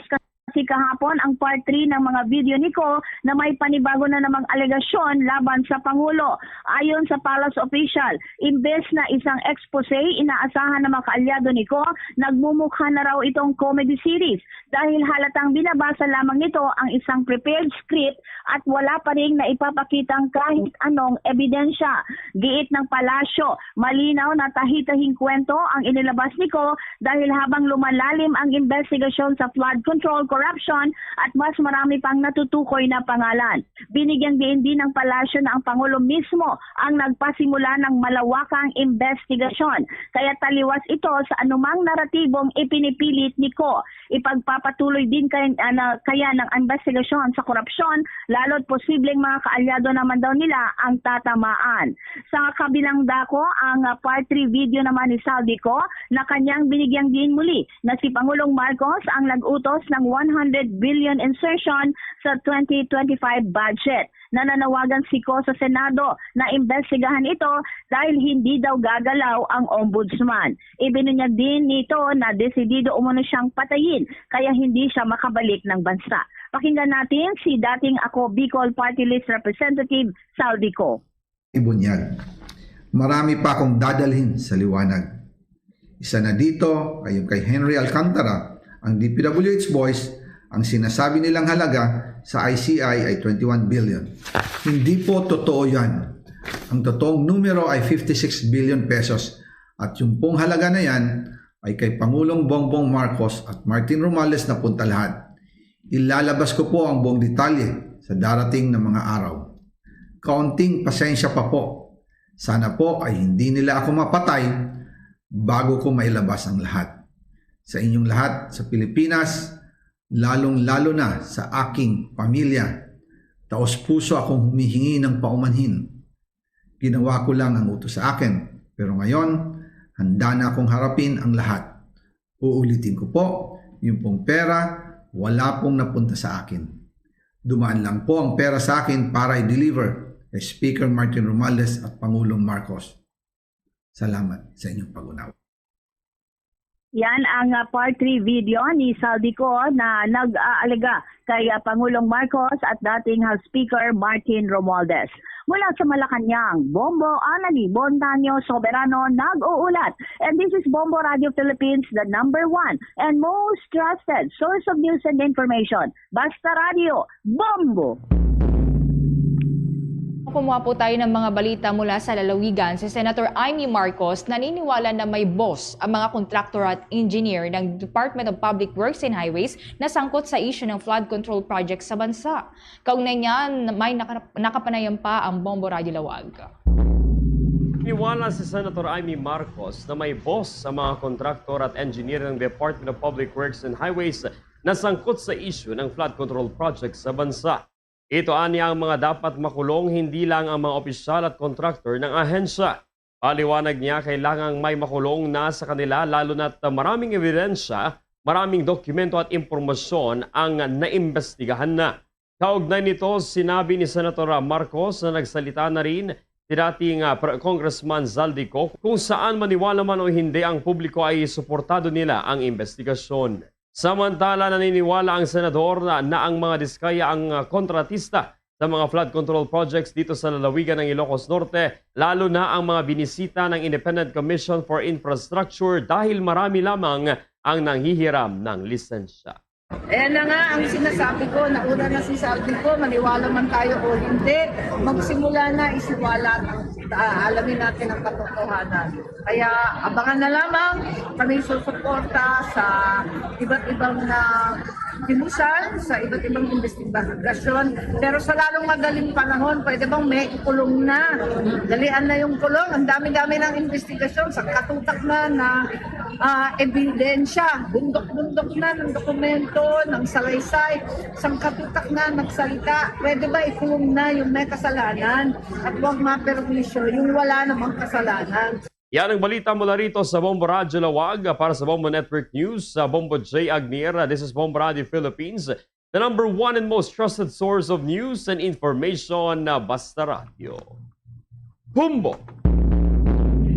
kasi kahapon ang part three ng mga video ni Co na may panibago na namang alegasyon laban sa Pangulo. Ayon sa Palace official, imbes na isang expose, inaasahan ng mga kaalyado ni Co, nagmumukha na raw itong comedy series dahil halatang binabasa lamang nito ang isang prepared script at wala pa ring naipapakitang kahit anong ebidensya. Giit ng palasyo, malinaw na tahi-tahing kwento ang inilabas ni Co dahil habang lumalalim ang investigasyon sa flood control, corruption at mas marami pang natutukoy na pangalan. Binigyang diin din ng palasyo na ang Pangulo mismo ang nagpasimula ng malawakang investigasyon. Kaya taliwas ito sa anumang naratibong ipinipilit ni Kho. Ipagpapatuloy din kay, ah, na, kaya ng investigasyon sa korupsyon, lalo't posibleng mga kaalyado naman daw nila ang tatamaan. Sa kabilang dako, ang, ah, part three video naman ni Zaldy Co na kanyang binigyang diin muli na si Pangulong Marcos ang nag-utos ng one hundred billion insertion sa twenty twenty-five budget. Nananawagan si Co sa Senado na imbestigahan ito dahil hindi daw gagalaw ang ombudsman. Ibinunyag din nito na desidido umano siyang patayin kaya hindi siya makabalik ng bansa. Pakinggan natin si dating Ako Bicol Party List Representative Zaldy Co. Ibunyag. Marami pa akong dadalhin sa liwanag. Isa na dito ay yung kay Henry Alcantara, ang D P W H boys, ang sinasabi nilang halaga sa I C I ay twenty-one billion. Hindi po totoo yan. Ang totoong numero ay fifty-six billion pesos at yung pong halaga na yan ay kay Pangulong Bongbong Marcos at Martin Romualdez na punta lahat. Ilalabas ko po ang buong detalye sa darating na mga araw. Kaunting pasensya pa po. Sana po ay hindi nila ako mapatay bago ko mailabas ang lahat. Sa inyong lahat sa Pilipinas, lalong-lalo na sa aking pamilya, taos-puso akong humihingi ng paumanhin. Ginawa ko lang ang utos sa akin, pero ngayon, handa na akong harapin ang lahat. Uulitin ko po, yung pong pera, wala pong napunta sa akin. Dumaan lang po ang pera sa akin para i-deliver kay Speaker Martin Romualdez at Pangulong Marcos. Salamat sa inyong pag-unawa. Yan ang, ah, part three video ni Zaldy Co na nag-aalaga kay, ah, Pangulong Marcos at dating House Speaker Martin Romualdez. Mula sa Malacañang, Bombo Anali Montaño Soberano nag-uulat. And this is Bombo Radio Philippines, the number one and most trusted source of news and information. Basta Radio, Bombo! Kumuha po tayo ng mga balita mula sa lalawigan. Si Senator Imee Marcos naniniwala na may boss ang mga kontraktor at engineer ng Department of Public Works and Highways na sangkot sa issue ng flood control project sa bansa. Kaugnay niyan, may naka- nakapanayam pa ang Bombo Radyo Laoag. Naniniwala si Senator Imee Marcos na may boss ang mga kontraktor at engineer ng Department of Public Works and Highways na sangkot sa issue ng flood control project sa bansa. Ito anya ang mga dapat makulong, hindi lang ang mga opisyal at kontraktor ng ahensya. Paliwanag niya, kailangang may makulong na sa kanila, lalo na't maraming ebidensya, maraming dokumento at impormasyon ang naimbestigahan na. Kaugnay nito, sinabi ni Senator Marcos na nagsalita na rin si dating, ah, Pre- Congressman Zaldy Co kung saan, maniwala man o hindi ang publiko, ay suportado nila ang investigasyon. Samantala, naniniwala ang senador na, na ang mga diskaya ang, ah, kontratista sa mga flood control projects dito sa lalawigan ng Ilocos Norte, lalo na ang mga binisita ng Independent Commission for Infrastructure, dahil marami lamang ang nanghihiram ng lisensya. Ayan na nga ang sinasabi ko, nauna na si Zaldy Co, maniwala man tayo o hindi, magsimula na isiwalat, ah, alamin natin ang katotohanan. Kaya abangan na lamang, kami susuporta sa iba't ibang, ah, kibusan, sa iba't ibang investigasyon. Pero sa lalong madaling panahon, pwede bang may kulong na? Dalian na yung kulong. Ang dami-dami ng investigasyon, sa katutak na na, ah, ebidensya, bundok-bundok na ng dokumento, ng salaysay, sangkatutak na nagsalita. Pwede ba ikulong na yung may kasalanan at huwag maperwisyo yung wala namang kasalanan? Yan ang balita mula rito sa Bombo Radyo Laoag. Para sa Bombo Network News, sa Bombo J Agnier, this is Bombo Radio Philippines, the number one and most trusted source of news and information na basta radyo. Bombo!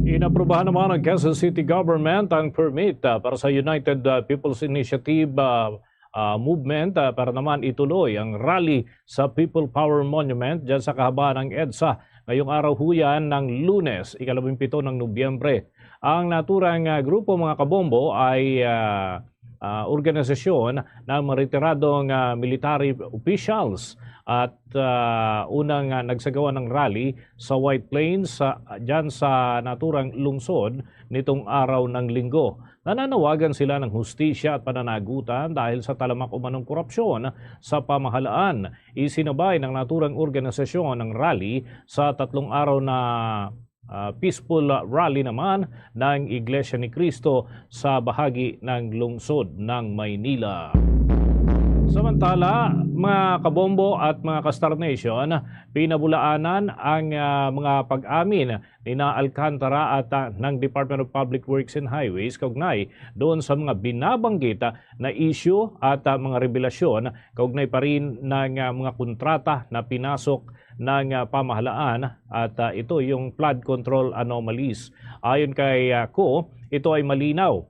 Inaprubahan naman ng Quezon City Government ang permit, ah, para sa United, ah, People's Initiative, ah, ah, movement, ah, para naman ituloy ang rally sa People Power Monument dyan sa kahabaan ng EDSA ngayong araw ho yan ng Lunes, ikalabing pito ng Nobyembre. Ang naturang, ah, grupo, mga kabombo, ay, ah, ah, organisasyon ng mga retiradong, ah, military officials at, ah, unang, ah, nagsagawa ng rally sa White Plains, sa, dyan sa naturang lungsod nitong araw ng Linggo. Nananawagan sila ng hustisya at pananagutan dahil sa talamak umanong korupsyon sa pamahalaan. Isinabay ng naturang organisasyon ang rally sa tatlong araw na, ah, peaceful rally naman ng Iglesia ni Cristo sa bahagi ng lungsod ng Maynila. Samantala, mga kabombo at mga ka-Star Nation, pinabulaanan ang, ah, mga pag-amin ni na Alcantara at, ah, ng Department of Public Works and Highways kaugnay doon sa mga binabanggit, ah, na issue at, ah, mga revelasyon kaugnay pa rin ng, ah, mga kontrata na pinasok ng, ah, pamahalaan at, ah, ito yung flood control anomalies. Ayon kay, ah, Kho, ito ay malinaw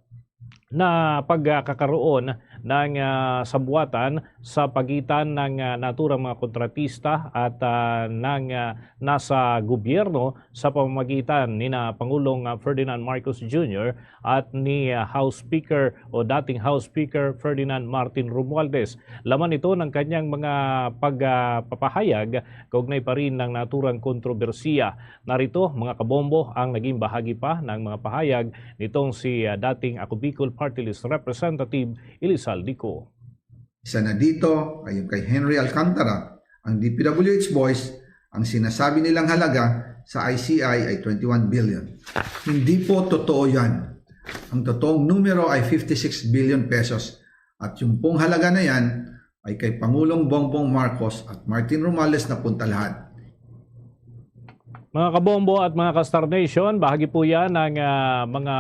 na pagkakaroon ng, ah, sabuatan sa pagitan ng, ah, naturang mga kontratista at, ah, ng, ah, nasa gobyerno sa pamamagitan ni na Pangulong, ah, Ferdinand Marcos Junior at ni, ah, House Speaker o dating House Speaker Ferdinand Martin Romualdez. Laman ito ng kanyang mga pagpapahayag kaugnay pa rin ng naturang kontrobersiya. Narito, mga kabombo, ang naging bahagi pa ng mga pahayag nitong si, ah, dating Ako Bicol Party List Representative Elizalde Co. Isa na dito ay yung kay Henry Alcantara, ang D P W H boys, ang sinasabi nilang halaga sa I C I ay twenty-one billion. Hindi po totoo yan. Ang totoong numero ay fifty-six billion pesos. At yung pong halaga na yan ay kay Pangulong Bongbong Marcos at Martin Romualdez na punta lahat. Mga kabombo at mga ka-Star Nation, bahagi po yan ng, ah, mga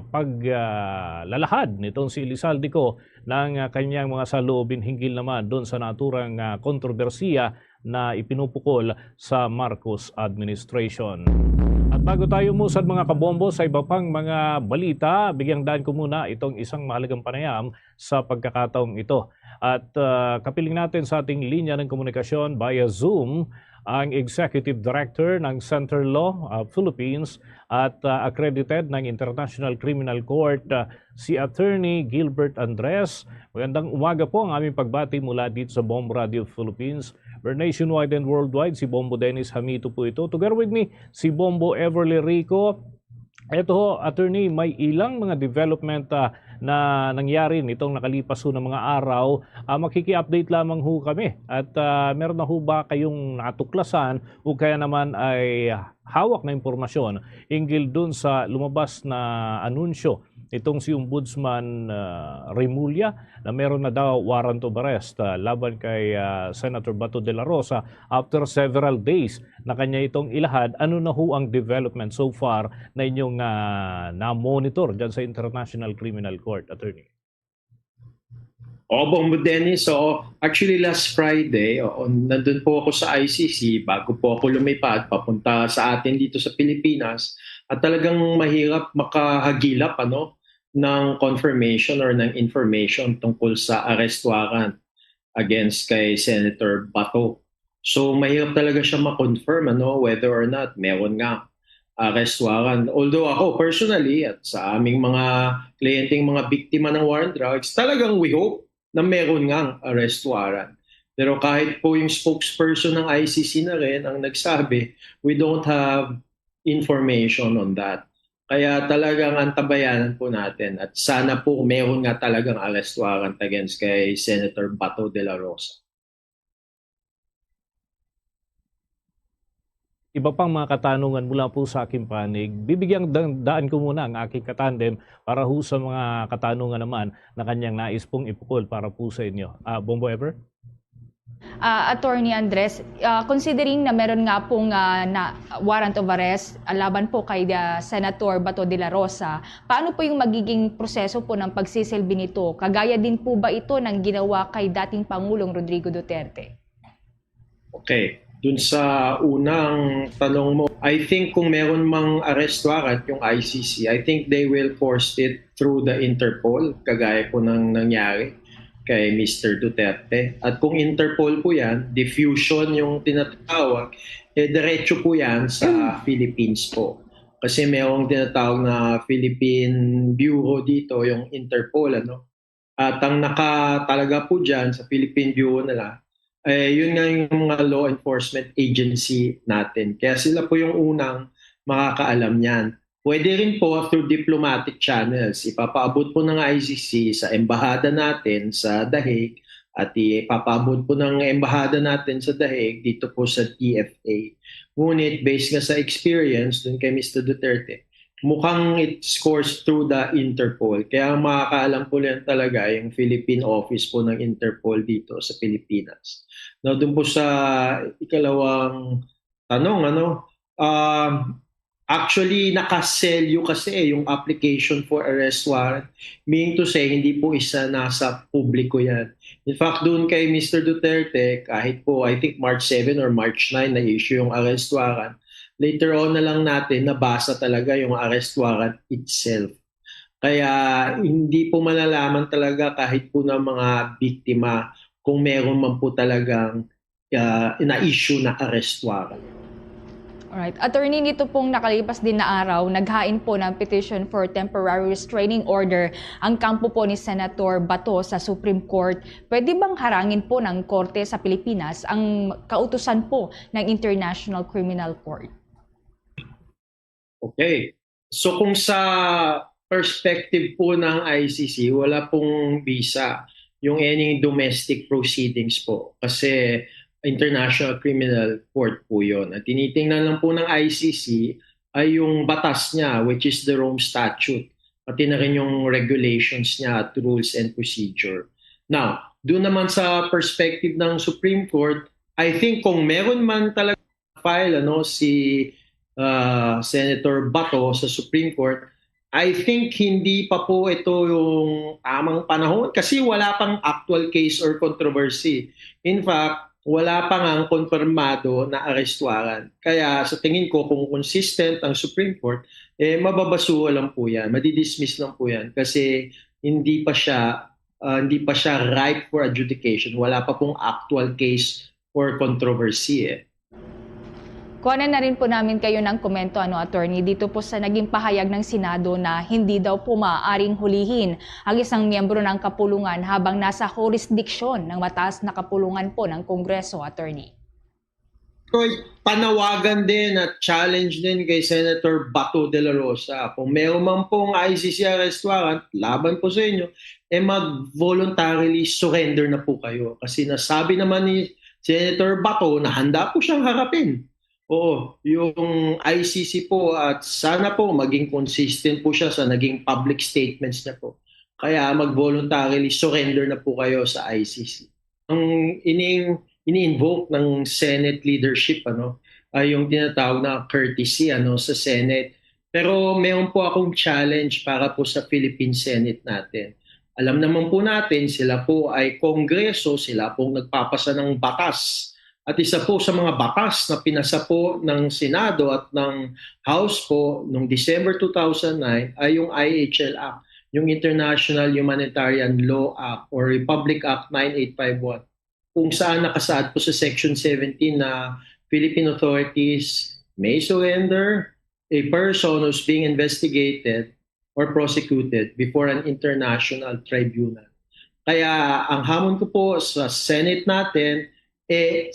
paglalahad nitong si Elizalde Co ng, ah, kanyang mga saloobin hinggil naman doon sa naturang, ah, kontrobersiya na ipinupukol sa Marcos administration. At bago tayo umusad, mga kabombo, sa iba pang mga balita, bigyang daan ko muna itong isang mahalagang panayam sa pagkakataong ito. At, ah, kapiling natin sa ating linya ng komunikasyon via Zoom ang Executive Director ng Center Law, ah, Philippines at, ah, accredited ng International Criminal Court, ah, si Attorney Gilbert Andres. Magandang umaga po ang aming pagbati mula dito sa Bombo Radio Philippines. We're nationwide and worldwide. Si Bombo Dennis Hamito po ito. Together with me, si Bombo Everly Rico. Eto ho, Attorney, may ilang mga development, ah, na nangyari nitong nakalipas ho na mga araw. Ah, makiki-update lamang ho kami. At, ah, meron na ho ba kayong natuklasan o kaya naman ay hawak na impormasyon hinggil dun sa lumabas na anunsyo nitong si Ombudsman, ah, Remulla na meron na daw warrant of arrest, ah, laban kay, ah, Senator Bato de la Rosa after several days na kanya itong ilahad? Ano na ho ang development so far na inyong, ah, na-monitor dyan sa International Criminal Court, Attorney? Oo, Bombo Dennis. So, actually, last Friday, oo, nandun po ako sa I C C bago po ako lumipat papunta sa atin dito sa Pilipinas. At talagang mahirap makahagilap, ano, ng confirmation or ng information tungkol sa arrest warrant against kay Senator Bato. So, mahirap talaga siya ma-confirm, ano, whether or not meron nga arrest warrant. Although ako personally at sa aming mga kliyenteng mga biktima ng war on drugs, talagang we hope na meron ngang arrest warrant. Pero kahit po yung spokesperson ng I C C na rin ang nagsabi, we don't have information on that. Kaya talagang antabayanan po natin at sana po meron nga talagang arrest warrant against kay Senator Bato de la Rosa. Iba pang mga katanungan mula po sa aking panig. Bibigyang da- daan ko muna ang aking katandem para ho sa mga katanungan naman na kanyang nais pong ipukol para po sa inyo. Ah, Bombo Ever? Ah, Attorney Andres, ah, considering na meron nga pong, ah, na warrant of arrest, ah, laban po kay, ah, Senator Bato de la Rosa, paano po yung magiging proseso po ng pagsisilbi nito? Kagaya din po ba ito ng ginawa kay dating Pangulong Rodrigo Duterte? Okay. Dun sa unang tanong mo, I think kung meron mang arrest warrant yung I C C, I think they will force it through the Interpol, kagaya po ng nangyari kay Mister Duterte. At kung Interpol po yan, diffusion yung tinatawag, eh diretso po yan sa Philippines po. Kasi merong tinatawag na Philippine Bureau dito, yung Interpol, ano. At ang naka talaga po dyan sa Philippine Bureau nila, Eh, yun nga yung mga law enforcement agency natin. Kaya sila po yung unang makakaalam niyan. Pwede rin po through diplomatic channels. Ipapaabot po ng I C C sa embahada natin sa The Hague at ipapaabot po ng embahada natin sa The Hague dito po sa T F A. Ngunit based nga sa experience dun kay Mister Duterte, mukhang it scores through the Interpol. Kaya ang makakaalam po yan talaga yung Philippine office po ng Interpol dito sa Pilipinas. Now, dun po sa ikalawang tanong, ano, um, actually, nakaselyo kasi eh, yung application for arrest warrant, meaning to say, hindi po isa nasa publiko yan. In fact, doon kay Mister Duterte, kahit po, I think March seven or March nine na issue yung arrest warrant, later on na lang natin nabasa talaga yung arrest warrant itself. Kaya hindi po malalaman talaga kahit po ng mga biktima kung meron man po talagang uh, na-issue na arrest warrant. Alright. Attorney, nito pong nakalipas din na araw, naghain po ng petition for temporary restraining order ang kampo po ni Senator Bato sa Supreme Court. Pwede bang harangin po ng korte sa Pilipinas ang kautusan po ng International Criminal Court? Okay. So kung sa perspective po ng I C C, wala pong bisa yung any domestic proceedings po kasi International Criminal Court po yon. Ang tinitingnan lang po ng I C C ay yung batas niya, which is the Rome Statute, pati na rin yung regulations niya at rules and procedure. Now, doon naman sa perspective ng Supreme Court, I think kung meron man talaga file ano si uh, Senator Bato sa Supreme Court, I think hindi pa po ito yung tamang panahon kasi wala pang actual case or controversy. In fact, wala pa nga ang konfirmado na arrest warrant. Kaya sa tingin ko, kung consistent ang Supreme Court, eh, mababasuhan lang po yan, madidismiss lang po yan kasi hindi pa siya uh, hindi pa siya ripe for adjudication. Wala pa pong actual case or controversy eh. Kuhanan na rin po namin kayo ng komento, ano, attorney, dito po sa naging pahayag ng Senado na hindi daw po maaaring hulihin ang isang miyembro ng kapulungan habang nasa jurisdiction ng mataas na kapulungan po ng Kongreso, attorney. Koy, panawagan din at challenge din kay Senator Bato de la Rosa. Kung meron man pong I C C arrest warrant laban po sa inyo, eh mag-voluntarily surrender na po kayo. Kasi nasabi naman ni Senator Bato na handa po siyang harapin. Oo, yung I C C po at sana po maging consistent po siya sa naging public statements niya po. Kaya mag-voluntarily surrender na po kayo sa I C C. Ang ining ini-invoke ng Senate leadership ano ay yung tinatawag na courtesy ano sa Senate. Pero meron po akong challenge para po sa Philippine Senate natin. Alam naman po natin, sila po ay kongreso, sila pong nagpapasa ng batas. At isa po sa mga batas na pinasa po ng Senado at ng House po noong December two thousand nine ay yung I H L Act, yung International Humanitarian Law Act or Republic Act nine eight five one, kung saan nakasaad po sa Section seventeen na Philippine authorities may surrender a person who's being investigated or prosecuted before an international tribunal. Kaya ang hamon ko po sa Senate natin, eh,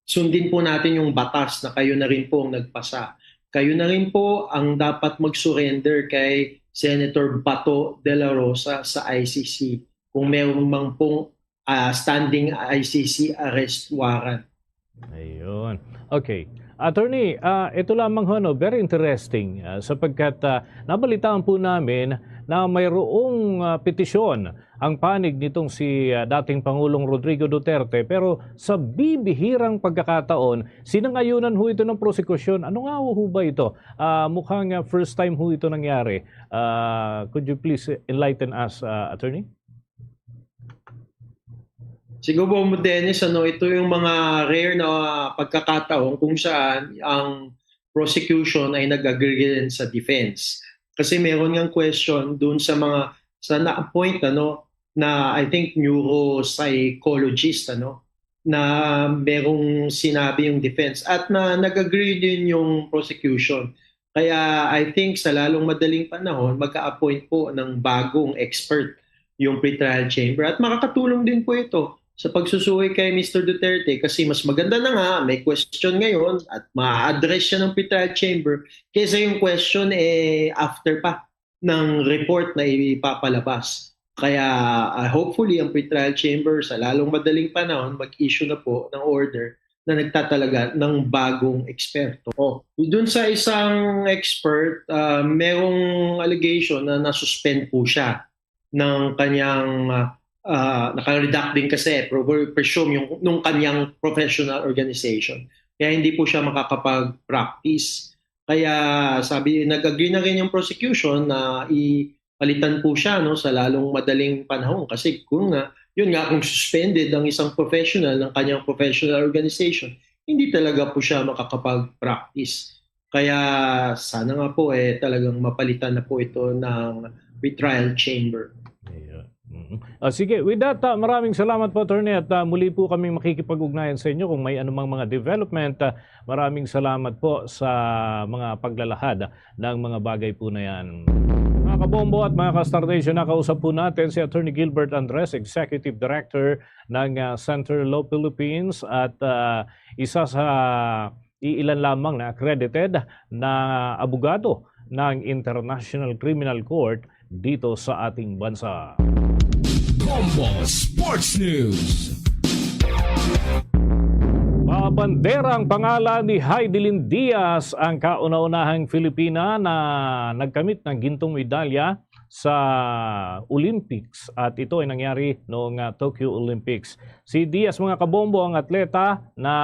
sundin po natin yung batas na kayo na rin po ang nagpasa. Kayo na rin po ang dapat mag-surrender kay Senator Bato de la Rosa sa I C C kung meron mang pong uh, standing I C C arrest warrant. Ayun. Okay. Attorney, uh, ito lamang ho, no, very interesting uh, sapagkat uh, nabalitaan po namin na mayroong uh, petisyon ang panig nitong si uh, dating Pangulong Rodrigo Duterte, pero sa bibihirang pagkakataon, sinangayunan ho ito ng prosekusyon. Ano nga ho ba ito? Uh, mukhang uh, first time ho ito nangyari. Uh, could you please enlighten us, uh, Attorney? Siguro po, Dennis, ano, ito yung mga rare na pagkakataon kung saan ang prosecution ay nag-agree din sa defense. Kasi meron ngang question doon sa mga sa na-appoint ano na I think neuropsychologist ano na merong sinabi yung defense at na nag-agree din yung prosecution. Kaya I think sa lalong madaling panahon mag-appoint po ng bagong expert yung pretrial chamber at makakatulong din po ito sa pagsusuway kay Mister Duterte, kasi mas maganda na nga may question ngayon at ma-address siya ng pretrial chamber kaysa yung question, eh, after pa ng report na ipapalabas. Kaya, ah, hopefully, ang pretrial chamber sa lalong madaling panahon mag-issue na po ng order na nagtatalaga ng bagong eksperto. Oh, dun sa isang expert, ah, merong allegation na nasuspend po siya ng kanyang, ah, ah, naka-redact din kasi, pro-, presume yung, nung kanyang professional organization. Kaya hindi po siya makakapag-practice. Kaya sabi, nag-agree na rin yung prosecution na ipalitan po siya, no, sa lalong madaling panahon. Kasi kung nga, yun nga, kung suspended ang isang professional ng kanyang professional organization, hindi talaga po siya makakapag-practice. Kaya sana nga po, eh, talagang mapalitan na po ito ng retrial chamber. Ayun. Mm. Ah, sige, with that, ah, maraming salamat po, Attorney, at ah, muli po kaming makikipag-ugnayan sa inyo kung may anumang mga development. Ah, maraming salamat po sa mga paglalahad ng mga bagay po na yan. Mga kabombo at mga ka-Star Nation, nakausap po natin si Attorney Gilbert Andres, Executive Director ng ah, Center Law Philippines at ah, isa sa iilan lamang na accredited na abogado ng International Criminal Court dito sa ating bansa. Bombo Sports News. Mabandera ang pangalan ni Heidelin Diaz, ang kauna-unahang Filipina na nagkamit ng gintong medalya sa Olympics, at ito ay nangyari noong ah, Tokyo Olympics. Si Diaz, mga kabombo, ang atleta na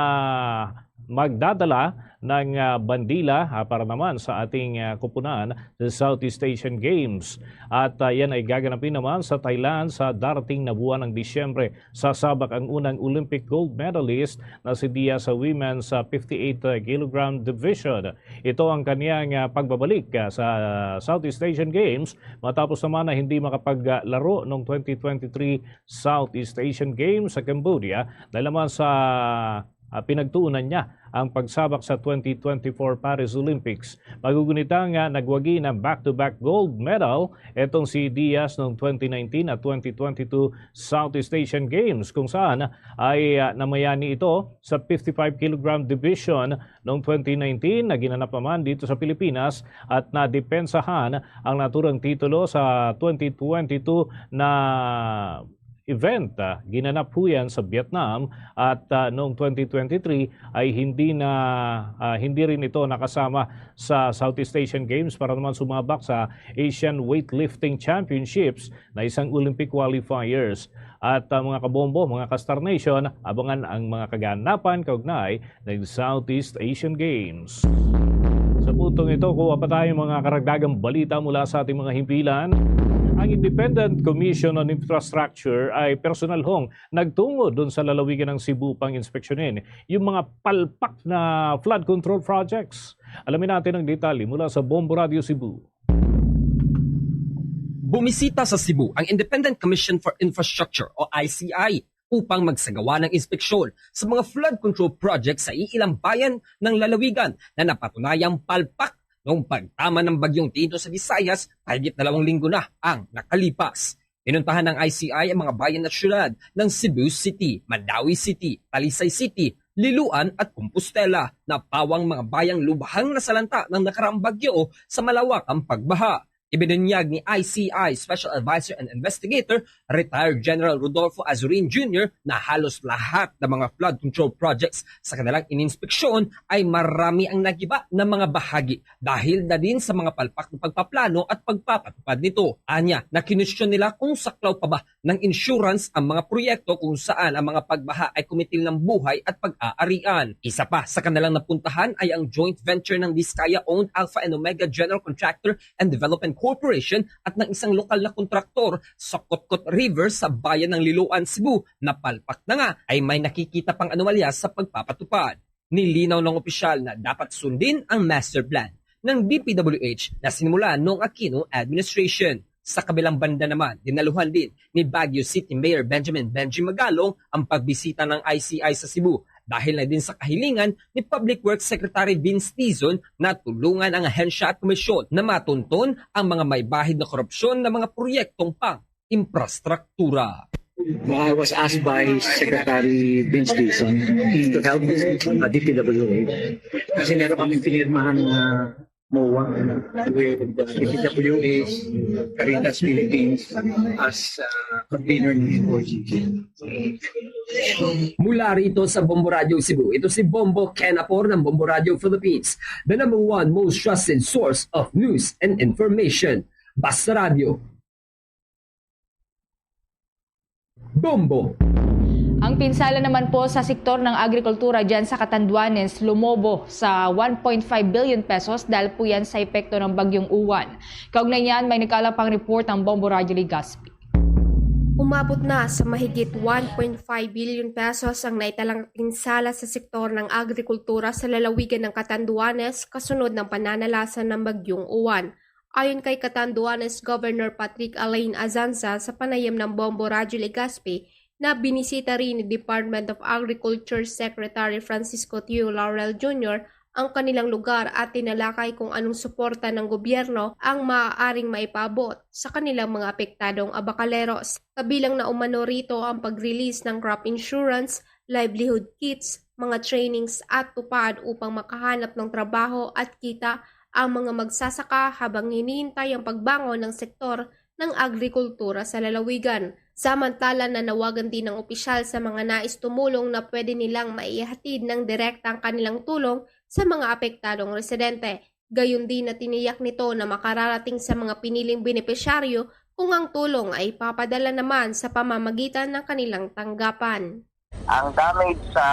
magdadala ng ah, bandila ah, para naman sa ating ah, kupunan sa Southeast Asian Games. At ah, yan ay gaganapin naman sa Thailand sa darating na buwan ng Disyembre. Sasabak ang unang Olympic gold medalist na si Diaz sa women's ah, fifty-eight kilogram division. Ito ang kaniyang ah, pagbabalik ah, sa Southeast Asian Games matapos naman na hindi makapaglaro noong twenty twenty-three Southeast Asian Games sa Cambodia dahil naman sa ah, pinagtuunan niya ang pagsabak sa twenty twenty-four Paris Olympics. Magugunita nga nagwagi ng back-to-back gold medal etong si Diaz noong twenty nineteen at twenty twenty-two Southeast Asian Games, kung saan ay ah, namayani ito sa fifty-five kilogram division noong twenty nineteen na ginanap naman dito sa Pilipinas at nadepensahan ang naturang titulo sa twenty twenty-two na event. Ah, ginanap po yan sa Vietnam at ah, noong twenty twenty-three ay hindi na ah, hindi rin ito nakasama sa Southeast Asian Games para naman sumabak sa Asian Weightlifting Championships na isang Olympic qualifiers. At ah, mga kabombo, mga ka-Star Nation, abangan ang mga kaganapan kaugnay ng Southeast Asian Games. Sa puntong ito, kuha pa tayo mga karagdagang balita mula sa ating mga himpilan. Ang Independent Commission on Infrastructure ay personal hong nagtungo doon sa lalawigan ng Cebu pang inspeksyonin yung mga palpak na flood control projects. Alamin natin ang detalye mula sa Bombo Radio Cebu. Bumisita sa Cebu ang Independent Commission for Infrastructure o I C I upang magsagawa ng inspeksyon sa mga flood control project sa iilang bayan ng lalawigan na napatunayang palpak noong pagtama ng bagyong Tino sa Visayas mahigit dalawang linggo na ang nakalipas. Pinuntahan ng I C I ang mga bayan at syudad ng Cebu City, Mandaue City, Talisay City, Liloan at Compostela na pawang mga bayang lubhang nasalanta ng nakaraang bagyo sa malawakang pagbaha. Ibinunyag ni I C I Special Advisor and Investigator, Retired General Rodolfo Azurin Junior na halos lahat ng mga flood control projects sa kanilang ininspeksyon ay marami ang nagiba na mga bahagi dahil na din sa mga palpak ng pagpaplano at pagpapatupad nito. Anya, nakinusyon nila kung saklaw pa ba ng insurance ang mga proyekto kung saan ang mga pagbaha ay kumitil ng buhay at pag-aarian. Isa pa sa kanilang napuntahan ay ang joint venture ng Vizcaya-owned Alpha and Omega General Contractor and Development Corporation at ng isang lokal na kontraktor sa Kotkot River sa bayan ng Liloan, Cebu, na palpak na nga ay may nakikita pang anomalya sa pagpapatupad. Nilinaw ng opisyal na dapat sundin ang master plan ng D P W H na sinimula noong Aquino administration. Sa kabilang banda naman, dinaluhan din ni Baguio City Mayor Benjamin Benji Magalong ang pagbisita ng I C I sa Cebu dahil na din sa kahilingan ni Public Works Secretary Vince Tizon na tulungan ang ahensya at komisyon na matunton ang mga may bahid na korupsyon na mga proyektong pang-infrastruktura. I was asked by Secretary Vince Dizon to help uh, D P W H. Kasi meron kaming pinirmahan na MOA with uh, D P W H, Caritas Philippines as uh, convener ng M O G. Mula rito sa Bombo Radio Cebu, ito si Bombo Ken Apor ng Bombo Radio Philippines, the number one most trusted source of news and information. Basta Radio. Bombo. Ang pinsala naman po sa sektor ng agrikultura dyan sa Catanduanes lumobo sa one point five billion pesos dahil po yan sa epekto ng Bagyong Uwan. Kaugnay niyan, may nagkaalam pang report ang Bombo Radyo Legazpi. Umabot na sa mahigit one point five billion pesos ang naitalang pinsala sa sektor ng agrikultura sa lalawigan ng Catanduanes kasunod ng pananalasan ng Bagyong Uwan. Ayon kay Catanduanes Governor Patrick Alain Azanza sa panayam ng Bombo Radyo Legazpi, na binisita rin ni Department of Agriculture Secretary Francisco Tio Laurel Junior ang kanilang lugar at tinalakay kung anong suporta ng gobyerno ang maaaring maipaabot sa kanilang mga apektadong abakaleros. Kabilang na umano rito ang pag-release ng crop insurance, livelihood kits, mga trainings at tupad upang makahanap ng trabaho at kita ang mga magsasaka habang hinihintay ang pagbangon ng sektor ng agrikultura sa lalawigan. Samantala, nanawagan din ang opisyal sa mga nais tumulong na pwede nilang maihatid ng direkta ang kanilang tulong sa mga apektadong residente. Gayon din na tiniyak nito na makararating sa mga piniling benepisyaryo kung ang tulong ay ipapadala naman sa pamamagitan ng kanilang tanggapan. Ang damage sa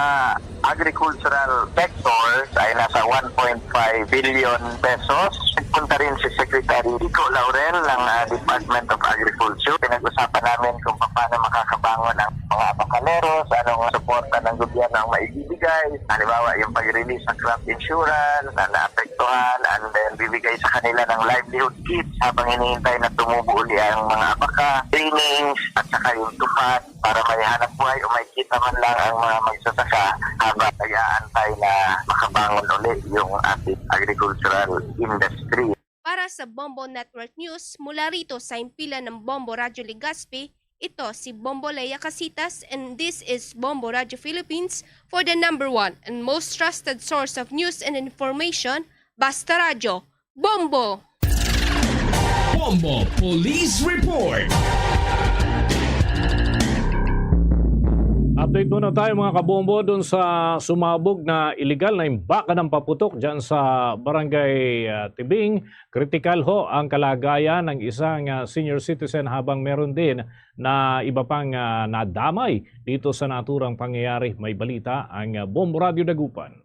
agricultural sectors ay nasa one point five billion pesos. Nagpunta rin si Secretary Kiko Laurel ng ah, Department of Agriculture. Pinag-usapan namin kung paano makakabangon ang mga abakaleros, anong suporta ng gobyerno ang maibibigay. Halimbawa, yung pag-release ng crop insurance na naapektuhan, and then bibigay sa kanila ng livelihood kits habang hinihintay na tumubo uli ang mga abaka, trainings, at saka yung tupad para may hanap buhay o may kita man lang ang mga magsasaka habang nag-aantay na makabangon uli yung ating agricultural industry. Para sa Bombo Network News, mula rito sa himpilan ng Bombo Radyo Legazpi, ito si Bombo Lea Casitas and this is Bombo Radyo Philippines for the number one and most trusted source of news and information, Basta Radyo, Bombo! Bombo Police Report. Update muna tayo mga kabombo doon sa sumabog na illegal na imbakan ng paputok dyan sa barangay ah, Tibing. Kritikal ho ang kalagayan ng isang ah, senior citizen habang meron din na iba pang ah, nadamay dito sa naturang pangyayari. May balita ang ah, Bombo Radio Dagupan.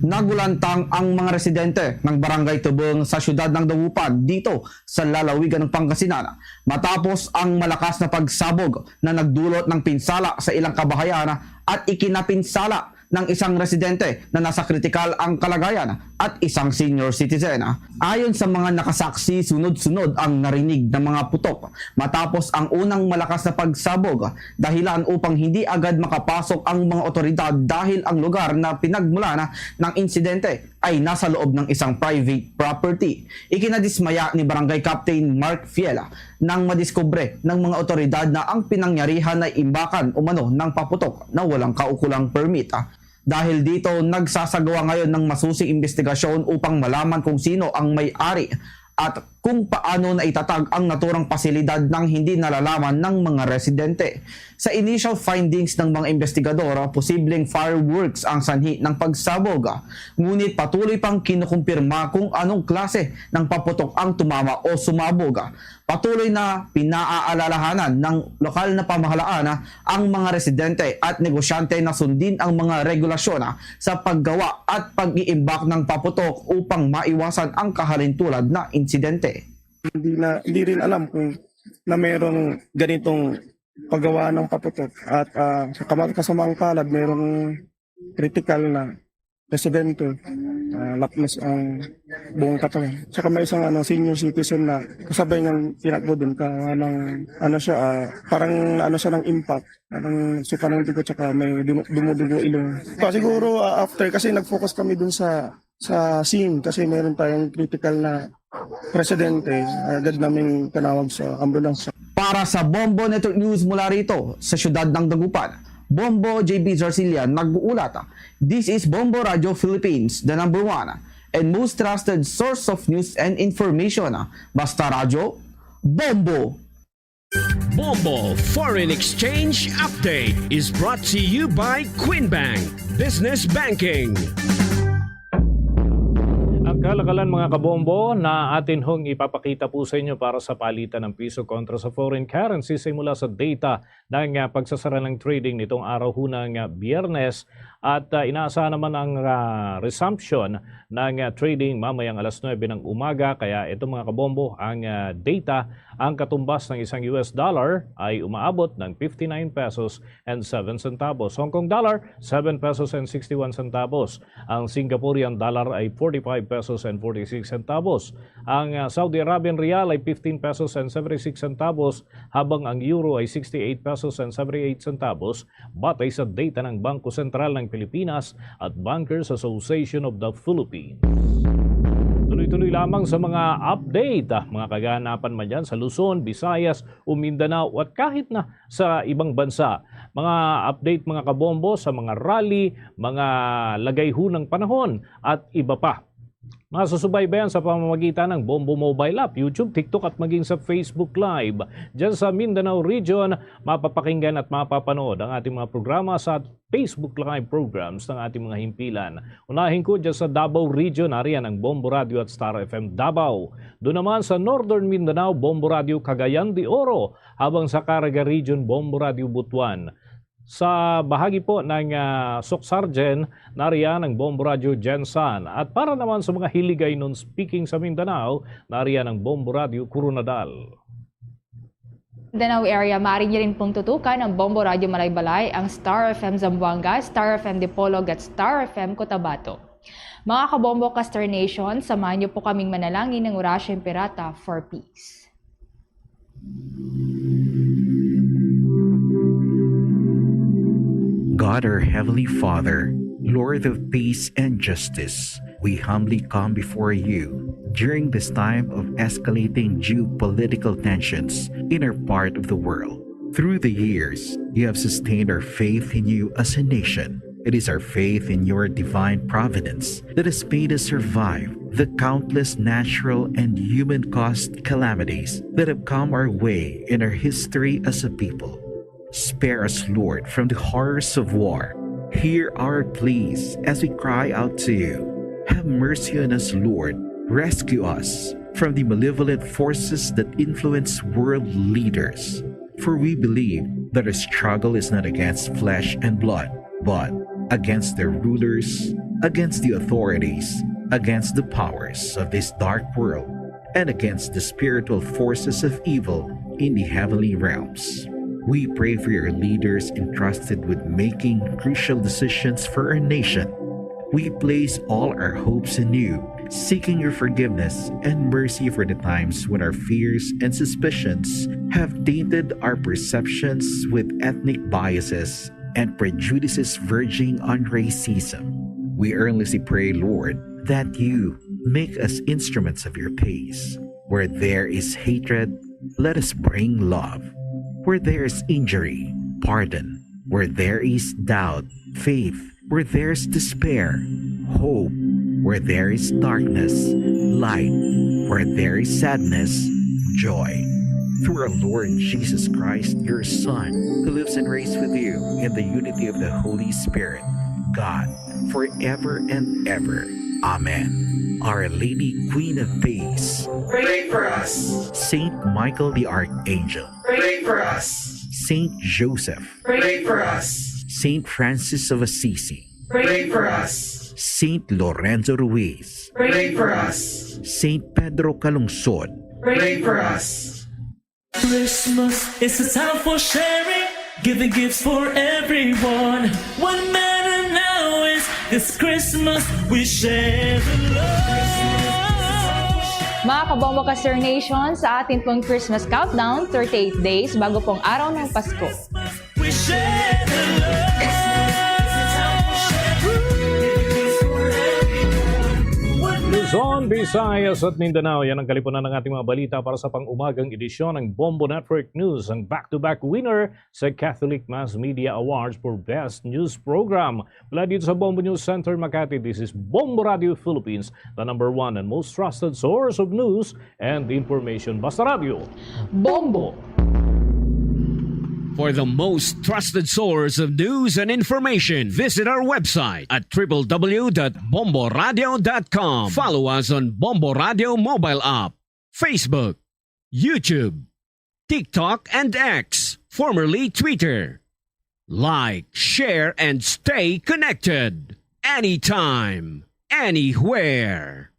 Nagulantang ang mga residente ng Barangay Tubong sa siyudad ng Dagupan dito sa lalawigan ng Pangasinan matapos ang malakas na pagsabog na nagdulot ng pinsala sa ilang kabahayan at ikinapinsala ng isang residente na nasa kritikal ang kalagayan at isang senior citizen. Ayon sa mga nakasaksi, sunod-sunod ang narinig ng mga putok matapos ang unang malakas na pagsabog, dahilan upang hindi agad makapasok ang mga otoridad dahil ang lugar na pinagmulan ng insidente ay nasa loob ng isang private property. Ikinadismaya ni Barangay Captain Mark Fiel nang madiskubre ng mga otoridad na ang pinangyarihan ay imbakan umano ng paputok na walang kaukulang permit. Dahil dito, nagsasagawa ngayon ng masusing investigasyon upang malaman kung sino ang may-ari at kung paano naitatag ang naturang pasilidad nang hindi nalalaman ng mga residente. Sa initial findings ng mga investigador, posibleng fireworks ang sanhi ng pagsabog. Ngunit patuloy pang kinukumpirma kung anong klase ng paputok ang tumama o sumabog. Patuloy na pinaaalalahanan ng lokal na pamahalaan ang mga residente at negosyante na sundin ang mga regulasyon sa paggawa at pag-iimbak ng paputok upang maiwasan ang kahalintulad na insidente. Hindi na hindi rin alam kung na merong ganitong paggawa ng paputok at uh, sa kamal kasamaang palad merong critical na residente, uh, lapnos ang buong katawan. Saka may isang ano, senior citizen na kasabay niyang tinakbo din ka ng ano siya, uh, parang ano siya ng impact. Parang suka ng dugo tsaka may dumudugo ilong. So, siguro uh, after kasi nag-focus kami dun sa sa scene kasi meron tayong critical na residente, agad namin tinawag sa ambulansya. Para sa Bombo Network News mula rito sa siyudad ng Dagupan, Bombo J B Zarcillan nag-uulat. This is Bombo Radio Philippines, the number one and most trusted source of news and information. Basta Radyo, Bombo! Bombo Foreign Exchange Update is brought to you by Queen Bank Business Banking. Ang kalakalan, mga kabombo, na atin hong ipapakita po sa inyo para sa palitan ng piso kontra sa foreign currency, simula sa data ng, ah, pagsasara ng trading nitong araw hunang, ah, Biyernes, at, ah, inaasahan naman ang, ah, resumption ng, ah, trading mamayang alas nuebe ng umaga. Kaya ito, mga kabombo, ang, ah, data, ang katumbas ng isang U S dollar ay umaabot ng fifty-nine pesos and seven centavos. Hong Kong dollar, seven pesos and sixty-one centavos. Ang Singaporean dollar ay forty-five pesos and forty-six centavos. Ang, ah, Saudi Arabian riyal ay fifteen pesos and seventy-six centavos, habang ang euro ay sixty-eight pesos and seventy-eight centavos, batay sa data ng Bangko Sentral ng Pilipinas at Bankers Association of the Philippines. Tuloy-tuloy lamang sa mga update, ah, mga kaganapan man dyan sa Luzon, Visayas, o Mindanao, at kahit na sa ibang bansa. Mga update, mga kabombo, sa mga rally, mga lagay ho ng panahon, at iba pa. Masusubaybayan sa pamamagitan ng Bombo Mobile App, YouTube, TikTok, at maging sa Facebook Live. Diyan sa Mindanao Region, mapapakinggan at mapapanood ang ating mga programa sa Facebook Live programs ng ating mga himpilan. Unahin ko diyan sa Davao Region, nariyan ang Bombo Radio at Star F M Davao. Doon naman sa Northern Mindanao, Bombo Radio Cagayan de Oro, habang sa Caraga Region, Bombo Radio Butuan. Sa bahagi po ng, ah, Soccsksargen, nariyan ang Bombo Radio Gensan. At para naman sa mga Hiligaynon speaking sa Mindanao, nariyan ang Bombo Radio Koronadal. Mindanao area, maaari niyo rin pong tutukan ang Bombo Radio Malaybalay, ang Star F M Zamboanga, Star F M Dipolog at Star F M Cotabato. Mga kabombo, Caster Nation, samahan niyo po kaming manalangin ng Orasyo Imperata for peace. God, our Heavenly Father, Lord of peace and justice, we humbly come before you during this time of escalating geopolitical tensions in our part of the world. Through the years, you have sustained our faith in you as a nation. It is our faith in your divine providence that has made us survive the countless natural and human-caused calamities that have come our way in our history as a people. Spare us, Lord, from the horrors of war. Hear our pleas as we cry out to you. Have mercy on us, Lord. Rescue us from the malevolent forces that influence world leaders. For we believe that our struggle is not against flesh and blood, but against their rulers, against the authorities, against the powers of this dark world, and against the spiritual forces of evil in the heavenly realms. We pray for your leaders entrusted with making crucial decisions for our nation. We place all our hopes in you, seeking your forgiveness and mercy for the times when our fears and suspicions have tainted our perceptions with ethnic biases and prejudices verging on racism. We earnestly pray, Lord, that you make us instruments of your peace. Where there is hatred, let us bring love. Where there is injury, pardon. Where there is doubt, faith. Where there is despair, hope. Where there is darkness, light. Where there is sadness, joy. Through our Lord Jesus Christ, your Son, who lives and reigns with you in the unity of the Holy Spirit, God, forever and ever. Amen. Our Lady, Queen of Peace, pray for us. Saint Michael the Archangel, pray for us. Saint Joseph, pray for us. Saint Francis of Assisi, pray for us. Saint Lorenzo Ruiz, pray for us. Saint Pedro Calungsod, pray for us. Christmas is a time for sharing, giving gifts for everyone. What matter now is this Christmas we share the love. Mga kabombo, Caster Nation, sa atin pong Christmas countdown, thirty-eight days bago pong araw ng Pasko. We share the love. What Luzon, Visayas at Mindanao, yan ang kalipunan ng ating mga balita para sa pang-umagang edisyon ng Bombo Network News, ang back-to-back winner sa Catholic Mass Media Awards for Best News Program. Mula dito sa Bombo News Center, Makati, this is Bombo Radio Philippines, the number one and most trusted source of news and information. Basta Radio, Bombo! For the most trusted source of news and information, visit our website at triple w dot bomboradio dot com. Follow us on Bombo Radio mobile app, Facebook, YouTube, TikTok, and X, formerly Twitter. Like, share, and stay connected. Anytime, anywhere.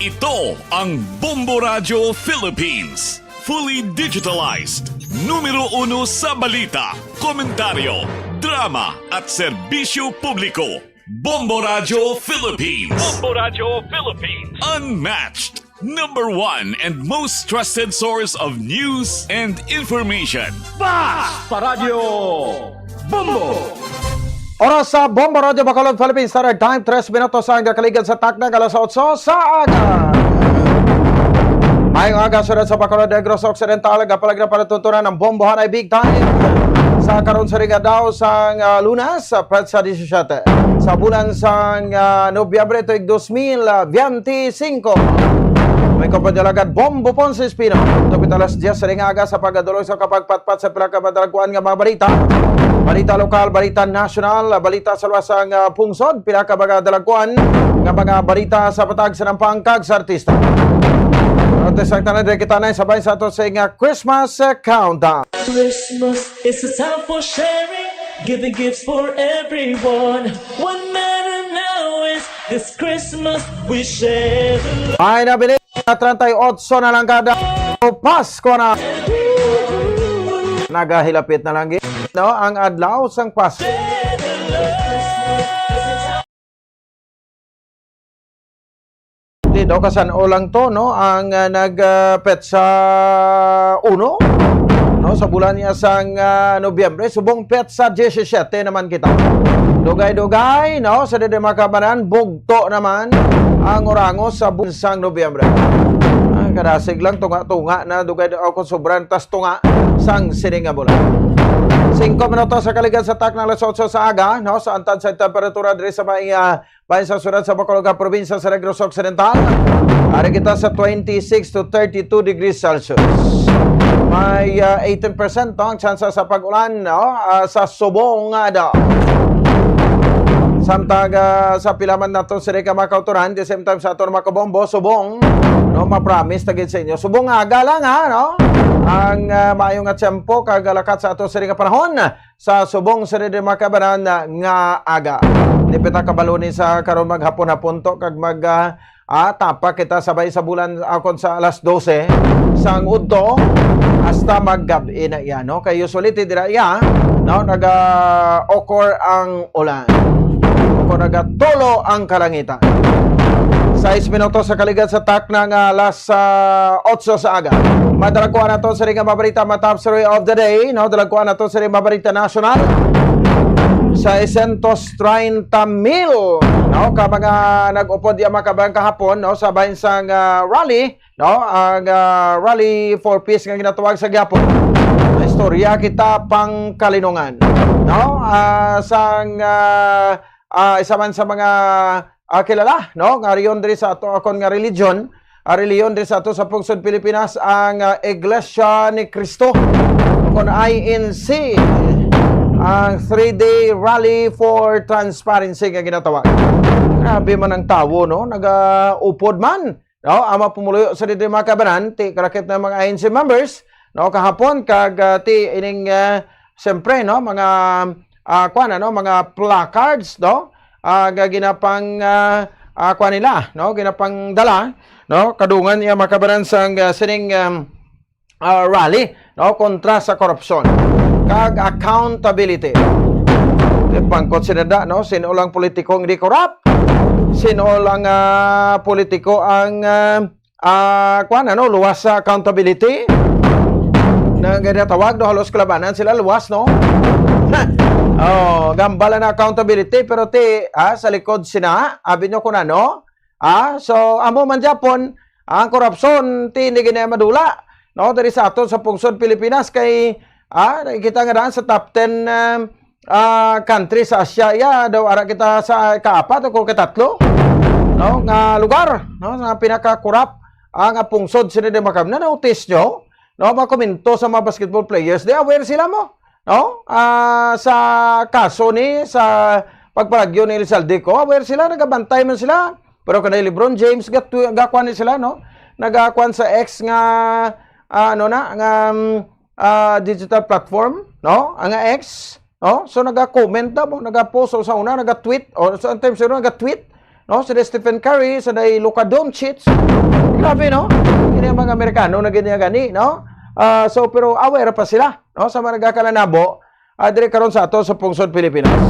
Ito ang Bombo Radyo Philippines. Fully digitalized. Numero uno sa balita, komentaryo, drama, at serbisyo publiko. Bombo Radyo Philippines. Bombo Radyo Philippines. Unmatched. Number one and most trusted source of news and information. Basta Radyo Bombo! Oras sa Bombo Radyo Bacolod, Philippine Standard Time, tres minutos ang nakaligan sa takna nga alas otso sa aga. Maayong aga, syudad sa Bacolod, Negros Occidental, ang kapalag na palatuntunan ng Bombohanay Big Time. Sa karon sa ring adlaw sang, ah, Lunes, sa petsa disisyete, sa bulan sang, ah, Nobyembre, tuig dos mil biyente singko. May kapadalagan, Bombo Ponce Espino. Tupit alas diyes sa ring aga sa pagkadulog sa kapagpatpat sa pila ka madalagkuan nga mga balita. Balita lokal, balita nasyonal, balita sa luwas sang, ah, pungsod, pila ka mga dalagkuan nga mga balita sa patag sa nampang kag sa artista. Pero sa tanan, diri kita na sabay sa ato sa nga Christmas, ah, countdown. Christmas is a time for sharing, giving gifts for everyone. What matter now is this Christmas we share the love. Ay, nabilin na treinta y ocho na lang kada Pasko na. Nagahilapit na lang gid, no, ang adlaw sang Pasko. Di daw kasan-o lang to, no, ang, ah, nag, ah, petsa uno, no, sa bulan niya sang, ah, Nobyembre, subong petsa diyesisiyete naman kita. Dugay-dugay, no, sa dede makabanan, bugto naman ang orangos sa bulan sang Nobyembre. Ah, kadasig lang, tunga-tunga na, dugay daw ako sobran tas tunga sang sini nga bulan. Singko minutos sa kaligan sa takna alas otso sa aga, no, sa antad sa temperatura diri sa may, ah, bahin sa syudad sa Bacolod nga probinsya sa Negros Occidental. Ari kita sa twenty-six to thirty-two degrees Celsius. May, ah, eighteen percent ang tsansa sa pag-ulan, no? Ah, sa subong nga adlaw. Samtang, ah, sa pila man nato sini ka mga kautoran, the same time sa aton mga kabombo, subong, no? Ma-promise ta gid sa inyo. Subong nga aga lang, ha, no? Ang, ah, maayo nga tiyempo kag lakat sa ato sini nga panahon. Sa subong sa diri makabanan nga aga. Dipit ang kabalo ni sa karon maghapon-hapon to kag mag, ah, ah, tapak kita sabay sa bulan akon sa alas dose sang udto hasta maggab-i na iya, no? Kay usually ti dira iya, no, naga-occur ang ulan. Kung nagatulo ang kalangitan. Sais minutos sa kaligan sa takna nga alas, ah, otso sa aga. Madalagkuan nato sa ring mabarita, mga top story of the day, no? Dalagkuan nato sa ring mabarita nasyonal. Seiscientos treinta mil, no? Ka mga nag-upod iya makabayan kahapon, no? Sa bahin sang, ah, rally, no? Ang, ah, Rally for Peace nga ginatawag sa gihapon. Istorya kita pang kalinungan, no? Ah, sang, ah, ah, isa man sa mga, ah, kilala, no, nga riyon diri sa ato akon nga religion, ah, reliyon diri sa ato sa pungsod Pilipinas, ang, ah, Iglesia ni Cristo, kon I N C, ang three-day rally for transparency nga ginatawag. Grabe man ang tawo, no? Nagaupod man, no? Ang mga pumuluyo sa diri mga kabanan, ti kalakip na mga I N C members, no? Kahapon, kag, ah, ti ining, ah, siyempre, no? Mga, ah, kuwan, ano, mga placards, no? Ah, nga ginapang, ah, ah, kuwan nila, no? Ginapangdala, no? Kadungan iya mga kabanan sang, ah, sining, um, ah, rally, no? Kontra sa korupsyon kag accountability. Di pangkot sinada, no? Sino lang politiko ang di korap? Sino lang, ah, politiko ang, ah, ah, kuwan, ano, luwas sa accountability? Na, nga natawag, no, halos kalabanan sila, luwas, no? Oh, gambal na accountability, pero ti, ah, sa likod sina, abi nyo kung ano? Ah, so, amo man gyapon, ang korupsyon, ti, hindi gina madula. No, diri sa aton sa pungsod Pilipinas kay, ah, nakikita nga daan sa top ten, um, ah, country sa Asia, ya, daw ara kita sa kaapat o katatlo. No, nga lugar, no, nga pinaka-corrupt ang pungsod sini di makam. Na-notice nyo, no, mga komento sa mga basketball players, di aware sila mo, no? Ah, sa kaso ni, sa pagpalagyo ni Zaldy Co, aware sila, nagabantay man sila. Pero kanay LeBron James, gatwi-, gakuan ni sila, no? Nagakuan sa X nga, ah, ano na, nga, um, ah, digital platform, no? Ang X, no? So, naga-comment na mo, naga-post, o sa una, naga-tweet, o sometimes, ano, naga-tweet, no? Si Stephen Curry, sa day Luka Doncic. Grabe, no? Ini ang mga Amerikano na ganyan gani, no? Ah, so, pero aware pa sila, no? Sa mga nagakalanabo, ah, diri karon sa ato sa pungsod Pilipinas.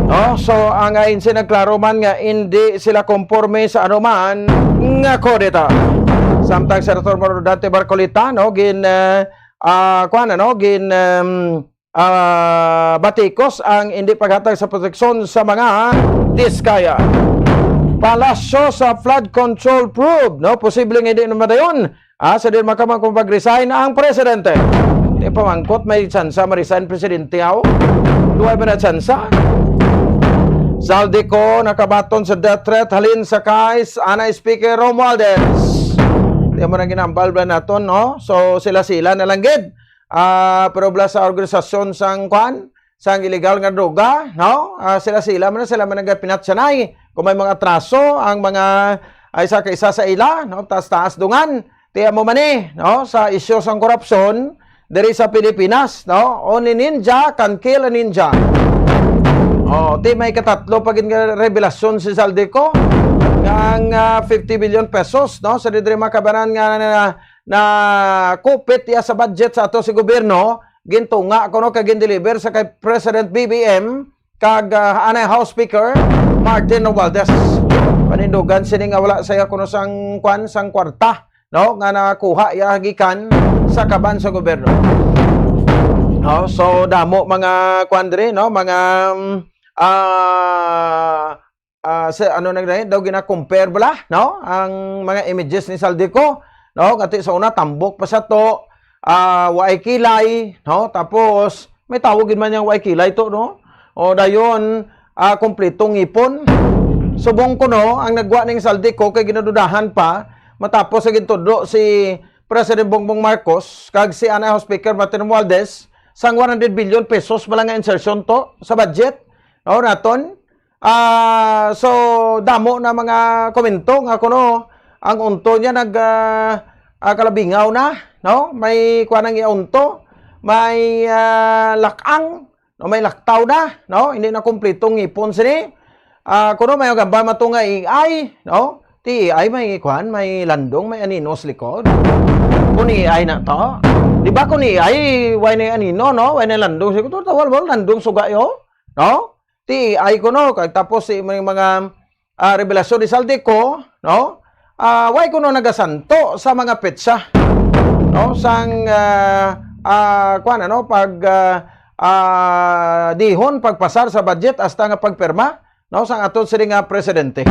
No? So, ang I N C nagklaro man nga hindi sila konporme sa anuman nga kudeta. Samtang Senator Rodante Marcoleta, no, gin, ah, ah, kuwan, ano, gin, um, ah, batikos ang hindi paghatag sa proteksyon sa mga Diskaya. Palasyo sa flood control probe, no? Posibleng hindi na madayon. Ah, sa din makamang kung pag-resign ang presidente. Di pa mangkot may tsansa ma-resign presidente, aw? Duway ba na tsansa? Zaldy Co nakabaton sa death threat halin sa kay s-, anay Speaker Romualdez. Di mo na ginambal ba naton, no? So, sila-sila na lang gid. Ah, pero bala sa organisasyon sang kwan, sang illegal nga droga, no? Ah, sila-sila man, sila man nagapinatsanay. Kung may mga atraso, ang mga, ay, isa ka isa sa ila, no? Taas-taas dungan. Tiyan mo man eh, no? Sa isyu sang korupsyon, diri sa Pilipinas, no? Only ninja can kill a ninja. Oh, ti may katatlo pa gid nga revelasyon si Zaldy Co. Nga ang, ah, fifty billion pesos, no? Sa diri makabanan nga na, na, na kupit iya sa budget sa ato si gobyerno, gintunga kuno kag gindeliver sa kay President B B M kag, ah, anay House Speaker Martin Romualdez. Panindugan sini nga wala saya kuno sang kwan, sang kwarta, no, nga nakuha iya gikan sa kaban sa gobyerno. No, so damo mga kwan diri, no, mga, mm, ah, ah, sa, ano na gani, daw gina-compare bala, no? Ang mga images ni Zaldy Co, no? Nga ti sa una, tambok pa sa to, ah, waay kilay, no? Tapos, may tawag gid man yang waay kilay to, no? O dayon, ah, kompletong ngipon. Subong ko, no, ang nagwa ning Zaldy Co kay ginadudahan pa, matapos sa gintudlo si President Bongbong Marcos, kag si anay House Speaker Martin Romualdez, sang one hundred billion pesos bala nga insertion to sa budget, no, naton. Ah, so, damo na mga komento nga kuno ang unto niya nag, ah, ah, kalabingaw na, no? May kuwan ang iya unto, may, ah, lakang, no? May laktaw na, no? Hindi na kompleto ang ngipon sini. Ah, kuno may gamba mato nga A I, no? Ti A I may kuwan, may landong, may anino sa likod. Kung A I na to, di ba kung A I, way na anino, no? Way na landong sa likod. Tawal mo, landong suga yo, no? Ti A I kuno, kag tapos si mga, mga, ah, revelasyon ni Zaldy Co, no? Ah, why kuno nagasanto sa mga petsa, no? Sang, ah, ah, kuwan, ano, pag, ah, ah, dihon, pagpasar sa budget, hasta nga pagpirma, no? Sang aton sini nga presidente.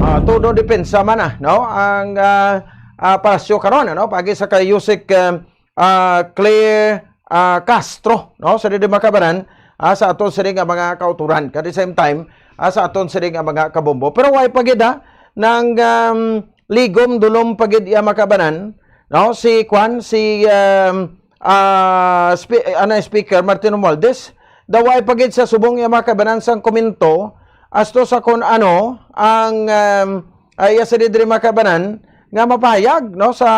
Ah, todo depensa man na, no? Ang, ah, ah, palasyo karon, ano? Pagi sa kay Usec, ah, ah, Claire, ah, Castro, no? Sa didi makabanan, ah, sa aton sini nga mga kauturan. At the same time, ah, sa aton sini nga mga kabombo. Pero way pa gid, ah, nang, um, ligom dulom pa gid iya makabanan, no? Si kwan, si, um, ah, spe-, anay Speaker Martin Romualdez, daw way pa gid sa subong iya makabanan sang komento, asto sa kon ano ang, um, ay iya sa diri makabanan nga mapahayag, no, sa,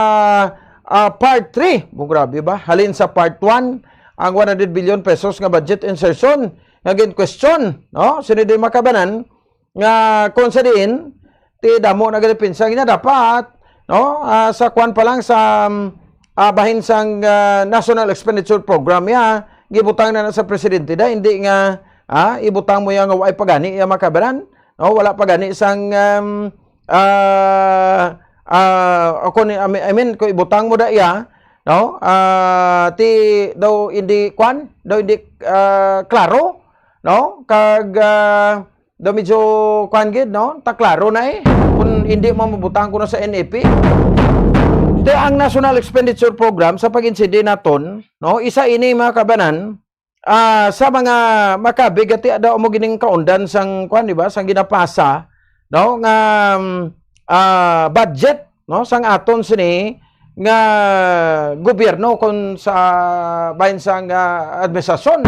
ah, part three. Mo, grabe ba? Halin sa part one, ang one hundred billion pesos nga budget insertion nga gin-question, no? Sini di makabanan nga kung sa diin, ti damo nagadepensa niya dapat, no? Ah, sa kwan pa lang sa, um, ah, bahin sang, ah, National Expenditure Program ya, gibutang na, na sa presidente da, hindi nga, ah, ibutang mo ya nga way pa gani ya makabanan, no? Wala pa gani sang, um, ah, ah, ako ni, I mean, I mean, kung ibutang mo da iya, no? Ah, ti daw hindi kwan, daw hindi, ah, klaro, no? Kag, ah, daw medyo kwan gid, no? Ta klaro na, eh. Kung hindi mo mabutang kuno sa N E P. Ti ang National Expenditure Program sa pag-insindi naton, no? Isa ini, mga kabanan, ah, sa mga makabig ati daw mo gining kaundan sang kwan, di ba? Sang ginapasa, no? Nga, um, ah, budget, no? Sang aton sini nga gobyerno, kung sa bahin sang, ah, administrasyon.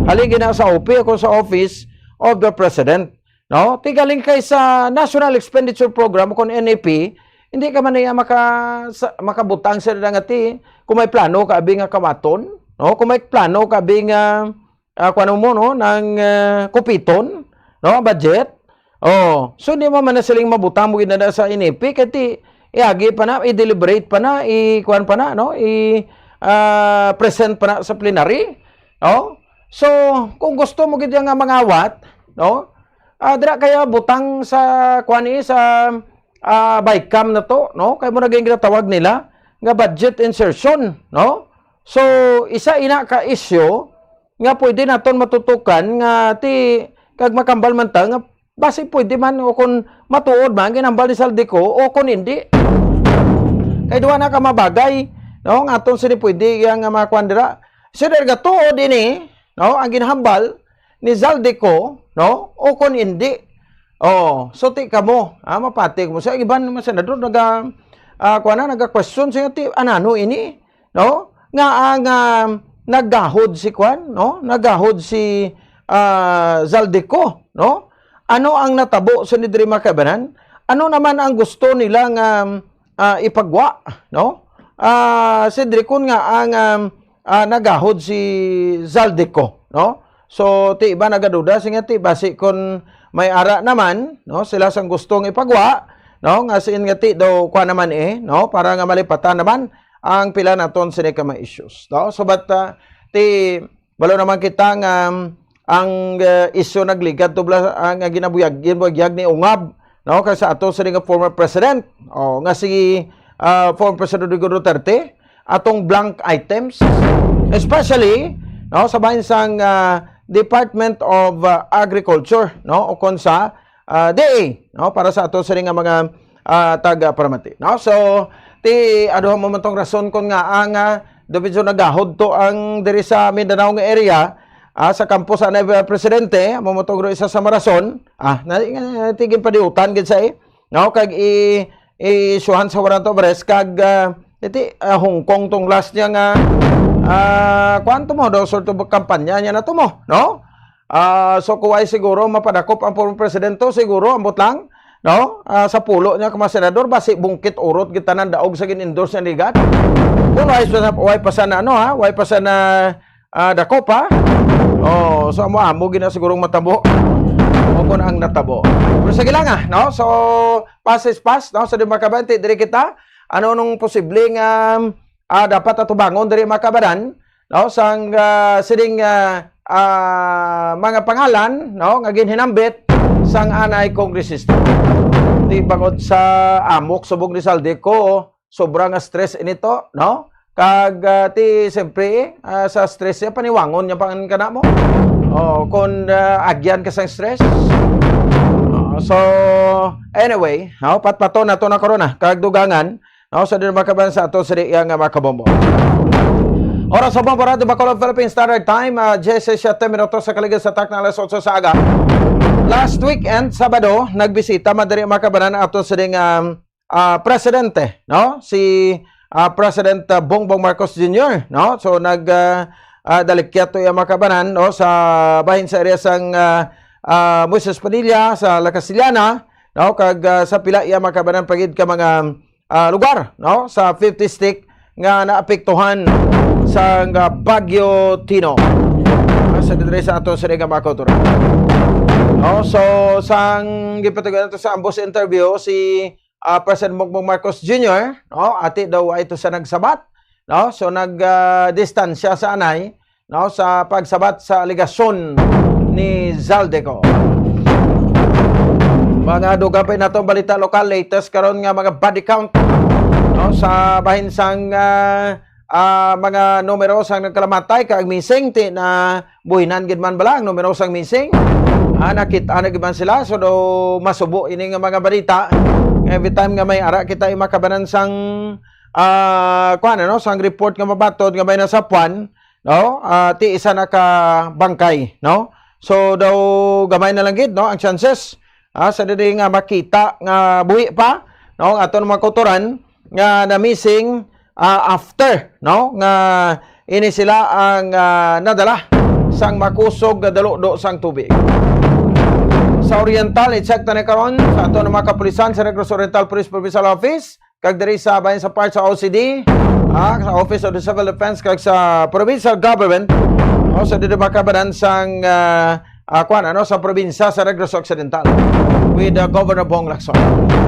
Halin gina sa O P o kung sa Office of the President, no? Ti galing kay sa National Expenditure Program, kung N E P, hindi ka man niya maka-, sa-, makabutang sa nga ti, kung may plano ka abi nga kawaton, no? Kung may plano ka abi nga, ah, kuwan mo, no? Nang, ah, kupiton, no? Budget. Oh, so di mo man na siling mabutang mo gid na sa N E P, kay ti, iagi pa na, i-deliberate pa na, i-, kuwan pa na, no? I, ah, present pa na sa plenary, no? So, kung gusto mo gid nga mangawat, no? Ah, dira kaya butang sa, kuwan, eh, sa, ah, BICAM na to, no? Kay mo naging ginatawag nila nga budget insertion, no? So, isa ina ka issue nga pwede naton matutukan nga ti kag makambal man ta nga basi pwede man o kung matuod man ginambal ni Zaldy Co o kung hindi. Kay duha na ka mabagay, no? Nga aton sini pwede yang nga mga kwan dira. Sila gatuod ini, no? Ang ginhambal ni Zaldy Co, no? O kung hindi. Oh, so ti kamo, ah, mapati mo. Sa iban mga senador naga, ah, kuwan na, naga-question siya ti, anano ini, no? Nga ang, ah, nagahod si kuwan, no? Nagahod si, ah, Zaldy Co, no? Ano ang natabo sa ni diri, mga kabanan? Ano naman ang gusto nila nga, ah, ipagwa, no? Ah, si diri kun nga ang, ah, ah, nagahod si Zaldy Co, no? So, ti iba nagaduda, sing ti basi kun may ara naman, no, sila sang gustong ipagwa, no, nga siin nga ti daw kuha naman, eh, no, para nga malipatan naman ang pila naton sini ka mga issues, no? So, but, ah, ti balo naman kita nga, um, ang, uh, isyu nagligad to bala, ah, nga ginabuyag, ginbuyagyag ni Ungab, no, kay sa ato sini nga former president, oh, nga si, ah, former President Rodrigo Duterte, atong blank items, especially, no, sa bahin sang, ah, Department of, ah, Agriculture, no, o kon sa, ah, D A, no, para sa ato sini nga mga, ah, taga-paramati, no? So, ti, ano mo man tong rason kon nga ang, ah, do medyo nagahod to ang diri sa Mindanao nga area, ah, sa kampo sa anay, ah, presidente, amo mo tong isa sa marason, ah, na, na, tigin padiutan gid sa, eh, no? Kag i, i-issuehan sa warrant of arrest, kag, ah, iti, ah, Hong Kong tong last niya nga, ah, kuwan to mo, daw sort of kampanya niya na to mo, no? Ah, so, kuway siguro mapadakop ang former presidente, siguro, ambot lang, no? Ah, sa pulo niya ka mga senador, basi bungkit urot gid tanan daog sa gin-endorse niya ni Gat. Kung way pa, way pa sana, ano, ha? Way pa sana, ah, dakop, ha? Oh, so amo-amo gina sigurong matabo. O kung ang natabo. Pero sige lang, ah, no? So, pass is pass, no? So, di makabante, diri kita. Ano nung posibleng, um, ah, dapat atubangon diri, mga kabanan, no, sang, ah, sining, ah, ah, mga pangalan, no, nga ginhinambit sang anay kongresista. Di bangod sa amok subong ni Zaldy Co, sobra nga stress ini to, no? Kag, ah, ti, siyempre, eh, ah, sa stress niya, paniwangon niya pa ang kana mo. Oh, kung, ah, agyan ka sang stress. Oh, so, anyway, no, patpaton nato na karon, ah, kag dugangan, no, sa din makaban sa ato sa iya nga makabombo. Oras sa Bombo Radio Bacolod, Philippine Standard Time, ah, diyes siyete minutos sa kaligid sa takna alas otso sa aga. Last weekend, Sabado, nagbisita man diri makabanan ato sa ding, um, ah, presidente, no? Si, ah, President, ah, Bongbong Marcos Junior, no? So, nag, ah, ah, dalikyat to iya makabanan, no? Sa bahin sa area sang, ah, ah, Moises Padilla, sa La Castellana, no? Kag, ah, sa pila iya makabanan pagid ka mga, ah, lugar, no? Sa fifth District nga naapektuhan sang, ah, Bagyo Tino. Ah, sa diri sa ato sa Riga Makotura. No? So, sang gipatugan nato sa ambos interview, si, ah, President Bongbong Marcos Junior, no? Ati daw ay ito sa nagsabat, no? So, nag, ah, distansya sa anay, no, sa pagsabat sa alegasyon ni Zaldy Co. Mga dugang pa natong balita lokal, latest karon nga mga body count, no, sa bahin sang, ah, ah, mga numero sang nagkalamatay kag missing, ti na buhinan gid man bala ang numero sang missing. Ah, nakita na gid man sila. So, do masubo ini nga mga balita. Every time nga may ara kita, eh, makabanan sang, ah, kuwan, ano, sang report nga mabaton nga may nasapuan, no? Ah, ti isa na ka bangkay, no? So, daw gamay na lang gid, no, ang chances, ah, sa diri nga makita nga buhi pa, no, ang aton mga kautoran nga na-missing, ah, after, no, nga ini sila ang, ah, nadala sang makusog nga daludo sang tubig. Sa Oriental, i-check ta na karon sa aton mga kapulisan sa Negros Oriental Police Provincial Office, kag diri sa bayan sa part sa O C D, ah, sa Office of the Civil Defense, kag sa provincial government, o sa diri makabanan sang, ah, ah, kuwan, ano, sa probinsya sa Negros Occidental with, ah, Governor Bong Lacson.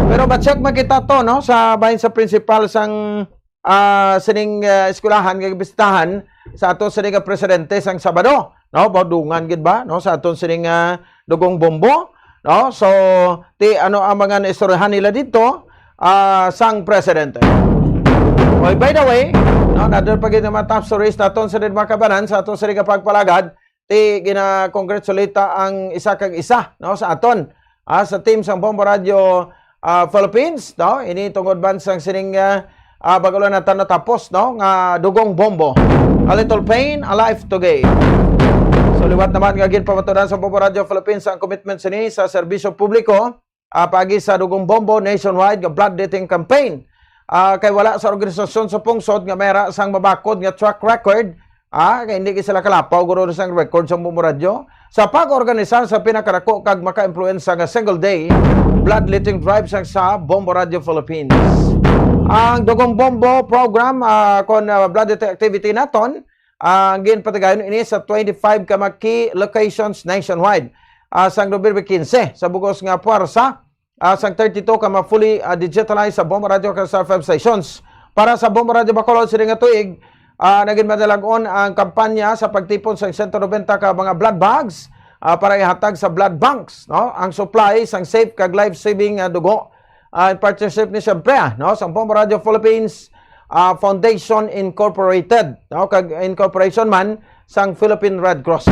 Pero ma-check man kita to, no, sa bayan sa principal sang, ah, sining, ah, eskwelahan nga bisitahan sa aton sining, ah, presidente sang Sabado, no, badungan gid ba, no, sa aton sining, ah, Dugong Bombo, no? So, ti ano ang mga naistoryahan nila dito, ah, sang presidente? Oy, by the way, no, another pa gid nga mga top stories naton sa mga kabanan sa aton sa nga pagpalagad, ti gina-congratulate ang isa kag isa, no, sa aton, ah, sa team sang Bombo Radio, ah, Philippines, no? Ini tungod man sang sining, ah, ah, bag-o lang naton natapos, no, nga Dugong Bombo. A little pain, a life to gain. So, liwat naman nga ginpamatudan sa Bombo Radio Philippines ang commitment sini sa serbisyo publiko, ah, paagi sa Dugong Bombo nationwide nga bloodletting campaign. Ah, kay wala sa organisasyon sa pungsod nga may ara sang mabakod nga track record, ah, kay hindi gid sila kalapaw guro sang record sang Bombo Radio sa pag-organisar sa pinakarako kag maka-impluwensya nga single day bloodletting drive sang sa Bombo Radio Philippines. Ang Dugong Bombo program, ah, kon, ah, bloodletting activity naton, ah, ang ginpatigayon ini sa twenty-five ka mga key locations nationwide, ah, sang November quince sa bugos nga puwersa, ah, sang thirty-two ka mga fully, ah, digitalized sa Bombo Radio kag Star F M stations. Para sa Bombo Radio Bacolod, sini nga tuig, ah, nagin madalag-on ang kampanya sa pagtipon sa sento nobenta ka mga blood bags, ah, para ihatag sa blood banks, no? Ang supply sang safe kag life-saving nga dugo, ah, in partnership ni, siyempre, ah, no, sa Bombo Radio Philippines, ah, Foundation Incorporated, no, kag incorporation man sang Philippine Red Cross.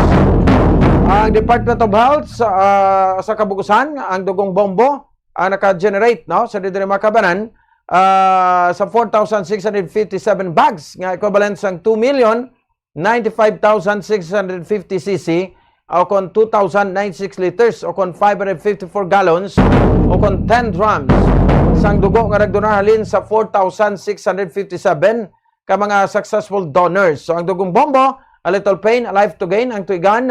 Ang Department of Health sa, ah, sa kabugusan, ang Dugong Bombo, ah, naka-generate, no, sa diri mga kabanan, ah, sa four thousand six hundred fifty-seven bags nga equivalent sang two million ninety-five thousand six hundred fifty C C, o kon two thousand ninety-six liters, o kon five hundred fifty-four gallons, o kon ten drums sang dugo nga nagdonar halin sa four thousand six hundred fifty-seven ka mga successful donors. So, ang Dugong Bombo, A Little Pain, A Life to Gain, ang tuigan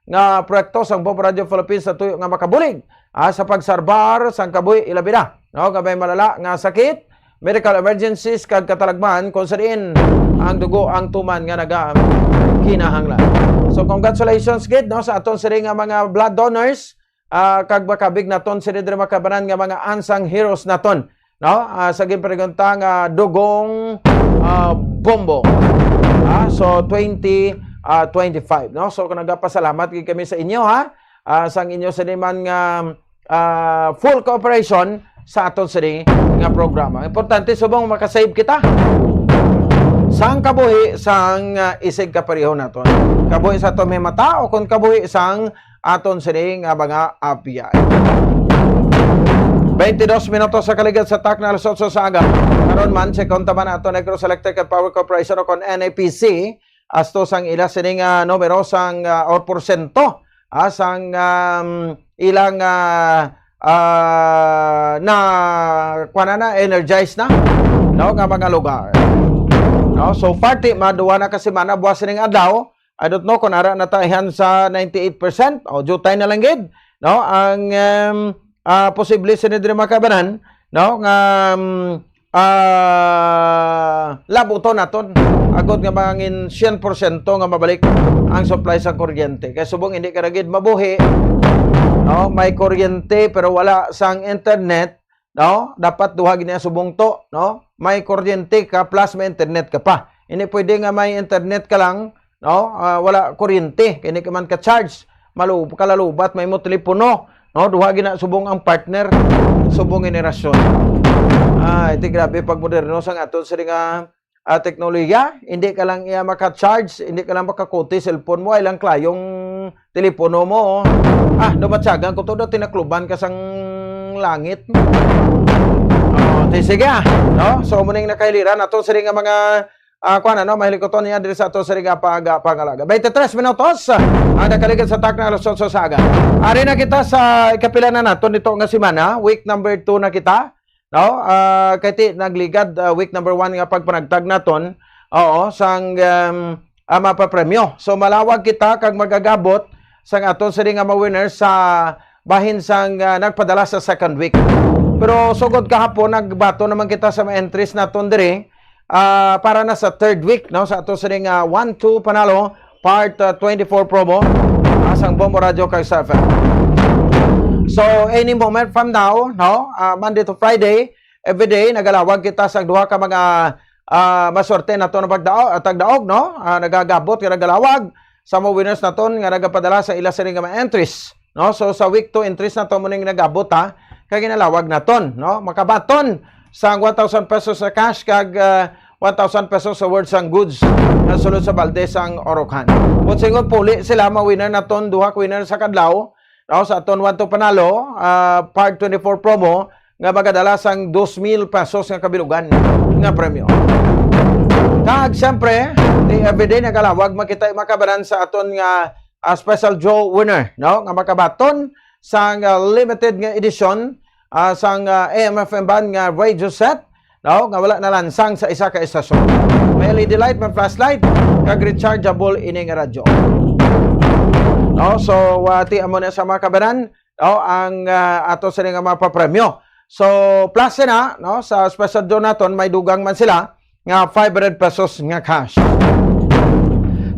nga proyekto sang Bombo Radio Philippines sa tuyo nga makabulig, ah, sa pagsalbar sang kabuhi, ilabi na, no, nga may malala nga sakit, medical emergencies, kag katalagman kung sa diin ang dugo ang tuman nga naga-, kinahanglan. So, congratulations gid, no, sa aton sini nga mga blood donors, ah, kag makabig naton sini diri makabanan nga mga unsung heroes naton, no? Ah, sa ginpregunta nga Dugong, ah, Bombo. Ah, so, twenty, ah, twenty-five, no? So, nagapasalamat gid kami sa inyo, ha? Ah, sang inyo sini man nga, ah, full cooperation sa aton sini nga programa. Importante subong makasave kita sang kabuhi sang, ah, isig kapareho naton. Kabuhi sa aton may mata o kung kabuhi sang aton sini nga mga abyan. Twenty-dos minutos sa kaligad sa takna alas otso sa aga. Karon man, check-on ta man ato Negros Electric and Power Corporation o kon N E P C, asto sang ila sini nga numero sang, ah, or porsyento, ah, sang, um, ilang, ah, ah, na, kuwan na, na, energize na, no, nga mga lugar. No? So, party, maduwa na ka semana, buwas sining adlaw, I don't know kung ara na ta ihan sa ninety-eight percent o jutay na lang gid, no? Ang, um, ah, posible sini diri makabanan, no? Nga, um, ah, labuton naton agod nga mangin syen porsyento nga mabalik ang supply sa kuryente. Kay subong hindi ka na gid mabuhi, no? May kuryente pero wala sang internet, no? Dapat duha gid niya subong to, no? May kuryente ka plus may internet ka pa. Hindi pwede nga may internet ka lang, no? Ah, wala kuryente, kay hindi ka man ka-charge. Malu-, kalalubat, may mo telepono, no? Duha gina subong ang partner, subong generasyon. Ah, iti grabe pagmoderno sang aton sini nga, ah, teknolohiya, hindi ka lang iya maka-charge, hindi ka lang makakuti cellphone mo, ay lang klayong telepono mo. Ah, dumatsagan ko to, daw tinakluban ka sang langit. Oh, di sige, ah, no? So, muning nakahiliran ato sini nga mga, ah, kuwan, ano, mahilikot niya diri sa ato sini nga pag-, pangalaga. Twenty-three minutos, ah, ang nakaligad sa takna alas otso sa aga. Ari na kita sa ikapila na naton nito nga semana, week number two na kita. No? Ah, kay ti nagligad, ah, week number one nga pagpanagtag naton, oo, sang, um, ah, mapapremyo. So, malawag kita kag magagabot sang aton sini nga mga winners sa bahin sang, ah, nagpadala sa second week. Pero sugod kahapon, nagbato naman kita sa mga entries naton diri, ah, para na sa third week, no, sa aton sini nga one two Panalo, part, uh, twenty-four promo, uh, sang Bombo Radio kag Star F M. So, any moment from now, no, uh, Monday to Friday, every day, nagalawag kita sa duha ka mga, uh, maswerte naton nga pagdaog, uh, tagdaog, no? Uh, nagagabot nga nagalawag sa mga winners naton nga nagapadala sa ila sini nga mga entries, no? So, sa week two entries naton, muning nagabot, ha, kay ginalawag naton, no? Makabaton sang one thousand pesos sa cash kag, uh, one thousand pesos sa worth sang goods nga sulod sa balde sang Orocan. Buot silingon, puli sila, mga winner naton, duha ka winner sa kadlaw, no, sa aton One to Panalo, ah, Part twenty-four promo, nga magadala sang dos mil pesos nga kabilugan nga premyo. Kag, siyempre, di everyday nagalawag man kita, mga kabanan, sa aton nga, ah, special draw winner, no, nga makabaton sang, ah, limited nga edisyon, ah, sang, ah, A M F M band nga radio set, no, nga wala nalansang sa isa ka estasyon. May L E D light, may flashlight, kag rechargeable ini nga radyo. No, so, ah, ti amo na sa, mga kabanan, no, ang, ah, ato sini nga mapapremyo. So, plus na, no, sa special draw naton, may dugang man sila nga five hundred pesos nga cash.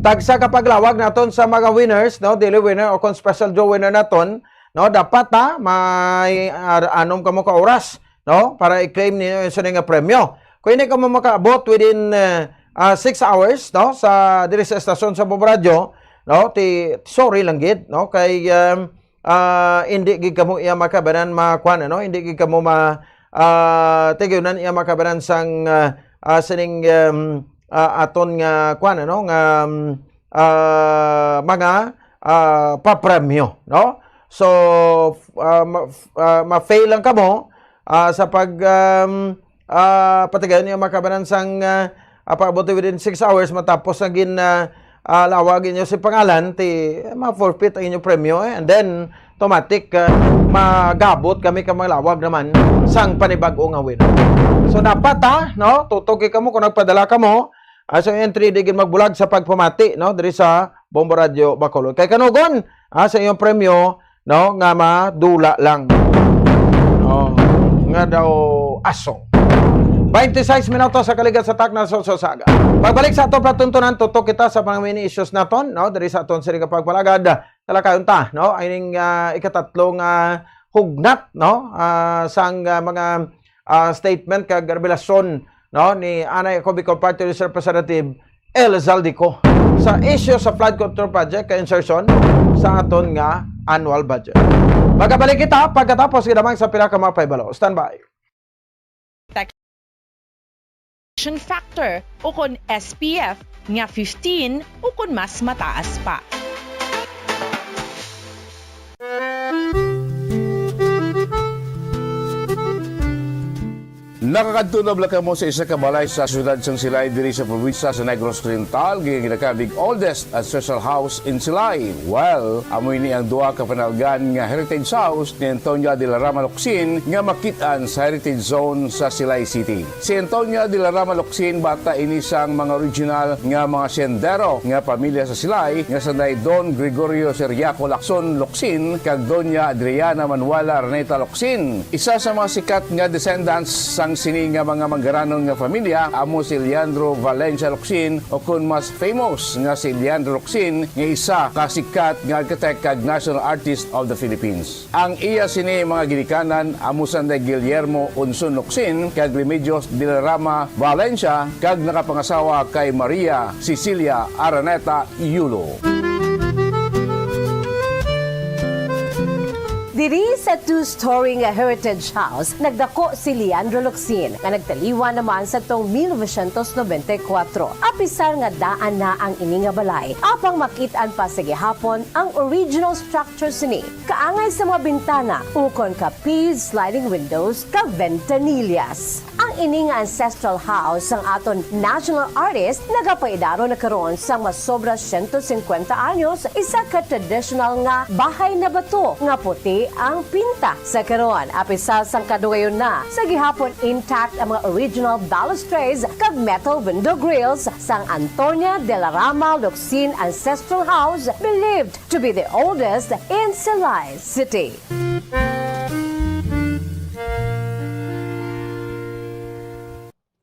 Tagsa ka paglawag naton sa mga winners, no, daily winner o kung special draw winner naton, no, dapat, ha, may, ah, anom kamo ka oras, no, para i-claim ninyo yung sini nga premyo. Kung hindi kamo makaabot within, eh, ah, six hours, no, sa, diri sa estasyon sa Bombo Radyo, no, ti, sorry lang gid, no, kay, um, ah, hindi gid kamo iya makabanan makuan, ano, hindi gid kamo ma-, ah, tigyunan iya makabanan sang, ah, ah, sining, um, ah, aton nga kuan, ano, nga, um, ah, mga, ah, papremyo, no? So, f-, ah, ma-, f-, ah, ma-fail lang kamo, ah, sa pag, um, ah, patigayon niyo makabanan sang, ah, ah, pag-abot within six hours matapos na gin, ah, ah, lawag inyo si pangalan, ti, eh, ma-forfeit ang inyong premyo, eh. And then, automatic, ah, magabot kami ka malawag naman sang panibag-o nga winner. So, dapat, ha, no? Tutok kamo kung nagpadala kamo, ah, sa entry, di gid magbulag sa pagpamati, no? Diri sa Bombo Radio Bacolod. Kay kanugon, ah, sa inyong premyo, no, nga madula lang. Oh, nga daw aso. Twenty-six minutos sa kaligat sa takna sa, sa saga. Pagbalik sa ato patuntunan, tutok kita sa mga mini issues naton, no, diri sa aton sini nga pagpalagad. Talakayon ta, no, ining, ah, ikatatlo nga hugnat, no, ah, sang, ah, mga, ah, statement kag revelasyon, no, ni anay ako Bicol Party List Representative El Zaldico sa issue sa flood control project kag insertion sa aton nga annual budget. Magabalik kita pagkatapos, ginamang sa pila ka mga pahibalo. Standby. Protection factor o kon S P F nga fifteen o kon mas mataas pa. Nakakadto na bala kamo sa isa ka balay sa siyudad sang Silay diri sa probinsya sa Negros Oriental, nga ginakabig oldest ancestral house in Silay? Well, amo ini ang duha ka panalgan nga heritage house ni Antonia de la Rama Locsin nga makit-an sa Heritage Zone sa Silay City. Si Antonia de la Rama Locsin, bata ini sang mga original nga mga siyendero nga pamilya sa Silay nga sanday Don Gregorio Ciriaco Lacson Locsin kag Doña Adriana Manuela Araneta Locsin. Isa sa mga sikat nga descendants sang sini nga mga manggaranon nga familya amo si Leandro Valencia Locsin, o kon mas famous nga si Leandro Locsin, nga isa ka sikat nga architect kag National Artist of the Philippines. Ang iya sini mga ginikanan amo sanday Guillermo Unson Locsin kag Remedios de la Rama Valencia, kag nakapangasawa kay Maria Cecilia Araneta Yulo. Diri sa two-story nga heritage house, nagdako si Leandro Locsin, nga nagtaliwan naman sa tong mil novecientos nobenta y kuwatro. Apisar nga daan na ang ini nga balay, apang makit-an pa sa gihapon ang original structure sini, kaangay sa mga bintana, ukon ka Pise sliding windows kag ventanillas. Ang ini nga ancestral house sang aton national artist nagapaidaron na karon sang masobra siyento singkwenta anyos, isa ka traditional nga bahay na bato nga puti ang pinta. Sa karon, apisar sang kadugayon na, sa gihapon intact ang mga original balustrades kag metal window grills sang Antonia de la Rama Locsin Ancestral House, believed to be the oldest in Silay City.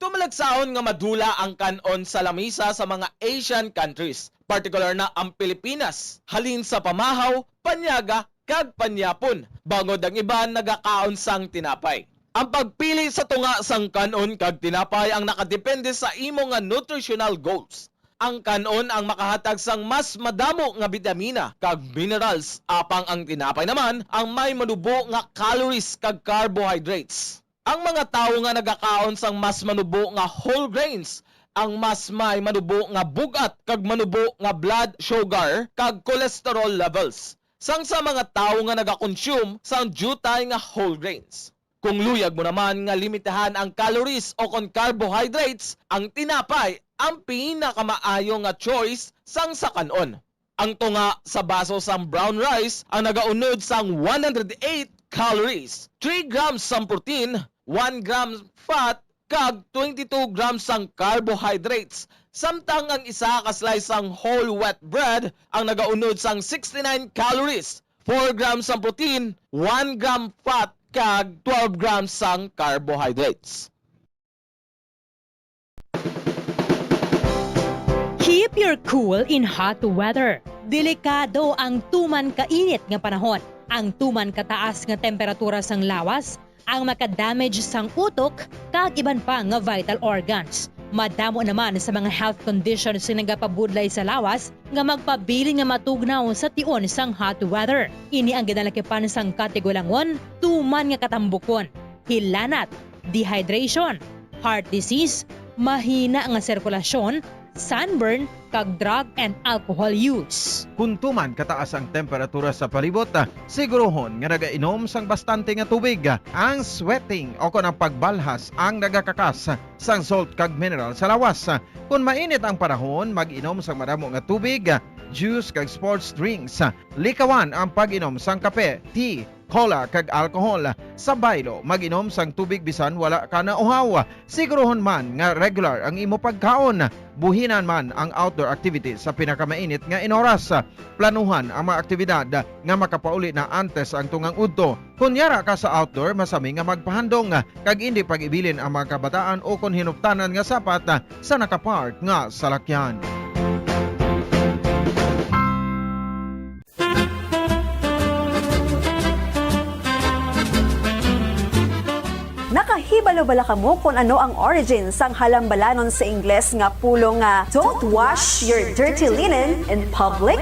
Tumalagsaon nga madula ang kan-on sa lamisa sa mga Asian countries, partikular na ang Pilipinas, halin sa pamahaw, panyaga, kag panyapon, bangod ang iban nagakaon sang tinapay. Ang pagpili sa tunga sang kan-on kag tinapay ang nakadepende sa imo nga nutritional goals. Ang kan-on ang makahatag sang mas madamo nga bitamina kag minerals, apang ang tinapay naman ang may manubo nga calories kag carbohydrates. Ang mga tawo nga nagakaon sang mas manubo nga whole grains ang mas may manubo nga bug-at kag manubo nga blood sugar kag cholesterol levels, sang sa mga tawo nga nagakonsume sang diutay nga whole grains. Kung luyag mo naman nga limitahan ang calories o kon carbohydrates, ang tinapay ang pinakamaayo nga choice sang sa kan-on. Ang tunga sa baso sang brown rice ang nagaunod sang one hundred eight calories, three grams sang protein, one gram fat, kag twenty-two grams sang carbohydrates, samtang ang isa ka slice sang whole wheat bread ang nagaunod sang sixty-nine calories, four grams sang protein, one gram fat, kag twelve grams sang carbohydrates. Keep your cool in hot weather. Delikado ang tuman kainit nga panahon. Ang tuman kataas nga temperatura sang lawas ang makadamage sang utok kag iban pa nga vital organs. Madamo naman sa mga health conditions nga nagapabudlay sa lawas nga magpabilin nga matugnaw sa tion sang hot weather. Ini ang ginalakipan sang katigulangon, tuman nga katambukon, hilanat, dehydration, heart disease, mahina nga sirkulasyon, sunburn, kag drug and alcohol use. Kon tuman kataas ang temperatura sa palibot, siguruhon nga nagainom sang bastante nga tubig. Ang sweating o kon ang pagbalhas ang nagakakas sang salt kag mineral sa lawas. Kon mainit ang panahon, mag-inom sang madamo nga tubig, juice kag sports drinks. Likawan ang pag-inom sang kape, tea, cola, kag alcohol. Sa baylo, mag-inom sang tubig bisan wala ka nauhaw. Siguruhon man nga regular ang imo pagkaon. Buhinan man ang outdoor activities sa pinakamainit nga inoras. Planuhan ang mga aktibidad nga makapauli na antes ang tungang udto. Kon yara ka sa outdoor, masami nga magpahandom kag indi pag-ibilin ang mga kabataan ukon hinuptanan nga sapat sa nakapark nga salakyan. Nakahibalo bala kamo kon ano ang origin sang halambalanon sa Ingles nga pulong nga "Don't wash your dirty linen in public"?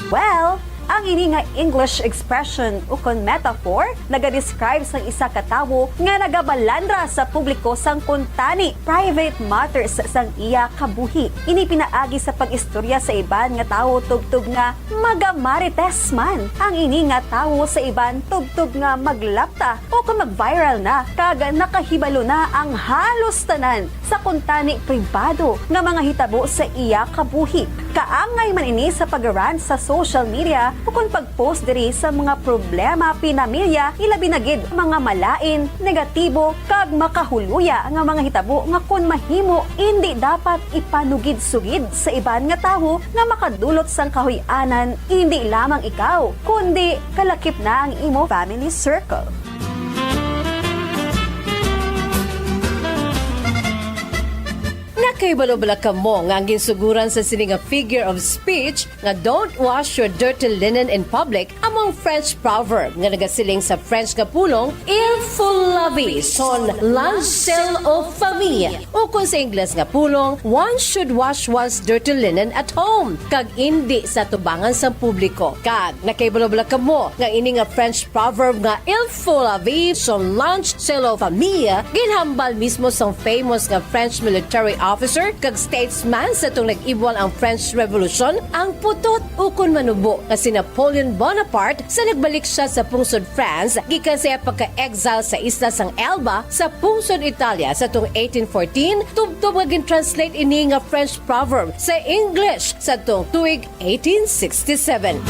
Well, ang ini nga English expression ukon metaphor nagadescribe sang isa ka tawo nga nagabalandra sa publiko sang kuntani, private matters, sang iya kabuhi. Ini pinaagi sa pag-istorya sa iban nga tawo tubtob nga magamarites man ang ini nga tawo sa iban tubtob nga maglapta o kon mag-viral na kag nakahibalo na ang halos tanan sa kuntani pribado nga mga hitabo sa iya kabuhi. Kaangay man ini sa pag-rant sa social media ukon pag-post diri sa mga problema pinamilya, ilabi na gid mga malain, negatibo, kag makahuluya nga mga hitabo nga kon mahimo indi dapat ipanugid-sugid sa iban nga tawo nga makadulot sang kahuy-anan indi lamang ikaw kundi kalakip na ang imo family circle. Kay balo bala kamo nga ang ginsuguran sa sini nga figure of speech nga "Don't wash your dirty linen in public" amo ang French proverb nga nagasiling sa French nga pulong, "Il faut laver son linge sale aux familles," ukon sa Ingles nga pulong, "One should wash one's dirty linen at home," kag indi sa tubangan sang publiko. Kag nakahibalo bala kamo nga ini nga French proverb nga "Il faut laver son linge sale aux familles" ginhambal mismo sang famous nga French military officer kag statesman sa tong nag-ibwal ang French Revolution, ang putot ukon manubo nga si Napoleon Bonaparte, sa nagbalik siya sa pungsod France gikan sa iya pagka-exile sa isla sang Elba sa pungsod Italia sa tong eighteen fourteen, tubtob nga gin-translate ini nga French proverb sa English sa tong tuig eighteen sixty-seven.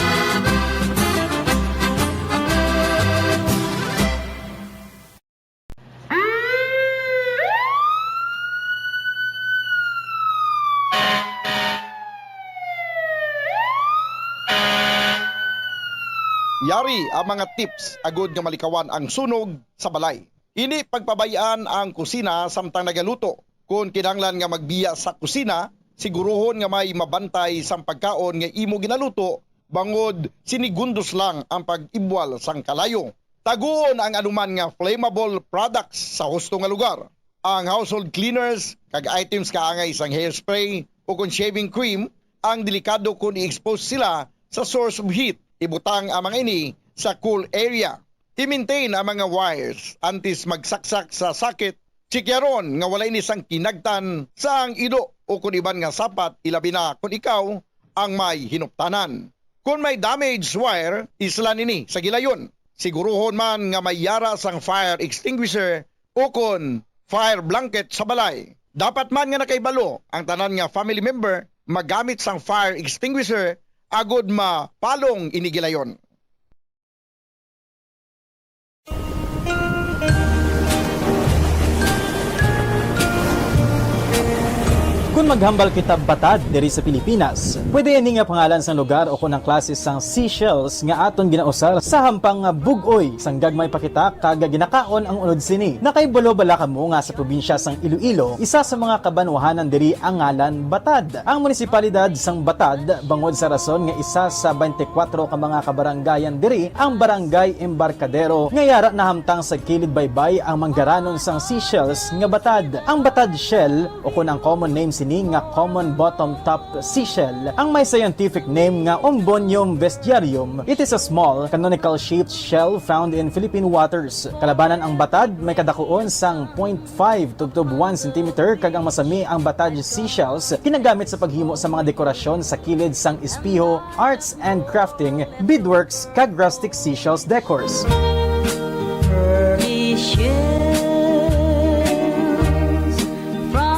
Yari ang mga tips agud nga malikawan ang sunog sa balay. Hindi pagpabay-an ang kusina samtang nagaluto. Kon kinahanglan nga magbiya sa kusina, siguruhon nga may mabantay sang pagkaon nga imo ginaluto, bangod sinigundos lang ang pag-ibwal sang kalayo. Taguon ang anuman nga flammable products sa husto nga lugar. Ang household cleaners kag items kaangay sang hairspray ukon shaving cream ang delikado kon i-expose sila sa source of heat. Ibutang ang mga ini sa cool area. I-maintain ang mga wires antes magsaksak sa socket. Tsikyaron nga wala ini sang kinagtan sang ido ukon iban nga sapat, ilabi na kon ikaw ang may hinuptanan. Kon may damaged wire, islan ini sa gilayon. Siguruhon man nga may yara sang fire extinguisher ukon fire blanket sa balay. Dapat man nga nakahibalo ang tanan nga family member magamit sang fire extinguisher agod mapalong ini gilayon. Kon maghambal kita batad diri sa Pilipinas, pwede ini nga pangalan sang lugar o kon ang klase sang seashells nga aton ginausar sa hampang nga bug-oy sang gagmay pa kita kag ginakaon ang unod sini. Nakahibalo bala kamo nga sa probinsya sang Iloilo, isa sa mga kabanwahanan diri ang ngalan Batad? Ang munisipalidad sang Batad, bangod sa rason nga isa sa twenty-four ka mga kabarangayan diri ang Barangay Embarcadero nga yara nahamtang sa kilid baybay ang manggaranon sang seashells nga batad. Ang batad shell, o kon ang common name sini nga common bottom top seashell, ang may scientific name nga Ombonium vestiarium. It is a small, canonical-shaped shell found in Philippine waters. Kalabanan ang batad, may kadakuon sang point five tubtob one centimeter, kag ang masami ang batad seashells ginagamit sa paghimo sa mga dekorasyon sa kilid sang espeho, arts and crafting, beadworks, kag rustic seashells decors.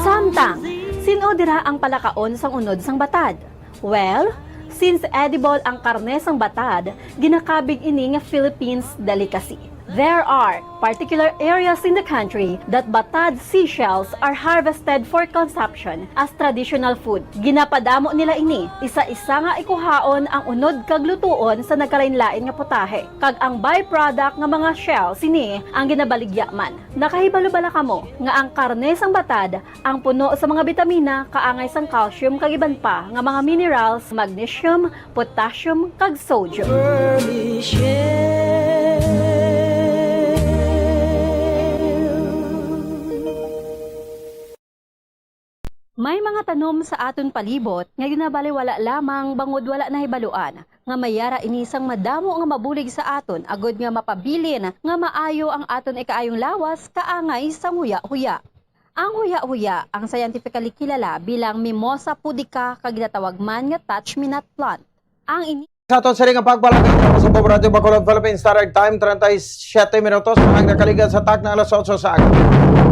Samtang, sin-o dira ang palakaon sang unod sang batad? Well, since edible ang karne sang batad, ginakabig ini nga Philippines delicacy. There are particular areas in the country that batad seashells are harvested for consumption as traditional food. Ginapadamo nila ini, isa-isa nga ikuhaon ang unod kag lutuon sa nagkalainlain nga putahe, kag ang byproduct nga mga shell sini ang ginabaligya man. Nakahibalo bala kamo nga ang karne sang batad ang puno sa mga bitamina kaangay sang calcium kag iban pa nga mga minerals, magnesium, potassium, kag sodium. May mga tanom sa aton palibot nga ginabaliwala lamang bangod wala nahibaluan nga may yara ini sang madamo nga mabulig sa aton agud nga mapabilin nga maayo ang aton ikaayong lawas kaangay sang huya-huya. Ang huya-huya, ang scientifically kilala bilang Mimosa pudica kag ginatawag man nga touch-me-not plant. Ang ini- Sa aton sini nga pagpalagay sa Bobo Radio Bacolod, Philippine Standard Time, treinta y siete minutos ang nakaligan sa takna alas otso sa aga.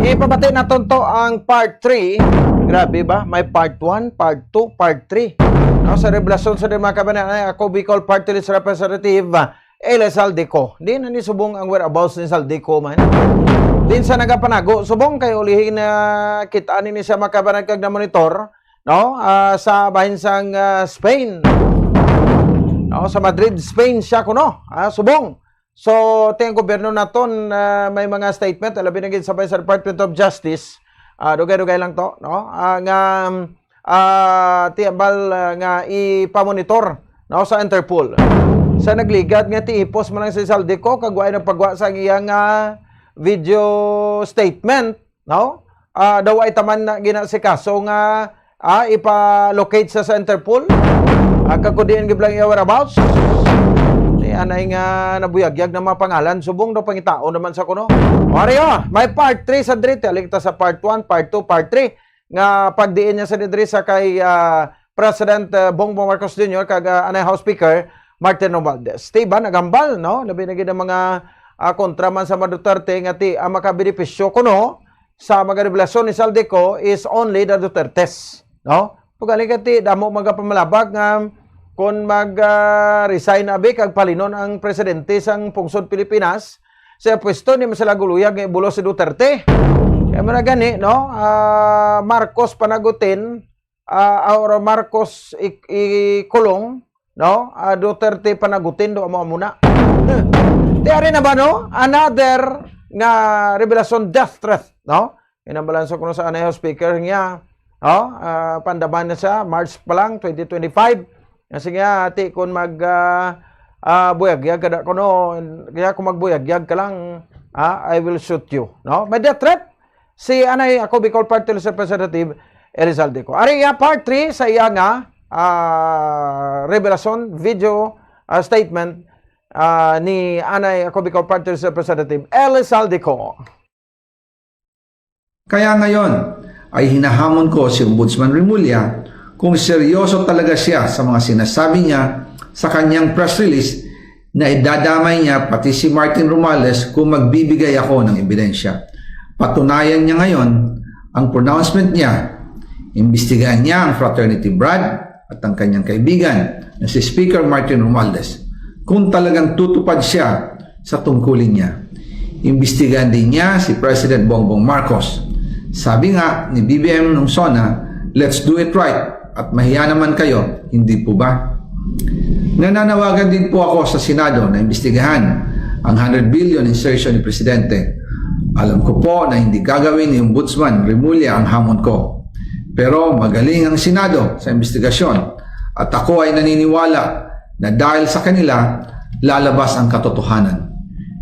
Ipabati naton to ang part three. Grabe ba? May part one, part two, part three. No, sa revelasyon sa mga kabayan, ay ako Bicol Party List Representative, Eli Zaldico. Di na ni subong ang whereabouts ni Zaldico man. Din sa nagapanago, subong kay ulihin na kita ni siya makabanag kag na monitor, no? Ah, sa bahin sang ah, Spain. No, sa Madrid, Spain siya kuno. Ah, subong. So, ti ang gobyerno naton ah, may mga statement, labi na gid sa Vice Department of Justice, Ah, dugay-dugay lang to, no? Ah, nga, ah, ti hambal, ah, nga ipamonitor, no, sa Interpol. Sa nagligad nga ti hipos man lang si Zaldy Co, kag wa nagpagwa sa iya nga video statement, no? Ah, daw ay taman na gina si kaso nga, ah, ipa-locate sa, sa Interpol. Ah, kag kung diin giblang iya whereabouts. Ni anay nga nabuyagyag na mga pangalan, subong daw pangitaon naman sa kuno. Mario, may part three sa diri, ti aling ta sa part one, part two, part three, nga pagdiin niya sa diri sa kay, ah, President, ah, Bongbong Marcos Junior kag, ah, anay House Speaker Martin Romualdez. Esteban, nagambal, no? Labi na gid ang mga, ah, kontra man sa mga Duterte nga ti ang makabenepisyo kuno sa mga revelasyon ni Zaldy Co is only the Dutertes, no? Pagani ka ti damo mga pamalabag nga kung mag, ah, resign abi kag palinon ang presidente sang pungsod Pilipinas sa pwesto, ni man sila guluyag nga ibulos si Duterte. Kaya mo na gani, no? Ah, Marcos panagutin, ah, or Marcos i-, ikulong, no? Ah, Duterte panagutin, do amo, amo na. Di ari na ba, no? Another nga revelasyon, death threat, no? Inambalanso kuno sa anay House Speaker niya, no? Ah, pandaman na siya, March pa lang, twenty twenty-five. Kasi nga, ati, kung mag, ah, ah, buyagyag ka da kuno, kaya kung magbuyagyag ka lang, ah, I will shoot you, no? May death threat si anay ako Bicol Party List Representative Elizalde Co. Ari iya part three sa iya nga, ah, revelasyon, video, ah, statement, ah, ni anay ako Bicol Party List Representative Elizalde Co. Kaya ngayon ay hinahamon ko si Ombudsman Remulla kung seryoso talaga siya sa mga sinasabi niya sa kanyang press release na idadamay niya pati si Martin Romualdez kung magbibigay ako ng ebidensya. Patunayan niya ngayon ang pronouncement niya. Imbestigahan niya ang fraternity Brad at ang kanyang kaibigan na si Speaker Martin Romualdez kung talagang tutupad siya sa tungkulin niya. Imbestigahan din niya si President Bongbong Marcos. Sabi nga ni B B M nung SONA, "Let's do it right at mahiya naman kayo, hindi po ba?" Nananawagan din po ako sa Senado na imbestigahan ang hundred billion insertion ni Presidente. Alam ko po na hindi gagawin ni Ombudsman Remulla ang hamon ko. Pero magaling ang Senado sa imbestigasyon at ako ay naniniwala na dahil sa kanila, lalabas ang katotohanan.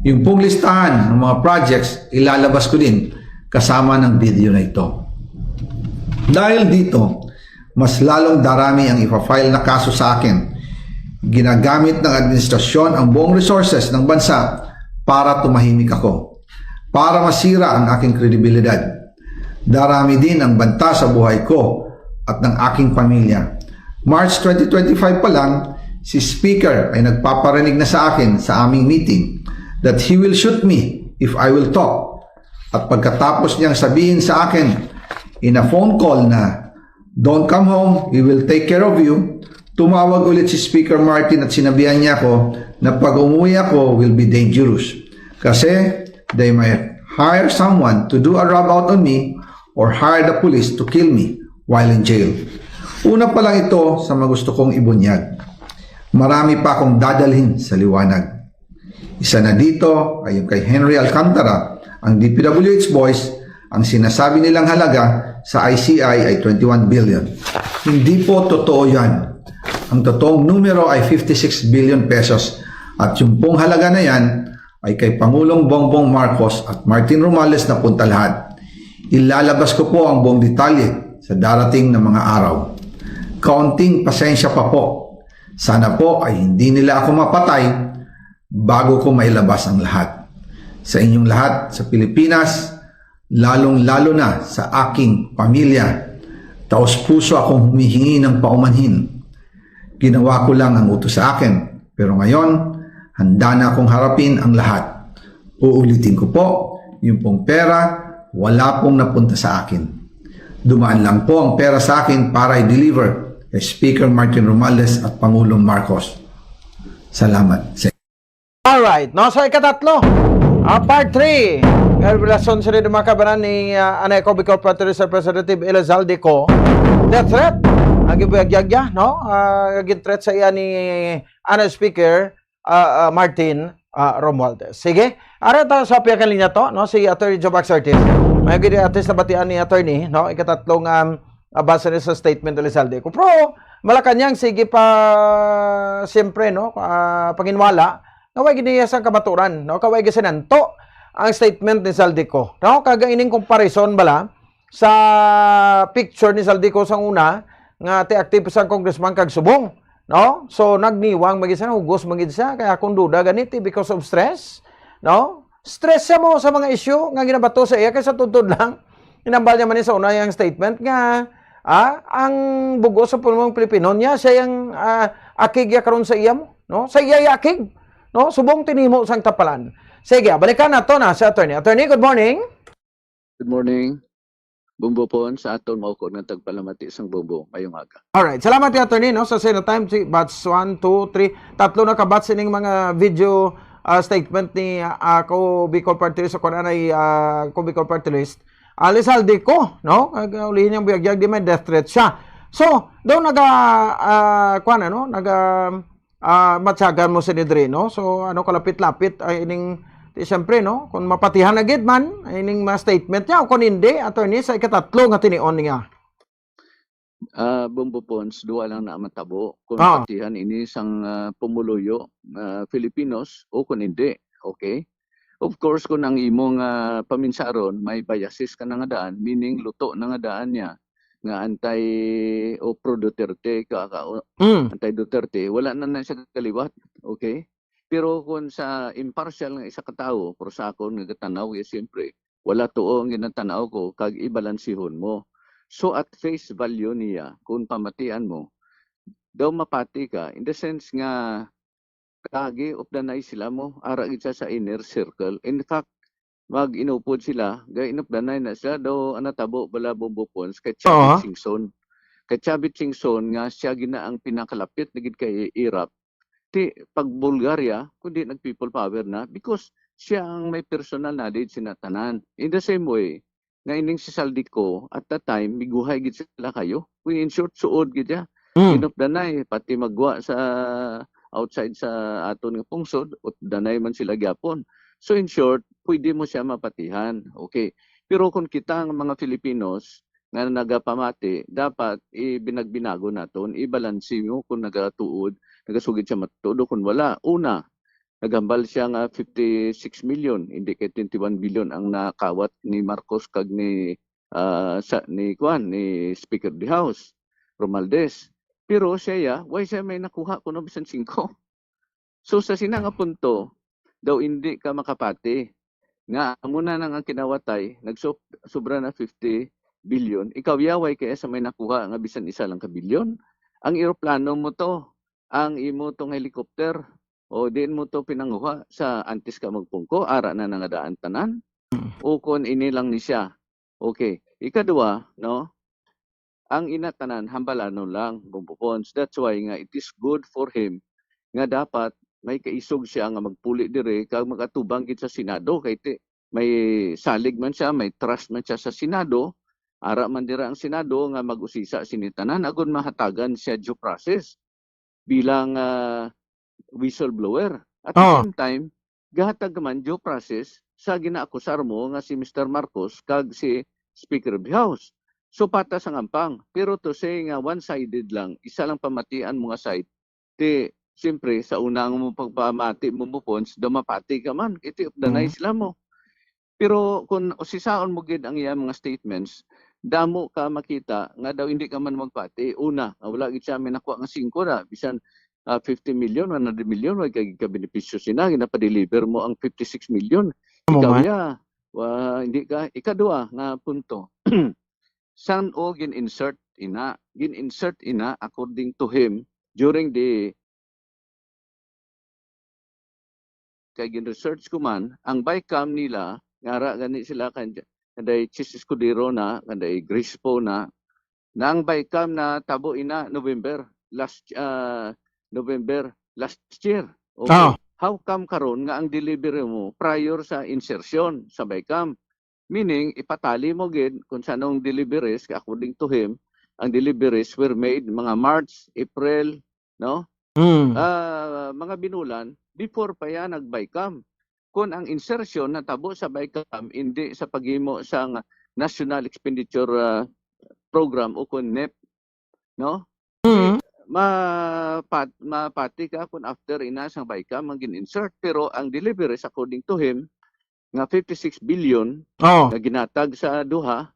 Yung pong listahan ng mga projects, ilalabas ko din kasama ng video na ito. Dahil dito, mas lalong darami ang ipa-file na kaso sa akin. Ginagamit ng administrasyon ang buong resources ng bansa para tumahimik ako, para masira ang aking kredibilidad. Darami din ang banta sa buhay ko at ng aking pamilya. March twenty twenty-five pa lang, si Speaker ay nagpaparinig na sa akin sa aming meeting that he will shoot me if I will talk. At pagkatapos niyang sabihin sa akin in a phone call na, "Don't come home, we will take care of you," tumawag ulit si Speaker Martin at sinabihan niya ako na pag umuwi ako will be dangerous. Kasi they might hire someone to do a rub out on me or hire the police to kill me while in jail. Una pa lang ito sa mga gusto kong ibunyag. Marami pa akong dadalhin sa liwanag. Isa na dito ay yung kay Henry Alcantara, ang D P W H boys, ang sinasabi nilang halaga sa I C I ay twenty-one billion. Hindi po totoo yan. Ang totoong numero ay fifty-six billion pesos at yung pong halaga na yan ay kay Pangulong Bongbong Marcos at Martin Romualdez na punta lahat. Ilalabas ko po ang buong detalye sa darating na mga araw. Kaunting pasensya pa po. Sana po ay hindi nila ako mapatay bago ko mailabas ang lahat. Sa inyong lahat sa Pilipinas, lalong-lalo na sa aking pamilya, taos-puso akong humihingi ng paumanhin. Ginawa ko lang ang utos sa akin, pero ngayon, handa na akong harapin ang lahat. Uulitin ko po, yung pong pera, wala pong napunta sa akin. Dumaan lang po ang pera sa akin para i-deliver kay Speaker Martin Romualdez at Pangulong Marcos. Salamat. Alright, no? So, ikatatlo, ah, part three. Revelasyon sa mga kabanan ni, ah, anay ko Bicol Party List Representative Elizalde Co. Death threat. Ang gibuyagyagya, no? Ah, gin-threat sa iya ni, ano, Speaker, ah, ah, Martin. ah, Romualdez. Sige, ara ta sa pihak linya to, no, si Attorney Joe Baxartis. May gid atis nabatian ni Attorney, no, ikatatlo nga, um, ah, base ni sa statement ni Zaldy Co. Pero Malacañang, sige pa, siyempre, no, ah, panginwala nga way gid niya sang kamaturan, no, kay way gisinanto ang statement ni Zaldy Co, no, kag ining comparison bala sa picture ni Zaldy Co sang una, nga ti active sang congressman kag subong, no? So, nagniwang man gid siya, hugos man gid siya, kay akong duda gani ti because of stress, no? Stress siya mo sa mga issue nga ginabato sa iya, kay sa tuntod lang, hinambal niya man ni sa una yang statement nga, ah, ang bug-os sa pulmong Pilipino niya, siya yang, ah, akig ya karon sa iya mo, no? Sa iya ya akig, no? Subong tinimo sang tapalan. Sige, balikan nato na si Attorney. Attorney, good morning. Good morning. Bumbo Pon, sa aton maukod nga tagpalamati sang Bumbo. Mayong aga. Alright. Salamat, Attorney, no, sa sino time. Si batch one, two, three. Tatlo na ka batch ining mga video, ah, statement ni, ah, ako Bicol Party List, ako nanay, ah, ako Bicol Party List. Alizalde Co, no? Kag, ah, ulihin niyang biyagyag di may death threat siya. So, daw naga, ah, kuwan, ano, naga, ah, matyagan mo sini diri, no? So, ano, kalapit-lapit ay ining, di, siyempre, no? Kung mapatihan na gid man, ay ining mga statement niya, o kung hindi, attorney, sa ikatatlo nga tinion niya. Ah, Bumbo Pons, duha lang na matabo kung Ah. patihan ini sang, ah, pumuluyo, ah, Filipinos o kung hindi. Okay? Of course, kung ang imong, ah, paminsaron may biases ka na nga daan, meaning luto na nga daan niya, nga anti o pro Duterte ka, ka o Mm. anti Duterte, wala na na siya kaliwat. Okay? Pero kung sa impartial nga isa ka tawo, pero sa akon nga gatanaw, eh, siyempre, wala tuo ang ginatanaw ko, kag ibalansihon mo. So, at face value niya, kung pamatian mo, daw mapati ka, in the sense nga, kagi updanay sila mo, ara gid siya sa inner circle. In fact, mag-inupod sila, ga inupdanay na sila, daw ang natabo bala Bumbo Pons, kay Chavit Oo. Singson. Kay Chavit Singson nga siya gina ang pinakalapit na gid kay Irap, ti pag Bulgaria, kundi nag people power na, because siya ang may personal knowledge sina tanan. In the same way, nga ining si Saldico, at that time, miguhay gid sila kayo. We, in short, suod gid siya. Mm. Inupdanay, pati magwa sa outside sa aton nga pungsod, updanay man sila gyapon. So, in short, pwede mo siya mapatihan. Okay. Pero kung kita nga mga Filipinos nga nagapamati, dapat ibinagbinago naton, ibalanse mo kung nagatuod, nagasugid siya matuod o kung wala. Una, naghambal siya nga fifty-six million, hindi kay twenty-one billion ang nakawat ni Marcos kag ni, ah, sa, ni kuan, ni Speaker of the House, Romualdez. Pero siya, ya, why siya may nakuha kuno bisan singko? So, sa sina nga punto, daw hindi ka makapati nga amo na nang ang kinawatay, nagsup-, sobra na fifty billion, ikaw yaway kaya sa may nakuha nga bisan isa lang ka bilyon. Ang eroplano mo to, ang imo tong helicopter, o diin mo to pinanguha sa antes ka magpungko, ara na nangadaan tanan? Mm. O kon ini lang ni siya. Okay. Ikadua, no? Ang ina tanan, hambalanon lang, Bumbo Pons. That's why nga it is good for him nga dapat may kaisog siya nga magpuli dire kag magatubang gid sa Senado kay ti-, may salig man siya, may trust man siya sa Senado. Ara man dira ang Senado nga mag-usisa sini tanan agud mahatagan siya due process bilang, ah, whistleblower. At the Oh. same time, gahatag man due process sa ginaakusar mo nga si Mister Marcos kag si Speaker of the House. So, patas ang ampang. Pero to say nga one-sided lang, isa lang pamatian mo nga side, ti, siyempre, sa una nga mo pagpamati mo, Bumbo Pons, daw mapati ka man. Iti updanay Mm. sila mo. Pero kung usisaon mo gid ang iya mga statements, damo ka makita nga daw hindi ka man magpati. Una, nga wala gid siya may nakuha nga singko na, bisan, ah, fifty million, one hundred million, wala ka gid ka benepisyo sina, ginapadeliver mo ang fifty-six million. Amo Ikaw man. ya, wa, hindi ka. Ikadua nga punto, san o gin-insert ina? Gin-insert ina, according to him, during the kay gin-research ko man, ang BICAM nila, nga ara gani sila kan-, kanday Chiz Escudero na, kanday Grace Poe na, na ang BICAM natabo ina November last, ah, November last year. Okay. Ah. How come karon nga ang delivery mo prior sa insertion sa BICAM? Meaning, ipatali mo gid kung sanong deliveries, according to him, ang deliveries were made mga March, April, no? Mm. Ah, mga binulan, before pa yan nag-BICAM. Kung ang insertion natabo sa BICAM, hindi sa paghimo sang National Expenditure, ah, Program o kung NEP, no? Mm. Mapat, mapati ka kung after ina sang BICAM ang gin-insert. Pero ang deliveries, according to him, nga fifty-six billion Oh. nga ginhatag sa duha,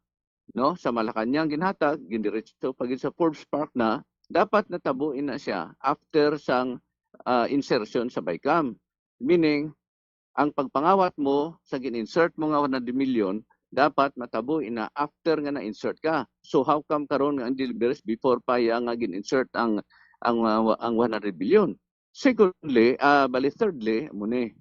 no? Sa Malacañang ginhatag, gindiretso pa gid sa Forbes Park na, dapat natabo ina siya after sang, ah, insertion sa BICAM. Meaning, ang pagpangawat mo sa gin-insert mo nga one hundred million, dapat matabo ina after nga na-insert ka. So how come karon nga ang deliveries before pa ya nga gin-insert ang, ang, ah, ang one hundred billion? Secondly, ah, bali thirdly, mo ni,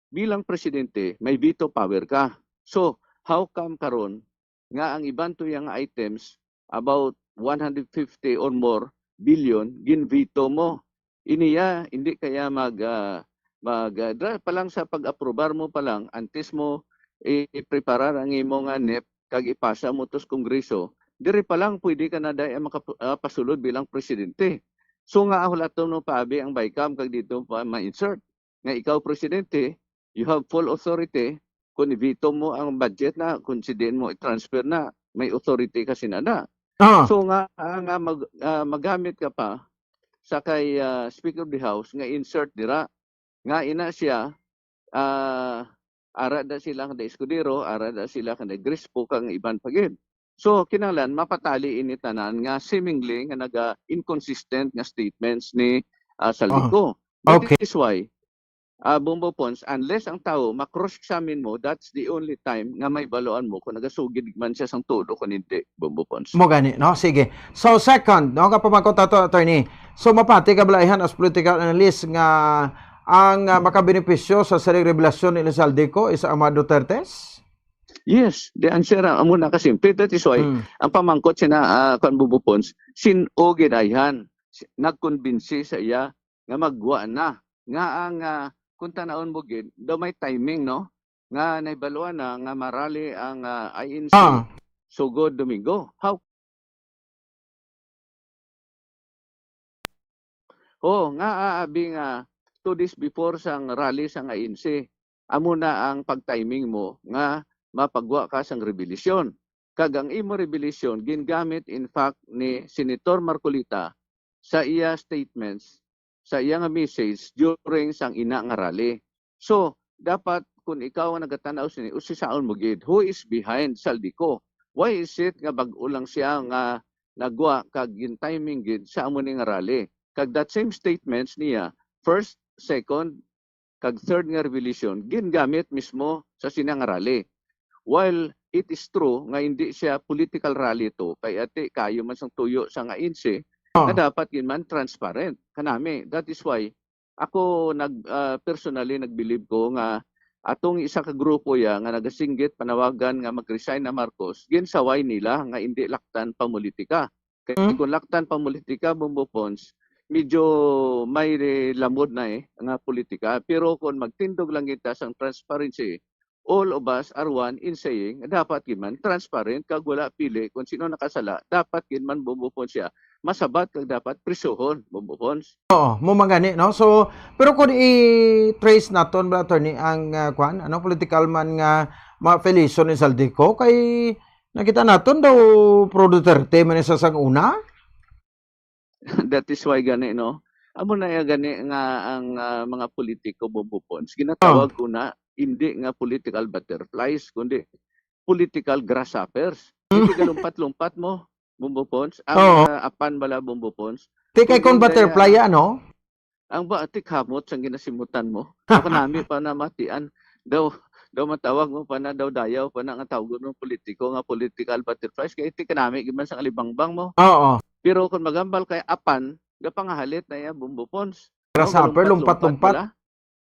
bilang presidente, may veto power ka. So, how come karon nga ang iban to yang items, about one hundred fifty or more billion, gin-veto mo? Iniya, hindi kaya mag, ah, mag, ah, dra-, pa lang sa pag-aprobar mo pa lang, antes mo i-, i-preparar ang imo nga NEP kag ipasa mo to sa Kongreso, diri pa lang pwede ka na day ang makap-, ah, pasulod bilang presidente. So nga hulaton mo pa abi ang BICAM kag dito pa ma-insert nga ikaw presidente, you have full authority kung i-veto mo ang budget na, kung si diin mo i-transfer na, may authority ka sinana. Ah. So nga, ah, nga mag, ah, magamit ka pa sa kay, ah, Speaker of the House nga insert dira, nga ina siya, ah, ara da sila kay Escudero, ara da sila kay Grispo, kag iban pa gid. So, kinahanglan mapatali ini tanan nga seemingly nga naga-inconsistent nga statements ni, ah, Zaldy Co. That Okay. is why, ah, Bombo Pons, unless ang tawo ma-cross-examine mo, that's the only time nga may baluan mo kung nagasugid man siya sang tuod o kung hindi, Bombo Pons. Mo gani, no? Sige. So, second, no, kapamangkot ato, attorney. So, mapati ka balaihan as political analyst nga ang, ah, makabenepisyo sa sining revelasyon ni Zaldy Co is ang mga Dutertes? Yes, the answer, ah, amo na kasimple. That is why, Mm. ang pamangkot sina, ah, kwan, Bombo Pons, sin-o gid ayhan, si-, nagkumbinsi sa iya nga magwa na. Nga ang, ah, kung tanawon mo gid, daw may timing, no? Nga nahibaluan na nga marali ang, ah, I N C Ah. sugod Domingo. How? Oh, nga, ah, abi nga two days before sang rally sang I N C, amo na ang pag-timing mo nga mapagwa ka sang revelasyon. Kag ang imo revelasyon gingamit, in fact, ni Senator Marcoleta sa iya statements, sa iya nga message during sang ina nga rally. So, dapat kung ikaw ang nagatan-aw sini, usisaon mo gid, who is behind Zaldy Co? Why is it nga bag-o lang siya nga nagwa kag gin-timing gid sa amo ni nga rally? Kag that same statements niya, first, second, kag third nga revelasyon, gingamit mismo sa sina nga rally. While it is true nga hindi siya political rally to, kay ati kayo man sang tuyo sa nga I N C, Oh. nga dapat gid man transparent kanami. That is why ako nag, ah, personally nagbilib ko nga atong isa ka grupo ya nga nagasinggit panawagan nga mag-resign na Marcos, ginsaway nila nga indi laktan pamulitika. Kay Hmm? kung laktan pamulitika, Bombo Pons, medyo may lamod na eh nga politika. Pero kung magtindog lang kita sang transparency, all of us are one in saying nga dapat gid man transparent kag wala pili kung sino nakasala. Dapat gid man, Bombo Pons, siya masabat kag dapat prisuhon, Bombo Pons. Oo, mo man gani, no? So, pero kung i-trace naton, ba, attorney, ang, ah, kwan, ano, political man nga ma-affiliation ni Zaldy Co, kay nakita naton daw pro Duterte man siya sang una. That is why gani, no? Amo na ya gani nga ang, ah, mga politiko, Bombo Pons, ginatawag ko na hindi nga political butterflies, kundi political grasshoppers. Hindi galumpat-lumpat mo, Bombo Pons. Ang, Oo. ah, apan bala, Bombo Pons. Ti kay kung Kung butterfly, daya- ano? Ang ba, ti kamot sang ginasimutan mo? Ako nami pa namatian. Daw, daw matawag mo pa na, daw dayaw pa na nga tawgon mo politiko nga political butterflies. Kay ti kanami gid man sang alibangbang mo. Oo. Pero kung magambal kay apan, gapangahalit na iya, Bombo Pons. No, Grasshopper, galumpat-lumpat lumpat-lumpat. bala.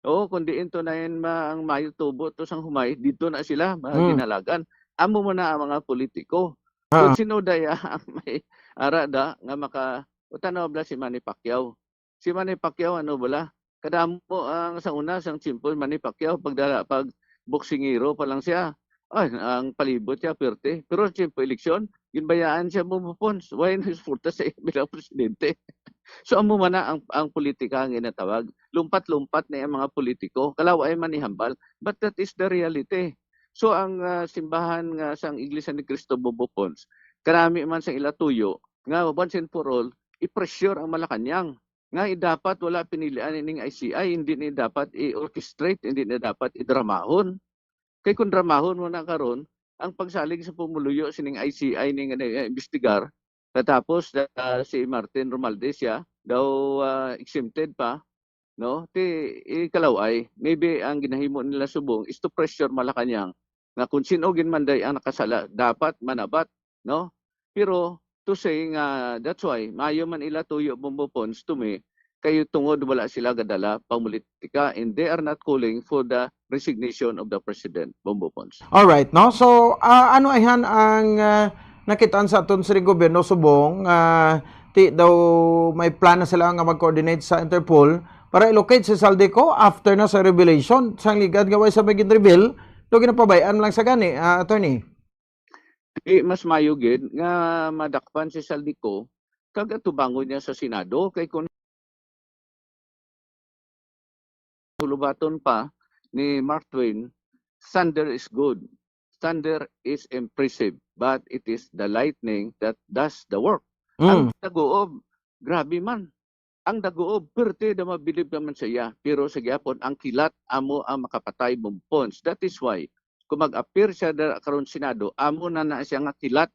Oo, kung diin to na yan ma-, ang mayo tubo to sang humay, dito na sila, mga Hmm. ginalagan. Amo mo na ang mga politiko. Ah. Kung sino daya ang may ara da nga maka-, o, tanaw bala si Manny Pacquiao. Si Manny Pacquiao, ano bala? Kadamo ang sa una, sang tiyempo, Manny Pacquiao, pagdala, pag boksingero pa lang siya. Ay, ang palibot siya, perte. Pero sa tiyempo eleksyon, ginbayaan siya, Bombo Pons. Why nagsuporta sa iya bilang presidente? So, amo man na ang, ang politika nga ginatawag. Lumpat-lumpat na ang mga politiko. Kalaw-ay man ihambal. But that is the reality. So, ang, ah, simbahan nga sang Iglesia ni Cristo Bombo Pons, karami man sa ila tuyo nga once and for all, i-pressure ang Malacañang. Nga i-, dapat wala pinilian ining I C I, hindi ni dapat i-orchestrate, hindi ni dapat idramahon. Kay kung dramahon mo na karon, ang pagsalig sa pumuluyo sining I C I ni nga nag-imbestigar, katapos, ah, si Martin Romualdez siya daw, ah, exempted pa, no? Ti, ikalaw ay, maybe ang ginahimo nila subong is to pressure Malacañang nga kung sino gid man day ang nakasala, dapat manabat, no? Pero to say nga, that's why, maayo man ila tuyo Bombo Pons to me, kayo tungod wala sila gadala pamolitika, and they are not calling for the resignation of the president, Bombo Pons. Alright, no? So, ah, ano ayhan ang, ah, nakitaan sa aton sining gobyerno subong, ah, ti daw may plan na sila nga mag-coordinate sa Interpol para i-locate si Zaldy Co after na sa revelation? Sang ligad nga way sa may gin-reveal, do ginapabay-an lang sa gani, ah, attorney? Di mas mayo gid nga madakpan si Zaldy Co kag atubangon niya sa Senado, kay kung hulubaton pa ni Mark Twain, "Thunder is good. Thunder is impressive, but it is the lightning that does the work." Ang Mm. daguob, grabe man. Ang daguob, perte da mabilib naman sa iya. Pero sa gihapon, ang kilat amo ang makapatay, Bombo Pons. That is why, kung mag-appear siya da karon Senado, amo na na siya nga kilat.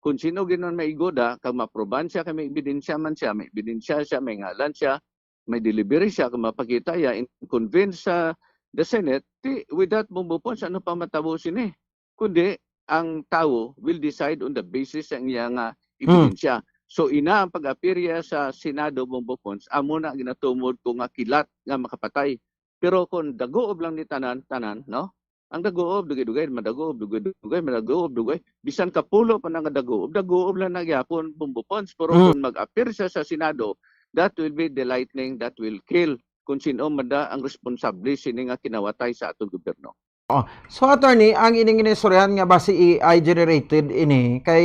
Kung sino gid man maigo da, kag maproban siya, kay may ebidensya man siya, may ebidensya siya, may ngalan siya, may delivery siya, kung mapakita iya, in convince sa the Senate, ti, with that, Bombo Pons, ano pa matabo sini? Kundi, ang tawo will decide on the basis sa iya nga Hmm. ebidensya. So, ina ang pag-appear niya sa Senado, Bombo Pons, amo na ginatumod ko nga kilat nga makapatay. Pero kung daguob lang ni tanan, tanan, no? Ang daguob, dugay-dugay, madaguob, dugay-dugay, madaguob, dugay. Bisan kapulo pa na nga daguob, daguob lang na gyapon, Bombo Pons. Pero Mm. kung mag-appear siya sa Senado, that will be the lightning that will kill kung sino man da ang responsable sini nga kinawatay sa atong gobyerno. Oh, so, attorney, ang ining inistoryahan nga basi A I generated ini, kay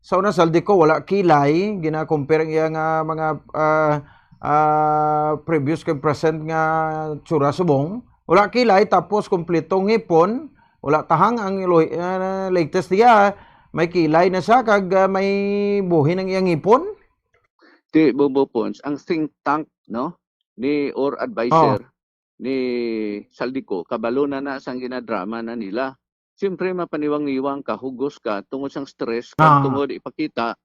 sa una, Zaldy Co, wala kilay, gina-compare ang iya nga mga, ah, ah, previous kag present nga tsura subong. Wala kilay, tapos kompleto ngipon, wala tahang ang lo-, ah, latest niya, may kilay na siya, kag, ah, may buhin ang iyang ngipon. Ti, Bombo Pons, ang think tank, no, ni, or advisor Oh. ni Zaldy Co, kabalo na na sang ginadrama na nila. Siyempre, mapaniwang-niwang ka, hugos ka, tungod sang stress, kag Ah. tungod ipakita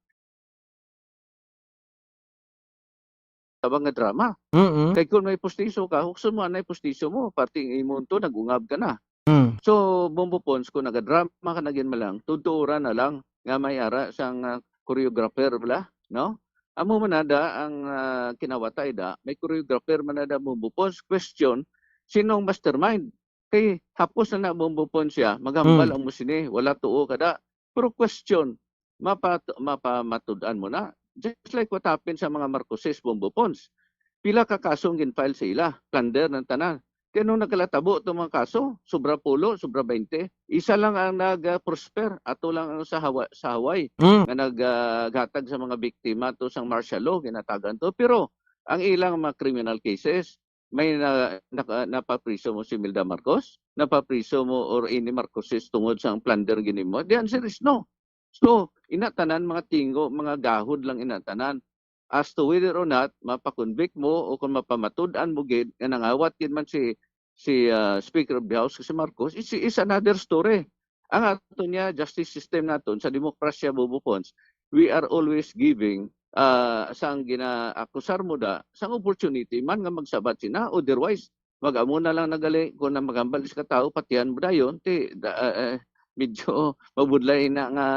tabang nga drama. Mm-mm. Kay kung may pustiso ka, hukson mo anay pustiso mo, parte imo to, nag-ungab ka na. Mm. So, Bombo Pons, kung nagadrama ka na gid man lang, tudturan na lang nga may ara sang, ah, choreographer bala, no? Amo man na da ang, ah, kinawatay da, may choreographer man na da, Bombo Pons. Question, sino ang mastermind? Kay hapos na na, Bombo Pons, siya, maghambal Mm. ang mo sini, wala tuo ka da. Pero question, mapa-, mapamatud-an mo na. Just like what happened sa mga Marcoses, Bombo Pons. Pila ka kaso ang gin-file sa ila, plunder ng tanan. Kaya nung nagkalatabo itong mga kaso, sobra pulo, sobra baynte, isa lang ang nag-prosper, ato lang ang sa Hawa-, sa Hawaii, Mm. nga nag, ah, gatag sa mga biktima to sang martial law, ginatagan to. Pero ang ilang mga criminal cases, may na, naka-, napapriso mo si Imelda Marcos? Napapriso mo or any Marcoses tungod sa ang plunder ginimo? The answer is no. So, ina tanan mga tingo, mga gahod lang ina tanan. As to whether or not mapakonvict mo o kung mapamatud-an mo gid nga nangawat gid man si, si, ah, Speaker of the House, si Marcos, is, is another story. Ang ato niya justice system naton sa demokrasya, Bombo Pons, we are always giving, ah, sang ginaakusar mo da, sang opportunity man nga magsabat sina, otherwise, mag-amo na lang nagali, kung na maghambal sa katao, patihan mo dayon, ti, da-, eh, eh, medyo mabudlay na nga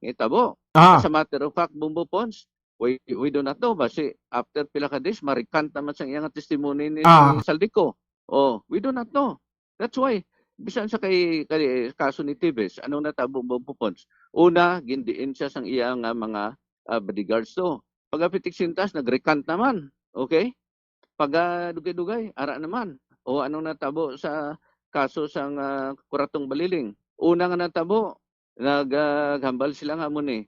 itabo. Ah. As a matter of fact, Bombo Pons, we, we do not know. Basi, after pila ka days, ma-recant naman sa iyang testimony ni Ah. Zaldy Co. Oh, we do not know. That's why, bisan sa kay, kay kaso ni Tevez, anong natabo, Bombo Pons? Una, gindiin siya sang iya nga mga, ah, bodyguards to. Pag-apitik sintas, nag-recant naman. Okay? Paga dugay-dugay, ara naman. O, anong natabo sa kaso sang, ah, Kuratong Baliling? Una nga natabo, nag, ah, hambal sila nga amo ni,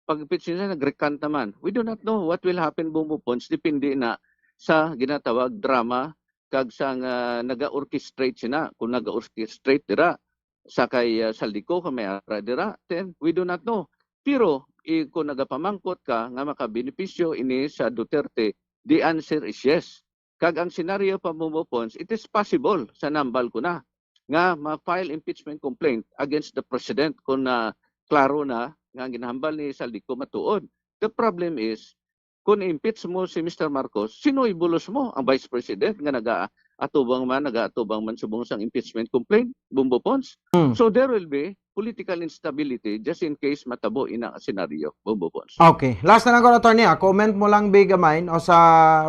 pag-impeach nila, nag-recant naman. We do not know what will happen, Bumbo Pons. Depende na sa ginatawag drama kag sa nga naga-orchestrate sina. Kung naga-orchestrate dira sa kay, ah, Saldico, kung may ara dira, then we do not know. Pero, eh, kung nagapamangkot ka nga makabenepisyo ini sa Duterte, the answer is yes. Kag ang senaryo pa, Bumbo Pons, it is possible, sa nambal ko na, nga ma-file impeachment complaint against the president kung, ah, klaro na nga ang ginahambal ni Saldico matuod. The problem is, kung impeach mo si Mister Marcos, sino ibulos mo? Ang vice president nga nagaatubang man, nagaatubang man subong sang impeachment complaint, Bumbo Pons? Hmm. So there will be political instability just in case matabo ina nga senaryo, Bumbo Pons. Okay. Last na lang ko, attorney, ah. Comment mo lang, big, gamay, o sa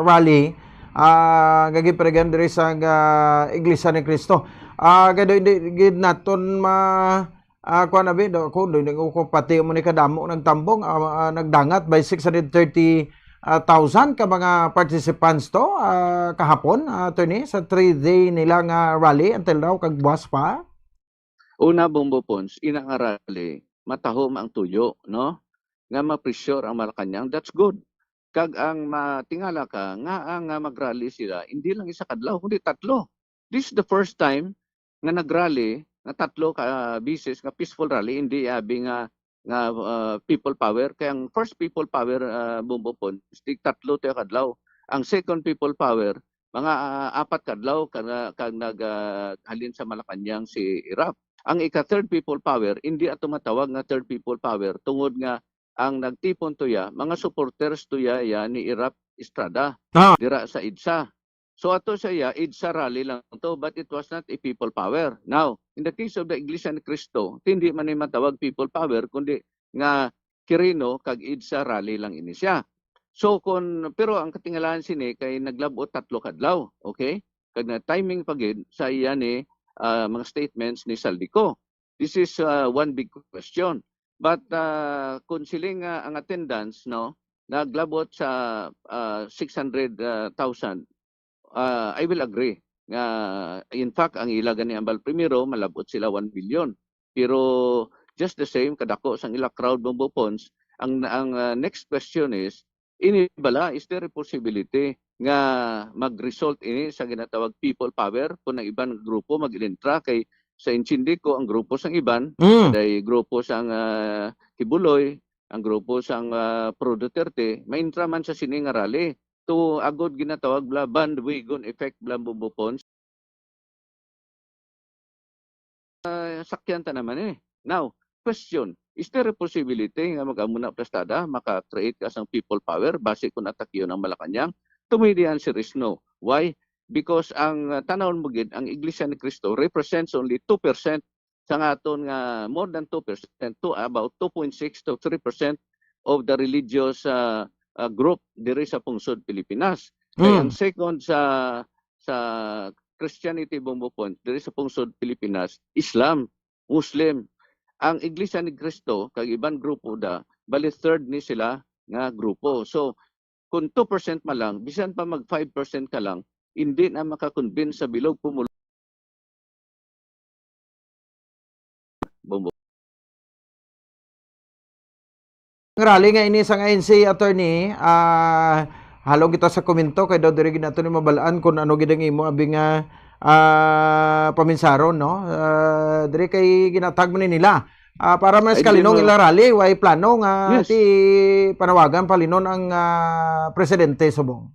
rally, ah, nga ginpregan diri sa, ah, Iglesia ni Cristo. Ah, kay do, hindi gid naton ma-, ah, kuwan, abi, do, kung do, hindi ko pati mo ni kadamo nagtambong, ah, ah, nagdangat by six hundred thirty, ah, thousand ka mga participants to, ah, kahapon, ah, attorney, sa three-day nila nga rally until now, kag buwas pa. Una, Bumbo Pons, ina nga rally, matahom ang tuyo, no? Nga ma-pressure ang Malacañang, that's good. Kag ang matingala ka, nga ang nga mag-rally sila, hindi lang isa kadlaw, kundi tatlo. This is the first time nga nag-rally nga tatlo ka bisis nga peaceful rally, hindi abi nga, nga, ah, people power. Kay ang first people power, ah, Bumbo Pons, di tatlo to kadlaw. Ang second people power, mga, ah, apat kadlaw ka-, kag nag, ah, halin sa Malacañang si Erap. Ang ika-third people power, hindi ato matawag nga third people power tungod nga ang nagtipon tuya, mga supporters tuya ya ni Erap Estrada Ah. dira sa EDSA. So ato sa iya, EDSA rally lang to, but it was not a people power. Now, in the case of the Iglesia ni Cristo, hindi man ni matawag people power, kundi nga Quirino kag EDSA rally lang ini siya. So, kun, pero ang katingalahan sini kay naglab-ot tatlo kadlaw, okay? Kag na timing pa gid sa iya ni, ah, mga statements ni Saldico. This is, ah, one big question. But, ah, kung siling, ah, ang attendance, no, naglab-ot sa, ah, six hundred thousand, ah, I will agree nga, in fact, ang ila gani ambal primero, malab-ot sila one million. Pero just the same, kadako sang ila crowd, Bumbo Pons, ang, ang, ah, next question is, ini bala, is there a possibility nga mag-result ini sa ginatawag people power kung ang iban nga grupo mag-ilintra? Kay sa intindi ko, ang grupo sang iban, Mm. day grupo sang, ah, Quiboloy, ang grupo sang, ah, pro Duterte, maintra man sa sini nga rally. To agod ginatawag bla bandwagon effect bla, Bumbo Pons. Ah, sakyan ta naman eh. Now, question, is there a possibility nga mag-amo na plastada, maka-create ka sang people power, basi kung atakyon ang Malacañang? To me, the answer is no. Why? Because ang, ah, tanawon mo gid, ang Iglesia ni Cristo represents only two percent sa nga aton nga, more than two percent, to about two point six to three percent of the religious, ah, ah, group diri sa pungsod Pilipinas. Kay Mm. ang second sa, sa Christianity, Bumbo Pons, diri sa pungsod Pilipinas, Islam, Muslim. Ang Iglesia ni Cristo kag iban grupo da, bali third ni sila nga grupo. So, kung two percent man lang, bisan pa mag five percent ka lang, hindi na maka-convince sa bilog pumuluyo. Bumbo. Ang rally nga ini sang I N C, attorney, ah, halong kita sa komento kay daw diri gid nato ni mabal-an kung ano gid ang imo abi nga, ah, paminsaron, no? Ah, diri kay ginatag man ni nila. Ah, para mas Ay, di kalinong mo ila rally, way plano nga Yes. ti panawagan palinon ang, ah, presidente subong.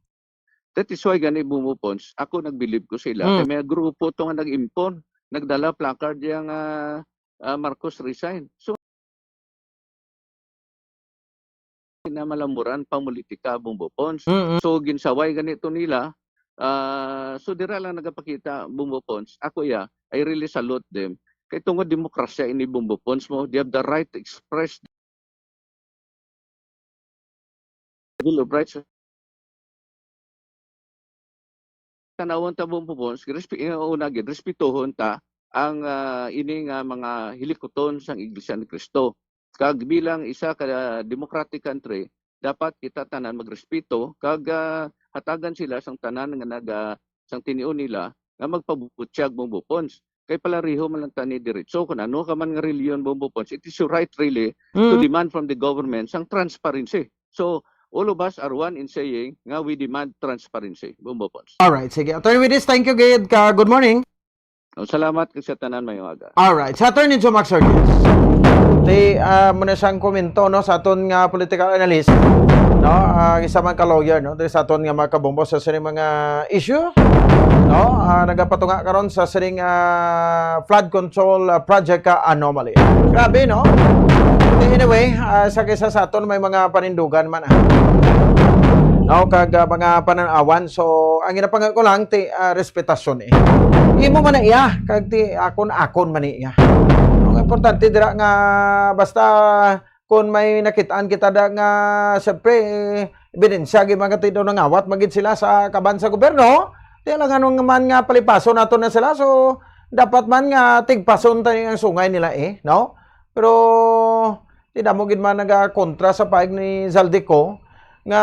That is why gani, Bumbo Pons, ako nagbilib ko sila. Mm. Kay may grupo to nga nag-impon, nagdala placard yang, ah, ah, Marcos resign. So, na malamuran pang politika, Bumbo Pons. Mm-mm. So, ginsaway ganito nila. Ah, so, dira lang nagapakita, Bumbo Pons. Ako, yeah, I really salute them. Kay tungod demokrasya ini, Bumbo Pons, mo, they have the right to express Bill of Rights. Tanawon ta, Bumbo Pons, respe-, eh, una gid, respetuhon ta ang, ah, ini nga mga hilikuton sang Iglesia ni Cristo. Kag bilang isa ka democratic country, dapat kita tanan magrespeto kag, ah, hatagan sila sang tanan nga naga-, sang tinion nila nga magpabutyag, Bumbo Pons. Kay palareho man lang ta ni diretso. Kung ano ka man nga reliyon, Bombo Pons, it is your right really to Mm. demand from the government sang transparency. So, all of us are one in saying nga we demand transparency, Bombo Pons. Alright, sige. Attorney Wides, thank you gid ka. Good morning. O, salamat kag sa tanan, mayong aga. Alright, sa Attorney Jomax Ortiz. Di, ah, muna siyang komento, no, sa aton nga political analyst, no, ah, isa man ka lawyer, no, diri sa aton nga mga kabombo sa sining mga issue, no, ah, nagapatunga karon sa sining, ah, flood control, ah, project ka anomaly. Grabe, no? Di, anyway, ah, sa kisa sa aton may mga panindugan man, ah. No, kag, ah, mga panan-awan. So, ang ginapangako lang, ti, ah, respetasyon eh. Imo man na iya, kag ti akon, akon man ni iya. Ang importante dira nga basta kung may nakitaan kita da nga, siyempre, eh, ebidensya, gid man kati daw nangawat magid sila sa kaban sa gobyerno, ti alangan man nga palipason nato na sila. So, dapat man nga tigpason tayo ang sungay nila eh, no? Pero, ti damo gid man nagakontra sa paig ni Zaldeco nga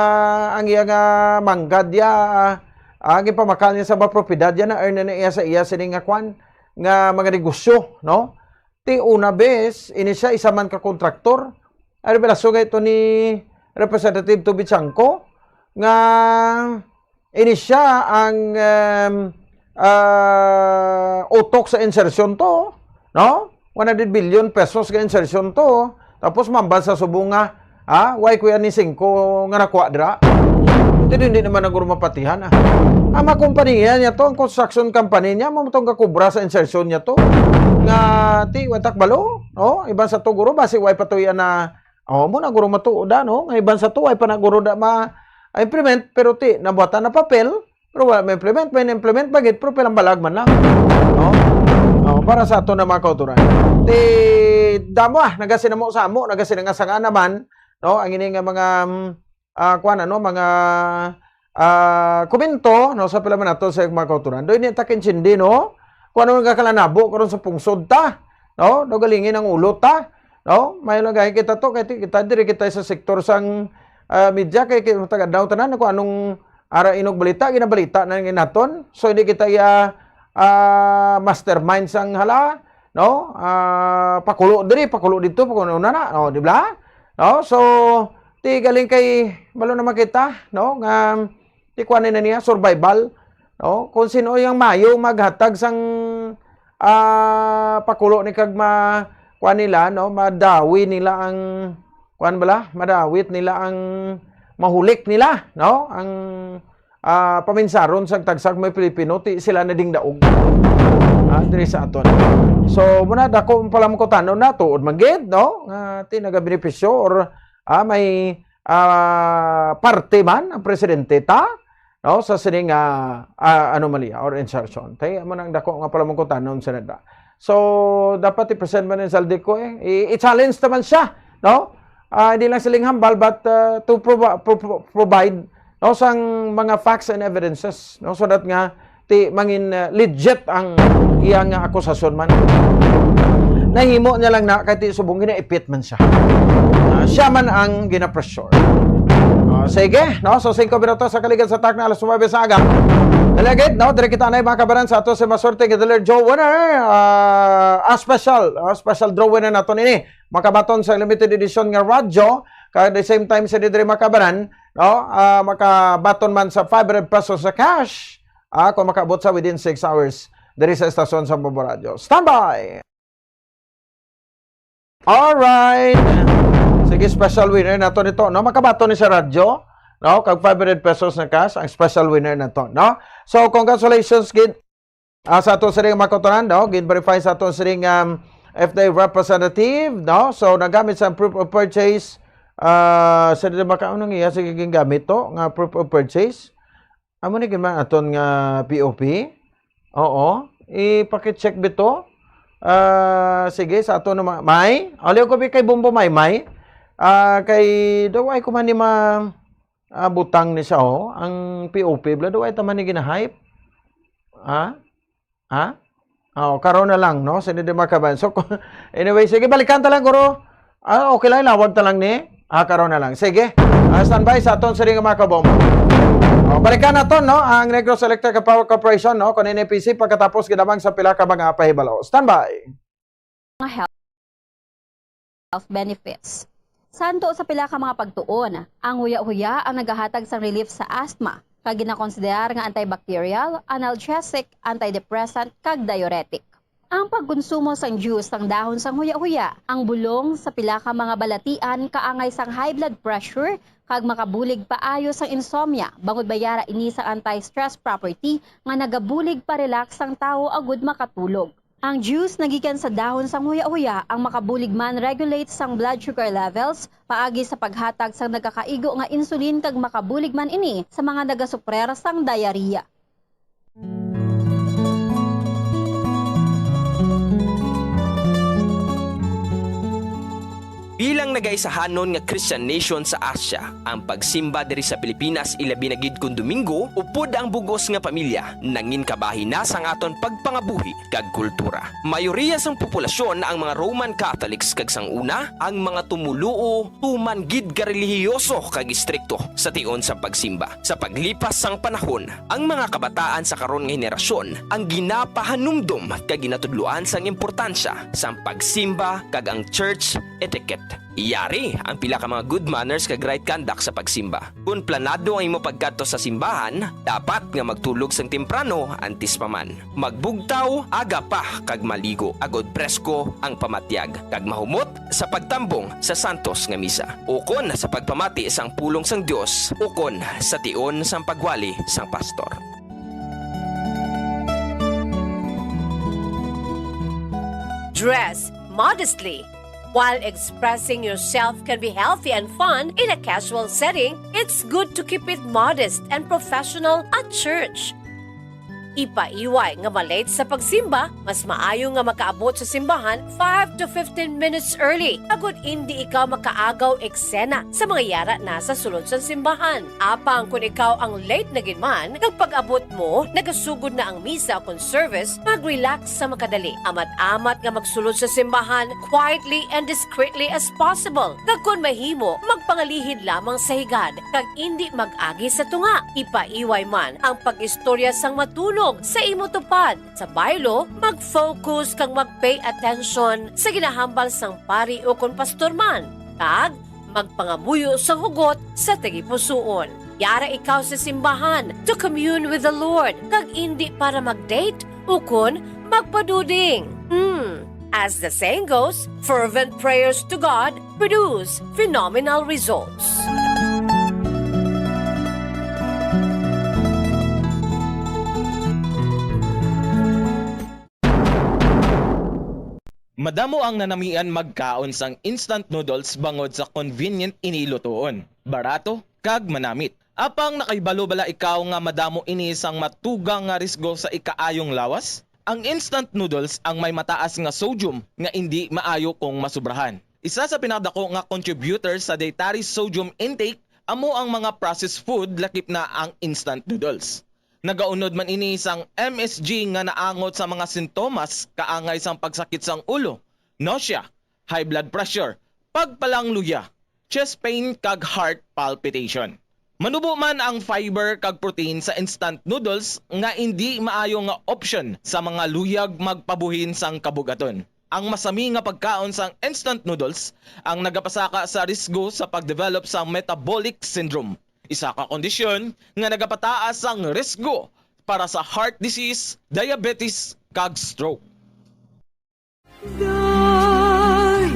ang iya nga manggad ya, ah, ang ipamakal niya sa mga propiedad ya na earn na iya sa iya sini nga kwan nga mga negosyo, no? Ti una bes, ini siya isa man ka kontraktor. Ang revelasyon nga ito ni Representative Toby Chanco nga ini siya ang, um, ah, utok sa insertion to, no? One hundred billion pesos nga insertion to. Tapos mambal sa subong nga, ah, why kuya ni singko nga nakuha dira? Hindi, hindi naman ang guro mapatihan, ah. Ang mga kompanya niya to, ang construction company niya, mo tong kakubra sa insertion niya to. Nga, ti, watak balo, no? Iban sa to, guro, basi why pa to yan na, oh, mo na guro matuod, ah, no? Nga iban sa to, why pa na guro da ma-implement, pero ti, nabuhatan na papel, pero wala ma-implement, may na-implement, bagit, pero pilang balag man lang. No? Oh, para sa ato na mga kauturan. Ti, damo ah, nagasinamo-samo, nagasinangasanga naman, no? Ang ini nga mga, mm, ah, kuwan, ano, mga, ah, komento, no, sa pila man nato sa mga kauturan. Do ini ta kintindi, no? Kung ano nga kalanabo karon sa pungsod ta, no? No, galingin ang ulo ta, no? May lagay kita to, kay ti-, kita diri kita sa sektor sang, ah, media, kay, kay matagad daw tanan kung anong ara inog balita, ginabalita na nga naton. So, hindi kita iya, ah, mastermind sang hala, no? Ah, pakulo diri, pakulo dito, pakulo na na, no, di ba? No? So, ti galing kay, balo naman kita, no? Nga, ti kuwan na niya, survival, no? Kung sino yung mayo maghatag sang, ah, pakulo ni kag ma-, kuwan nila, no? Madawi nila ang, kuwan bala? Madawit nila ang mahulik nila, no? Ang, ah, paminsaron sa tagsag may Pilipino, ti sila na ding daog. Ah, diri sa aton. So, muna, dako ang palamkutanon na, tuod man gid, no? Nga, ti nagabenepisyo or, ah, may, ah, parte man ang presidente ta, no? Sa sining, ah, ah, anomalya or insertion. Tay, amo nang dako nga palamkutanon sa nada. So, dapat i-present man ni Zaldeco eh. I-, i-challenge naman siya, no? Ah, hindi lang siling hambal, but, ah, to provi-, pro-, pro-, provide, no, sang mga facts and evidences, no, so that nga ti mangin, ah, legit ang iyang, ah, akusasyon man. Nahimo niya lang na kay ti subong ginaipit man siya. Ah, siya man ang ginapressure. Ah, sige, no? So, singko minutos sa kaligad sa takna, alas nuwebe sa aga. Dalagit, no? Diri kita na mga kabaran sa ato si Maswerte nga Dealer Joe Winner. Ah, a special, ah, special draw winner nato nini. Makabaton sa limited edition nga radyo. Kag the same time sa diri mga kabaran, no? Ah, makabaton man sa five hundred pesos sa cash. Ah, kung makaabot sa within six hours diri sa estasyon sa Bombo Radyo. Standby! Alright! Sige, special winner nato nito, no? Makabaton ni sa radyo, no? Kag five hundred pesos na cash, ang special winner nato, no? So, congratulations, gid, ah, sa ato siring mga kauturan, no? Gin-verify sa ato siring, um, F D A representative, no? So, nagamit sa proof of purchase, ah, sa di maka-, anong iya, sige, gingamit to, nga proof of purchase? Amo ni gid man aton nga P O P? Oo. Ipakicheck bito. Ah, sige, sa ato naman. May? Aliw ko bi kay Bombo May, May. Ah, kay daw ay ko man ni ma-, ah, butang ni siya, oh. Ang P O P, bla, daw ay taman ni ginahype. Ha? Ha? Oh, karon na lang, no? Sino di makaban? So, anyway, sige, balikan ta lang, guro. Ah, okay lang, lawag ta lang ni. Ah, karon na lang. Sige. Ah, standby sa aton sini nga mga kabombo. O, balikan naton, no, ang Negros Electric and Power Corporation, no, kon N E P C pagkatapos ginamang sa pila ka mga pahibalo. Standby. Mga health, health benefits. Santo sa pila ka mga pagtuon, ang huya-huya ang nagahatag sang relief sa asthma, kag ginakonsiderar nga antibacterial, analgesic, antidepressant, kag diuretic. Ang pagkonsumo sang juice sang dahon sang huya-huya, ang bulong sa pila ka mga balatian kaangay sang high blood pressure kag makabulig paayo sang insomnia, bangod may yara ini sang anti-stress property nga nagabulig pa-relax sang tawo agud makatulog. Ang juice nga gikan sa dahon sang huya-huya ang makabulig man regulate sang blood sugar levels paagi sa paghatag sang nagakaigo nga insulin kag makabulig man ini sa mga nagasuprer sang diarrhea. Bilang nagaisahanon nga Christian nation sa Asia, ang pagsimba diri sa Pilipinas, ilabi na gid kon Domingo, upod ang bug-os nga pamilya, nangin kabahin na sang aton pagpangabuhi kag kultura. Mayoriya sang populasyon ang mga Roman Catholics kag sang una, ang mga tumoluo tuman gid ka relihiyoso kag istrikto sa tion sang pagsimba. Sa paglipas sang panahon, ang mga kabataan sa karon nga henerasyon ang ginapahanumdom kag ginatudloan sang importansya sang pagsimba kag ang church etiquette. Yari ang pila ka mga good manners kag right conduct sa pagsimba. Kon planado ang imo pagkadto sa simbahan, dapat nga magtulog sang temprano antes pa man. Magbugtaw aga pa kag maligo, agod presko ang pamatyag, kag mahumot sa pagtambong sa santos nga misa, ukon sa pagpamati sang pulong sang Dios, ukon sa tion sang pagwali sang pastor. Dress modestly. While expressing yourself can be healthy and fun in a casual setting, it's good to keep it modest and professional at church. Ipaiway nga ma-late sa pagsimba, mas maayo nga makaabot sa simbahan five to fifteen minutes early, agud indi ikaw makaagaw eksena sa mga yara na sa sulod sang simbahan. Apang kon ikaw ang late na gid man, kag pag-abot mo, nagasugod na ang misa kon service, mag-relax sa makadali. Amat-amat nga magsulod sa simbahan quietly and discreetly as possible. Kag kon mahimo, magpangalihid lamang sa higad, kag indi mag-agi sa tunga. Ipaiway man ang pag-istorya sang matunog sa imo tupad. Sa baylo, mag-focus kag mag-pay attention sa ginahambal sang pari ukon pastor man, kag magpangamuyo sang hugot sa tagipusoon. Yara ikaw sa simbahan to commune with the Lord, kag indi para mag-date ukon magpaduding. Hmm. As the saying goes, fervent prayers to God produce phenomenal results. Madamo ang nanamian magkaon sang instant noodles bangod sa convenient ini lutoon, barato, kag manamit. Apang nakahibalo bala ikaw nga madamo ini sang matugang nga risgo sa ikaayong lawas? Ang instant noodles ang may mataas nga sodium nga indi maayo kung masubrahan. Isa sa pinakadako nga contributor sa dietary sodium intake amo ang mga processed food, lakip na ang instant noodles. Nagaunod man ini sang M S G nga naangot sa mga sintomas kaangay sang pagsakit sang ulo, nausea, high blood pressure, pagpalangluya, chest pain kag heart palpitation. Manubo man ang fiber kag protein sa instant noodles nga indi maayo nga option sa mga luyag magpabuhin sang kabugaton. Ang masami nga pagkaon sang instant noodles ang nagapasaka sa risgo sa pag-develop sa metabolic syndrome, isa ka kondisyon nga nagapataas sang risgo para sa heart disease, diabetes, kag stroke. Dahil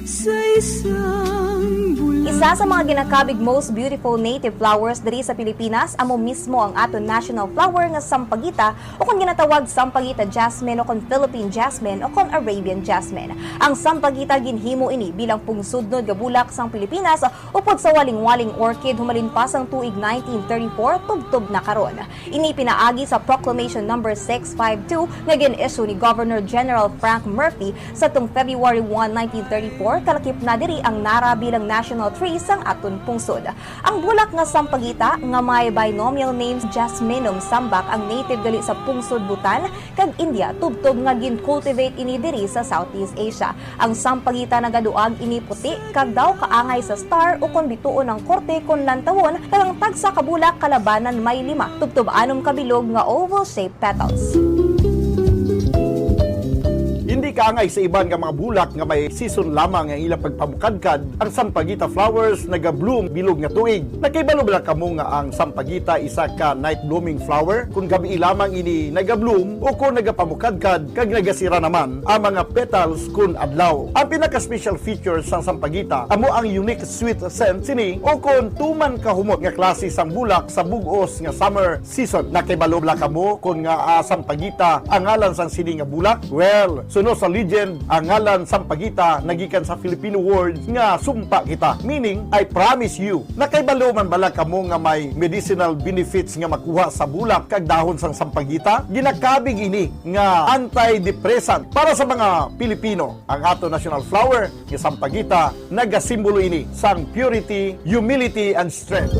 sa isang bulan. Isa sa mga ginakabig most beautiful native flowers diri sa Pilipinas amo mismo ang aton national flower nga sampagita, o kon ginatawag sampagita jasmine, o kon Philippine jasmine, o kon Arabian jasmine. Ang sampagita, ginhimo ini bilang pungsudnod nga bulak sang Pilipinas upod sa walingwaling orchid humalin pa sang tuig nineteen thirty-four tubtob na karon. Ini pinaagi sa Proclamation Number six five two nga gin-issue ni Governor General Frank Murphy sadtong February one, nineteen thirty-four, kalakip na diri ang nara bilang national tree sang aton pungsod. Ang bulak nga sampagita nga may binomial name Jasminum sambac ang native gali sa pungsod Bhutan kag India, tubtob nga gin-cultivate ini diri sa Southeast Asia. Ang sampagita nagaduag ini puti kag daw kaangay sa star ukon bituon ang korte kon lantawon, kag ang tagsa ka bulak kalabanan may lima. Tubtob anom ka bilog nga oval-shaped petals. Hindi kaangay sa iban nga mga bulak nga may season lamang ang ilang pagpamukadkad, ang sampagita flowers naga-bloom bilog nga tuig. Nakahibalo bala kamo nga ang sampagita isa ka night blooming flower? Kung gabii lamang ini naga-bloom o kung nagapamukadkad kag nagasira naman ang mga petals kun adlaw. Ang pinaka-special feature sang sampagita amo ang unique sweet scent sini o kon tuman kahumot nga klase sang bulak sa bug-os nga summer season. Nakahibalo bala kamo kon ngaa sampagita ang ngalan sang sini nga bulak? Well, suno sa legend, ang ngalan sampagita nagikan sa Filipino word nga sumpa kita, meaning I promise you. Nakahibalo man bala kamo nga may medicinal benefits nga makuha sa bulak kag dahon sang sampagita? Ginakabig ini nga antidepressant para sa mga Pilipino. Ang ato national flower nga sampagita, nagasimbolo ini sang purity, humility, and strength.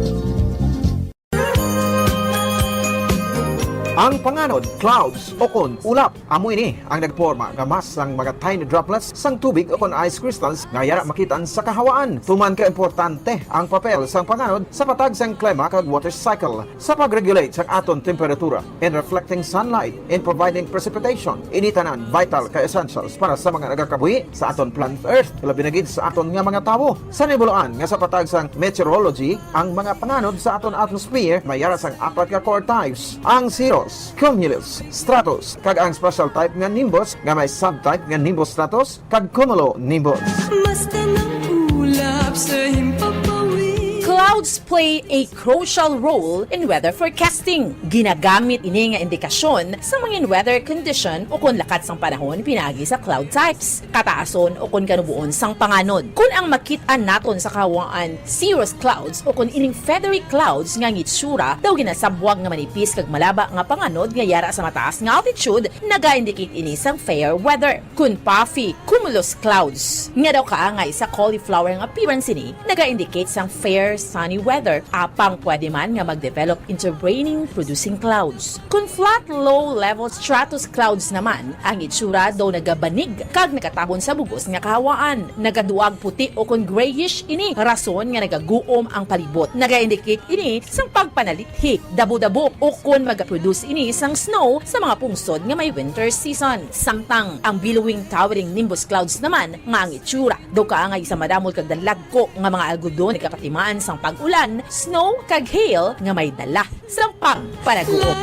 Ang panganod, clouds, o kon ulap, amo ini ang nagporma nga mass sang mga tiny droplets sang tubig o kon ice crystals nga yara makit-an sa kahawaan. Tuman ka importante ang papel sang panganod sa patag sang klima kag water cycle, sa pag-regulate sang aton temperatura, in reflecting sunlight, in providing precipitation. Ini tanan vital ka essentials para sa mga nagakabuhi sa aton planet Earth, labi na gid sa aton nga mga tawo. Sa nibuluan nga sa patag sang meteorology, ang mga panganod sa aton atmosphere may yara sang apat ka core types: ang cirrus, cumulus, stratus, kag ang special type nga nimbus nga may subtype nga nimbus stratus kag cumulonimbus. Mas tanang ulap sa himpapawid. Clouds play a crucial role in weather forecasting. Ginagamit ini nga indikasyon sa mga weather condition o kon lakat sang panahon pinaagi sa cloud types, kataason o kon kanuboon sang panganod. Kon ang makit-an naton sa kahawaan cirrus clouds o kon ining feathery clouds nga ang itsura daw ginasabwag nga manipis kag malaba nga panganod nga yara sa mataas nga altitude, naga-indicate ini sang fair weather. Kon puffy cumulus clouds nga daw kaangay sa cauliflower nga appearance ini, naga-indicate sang fair sunny weather, apang pwede man nga mag-develop into raining producing clouds. Kon flat low-level stratus clouds naman, ang itsura daw nagabanig kag nagatabon sa bug-os nga kahawaan. Nagaduag puti o kon grayish ini, rason nga nagaguom ang palibot. Naga-indicate ini sang pagpanalithi, dabo-dabo, o kon magaproduce ini sang snow sa mga pungsod nga may winter season. Samtang ang billowing towering nimbus clouds naman, nga ang itsura daw kaangay sa madamol kag dalagko nga mga algodon, nagapatimaan sang pag-ulan, snow, kag hail nga may dala sang pagpanaguom.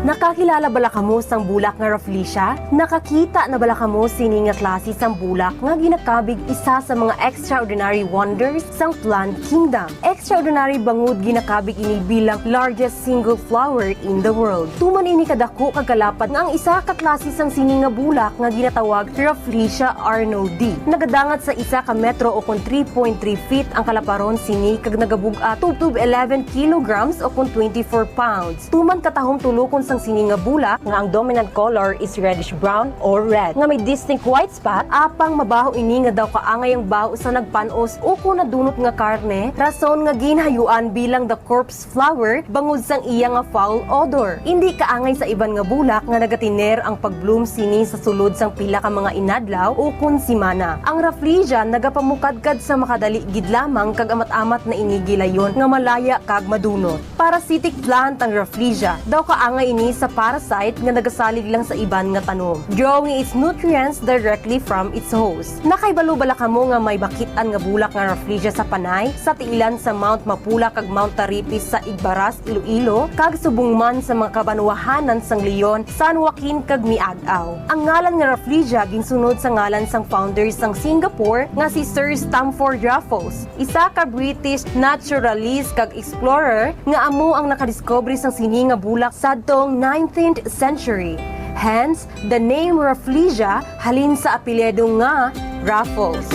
Nakakilala bala kamo sang bulak nga Rafflesia? Nakakita na bala kamo sini nga klase sang bulak nga ginakabig isa sa mga extraordinary wonders sang plant kingdom? Extraordinary bangod ginakabig ini bilang largest single flower in the world. Tuman ini kadako kag kalapad nga ang isa ka klase sang sini nga bulak nga ginatawag Rafflesia arnoldii nagadangat sa isa ka metro o kon three point three feet ang kalaparon sini kag nagabug-at tubtob eleven kilograms o kon twenty-four pounds. Tuman katahom tulokon sang sini nga bulak nga ang dominant color is reddish brown or red nga may distinct white spot, apang mabaho ini nga daw kaangay ang baho sa nagpan-os o kon nadunot nga karne, rason nga ginhayuan bilang the corpse flower bangod sang iya nga foul odor. Indi kaangay sa iban nga bulak nga nagatiner ang pag-bloom sini sa sulod sang pila ka mga inadlaw o kon simana. Ang Rafflesia nagapamukadkad sa makadali gid lamang kag amat-amat na ini gilayon nga malaya kag madunot. Parasitic plant ang Rafflesia. Daw kaangay ini sa parasite nga nagasalig lang sa iban nga tanom, drawing its nutrients directly from its host. Nakahibalo bala kamo nga may makit-an nga bulak nga Rafflesia sa Panay, sa tiilan sa Mount Mapula kag Mount Taripis sa Igbaras, Iloilo, kag subong man sa mga kabanwahanan sang Leon, San Joaquin, kag Miag-ao? Ang ngalan nga Rafflesia ginsunod sa ngalan sang founder sang Singapore nga si Sir Stamford Raffles, isa ka British naturalist kag explorer nga amo ang nakadiskubre sang sini nga bulak sadtong nineteenth century. Hence, the name Rafflesia halin sa apelyido nga Raffles.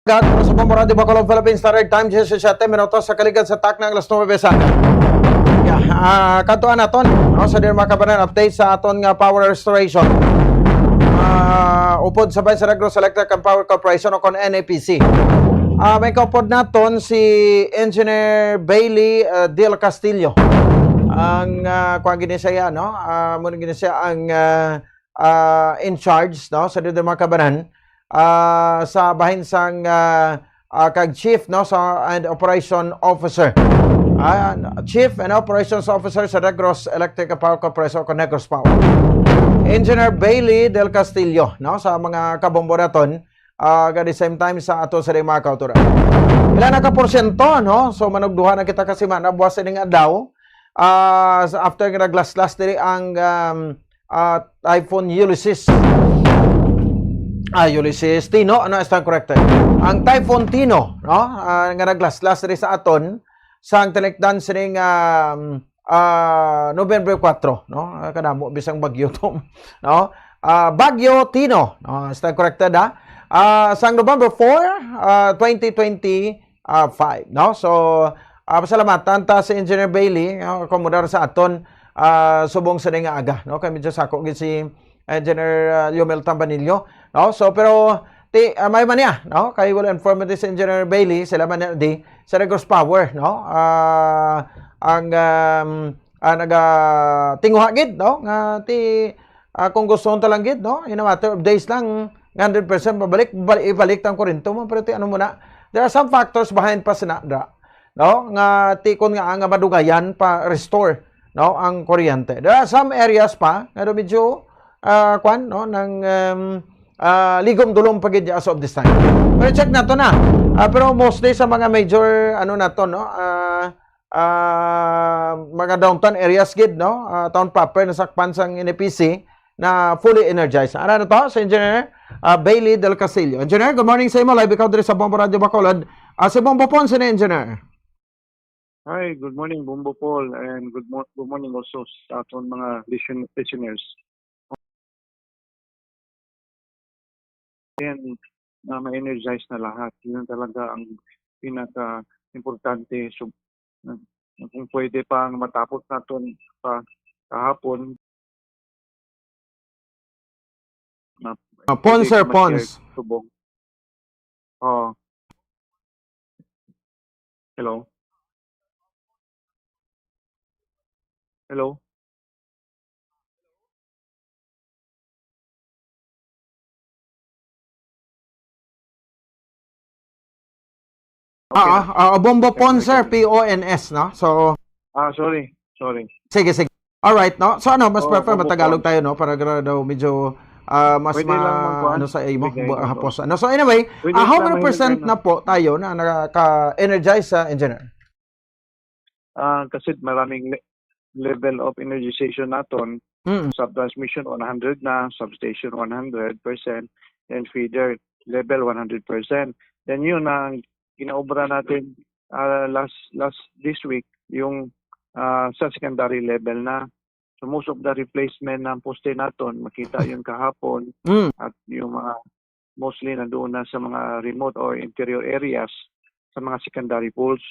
Gat sa Bombo Radio Bacolod, Philippines Standard Time, diyesisiyete minutos sa kaligad sa takna ang alas nuebe sa aga. Yeah, ah, kadtuan naton, no, sa diri makabanan update sa aton nga power restoration. Ah, upod sa Bayan sa Negros Electric and Power Corporation o kon N E P C. Ah, may kaupod naton si Engineer Bailey, ah, Del Castillo. Ang, ah, kuwan gini siya, no? Ah, muna gini siya ang, ah, ah, in charge, no, sa diri makabanan, ah, sa bahin sang, ah, ah, kag chief, no, sa, and operation officer. Ah, chief and operations officer sa Negros Electric Power Corporation o Negros Power. Engineer Bailey Del Castillo, no, sa mga kabombo naton, ah, at the same time sa ato sa mga kauturan. Pila na ka porsyento, no? So, manugduha na kita kasi manabuwas ini nga adlaw. Ah, sa after nga naglaslas diri ang, um, ah, Typhoon Ulysses. Ah, Ulysses Tino, ano, stand corrected. Ang Typhoon Tino, no? Ah, nga naglaslas diri sa aton, sang tinekdan sining, um, ah, November kuwatro, no? Ah, kadamo bisang bagyo to, no? Ah, Bagyo Tino, no? Stand corrected, ha? Ah, sang November four, ah, twenty twenty, ah, five, no? So, ah, pasalamatan ta si Engineer Bailey, no? Akomodar sa aton, ah, subong sa nga aga, no? Kay medyo sako gid si Engineer, ah, Yomel Tambanillo, no? So, pero ti, ah, may man niya, no? Kay will inform this Engineer Bailey, sila man niya di sa Negros Power, no? Ah, ang, um, ah, naga tinguha gid, no? Nga ti, ah, kung gusto ta lang gid, no? In a matter of days lang, nga hundred percent mabalik, bal-, ibalik tang kurento mo, pero ti ano mo na? There are some factors behind pa sina, da, no? Nga ti kon nga, nga madugayan pa restore, no, ang kuryente. There are some areas pa nga do medyo, ah, kwan, no, nang, um, ah, ligom-dulom pa gid as of this time. Pero check nato na. Ah, pero mostly sa mga major, ano nato, no, ah, ah, mga downtown areas gid, no, ah, town proper nasakpan sang N E P C na fully energized. Ano na to? Si Engineer, ah, Bailey Del Castillo. Engineer, good morning sa imo. Live ikaw diri sa Bombo Radio Bacolod. Ah, si Bombo Ponce ni Engineer. Hi, good morning, Bombo Paul, and good mo-, good morning also sa aton mga listen-, listeners. Yan, na ma-energize na lahat. Yun talaga ang pinaka-importante. So, na, na kung pwede pang matapos naton pa kahapon, na Ah, Pons, pwede Sir ka ma-share Pons. Subong. Oh. Hello? Hello? Okay Ah, na. ah, ah, Bombo Okay, Pons, okay. Sir, P O N S, no? So, Ah, sorry. Sorry. Sige, sige. All right, no? So, ano, mas Oh, prefer Bombo matagalog Pons. Tayo, no? Para gra-, daw medyo, ah, mas Pwede lang ma-, magkuhan. ano sa imo, Ibigay bu-, ko. Hapos. Ano? So, anyway, Pwede ah, how lang many mahirap percent kayo, no? Na po tayo na naka-energize sa engineer? Ah, kasi maraming le-, level of energization naton. Mm. Subtransmission, one hundred na, substation, one hundred percent, and feeder level, one hundred percent. Then yun ang ginaobra natin, ah, last, last, this week, yung, ah, sa secondary level na. So most of the replacement ng poste naton, makita yun kahapon, Mm. at yung mga mostly nandoon na sa mga remote or interior areas, sa mga secondary poles.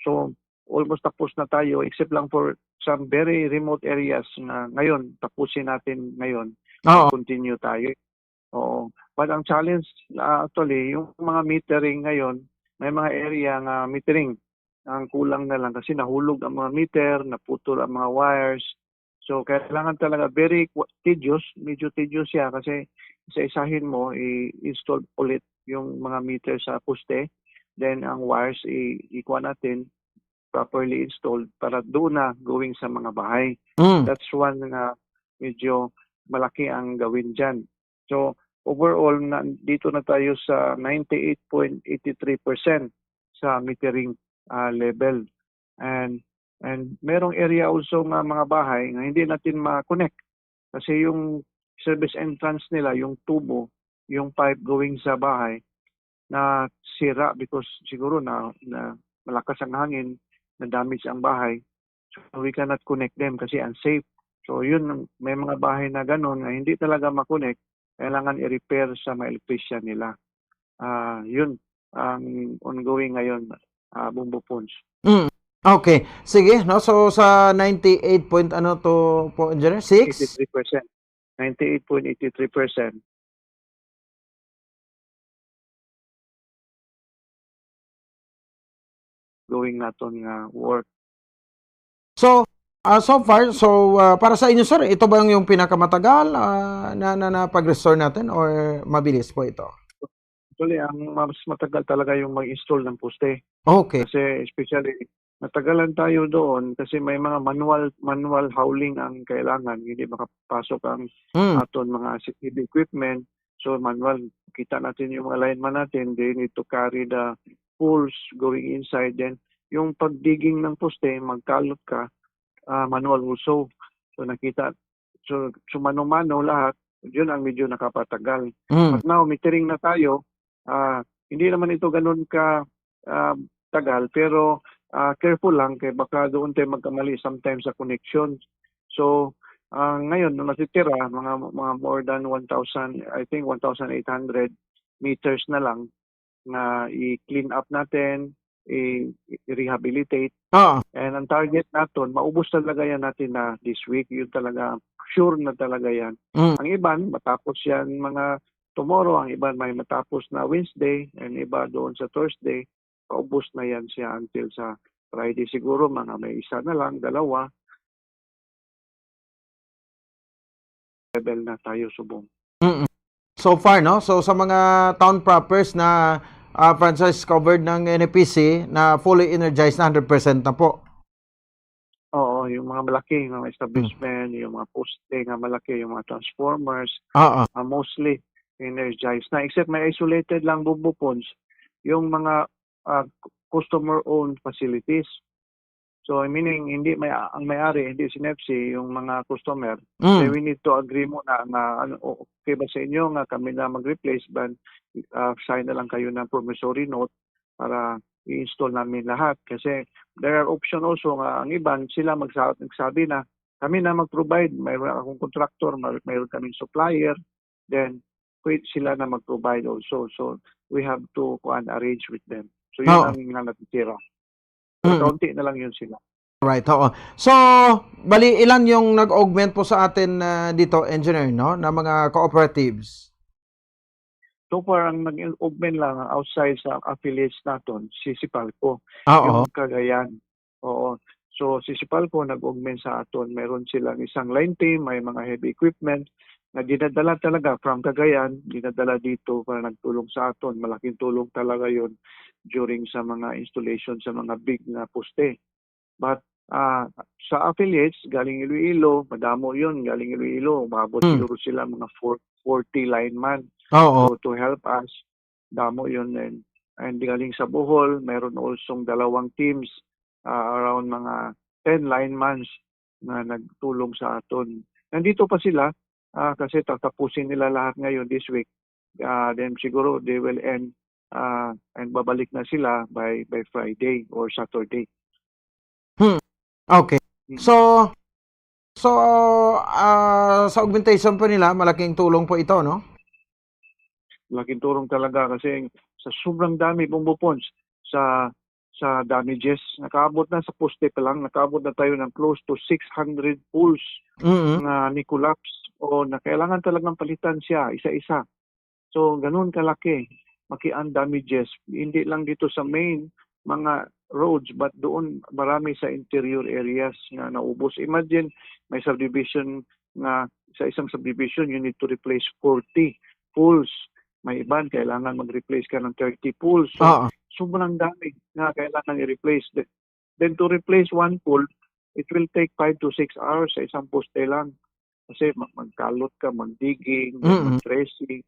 So, almost tapos na tayo, except lang for some very remote areas na ngayon, tapusin natin ngayon, Oo. Continue tayo. Oo. But ang challenge, ah, actually, yung mga metering ngayon, may mga area nga metering ang kulang na lang kasi nahulog ang mga meter, naputol ang mga wires. So, kailangan talaga very qu-, tedious, medyo tedious siya kasi isa-isahin mo, i-install ulit yung mga meter sa poste, then ang wires, i-, ikuha natin, properly installed para doon na going sa mga bahay. Mm. That's one nga medyo malaki ang gawin dyan. So, overall, na, dito na tayo sa ninety-eight point eight three percent sa metering, ah, level. And, and merong area also nga mga bahay nga hindi natin ma-connect. Kasi yung service entrance nila, yung tubo, yung pipe going sa bahay, nasira because siguro na, na malakas ang hangin, na-damage ang bahay. So, we cannot connect them kasi unsafe. So, yun, may mga bahay na ganun nga hindi talaga ma-connect, kailangan i-repair sa mga electrician nila. Ah, yun. ang ongoing ngayon, ah, Bombo Pons. Mm. Okay. Sige, no? So, sa ninety-eight point ano to po, Engineer? Six? Eighty-three percent. Ninety-eight point eight three percent going naton nga work. So, ah, so far, so, ah, para sa inyo, sir, ito ba yung, yung pinakamatagal, ah, na, na, na pag-restore natin or mabilis po ito? Actually, ang mas matagal talaga yung mag-install ng poste. Okay. Kasi especially, natagalan tayo doon kasi may mga manual, manual hauling ang kailangan. Hindi makapasok ang Mm. aton mga heavy equipment. So, manual, kita natin yung mga lineman natin, they need to carry the poles going inside. Then, yung pag-digging ng poste, magkalot ka, ah, manual also. So, nakita, so, so mano-mano lahat, yun ang medyo nakapatagal. Mm. But now, metering na tayo, ah, hindi naman ito ganun ka, ah, tagal, pero, ah, careful lang kay baka doon tayo magkamali sometimes sa connection. So, ah, ngayon, ang natitira, mga, mga more than one thousand, I think one thousand eight hundred meters na lang na i-clean up natin, i-, i-rehabilitate. Ah, And ang target naton, maubos talaga yan natin na this week. Yun talaga, sure na talaga yan. mm. Ang iban, matapos yan mga tomorrow. Ang iban may matapos na Wednesday. And iba doon sa Thursday. Paubos na yan siya until sa Friday. Siguro mga may isa na lang, dalawa. Level na tayo subong. Mm. So far, no? So, sa mga town propers na, ah, franchise covered ng N F P C, na fully energized na hundred percent na po. Oo, yung mga malaki, yung mga establishment, yung mga poste nga malaki, yung mga transformers, Oo. ah, mostly energized na. Except may isolated lang, Bombo Pons, yung mga, ah, customer-owned facilities. So, meaning, hindi may, ang may-ari, hindi si N F C, yung mga customer. So, Mm. we need to agree muna nga, ano, o-, okay ba sa inyo nga kami na mag-replace, ban, ah, sign na lang kayo ng promissory note para i-install namin lahat. Kasi there are option also nga ang iban, sila magsa-, nagsabi na, "Kami na mag-provide, mayroon akong contractor, may-, mayroon kaming supplier," then wait sila na mag-provide also. So, we have to, kuan, arrange with them. So, yun Oo. ang nga natitira. So, Mm. kaunti na lang yun sila. Right, oo. So, bali, ilan yung nag-augment po sa atin, ah, dito, Engineer, no? Na mga cooperatives? So far, ang nag-augment lang outside sa affiliates naton, si Sipalco, Ah, oo. yung Cagayan. Oo. So, si Sipalco nag-augment sa aton. Meron silang isang line team, may mga heavy equipment na dinadala talaga from Cagayan, dinadala dito para nagtulong sa aton. Malaking tulong talaga yon during sa mga installation sa mga big na poste. But, ah, sa affiliates, galing Iloilo, madamo yun, galing Iloilo, umabot Hmm. siguro sila mga four-, forty lineman. Oo. So, to help us, damo yun. And, and galing sa Bohol, meron also dalawang teams, ah, around mga ten linemans na nagtulong sa aton. Nandito pa sila, ah, kasi tatapusin nila lahat ngayon this week. Ah, then siguro they will end, ah, and babalik na sila by, by Friday or Saturday. Hmm. Okay. Mm. So, so, ah, sa augmentation po nila, malaking tulong po ito, no? Malaking tulong talaga kasi sa sobrang dami, Bombo Pons, sa, sa damages, nakaabot na sa poste pa lang, nakaabot na tayo ng close to six hundred poles Mm. na ni-collapse o na kailangan talagang palitan siya isa-isa. So, ganun kalaki, maki ang damages, hindi lang dito sa main mga roads, but doon marami sa interior areas nga naubos. Imagine, may subdivision nga, sa isang subdivision, you need to replace forty poles. May iban, kailangan mag-replace ka ng thirty poles. So, Oo. sobrang dami nga kailangan i-replace. Th-, then to replace one pole, it will take five to six hours sa isang poste lang. Kasi mag-, magkalot ka, mag-digging, then Mm. mag-tracing.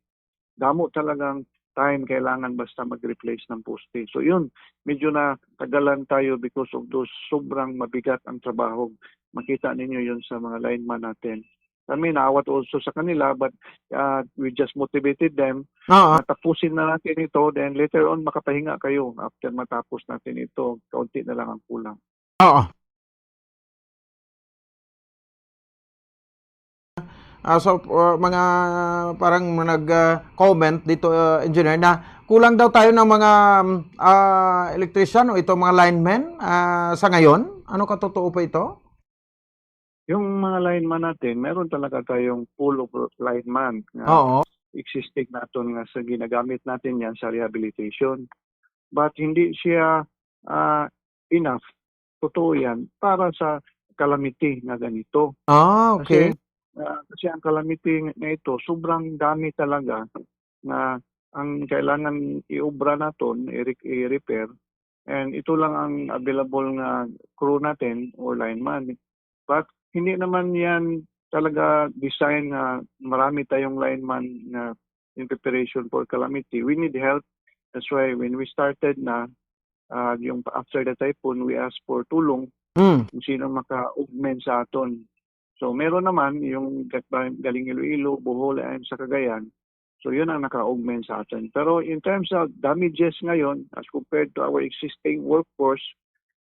Damo talagang time kailangan basta mag-replace ng poste. So yun, medyo natagalan tayo because of those, sobrang mabigat ang trabaho. Makita ninyo yun sa mga lineman natin. Kami naawat also sa kanila, but, ah, we just motivated them Oo. na tapusin na natin ito, then later on makapahinga kayo after matapos natin ito, kaunti na lang ang kulang. Oo. Ah, so, uh, mga parang nag, ah, comment dito, uh, Engineer, na kulang daw tayo ng mga, ah, electrician o itong mga linemen, ah, sa ngayon? Ano katotoo po ito? Yung mga lineman natin, meron talaga tayong pool of lineman nga Oo. existing naton nga sa ginagamit natin yan sa rehabilitation. But hindi siya, ah, enough. Totoo yan para sa calamity na ganito. Ah, Kasi, okay. ah, kasi ang calamity nga ito, sobrang dami talaga na ang kailangan iobra naton, i-re-, i-repair, and ito lang ang available nga crew natin or lineman. But hindi naman yan talaga design nga marami tayong lineman nga in preparation for calamity. We need help. That's why when we started na, ah, yung after the typhoon, we asked for tulong Mm. kung sino maka-augment sa aton. So, meron naman yung gat-, galing Iloilo, Bohol, and sa Cagayan. So, yun ang naka-augment sa atin. Pero in terms of damages ngayon, as compared to our existing workforce,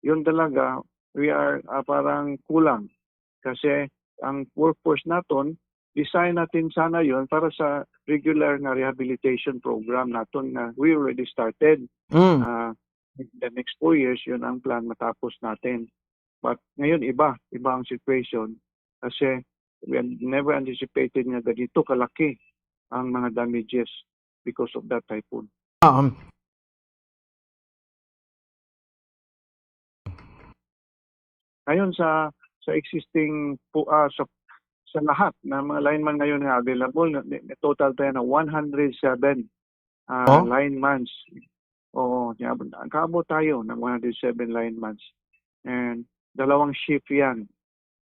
yun talaga, we are, ah, parang kulang. Kasi ang workforce naton, design natin sana yun para sa regular nga rehabilitation program naton nga we already started. Mm. Ah, the next four years, yun ang plan, matapos natin. But ngayon, iba, iba ang situation. Kasi we had never anticipated nga ganito kalaki ang mga damages because of that typhoon. Um, Ngayon, sa, sa existing po, ah, sa, sa lahat ng mga lineman ngayon nga available, na, na, total tayo na one hundred seven, ah, Oh? linemans. Oo, niya-, nakaabot tayo ng one hundred seven linemans. And dalawang shift yan,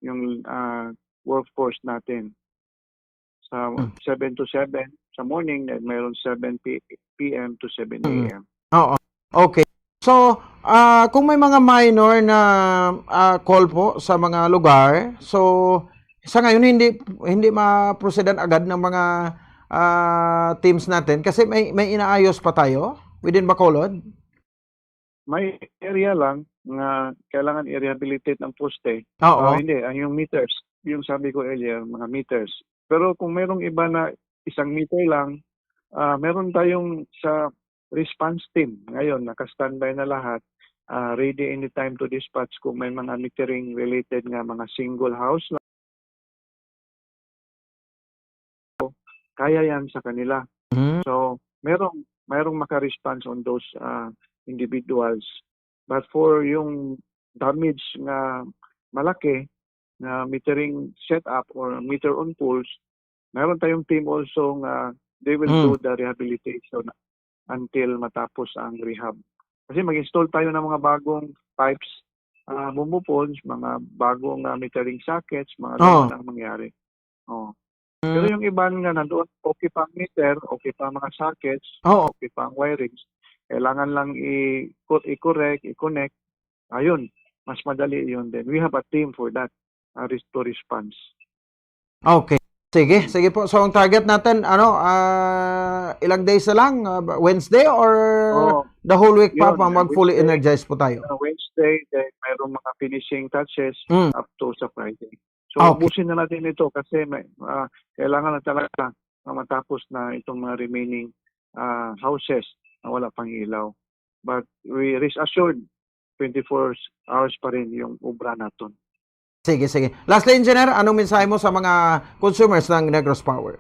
yung, ah, workforce natin. Sa Hmm. seven to seven sa morning, then mayroon seven P-, P M to seven A M. Oo. Okay. So, ah, kung may mga minor na, ah, call po sa mga lugar, so, sa ngayon, hindi, hindi ma-proceedan agad ng mga, ah, teams natin kasi may, may inaayos pa tayo within Bacolod? May area lang nga kailangan i-rehabilitate ang poste. Oo. Ah, hindi, ang yung meters, yung sabi ko earlier, mga meters. Pero kung mayroong iba na isang meter lang, ah, meron tayong sa response team ngayon, naka-standby na lahat, ah, ready anytime to dispatch kung may mga metering related nga mga single house lang. Kaya yan sa kanila. Mm. So, merong, merong maka-response on those, ah, individuals. But for yung damage nga malaki, na metering setup or meter on poles, meron tayong team also nga they will Mm. do the rehabilitation until matapos ang rehab. Kasi mag-install tayo ng mga bagong pipes, ah, bumbo poles, mga bagong, ah, metering sockets, mga Oo. ganun ang mangyari. Oh. Pero Mm. yung iban nga nandoon, okay pa ang meter, okay pa ang mga sockets, Oo. okay pa ang wirings, kailangan lang i-, i-correct, i-connect. Ayun, mas madali yun. Then we have a team for that, ah, res-, to response. Okay. Sige, sige po. So, ang target natin, ano, ah, ilang days na lang? Ah, Wednesday or Oo. the whole week pa Yun, pa mag-fully Wednesday. energized po tayo? Ah, Wednesday, then mayroong mga finishing touches Mm. up to sa Friday. So, Okay. ubusin na natin ito kasi may, ah, kailangan na talaga na matapos na itong mga remaining, ah, houses na wala pang ilaw. But we rest assured, twenty-four hours pa rin yung obra naton. Sige, sige. Lastly, Engineer, anong mensahe mo sa mga consumers ng Negros Power?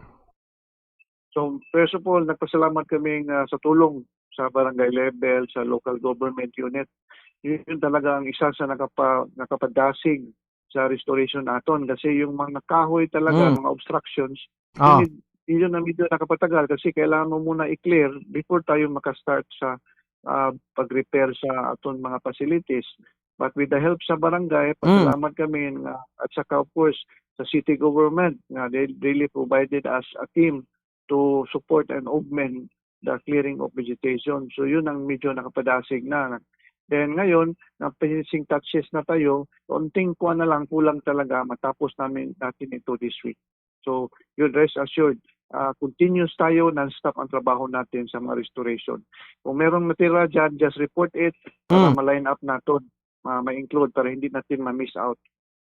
So, first of all, nagpasalamat kami nga sa tulong sa barangay level, sa local government unit. Yun talaga ang isa sa nakapa-, nakapadasig sa restoration naton kasi yung mga kahoy talaga, Mm. mga obstructions, Ah. yun, yun na medyo nakapatagal kasi kailangan mo muna i-clear before tayo maka-start sa, ah, pag-repair sa aton mga facilities. But with the help sa barangay, Mm. pasalamat kami nga, at saka of course sa city government nga they really provided us a team to support and augment the clearing of vegetation. So, yun ang medyo nakapadasig na. Then ngayon, na finishing touches na tayo, konting kuha na lang, kulang talaga, matapos namin natin ito this week. So, yun, rest assured, ah, continuous tayo, non-stop ang trabaho natin sa mga restoration. Kung merong natira dyan, just report it para Mm. ma-line up natin, ma-, ma-include para hindi natin ma-miss out.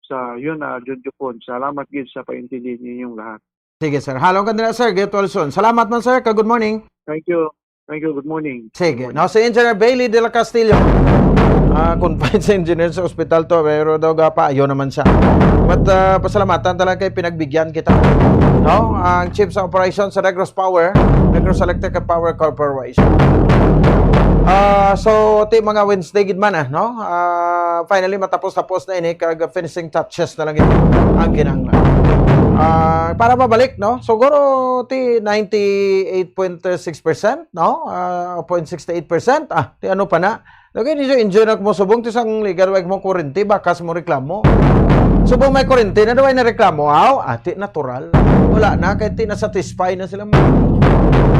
Sa yun, ah, Junjukon, salamat gid sa paintindi ninyong lahat. Sige, sir. Halong ka nila, sir. Get well soon. Salamat man, sir. Ka-good morning. Thank you. Thank you. Good morning. Sige. No, si Engineer Bailey de la Castillo, ah, confined sa engineer sa ospital to, pero daw gapaayo naman siya. But ah, pasalamatan talaga kay pinagbigyan kita. No? Ang chief sa operation sa Negros Power, Negros Electric and Power Corporation. Ah, so, ti mga Wednesday gid man ah, no? Ah, finally matapos-tapos na ini kag finishing touches na lang gid ang kinahanglan. Ah, para mabalik, no? Siguro ti ninety-eight point six percent, no? Ah, point sixty-eight percent. Ah, ti ano pa na? Lagi ni enjoy na mo subong ti sang ligar wa mo kurente, bakas mo reklamo. Subong may kurente na daw ay na reklamo. Aw, ati natural. Wala na kay ti na satisfy na sila mo.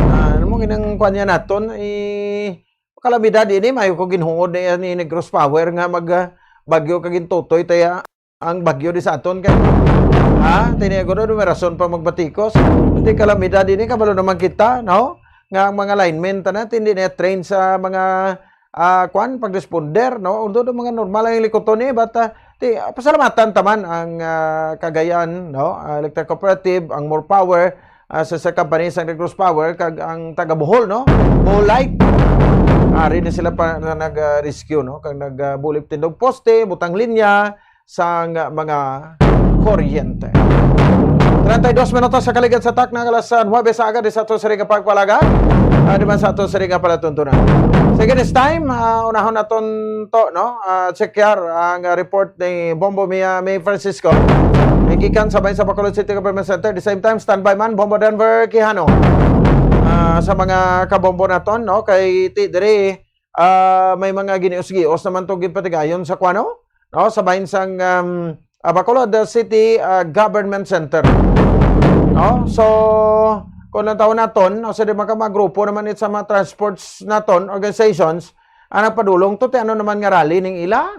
Ah, ano mo ginang kuan niya naton eh, kalamidad ini, may ko ginhungod na ni Negros Power nga mag ah, bagyo kag intutoy taya ang bagyo di sa aton kay ha, tini ko do may rason pa magbatikos. Di kalamidad ini, kabalo naman kita, no? Nga ang mga linemen tanan hindi na train sa mga ah, kwan pag-responder, no? Although do mga normal ang likuton ni, but ah, ti, pasalamatan taman ang ah, Cagayan, no? Ah, Electric Cooperative, ang More Power, ah, sa sa company sa Negros Power kag ang taga Bohol, no? Bohol Light. Ari na sila pa na nag-rescue, no? Kag nagbulig tindog poste, butang linya sang mga kuryente. Treinta y dos minutos sa kaligad sa tak na alas nuebe sa aga di sa ato sini nga pagpalagan. Ah, di man sa ato sini nga palatuntunan. Sige, this time, ah, unahon naton to, no? Ah, check yar ang ah, report ni Bombo Mia May Francisco. Gikan sa Bayan sa Bacolod City Government Center. The same time, standby man, Bombo Denver Quijano. Ah, sa mga kabombo naton, no? Kay ti diri ah, may mga ginios-gios naman to ginpatigayon sa kuano, no? Sa bahin sang um, ah, Bacolod City ah, Government Center. No? So, kung ang taon naton, no, sa di mga grupo naman it sa mga transports naton, organizations, ang nagpadulong to, ti ano naman nga rally ning ila?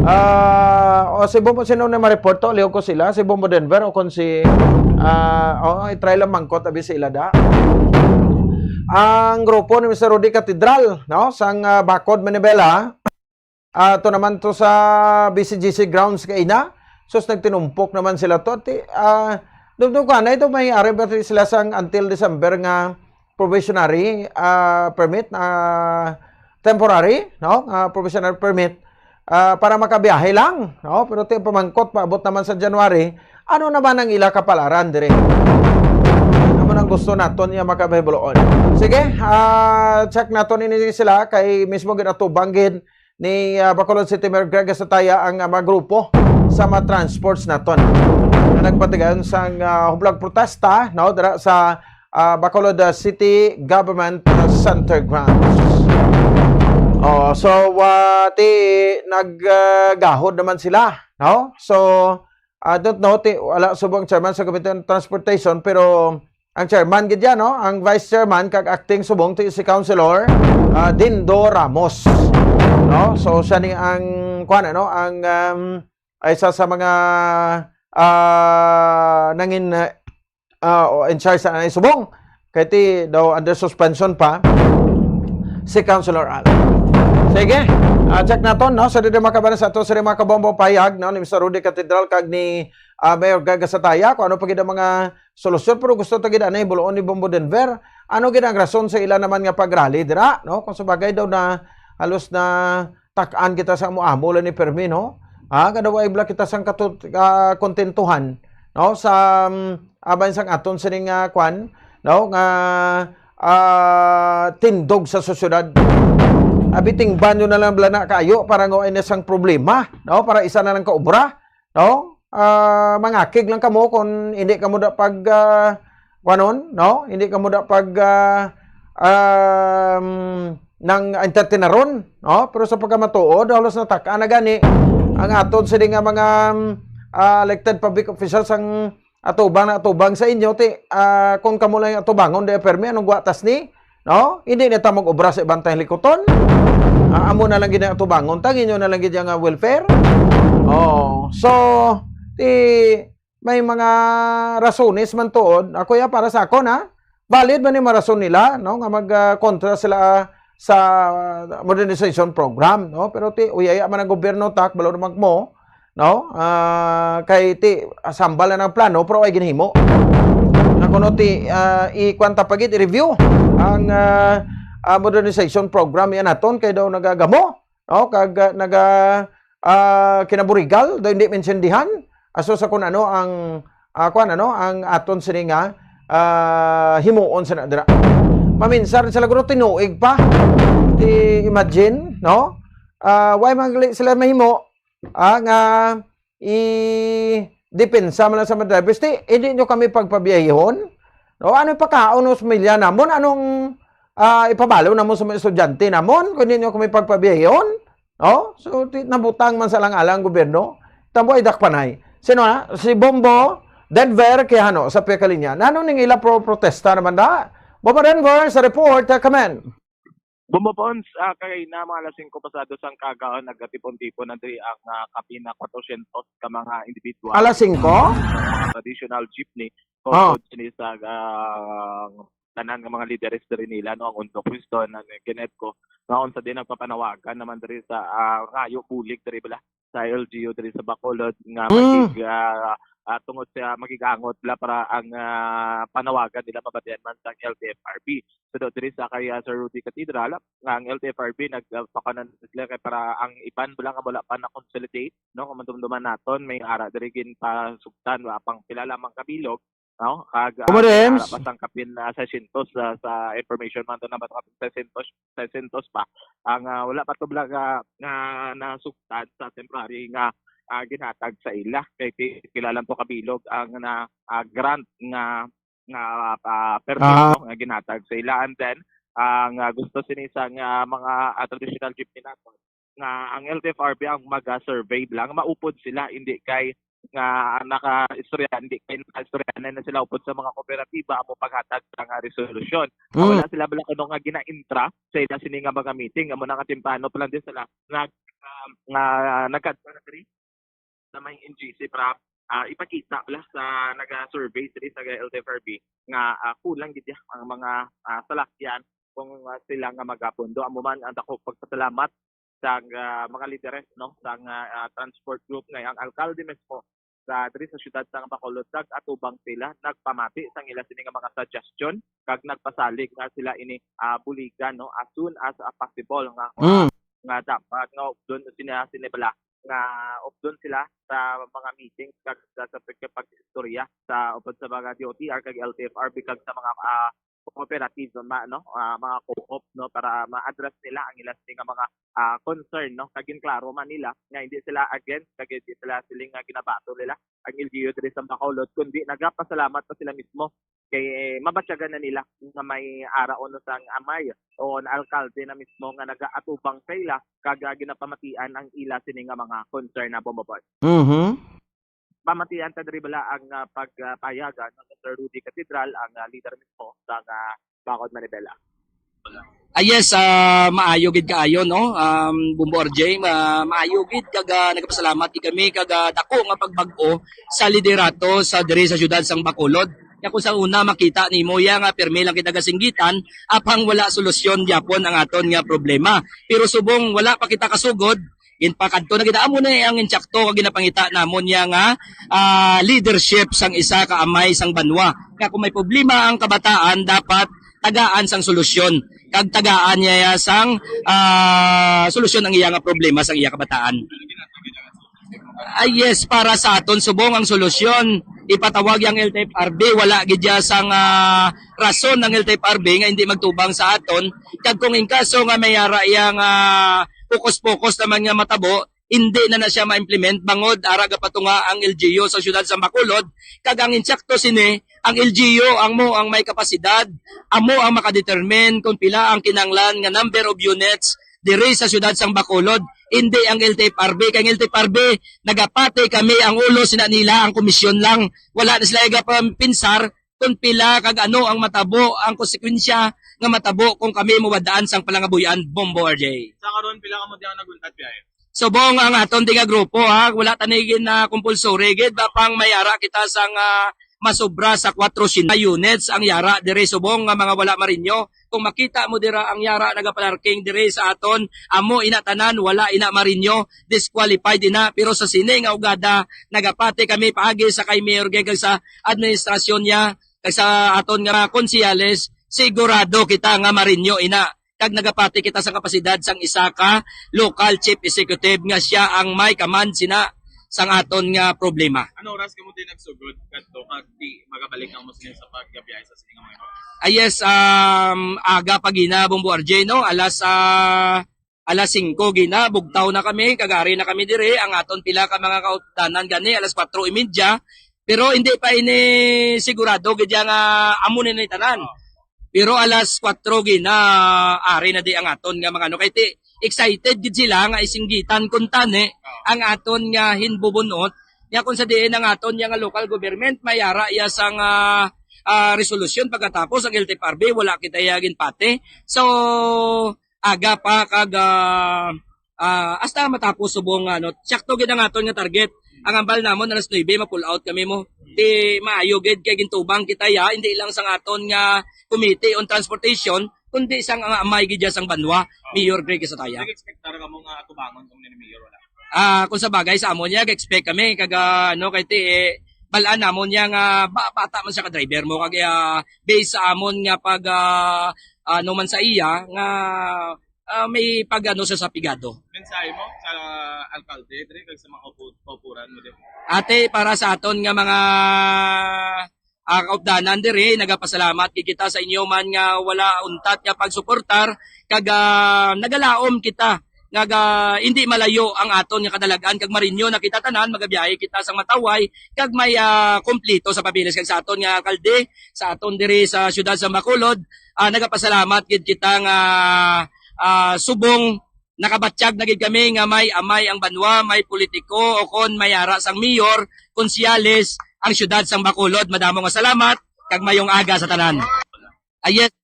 Ah, o si Bombo, sino na ma-report to? Liho ko sila, si Bombo Denver o kung si, ah, o, i-try lang mangkot, abi sila da. Ang grupo ni Mister Rudy Catedral, no, sang ah, Bacod, Manibela, ah, to naman to sa B C G C grounds kaina. Sus, nagtinumpok naman sila to. Ti, ah, dugdug ko, na ito may ari ba sila sang until December nga probationary ah, permit, ah, temporary, no? Ah, probationary permit ah, para makabiyahe lang, no? Pero ti pamangkot paabot naman sa January, ano naman ang ila kapalaran dire? Ano man ang gusto naton iya makabahibuloon? Sige, ah, check naton ini sila kay mismo ginatubang gid ni ah, Bacolod City Mayor Greg Sataya ang ah, mga grupo sa mga transports naton na nagpatigayon sang ah, hublag protesta, no, dira sa ah, Bacolod ah, City Government ah, Center Grounds. Oh, so ah, ti naggahod naman sila, no? So I don't know, ti wala subong chairman sa Committee on Transportation, pero ang chairman gid yan, no? Ang vice chairman kag acting subong ti si Councilor ah, Dindo Ramos. No? So siya ni ang kuan, ano, ang um, ay isa sa mga ah, nangin ah, o in charge sa anay subong. Kay ti daw under suspension pa si Councilor Al. Sige, ah, check naton, no? Sa dili makabana sa ato sa mga kabombong payag, no, ni Mister Rudy Catedral kag ni ah, Mayor Gaga Sataya, kung ano pa gid ang mga solusyon, pero gusto ta gid anay buloon ni Bombo Denver. Ano gid ang rason sa ila naman nga pag-rally dira, no? Kung sa bagay daw na halos na tak-an kita sa amo-amo lang ni Fermi, no? Ha, kada way bala kita sang katut- ah, kontentuhan, no? Sa um, aban sang aton sining ah, kwan, no? Nga ah, tindog sa sosyedad. Abiting banyo na lang bala na kayo para nga wala na sang problema, no? Para isa na lang ka obra, no? Ah, mangakig lang kamo kung hindi kamo da pag ah, kuanon, no? Hindi kamo da pag ah, um, nang entertaineron, no? Pero sa pagkamatuod, halos natakaan na gani ang aton sini nga mga um, ah, elected public officials ang atubang na atubang sa inyo ti ah, kung kamo lang yung atubangon di permi anong guatas ni, no? Hindi na ta mag-obra sa ibang tayong likuton. Ah, amo na lang gid ang atubangon ta, inyo na lang gid ang ah, welfare. Oh, so ti may mga rasones man tuod, ako ya para sa ako na valid man yung mga rason nila, no, nga mag ah, kontra sila ah, sa modernization program, no? Pero ti uyaya man ang gobyerno tak balo naman mo, no? Ah, kay ti sambal na ng plano pero ay ginhimo. Na kuno ti ah, i-, kwan ta pa gid, i-review ang ah, ah, modernization program yan naton kay daw nagagamo, no? Kag, ah, naga, ah, kinaburigal, daw hindi maintindihan. Aso sa kun ano ang, ah, kuwan, ano, ang aton sini nga, ah, himuon sa nadra. Maminsan sila guro tinuig pa. Di imagine, no? Ah, why man gali sila mahimo? Ah, nga i-depensa man lang sa mga drivers, "Ti, hindi nyo kami pagpabiyahon? No, ano ipakaon mo sa pamilya namon? Anong, ah, ipabalo namon sa mga estudyante namon kung hindi nyo kami pagpabiyahon?" No? So, ti-, nabutang man sa alang-alang ang gobyerno. Tambo ay dakpanay. Sino na? Si Bombo Denver, kaya ano, sa pekalinya. Nano ning ila pro protesta naman na? Bombo Denver, sa report, uh, kamen. Bombo Pons, ah, kay na mga alas singko pasado sang kagaon, nagatipon-tipon na diri ang, ah, kapin na kwatrosyentos ka mga individual. Alas singko? Traditional jeepney, Oh. Tungod sini sa, ah, tanan nga mga lideres diri nila, no, ang Undok Wisdom, ang Genetco, nga unsa din nagpapanawagan naman diri sa, ah, Rayo Bulig diri bala sa L G U diri sa Bacolod nga Mm. magig-, ah, ah, tungod sa magigangot bala para ang, ah, panawagan nila mabatian man sa L T F R B. So, do diri sa kay, ah, Sir Rudy Cathedral, ang L T F R B nagpakanan sila kay para ang iban bala nga wala pa na-consolidate, no, kung madumduman naton, may ara diri ginpasugtan, wa pang pila lamang ka bilog, no? Kag, ah, Kumarems. Ara pa sang kapin, ah, seiscientos sa, sa information man to na ba to kapin seiscientos, seiscientos pa. Ang, ah, wala pa to bala nga, nga nasugtan sa temporary nga, ah, ginhatag sa ila. Kay pi-, pila lang to kabilog ang na, ah, grant nga, nga, ah, permit, Ah. no, nga ginhatag sa ila. And then, ang, ah, gusto sini sa nga mga, ah, traditional jeepney nato, nga ang L T F R B ang mag-survey lang, maupod sila, hindi kay nga naka-istorya, hindi kay naka-istorya na, na sila upod sa mga kooperatiba amo paghatag sa nga resolusyon. Nga Mm. wala sila bala kuno nga gina-intra sa ila sini nga mga meeting, amo na nga temprano pa lang din sila nag, um, nga nagkadto na diri sa may N G C para, ah, ipakita bala sa naga-survey diri sa L T F R B nga, ah, kulang gid ya ang mga, ah, salakyan kung, ah, sila nga magapundo. Amo man ang dako pagpasalamat sa, ah, mga lideres, no, sa, ah, transport group nga ang alkalde mismo sa diri sa siyudad sa Bacolod, nag-atubang sila, nagpamati sang ila sini nga mga suggestion kag nagpasalig nga sila ini, ah, buligan, no, as soon as, ah, possible nga Mm. nga dapat nga updon sina, sini bala nga updon sila sa mga meetings kag sa, sa pagkipag-istorya sa upod sa mga D O T R kag L T F R B kag sa mga, ah, cooperative ma-, no, ah, mga co-op, no, para ma-address nila ang ila sini nga mga, ah, concern, no, kag ginklaro man nila nga hindi sila against kag hindi sila siling nga ginabato nila ang L G U diri sa Bacolod, kundi nagapasalamat pa sila mismo kay mabatyagan na nila nga may ara uno sang amay o ang alkalde na mismo nga nagaatubang sa ila kag, ah, ginapamatian ang ila sini nga mga concern na bumabot. Mhm. Pamatian ta diri bala ang, ah, pagpayag, ah, ni Mister Rudy Cathedral, ang, ah, leader mismo sa, ah, Bacod Manibela. Ah, yes, ah, maayo gid kaayo, no? Um, Bumbo R J, ma-, maayo gid kag, ah, nagapasalamat gid kami kag, ah, dako nga pagbag-o sa liderato sa diri sa siyudad sang Bacolod. Kaya kung sa una makita nimo ya nga pirmi lang kita gasinggitan, apang wala solusyon gyapon ang aton nga problema. Pero subong wala pa kita kasugod, ginpakadto na kita. Amo na ang insakto nga ginapangita namon ya nga, ah, leadership sang isa ka amay sang banwa. Nga kung may problema ang kabataan, dapat tagaan sang solusyon. Kag tagaan niya sang, ah, solusyon ang iya nga problema sang iya kabataan. Ah, yes, para sa aton subong ang solusyon, ipatawag ang L T F R B, wala gid ya sang, ah, rason ang L T F R B nga hindi magtubang sa aton. Kag kung in kaso nga may ara yang, ah, pukos-pukos naman nga matabo, hindi na na siya ma-implement bangod ara gapatunga ang L G U sa siyudad sa Bacolod, kag ang insakto sini, ang L G U ang mo ang may kapasidad, amo ang makadetermine kung pila ang kinahanglan nga number of units diri sa siyudad sang Bacolod, hindi ang L T F R B. Kay ang L T F R B, nagapati kami ang ulo sina nila, ang komisyon lang. Wala na sila igapinsar kung pila kag ano ang matabo, ang konsekwensya nga matabo kung kami mawadaan sang palangabuy-an, Bombo R J. Sa karon, pila ka mo diyan naguntad biyahe? Subong ang aton di nga grupo, ha, wala ta ni gin, ah, compulsory gid, ba pang may ara kita sang, ah, masobra sa kwatrosyentos units ang yara diri subong nga mga wala marinyo. Kung makita mo dira ang yara nagaparking diri sa aton, amo ina tanan, wala ina marinyo, disqualified ina. Pero sa sini nga ugada, nagapati kami paagi sa kay Mayor Geng kag sa administrasyon niya, kag sa aton nga mga konsehales, sigurado kita nga marinyo ina. kag nagapati kita sa kapasidad sang isa ka local chief executive nga siya ang may command sina sang aton nga problema. Ano oras kamo din nagsugod kadto kag di makabalik ang mo sa pagbiyahe sa sini nga mga oras? Ah, yes, um, aga pa gina, Bombo R J, no? Alas, ah, alas singko gina, bugtaw na kami, kag ari na kami diri. Ang aton pila ka mga kaupdanan gani, alas kwatro y media. Pero hindi pa ini sigurado gid ya nga amo na ni tanan. Oh. Pero alas kwatro gina, ari na di ang aton nga mga ano. Kay ti, excited gid sila nga isinggitan kuntani ang aton nga hinbubunot. Nya kung sa diin ang aton nga local government, may ara iya sang, ah, ah, resolusyon pagkatapos ang L T F R B, wala kita iya ginpati. So, aga pa kag, ah, ah, hasta matapos subong, ano, sakto gid ang aton nga target. Ang ambal namon alas nuebe ma-pull out kami mo. Di maayo gid kay gintubang kita ya, hindi lang sang aton nga Committee on Transportation, kundi sang nga amay gid ya sang banwa, Mayor Greg Isataya. Nag-expect tara kamo nga atubangon kamo ni Mayor, wala? Ah, kung sa bagay sa amon niya, expect kami kag, ah, ano, kay ti, eh, balaan namon niya nga ba, bata man siya ka driver mo kag, ah, based sa amon nga pag, ah, ano man sa iya nga, ah, may pag-ano siya sa pigado. Mensahe mo sa alkalde diri kag sa mga upo-, kaupuran mo diri? Ate, para sa aton nga mga, ah, kaupdanan diri, nagapasalamat gid kita sa inyo man nga wala untat nga pagsuportar kag, ah, nagalaom kita nga ga-, hindi malayo ang aton nga kadalag-an kag marinyo na kita tanan, magabiyahe kita sa mataway kag may, ah, kumplito sa papeles kag sa aton nga alkalde, sa aton diri sa siyudad sa Bacolod. Ah, nagapasalamat gid kita nga, ah, subong nakabatyag na gid kami nga may amay ang banwa, may politiko o kon may ara sang mayor, konsyales, ang siyudad sang Bacolod. Madamo nga salamat kag mayong aga sa tanan. Ah, yes.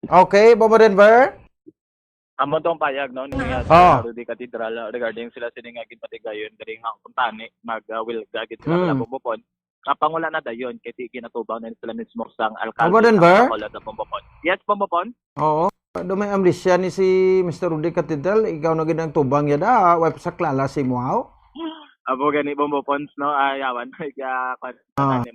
Okay, Bombo Denver? Amo tong payag, no, ni, uh, Oh. Rudy Cathedral, uh, regarding sila sini nga ginpatigayon diri nga kuntani mag, uh, wilga gid sila Mm. pala bubukon. Kapang wala na dayon kay ti ginatubang na sila mismo sang alkalde Bombo Denver? Sa Bacolod sa Bombopon. Yes, Bombopon. Oo. Do may amnesia ni si Mister Rudy Cathedral, ikaw na gid ang tubang yada, ah, wa pa sa klala si mo, haw? Abo gani, Bombopons, no? Ah, yawan. Kaya, kwan, Ah.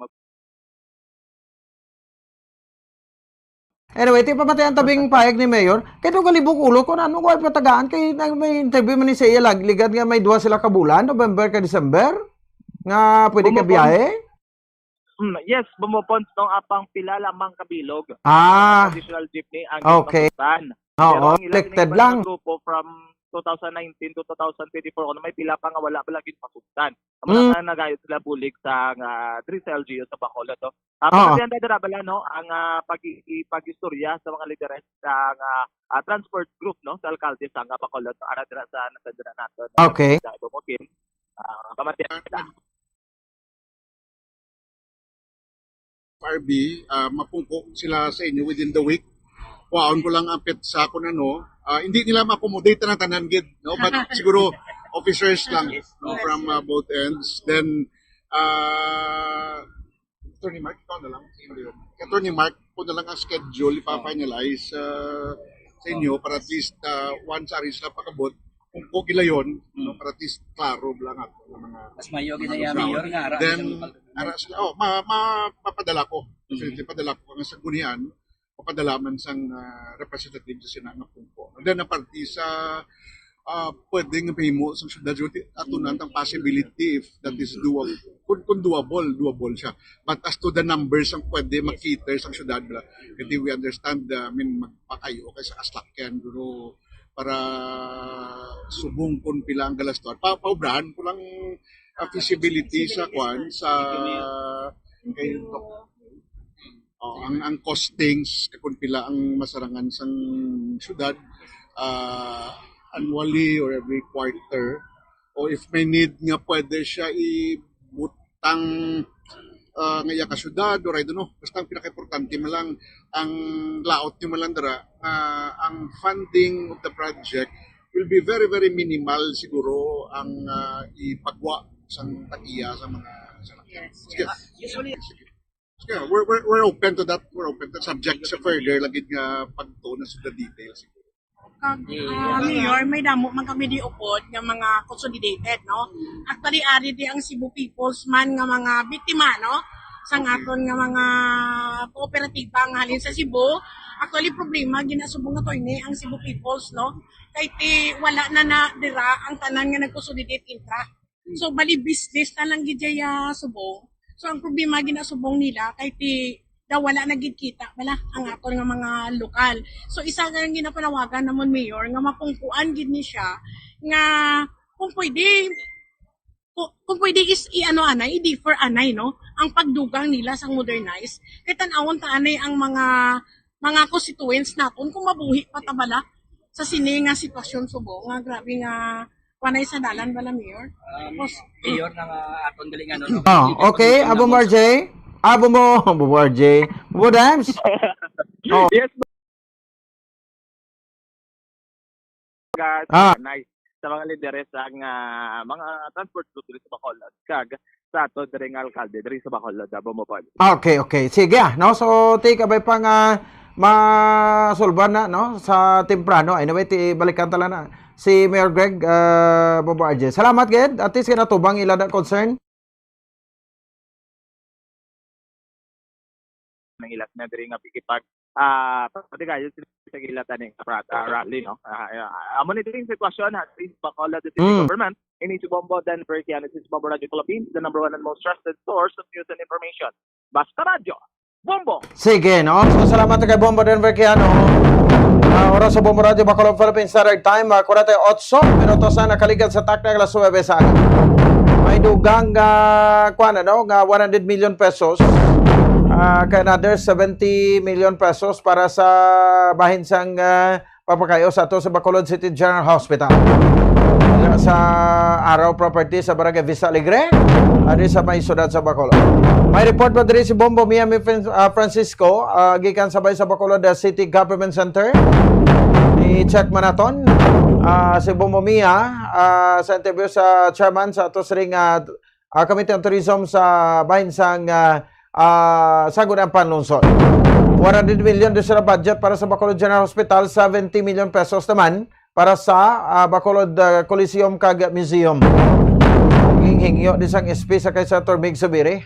Anyway, ti pamatian tabing payag ni Mayor. Kay do galibog ulo ko na ano ko ay patagaan kay nag-, may interview man ni sa iya lag-, ligad nga may duha sila ka bulan, November ka December, nga pwede ka Bumupon. Biyahe. Mm, yes, Bumupon, no, apang pila lamang ka bilog. Ah. Additional jeepney ang Okay. Masugtan. Oo, Pero ang ilang elected lang. Grupo from two thousand nineteen to two thousand twenty-four, kuno may pila pa nga wala pa lagi masugtan. Ang mga Mm. na nagayod sila bulig sa, ah, diri sa L G U sa Bacolod, no? Ah, Oo. Pagkatiyan na dira bala, no, ang, ah, pag-, i-, pag-istorya sa mga lideres sa, ah, ah, transport group, no, sa alkalde sa nga Bacolod, no, ara dira sa, nasa dira nato, no? Okay. Sa Bumupon. Ah, pamatian kita. F R B, ah, mapungko sila sa inyo within the week. Kuhaon ko lang ang petsa kung ano. Ah, hindi nila ma-accommodate na tanan gid, no? But siguro officers lang, no, from, ah, both ends. Then, ah, Attorney Mark, ikaw na lang. Attorney Mark, ko na lang ang schedule, ipa-finalize, ah, sa inyo para at least, ah, once ari sila pakabot, kung ko gilayon, no, para at least klaro lang ako ng mga Mas mayo gid mga ya, lugar. Mayor, nga ara Then, ang ara sila, oh, ma-, ma-, mapadala ko. Definitely, padala ko ang sanggunian, mapadala man sang, ah, representative sa Senado nga pungko. And then, ang parte sa, ah, pwede nga mahimo sang syudad, yun, ato na ang possibility if that is doable. Kung, kung doable, doable siya. But as to the numbers ang pwede ma-cater sang syudad, bla, kasi we understand, ah, I mean, magpakayo kay sa kaslakyan, pero para subong kung pila ang galastuhan. Pa, paubrahan ko lang, ah, feasibility sa kwan, sa, kay, oh, ang, ang costings, kung pila ang masarangan sang syudad, ah, annually or every quarter, o if may need nga pwede siya ibutang, ah, nga iya ka syudad, or I don't know, basta ang pinakaimportante man lang, ang laot niyo man lang dira, ah, ang funding of the project will be very, very minimal siguro ang, ah, ipagwa sang tag-iya sa mga, sa mga Yes. Sige. Ah, usually, Sige. Sige, we're, we're, we're open to that. We're open to subject sa further lagi nga pagtuon sa the details. Kag, ah, Mayor, may damo man kami di upod nga mga consolidated, no? Actually, ari di ang Cebu People's man nga mga biktima, no? Sang Okay. aton nga mga kooperatiba nga halin sa Cebu, Actually, problema, ginasubong nga, attorney, ang Cebu Peoples, no? Kay ti, wala na na dira ang tanan nga nag-consolidate intra. So, bali, business na lang gid dya subong. So, ang problema, ginasubong nila, kay ti, daw wala na gid kita, bala, ang aton nga mga lokal. So, isa nga ang ginapanawagan namon, Mayor, nga mapungkuan gid ni siya, nga kung pwede, kung, kung pwede is i-ano anay, i-defer anay, no? Ang pagdugang nila sang modernize. Kay tan-awon ta anay ang mga, mga constituents naton kung mabuhi pa ta bala sa sini nga sitwasyon subo nga grabe nga panay sa dalan bala, Mayor. Um, Tapos, Mayor, na nga aton galinganon, no? Ah, okay, Abo mo, R J. Abo mo, Abo mo, R J. Abo, Dams. Oh. Yes, guys. Ah. Nice. Sa mga lideres ang, ah, mga transport group diri sa Bacolod, kag sa ato diri nga alkalde diri sa Bacolod, Abo mo, Paul. Okay, okay. Sige, ah, no? So, ti, kabay pa nga masulban na, no? Sa temprano. Anyway, ti, balikan ta lang na si Mayor Greg, ah, Bobo R J. Salamat, gid. At least, kinatubang ila na concern. Nangilat na diri nga pikipag, ah, pati kayo sa gilat ani nga pra-, ah, rally, no? Ah, ah, amo ni diri ang sitwasyon, ha, diri sa Bacolod City Mm. Government. Ini si Bombo Denver Kiano, si Bombo Radio Philippines, the number one and most trusted source of news and information. Basta Radyo, Bombo! Sige, no? So, salamat kay Bombo Denver Kiano. Ah, oras sa Bombo Radio, Bacolod, Philippines Standard Time, ah, kuwarenta y ocho minutos na nakaligad sa takna alas nuebe sa aga. May dugang, ah, kuwan, ano, nga one hundred million pesos. Ah, kay another seventy million pesos para sa bahin sang, ah, pagpakayo sa ato sa Bacolod City General Hospital. Sa Araw Property sa Barangay Vista Alegre, ah, diri sa may siyudad sa Bacolod. May report ba diri si Bombo Mia, mi Fran-, ah, Francisco, ah, gikan sa bay sa Bacolod, ah, City Government Center? I-check man naton. Ah, si Bombo Mia, ah, sa interview sa chairman sa ato siring, ah, ah, Committee on Tourism sa bahin sang, ah, ah, Sangguniang Panlungsod. One hundred million additional budget para sa Bacolod General Hospital, seventy million pesos naman para sa, ah, Bacolod, ah, Coliseum kag Museum. Ginhingyo din sang S P sa kay Senator Mig Zubiri.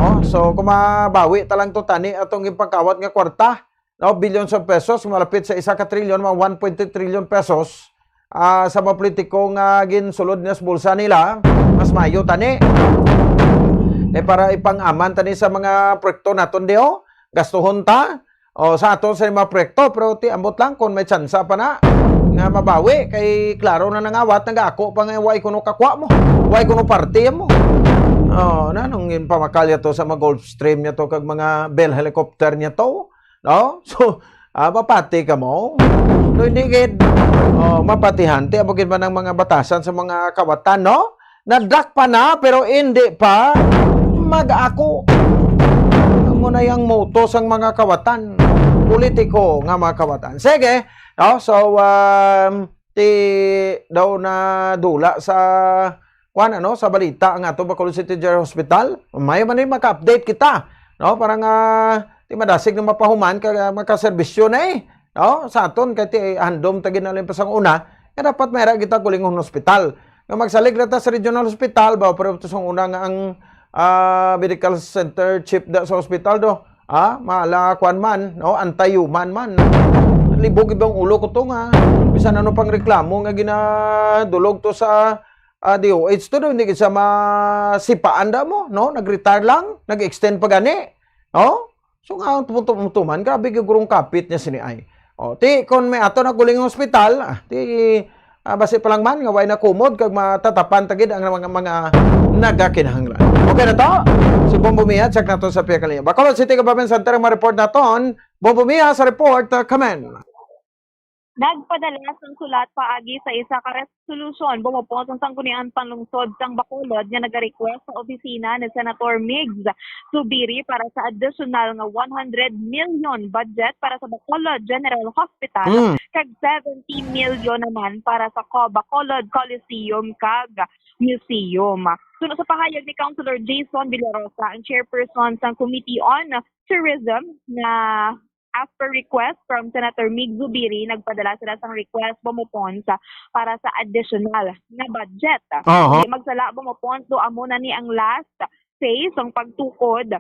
Oh, so, kung mabawi ta lang to, tani atong ipagkawat nga kwarta, no, billions of pesos, malapit sa isa ka trilyon, mga one point two trillion pesos, ah, sa mga politiko nga ginsulod na sa bulsa nila, mas mayo tani. Eh, para ipang-aman tani sa mga proyekto naton diho, gastuhon ta, o sa aton sa mga proyekto, pero ti ambot lang kung may tsansa pa na nga mabawi, kay klaro na nangawat, nagaako pa nga, "Way kuno kakwa mo, way kuno parte mo." Oh, na, nung ginpamakal niya to sa mga Gulfstream niya to, kag mga Bell helicopter niya to, no? So, ah, mapati ka mo? No, hindi gid. Oh, mapatihan. Ti, amo gid man ang mga batasan sa mga kawatan, no? Nadakpan na, pero hindi pa mag-ako. Amo na yang moto sang mga kawatan. Politiko nga mga kawatan. Sige, no? So, um, ti daw na dula sa, kuwan, ano, sa balita ang ato Bacolod City General Hospital. May man ni maka-update kita, no? Para nga ti madasig na mapahuman ka, makaserbisyo na eh, no? Sa aton, kay ti handom ta ginaling pa sang una, nga dapat may ra kita kulingon hospital. Nga magsalig ra ta sa regional hospital, ba, pero to sang una nga ang, ah, medical center chief da sa hospital do, ah, mala, kwan man, no? Anti-human man. Libog ibang ulo ko to nga bisan ano pang reklamo nga ginadulog to sa, ah, D O H to, do, hindi gid sa masipaan da mo, no? Nag-retire lang, nag-extend pa gani, no? So nga, tum-, tum-, tuman, grabe gyud gurong kapit niya sini ay. O, ti, kung may ato na kuling hospital, ah, ti, ah, basi pa lang man, nga way na kumod, kag matatapan ta gid ang mga, mga nagakinahanglan. Okay na to? Si Bombo Mia, check nato sa pihak linya. Bacolod City Government Center ang ma-report naton. Bombo Mia sa report, ah, kamen. Nagpadala sang sulat paagi sa isa ka resolution, Bombo Pons, ang Sangguniang Panlungsod sang Bacolod nga nagarequest sa opisina ni Senator Migs Zubiri para sa additional nga one hundred million budget para sa Bacolod General Hospital Mm. kag seventy million naman para sa Co-, Bacolod Coliseum kag Museum. Suno sa pahayag ni Councilor Jason Villarosa, ang chairperson sang Committee on Tourism, nga as per request from Senator Mig Zubiri, nagpadala sila sang request, Bombo Pons, para sa additional nga budget. Aha. Di magsala, Bombo Pons, do amo na ni ang last phase sang pagtukod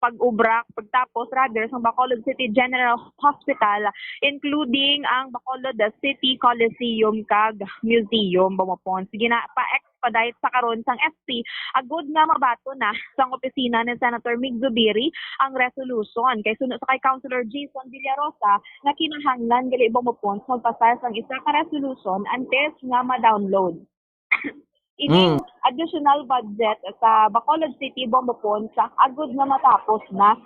pag-ubra, pagtapos, rather, sa Bacolod City General Hospital, including ang Bacolod City Coliseum kag Museum, Bombo Pons. Sige na, pa-expedite sa karon sang S P, agud nga mabaton na sang opisina ni Senator Mig Zubiri ang resolution. Kay suno sa kay Councilor Jason Villarosa, nga kinahanglan gali, Bombo Pons, magpasar sang isa ka resolution antes nga ma-download ining Mm. additional budget sa Bacolod City, Bombo Pons, agud nga matapos na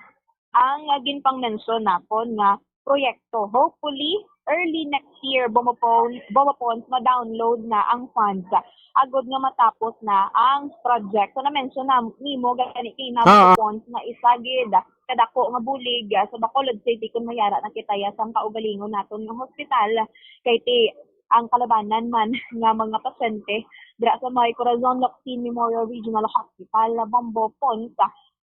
ang ginpangmensyon naton nga proyekto. Hopefully, early next year, Bombo Pons, Bombo Pons, ma-download na ang funds agud nga matapos na ang project. So, na-mention na nimo gani kay na, Ah, Bombo ah. Pons, nga isa gid kadako nga bulig, ah, sa Bacolod City kung mayara na kita ya sang kaugalingon naton nga hospital. Kay ti ang kalabanan man nga mga pasyente dira sa may Corazon Locsin Memorial Regional Hospital, Bombo Pons,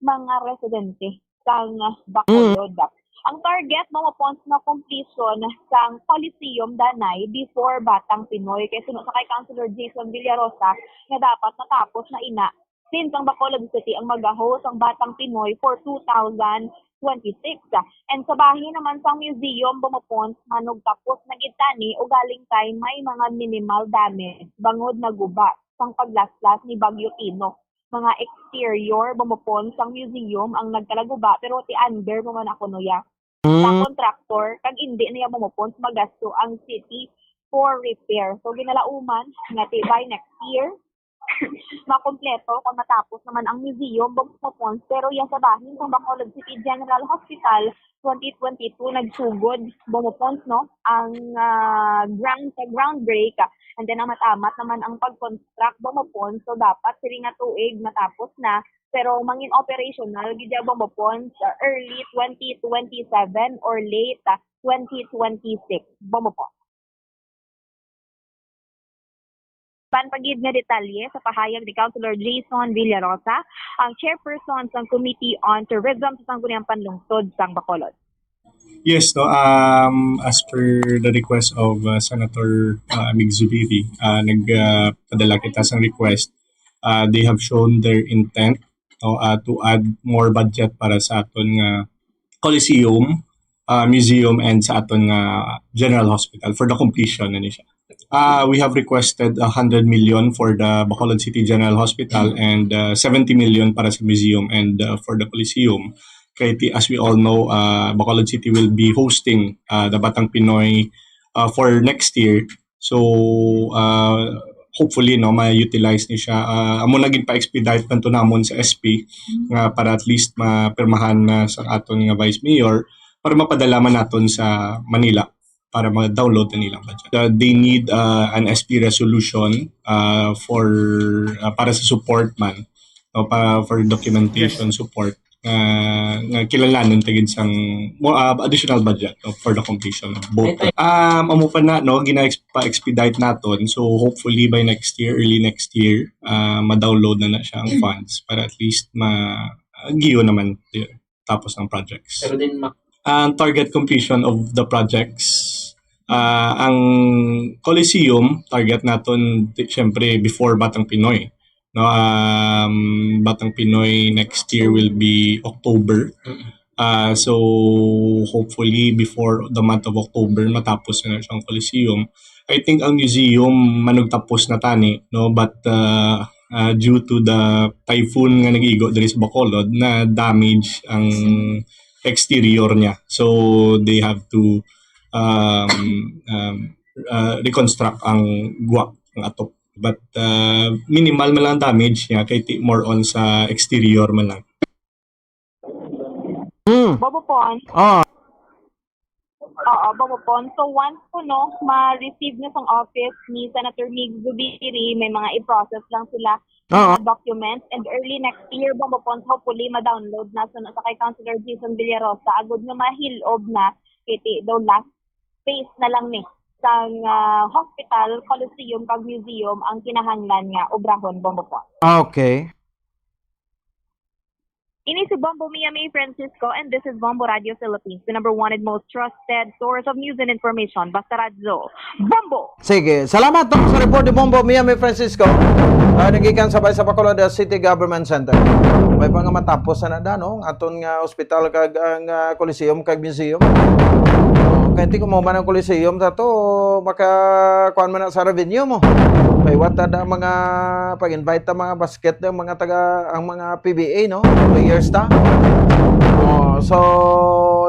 mga residente sang Bacolod. Mm. Ang target, Bombo Pons, nga completion sang Coliseum danay before Batang Pinoy. Kay suno sa kay Councilor Jason Villarosa, nga dapat matapos na ina, since ang Bacolod City ang mag-host sang Batang Pinoy for two thousand twenty-six. And sa bahin naman sang museum, Bombo Pons, manugtapos na gid tani, ugaling kay may mga minimal damage bangod naguba sang paglaslas ni Bagyo Tino. Mga exterior, Bombo Pons, sang museum ang nagkalaguba, pero ti under pa man ako, no, ya. Sa Mm. contractor, kag indi niya, Bombo Pons, magasto ang city for repair. So, ginalauman nga ti by next year, makompleto kung matapos naman ang museum, Bombo Pons. Pero yan sa bahin sang Bacolod City General Hospital, twenty twenty-two nagsugod, Bombo Pons, no, ang, ah, ground, sa ground break, ah, and then amat-amat naman ang pag-construct, Bombo Pons. So, dapat sini nga tuig matapos na, pero mangin operational gid ya, Bombo Pons, ah, early twenty twenty-seven or late, ah, twenty twenty-six, Bombo Pons. Ban pa gid nga detalye sa pahayag ni Councilor Jason Villarosa, ang chairperson sang Committee on Tourism sa Sangguniang Panlungsod sang Bacolod. Yes, no, um, as per the request of, uh, Senator, uh, Mig Zubiri, uh, nag, uh, padala kita sang request. Uh, they have shown their intent, no, uh, to add more budget para sa aton nga Coliseum, uh, museum, and sa aton nga General Hospital for the completion na ni siya. Uh, we have requested a hundred million for the Bacolod City General Hospital and, uh, seventy million para sa museum and, uh, for the Coliseum. Kay ti-, as we all know, uh, Bacolod City will be hosting, uh, the Batang Pinoy, uh, for next year. So, uh, hopefully, no, ma-utilize ni siya. Uh, amo na gid pa-expedite man to namon sa S P nga para at least mapirmahan na sa aton nga Vice Mayor para mapadala man naton sa Manila para ma-download na nilang budget. Uh, they need, uh, an S P resolution, uh, for, uh, para sa support man, no, pa, for documentation Yes. support, uh, nga kinahanglanon ta gid sang mo, uh, additional budget, no, for the completion of both. Ay, ay. Um, amo pa na, no, gina-ex-, pa-expedite naton. So, hopefully by next year, early next year, uh, ma-download na na siya ang funds para at least ma-, uh, giyo naman tapos ng projects. Pero din ma- Ang target completion of the projects, ah, ang Coliseum, target naton, di-, syempre, before Batang Pinoy. No, um, Batang Pinoy next year will be October. Mm. Ah, so, hopefully, before the month of October, matapos na, na siyang Coliseum. I think ang museum, manugtapos na tani, no? But, uh, uh, due to the typhoon nga nag-igo diri sa Bacolod, na damage ang exterior niya. So, they have to, um, um, uh, reconstruct ang gwa, ang atop. But, uh, minimal man lang damage niya, kay ti-, more on sa exterior man lang. Mm. Bombo Pons. Ah. Oo, Bombo Pons. So, once ko, no, ma-receive na sang office ni Senator Mig Zubiri, may mga i-process lang sila, Oo. mga documents. And early next year, Bombo Pons, hopefully, ma-download na. So, sa kay Councilor Jason Villarosa, agud nga mahilob na, kay ti daw last phase na lang ni sang, ah, hospital, coliseum, kag museum ang kinahanglan nga obrahon, Bombo Pons. Okay. Ini si Bombo Mia May Francisco, and this is Bombo Radio Philippines, the number one and most trusted source of news and information. Basta Radyo, Bombo! Sige, salamat, no, sa report ni Bombo Mia May Francisco. Ah, nagikan sa Bay sa Bacolod, ah, City Government Center. May pa nga matapos na da, no? Ang aton nga ospital kag ang, ah, Coliseum kag museum. Oh, kay ti ko mo man ang Coliseum sa to, maka kuan man na sa revenue mo. May wata da mga pag-invite ta mga basket ng mga taga ang mga P B A, no? Players ta. Oh, so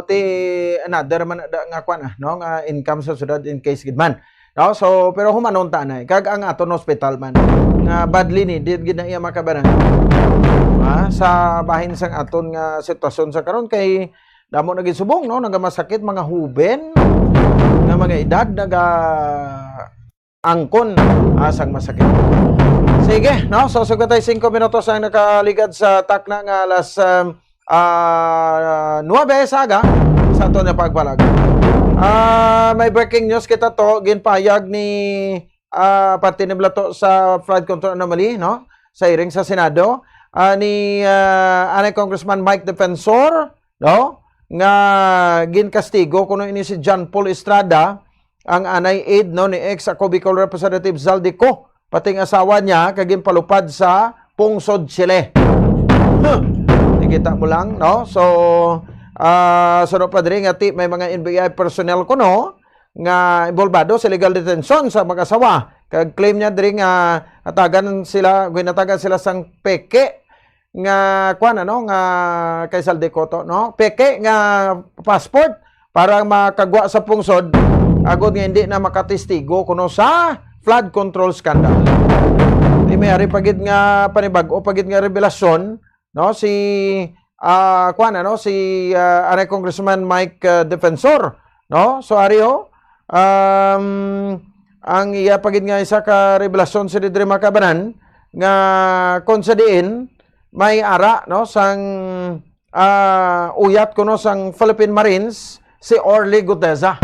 ti another man da nga kuan, ah, no, nga income sa syudad in case gid man. No? So, pero humanon ta na, eh. Kag ang aton hospital man, nga badly needed gid na iya makabanan. Ha? Sa bahin sang aton nga sitwasyon sa karon kay damo na gid subong, no? Nagamasakit mga huben nga mga edad naga angkon, ah, sang masakit. Sige, no? So, sugod tayo singko minutos ang nakaligad sa takna nga alas, um, ah, nuwebe sa aga sa aton nga pagbalag. Ah, may breaking news kita to, ginpahayag ni, ah, parte ni Blato sa flood control anomaly, no? Sa hearing sa Senado, ah, ni, ah, anay Congressman Mike Defensor, no? Nga ginkastigo kuno ini si John Paul Estrada, ang anay aide, no, ni ex ako Bicol Representative Zaldy Co, pati ang asawa niya kag ginpalupad sa Pungsod, Chile. Huh! Nakita mo lang, no? So, ah, suno pa diri nga ti may mga N B I personnel kuno nga involbado sa illegal detention sa mag-asawa. Kag claim niya diri nga natagan sila, ginatagan sila sang peke nga, kuwan, ano, nga kay Zaldy Co to, no? Peke nga passport para makagwa sa Pungsod, agod nga hindi na makatestigo kuno sa flood control scandal. Di may ari pa gid nga panibag-o pa gid nga revelasyon, no? Si, ah, kuwan, ano, si, ah, anay Congressman Mike, ah, Defensor, no? So, ari, oh, um, ang iya pa gid nga isa ka revelasyon sa diri, mga kabanan, nga kung sa diin may ara, no, sang, ah, uyat kuno sang Philippine Marines si Orly Guteza.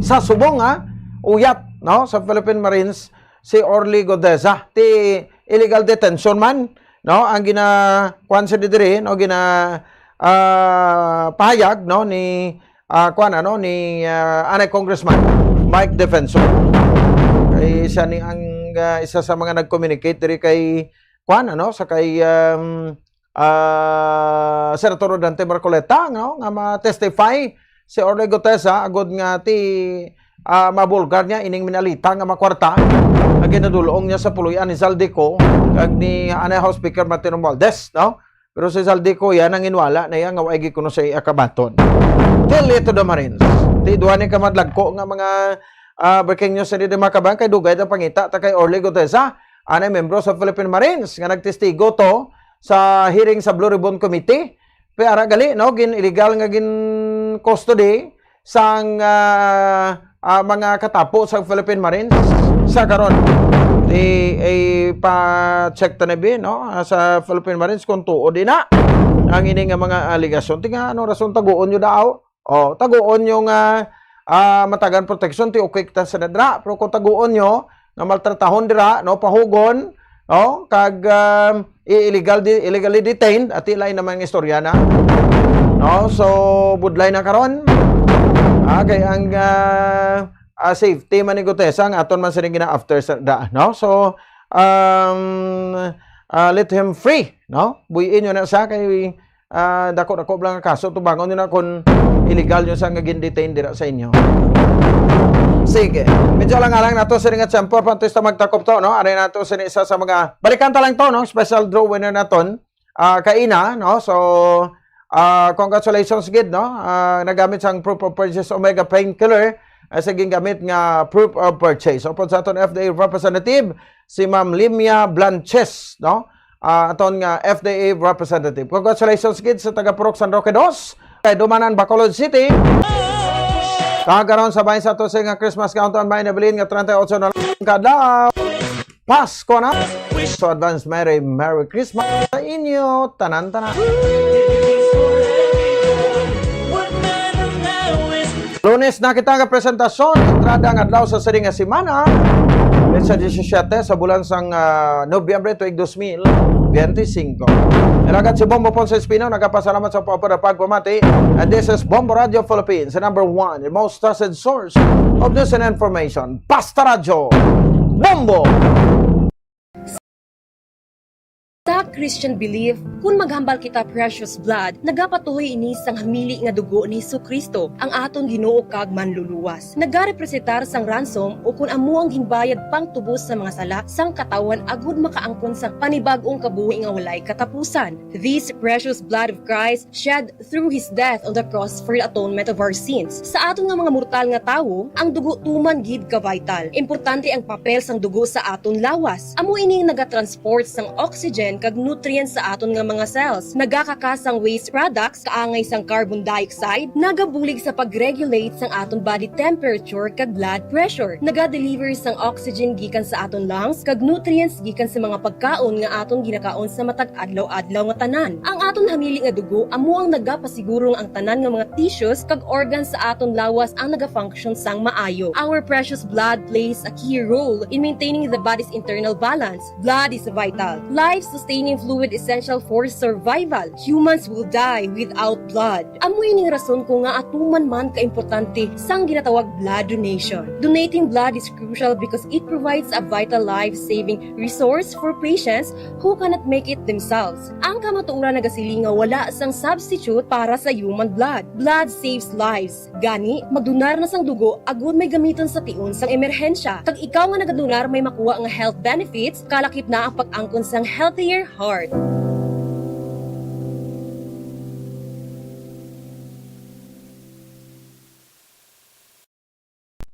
Sa subong, ha, uyat, no, sa Philippine Marines si Orly Guteza. Ti illegal detention man, no, ang gina-, kuwan sa diri, no, gina-, ah, pahayag, no, ni, ah, kuwan, ano, ni, ah, anay Congressman Mike Defensor. Kay siya ni ang, ah, isa sa mga nag-communicate diri kay, kuwan, ano, sa kay, um, ah, Senator Rodante Marcoleta, no, nga ma-testify si Orly Guteza agod nga ti, ah, mabulgar niya ining minalita nga makwarta nga ginadulong niya sa puloy-an ni Zaldy Co kag ni anay House Speaker Martin Romualdez, no? Pero si Zaldy Co, yan ang inwala na yan nga wa gid kuno sa iya kabaton. Tell it to the Marines. Ti duha ni ka madlagko nga mga, ah, breaking news sa diri, mga kabayan, kay dugay na pangita ta kay Orly Guteza, anay membro sa Philippine Marines nga nagtestigo to sa hearing sa Blue Ribbon Committee. Pero ara gali, no, gin illegal nga gin custody sang, ah, ah, mga katapo sa Philippine Marines sa karon. Di, eh, pa-check ta na bi, no, ah, sa Philippine Marines kung tuod ina ang ini nga mga alegasyon. Ti nga, ano rason taguon nyo daw? Oh, taguon nyo nga, ah, matagan proteksyon, ti okay ta sa nadra. Pero kung taguon nyo nga maltratahon dira, no, pahugon, no, kag, ah, i-, illegal di-, illegally detained, ati lain naman nga istorya na. No, so budlay na karon. Ah, kay ang, ah, ah, safety man ni Guteza ang aton man sining gina-after sa da, no? So, um, ah, let him free, no? Buy-in nyo na siya kay, ah, dako-dako lang ang kaso, tubangon nyo na kung illegal nyo sa nga gin-detain dira sa inyo. Sige. Medyo lang alang nato sa ring tiyempo, pantis ta magtakop to, no? Ano nato sa isa sa mga, balikan ta lang to, no? Special draw winner naton, ah, kaina, no? So, ah, congratulations gid, no? Ah, nagamit sang proof of purchase Omega Painkiller, ah, sa gingamit nga proof of purchase. Upod sa aton F D A representative, si Ma'am Limia Blanches, no? Ah, aton nga F D A representative. Congratulations gid sa taga Purok San Roque Dos, kay Dumanan, Bacolod City. Kagaron sa bahin sa ato sa nga Christmas countdown, may nabilin nga treinta y ocho na lang kadlaw. Pasko na. So, advance Merry, Merry Christmas sa inyo, tanan-tanan. Lunes na kita nga presentasyon, entrada nga adlaw sa sining nga semana. Petsa disisyete sa bulan sang, ah, Nobyembre tuig dos mil benti singko. Alagad si Bombo Ponce Espino nagapasalamat sa pagpamati. And this is Bombo Radio Philippines, the number one and most trusted source of news and information. Basta Radyo, Bombo! Sa Christian belief, kun maghambal kita precious blood, nagapatuhoy ini sang hamili nga dugo ni Jesu-Cristo, ang aton Ginoo kag Manluluwas. Nagarepresentar sang ransom o kun amo ang ginbayad pangtubos sa mga sala sang katawhan agud makaangkon sang panibag-ong kabuhi nga walay katapusan. This precious blood of Christ shed through his death on the cross for the atonement of our sins. Sa aton nga mga mortal nga tawo, ang dugo tuman gid ka vital. Importante ang papel sang dugo sa aton lawas. Amo ini nga nagatransport sang oxygen kag nutrients sa aton nga mga cells. Nagakaka sang waste products kaangay sang carbon dioxide, nagabulig sa pag-regulate sang aton body temperature kag blood pressure. Nagadeliver sang oxygen gikan sa aton lungs kag nutrients gikan sa mga pagkaon nga aton ginakaon sa matag adlaw-adlaw nga tanan. Ang aton hamili nga dugo amo ang nagapasiguro nga ang tanan nga mga tissues kag organs sa aton lawas ang nagafunction sang maayo. Our precious blood plays a key role in maintaining the body's internal balance. Blood is vital, life-sustaining fluid essential for survival. Humans will die without blood. Amo ining rason ko nga atuman man kaimportante sang ginatawag blood donation. Donating blood is crucial because it provides a vital life-saving resource for patients who cannot make it themselves. Ang kamatuoran nagasiling nga wala sang substitute para sa human blood. Blood saves lives. Gani, magdonar na sang dugo agud may gamiton sa tion sang emerhensya. Kag ikaw nga nagadonar may makuha nga health benefits, kalakip na ang pag-angkon sang healthier heart.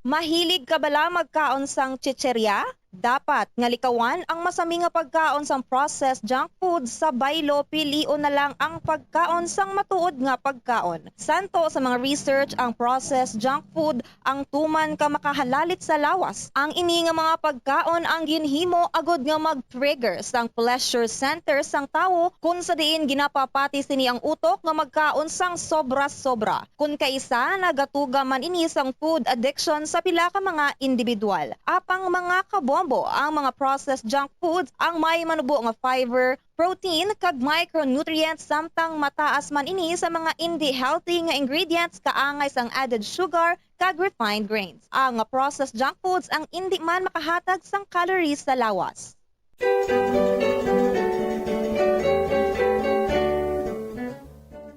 Mahilig ka bala magkaon sang chicheria? Dapat nga likawan ang masami nga pagkaon sang processed junk food sa baylo, pilion na lang ang pagkaon sang matuod nga pagkaon. Santo sa mga research, ang processed junk food ang tuman ka makahalalit sa lawas. Ang ini nga mga pagkaon ang ginhimo agud nga mag-trigger sang pleasure center sang tawo, kun sa diin ginapapati sini ang utok nga magkaon sang sobra-sobra. Kun kaisa, nagatuga man ini sang food addiction sa pila ka mga individual. Apang, mga kabombo, ang mga processed junk foods ang may manubo nga fiber, protein, kag micronutrients, samtang mataas man ini sa mga indi healthy nga ingredients kaangay sang added sugar kag refined grains. Ang processed junk foods ang indi man makahatag sang calories sa lawas.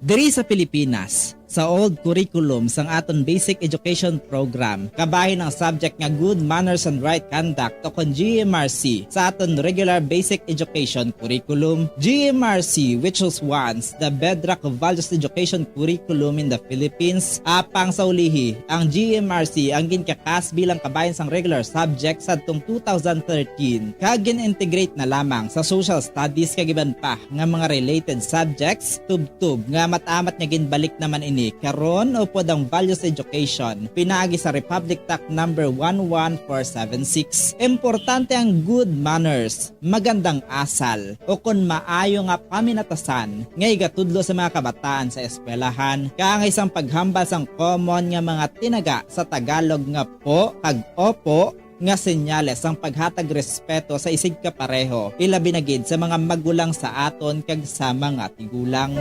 Diri sa Pilipinas, sa old curriculum sang aton basic education program, kabahin ang subject nga good manners and right conduct o kon G M R C sa aton regular basic education curriculum. G M R C, which was once the bedrock of values education curriculum in the Philippines, apang sa ulihi, ang G M R C ang ginkakas bilang kabahin sang regular subject sadtong two thousand thirteen, kag gin-integrate na lamang sa social studies kag iban pa nga mga related subjects, tubtob nga amat-amat nga ginbalik naman ini karon upod ang values education pinaagi sa Republic Act number one one four seven six. Importante ang good manners, magandang asal, o kon maayo nga paminatasan nga igatudlo sa mga kabataan sa eskwelahan, kaangay sang paghambal sang common nga mga tinaga sa Tagalog nga po kag opo, nga senyales sang paghatag respeto sa isigkapareho, ilabi na gid sa mga magulang sa aton kag sa mga tigulang.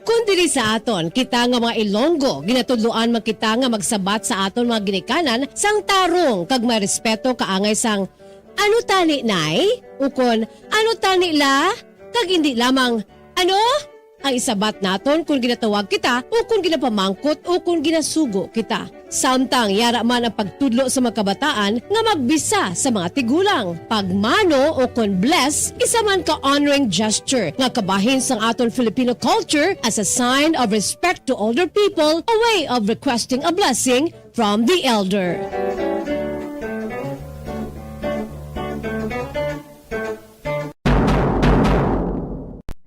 Kon diri sa aton, kita nga mga Ilonggo, ginatudloan man kita nga magsabat sa aton mga ginikanan sang tarong kag may respeto kaangay sang, "Ano tani, Nay?" ukon, "Ano tani, La?" kag indi lamang, "Ano?" ang isabat naton kon ginatawag kita o kon ginapamangkot o kon ginasugo kita. Samtang yara man ang pagtudlo sa mga kabataan nga magbisa sa mga tigulang. Pagmano o kon bless, isa man ka honoring gesture nga kabahin sang aton Filipino culture as a sign of respect to older people, a way of requesting a blessing from the elder.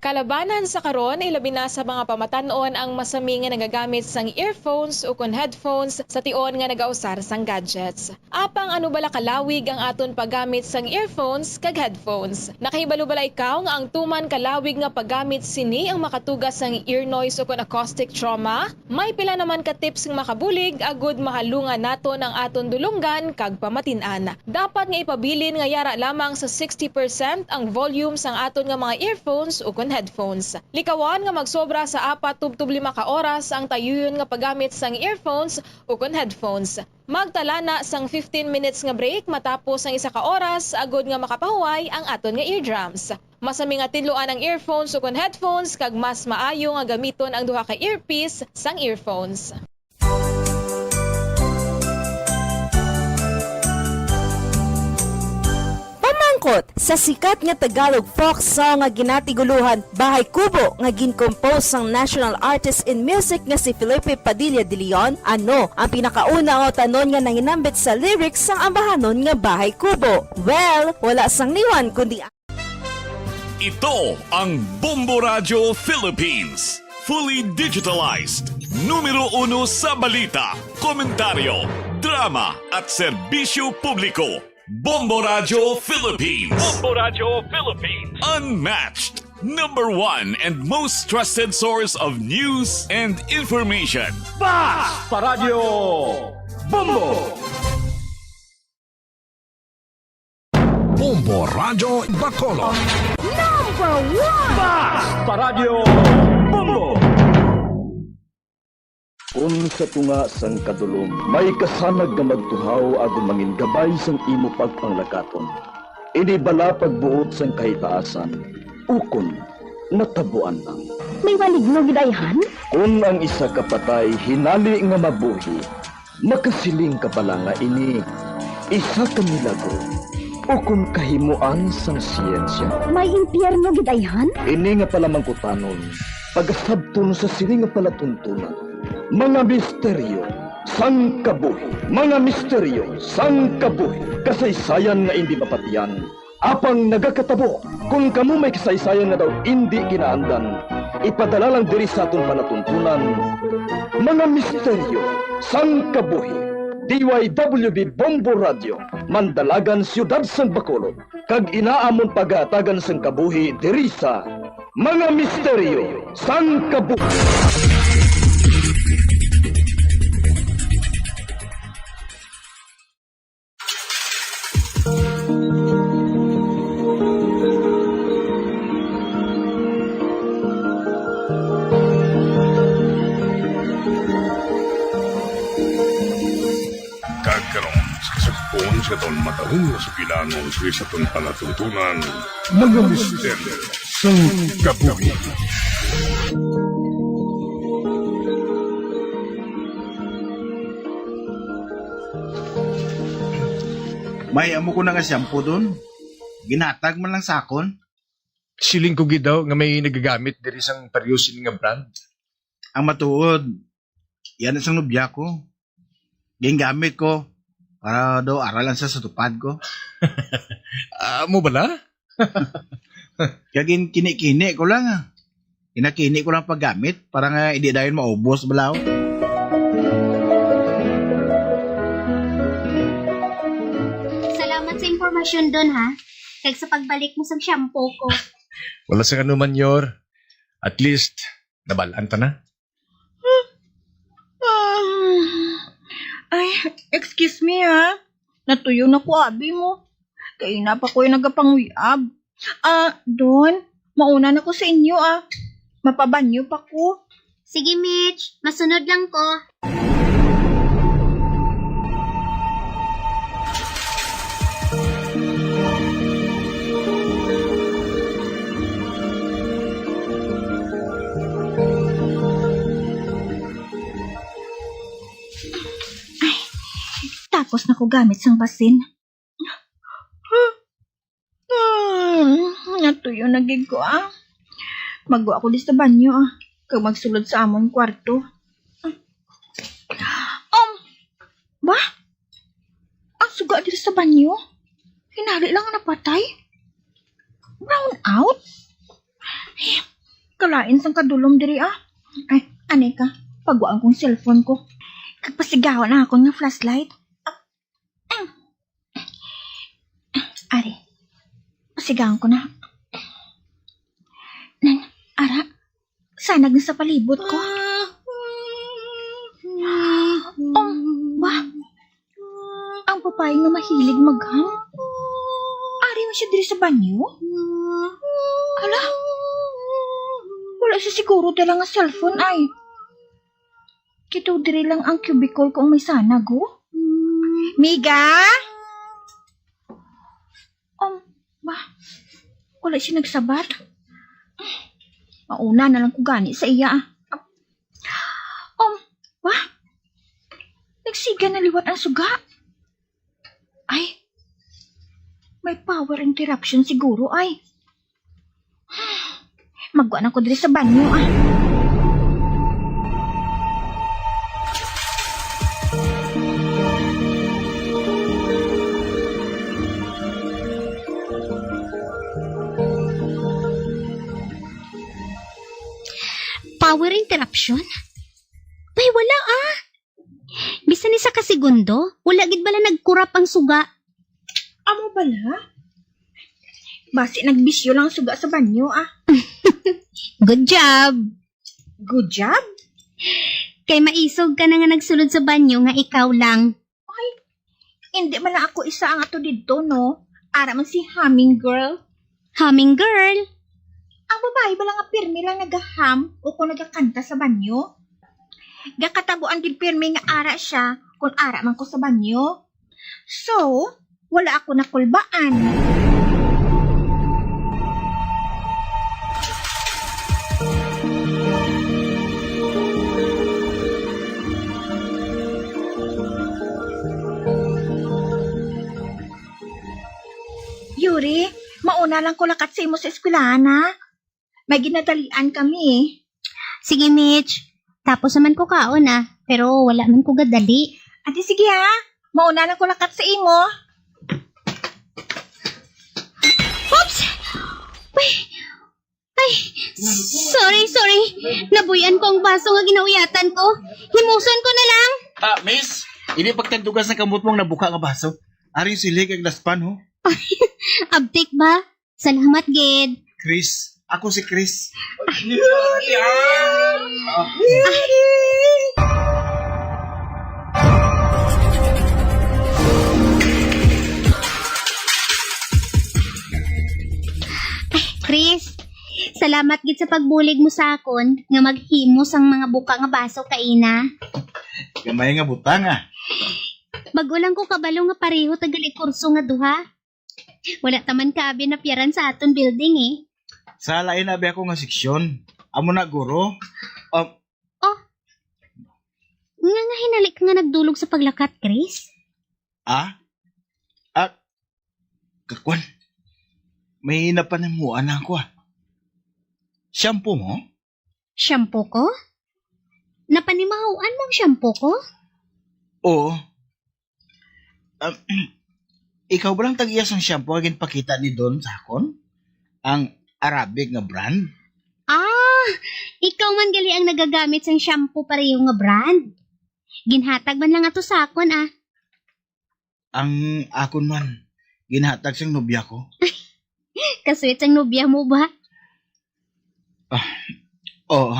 Kalabanan sa karon, ilabi na sa mga pamatan-on ang masami nga nagagamit sang earphones ukon headphones sa tion nga nagausar sang gadgets. Apang ano bala kalawig ang aton paggamit sang earphones kag headphones? Nakahibalo bala ikaw nga ang tuman kalawig nga paggamit sini ang makatuga sang ear noise ukon acoustic trauma? May pila naman ka tips nga makabulig agud mahalungan naton ang aton dulonggan kag pamatin-an. Dapat nga ipabilin nga yara lamang sa sixty percent ang volume sang aton nga mga earphones ukon headphones. Likawan nga magsobra sa apat tubtob lima ka oras ang tayuyon nga paggamit sang earphones ukon headphones. Magtala na sang fifteen minutes nga break matapos ang isa ka oras agud nga makapahuway ang aton nga eardrums. Masami nga tinluan ang earphones ukon headphones kag mas maayo nga gamiton ang duha ka earpiece sang earphones. Pamangkot sa sikat nga Tagalog folk song nga ginatiguluhan Bahay Kubo nga gin-compose sang national artist in music nga si Felipe Padilla de Leon, ano ang pinakauna nga utanon nga nahinambit sa lyrics sang ambahanon nga Bahay Kubo? Well, wala sang liwan kundi Ito ang Bombo Radyo Philippines. Fully digitalized. Numero uno sa balita, komentaryo, drama, at serbisyo publiko. Bombo Radyo Philippines. Bombo Radyo Philippines. Unmatched. Number one and most trusted source of news and information. Bas Paradyo Bombo! Bombo Radyo Bacolod. Number one! Bas Paradyo Bombo! Kun sa tunga sang kadulom may kasanag nga magtuhaw agud mangin gabay sang imo pagpanglakaton, ini bala pagbuot sang kahitaasan, ukon natabuan lang. May maligno gid ayhan? Kun ang isa ka patay hinali nga mabuhi, makasiling ka bala nga ini isa ka milagro ukon kahimoan sang siyensya. May impyerno gid ayhan? Ini nga palamangkutanon, pagasabton sa sini nga palatuntunan. Mga misteryo sang kabuhi. Mga misteryo sang kabuhi. Kasaysayan nga indi mapatian, apang nagakatabo. Kon kamo may kasaysayan nga daw indi kinaandan, ipadala lang diri sa aton palatuntunan. Mga misteryo sang kabuhi. D Y W B Bombo Radio, Mandalagan, Siyudad sang Bacolod, kag ina amon pagahatagan sang kabuhi diri sa Mga Misteryo sang Kabuhi. Kag karon, sa kasugpon sa aton matarong nga sugilanon sa aton palatuntunan, Mga Misteryo sang Kabuhi. May amo ko na nga shampoo doon. Ginhatag man lang sa akon. Siling ko gid daw nga may nagagamit diri sang pareho sini nga brand. Ang matuod, yan isang nobya ko. Gingamit ko para daw ara lang siya sa tupad ko. Ah, mo bala? Kaya gin-, kini-kini ko lang, ah. Kinakini ko lang paggamit para nga hindi dayon maubos bala, oh. Salamat sa impormasyon, Don, ha? Kag sa pagbalik mo sa shampoo ko. Wala sa kanuman, Yor. At least, nabalaan ta na. Ah, ay, excuse me, ha. Natuyo na ko abi mo. Kay ina pa ko'y nagapanguyab. Ah, Don, mauna na ko sa inyo, ah. Mapabanyo pa ko. Sige, Mitch. Masunod lang ko. Ay, tapos na ko gamit sang basin. Hmm, natuyo na gid ko, ah. Magwa ako di sa banyo, ah. Kag magsulod sa amon kwarto. Um, ba? Ang suga diri sa banyo? Hinali lang nga napatay? Brown out? Eh, Kalain sang kadulom diri, ah. Ay, anay ka. Paguan kong cellphone ko. Kag pasigawan ang akon nga flashlight. Ari. Pasigawan ko na. Nan, ara. Sanag na sa palibot ko. Um, ba? Ang babae nga mahilig magham? Ari man siya diri sa banyo? Ala? Wala siya siguro dala nga cellphone ay. Kito diri lang ang cubicle ko ang may sanag, oh. Miga? Um, ba? Wala siya nagsabat. Mauna na lang ko gani sa iya, ah. Um, ba? Nagsiga na liwat ang suga. Ay, may power interruption siguro, ay. Magwa na ko diri sa banyo, ah. Power interruption? Ay, wala, ah. Bisan isa ka segundo, wala gid bala nagkurap ang suga. Amo bala? Basi nagbisyo lang ang suga sa banyo, ah. Good job. Good job? Kay maisog ka na nga nagsulod sa banyo nga ikaw lang. Ay, hindi man lang ako isa ang ato didto, no? Ara man si Humming Girl. Humming Girl? Ang babae bala nga pirmi lang nagaham o kung nagakanta sa banyo? Gakatabuan gid pirmi nga ara siya kung ara man ko sa banyo. So, wala ako nakulbaan. Yuri, mauna lang ko lakat sa imo sa eskwelahan, ha? May ginadalian kami. Sige, Mitch. Tapos naman ko kaon, ah. Pero wala man ko gadali. Ate, sige, ha? Mauna lang ko lakat sa imo. Oops! Ay, ay, sorry, sorry. Nabuyan ko ang baso nga ginauyatan ko. Himuson ko na lang. Ah, miss, ini pagtandugan sa kamot mong nabuka nga baso. Aring sili kag daspan, ho. Abtik ba? Salamat gid. Chris. Ako si Chris. Ah. Ay, Chris, salamat gid sa pagbulig mo sa akon nga maghimo sang mga buka nga baso kaina. Gamay nga butang, ah. Bag-o lang ko kabalo nga pareho ta gali kurso nga duha. Wala ta man kaabi napiyaran sa aton building, eh. Sa lain abi ako nga seksyon. Amo na, guro. Um, Oh, nga, nga hinali ka nga nagdulog sa paglakat, Chris? Ah? Ah, kakwan. May napanimuan na ako, ah. Shampoo mo? Shampoo ko? Napanimahuan mo ang shampoo ko? Oo. Um, ikaw ba lang tag-iya sang shampoo nga ginpakita ni Don sa akon? Ang Arabic nga brand? Ah, ikaw man gali ang nagagamit sang shampoo pareho nga brand. Ginhatag man lang ato sa akon, ah. Ang akon man, ginhatag sang nobya ko. Kasweet sang nobya mo ba? Ah, oo.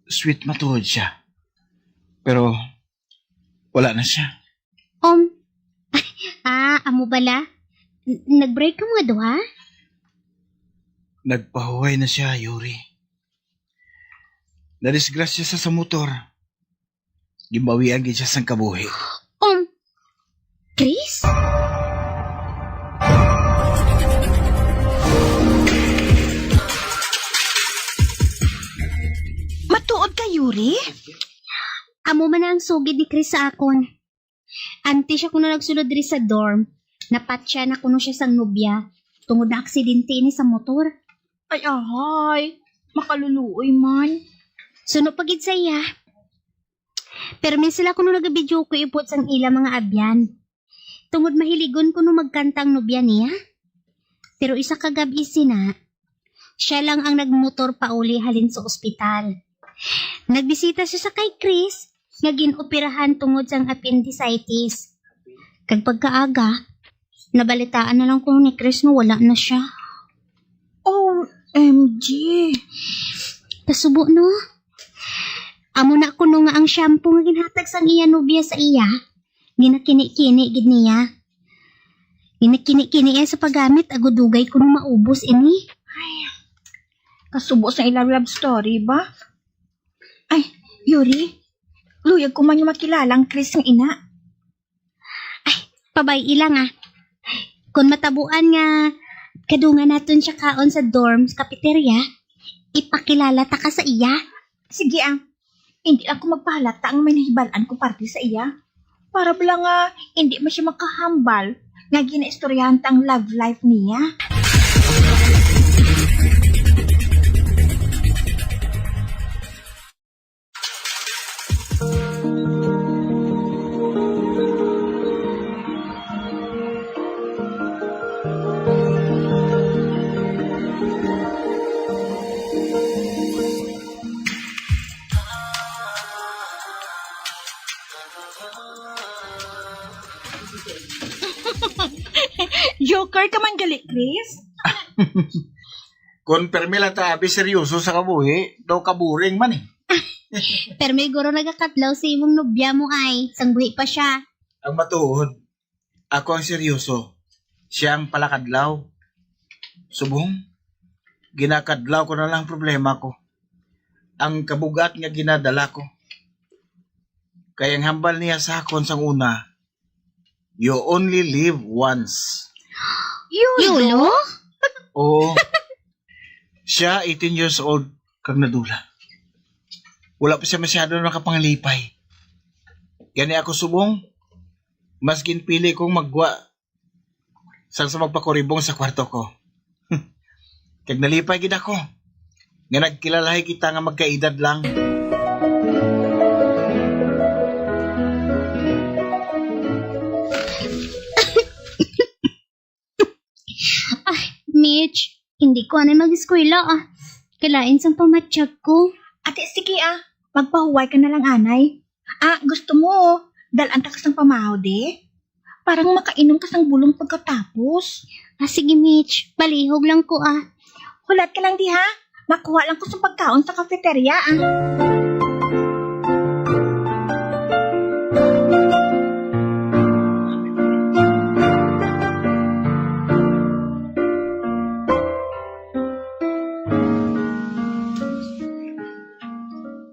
Sweet matuod siya. Pero wala na siya. Um, ah, amo bala? N-, nag-break kamo nga duha? Nagpahuway na siya, Yuri. Nadisgrasya sa, sa motor. Ginbawian gid siya sang kabuhi. Um, Chris? Matuod ka, Yuri? Amo man na ang sugid ni Chris sa akon. Antes siya kuno nagsulod diri sa dorm, napatya na kuno siya sang nobya tungod na aksidente ini sa motor. Ay, ahay. Makaluluoy man. Suno pa gid sa iya. Permi sila kuno nagabidyoke upod sang ila mga abyan. Tungod mahiligon kuno magkanta ang nobya niya. Pero isa ka gab-i sina, Siya lang ang nagmotor pauli halin sa ospital. Nagbisita siya sa kay Chris nga gin-operahan tungod sang appendicitis. Kag pagkaaga, nabalitaan na lang ko ni Chris nga wala na siya. O M G. Kasubo, no? Amo na kuno nga ang shampoo nga ginhatag sang iya nobya sa iya, ginakini-kini gid niya. Ginakini-kini iya sa paggamit, agud dugay kuno maubos ini. Ay, kasubo sa ilang love story ba? Ay, Yuri, luyag ko man nga makilala ang Chris nga ina. Ay, pabay-i lang, ah. Kung matabuan nga kadungan naton siya kaon sa dorm, sa cafeteria, ipakilala ta ka sa iya. Sige, ah. Hindi lang ko magpahalata nga may nahibalaan ko parte sa iya. Para bala nga hindi man siya makahambal nga ginaistoryahan ta ang love life niya. Joker ka man gali, Chris. Kon permi lang ta abi seryoso sa kabuhi, daw kaboring man eh. Pero may guro nagakadlaw sa imong nobya mo ay, sang buhi pa siya. Ang matuod, ako ang seryoso, siya ang palakadlaw. Subong, ginakadlaw ko na lang problema ko. Ang kabugat nga ginadala ko. Kay ang hambal niya sa akon sang una, "You only live once." Yolo? Oo. Siya, eighteen years old, kag nadula. Wala pa siya masyado nakapangalipay. Gani ako subong, mas ginpili kong maggwa sang sa magpakuribong sa kwarto ko. Kag nalipay gid ako nga nagkilalahi kita nga magkaedad lang. Ay, Mitch, hindi ko anay mag-eskwela, ah. Kalain sang pamatyag ko. Ate, sige, ah. Magpahuway ka na lang, anay. Ah, gusto mo, dal-an ta ka sang pamahaw, di? Para nga makainom ka sang bulong pagkatapos. Ah, sige, Mitch. Palihog lang ko, ah. Hulat ka lang diha. Makuha lang ko sang pagkaon sa cafeteria, ah.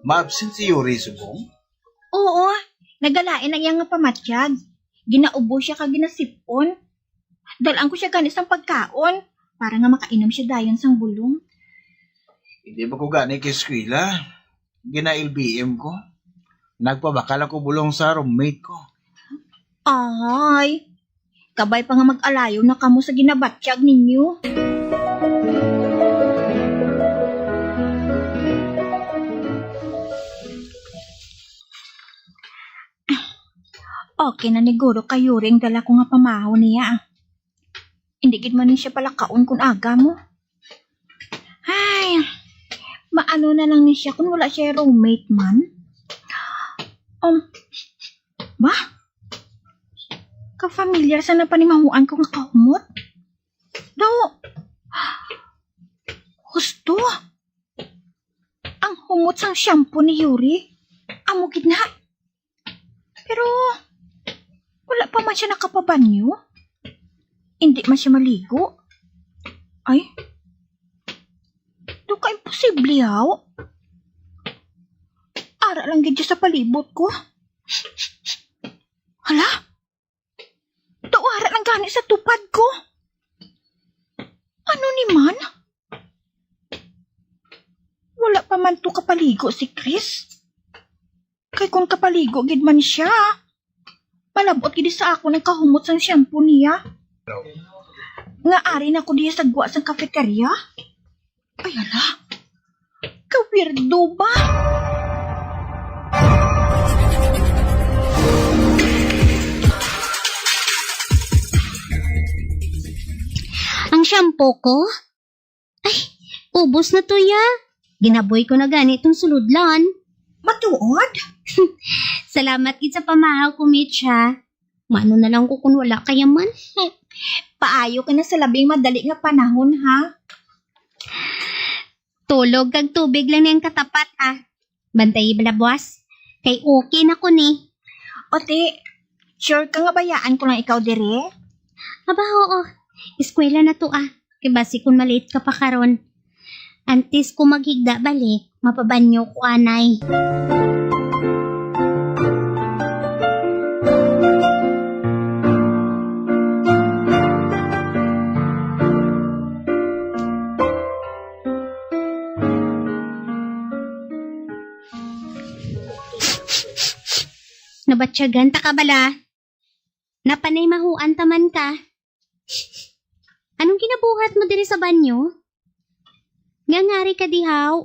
Ma-absent si Yuri subong? Oo, nagalain ang iya nga pamatyag. Ginaubos siya kag ginasip-on. Dal-an ko siya gani sang pagkaon para nga makainom siya dayon sang bulong. Hindi ba ko gani kay eskwela? Gina-L B M ko. Nagpabakal ako bulong sa roommate ko. Ay, kabay pa nga mag-alayo na kamo sa ginabatyag ninyo. Okay na ni guro kay Yuri ang dala ko nga pamahaw niya, ah. Hindi gid man ni siya palakaon kun aga mo. Ay, maano na lang ni siya kun wala siya roommate man. Um, ba? Ka-familiar sa napanimahuan ko nga kahumot? Daw, husto. Ang humot sang shampoo ni Yuri, amo gid na. Pero wala pa man siya nakapabanyo. Hindi man siya maligo. Ay, daw ka imposible, haw. Ara lang gid siya sa palibot ko. Hala? Daw ara lang gani sa tupad ko. Ano ni man? Wala pa man to kapaligo si Chris. Kay kung kapaligo gid man siya, malab-ot gid sa akon ang kahumot sang shampoo niya. Nga ari na ko diya sa gwa sang cafeteria? Ay, hala. Ka-weirdo ba? Ang shampoo ko? Ay, Ubos na to, ya. Ginaboy ko na gani tong sulodlan. Matuod? Salamat gid sa pamahaw ko, Mitch, ha. Maano na lang ko kung wala ka ya man. Paayo ka na sa labing madali nga panahon, ha? Tulog kag tubig lang niyang katapat, ah. Bantayi bala, boss. Kay okay na ko ni. O, ti, sure ka nga bayaan ko lang ikaw diri? Aba, oo. Eskwela na to, ah. Kay basi kung malate ka pa karon. Antes ko maghigda balik, mapabanyo ko anay. Nabatyagan ta ka bala? Napanaymahuan ta man ka? Anong ginabuhat mo diri sa banyo? Ngangari ka dihaw?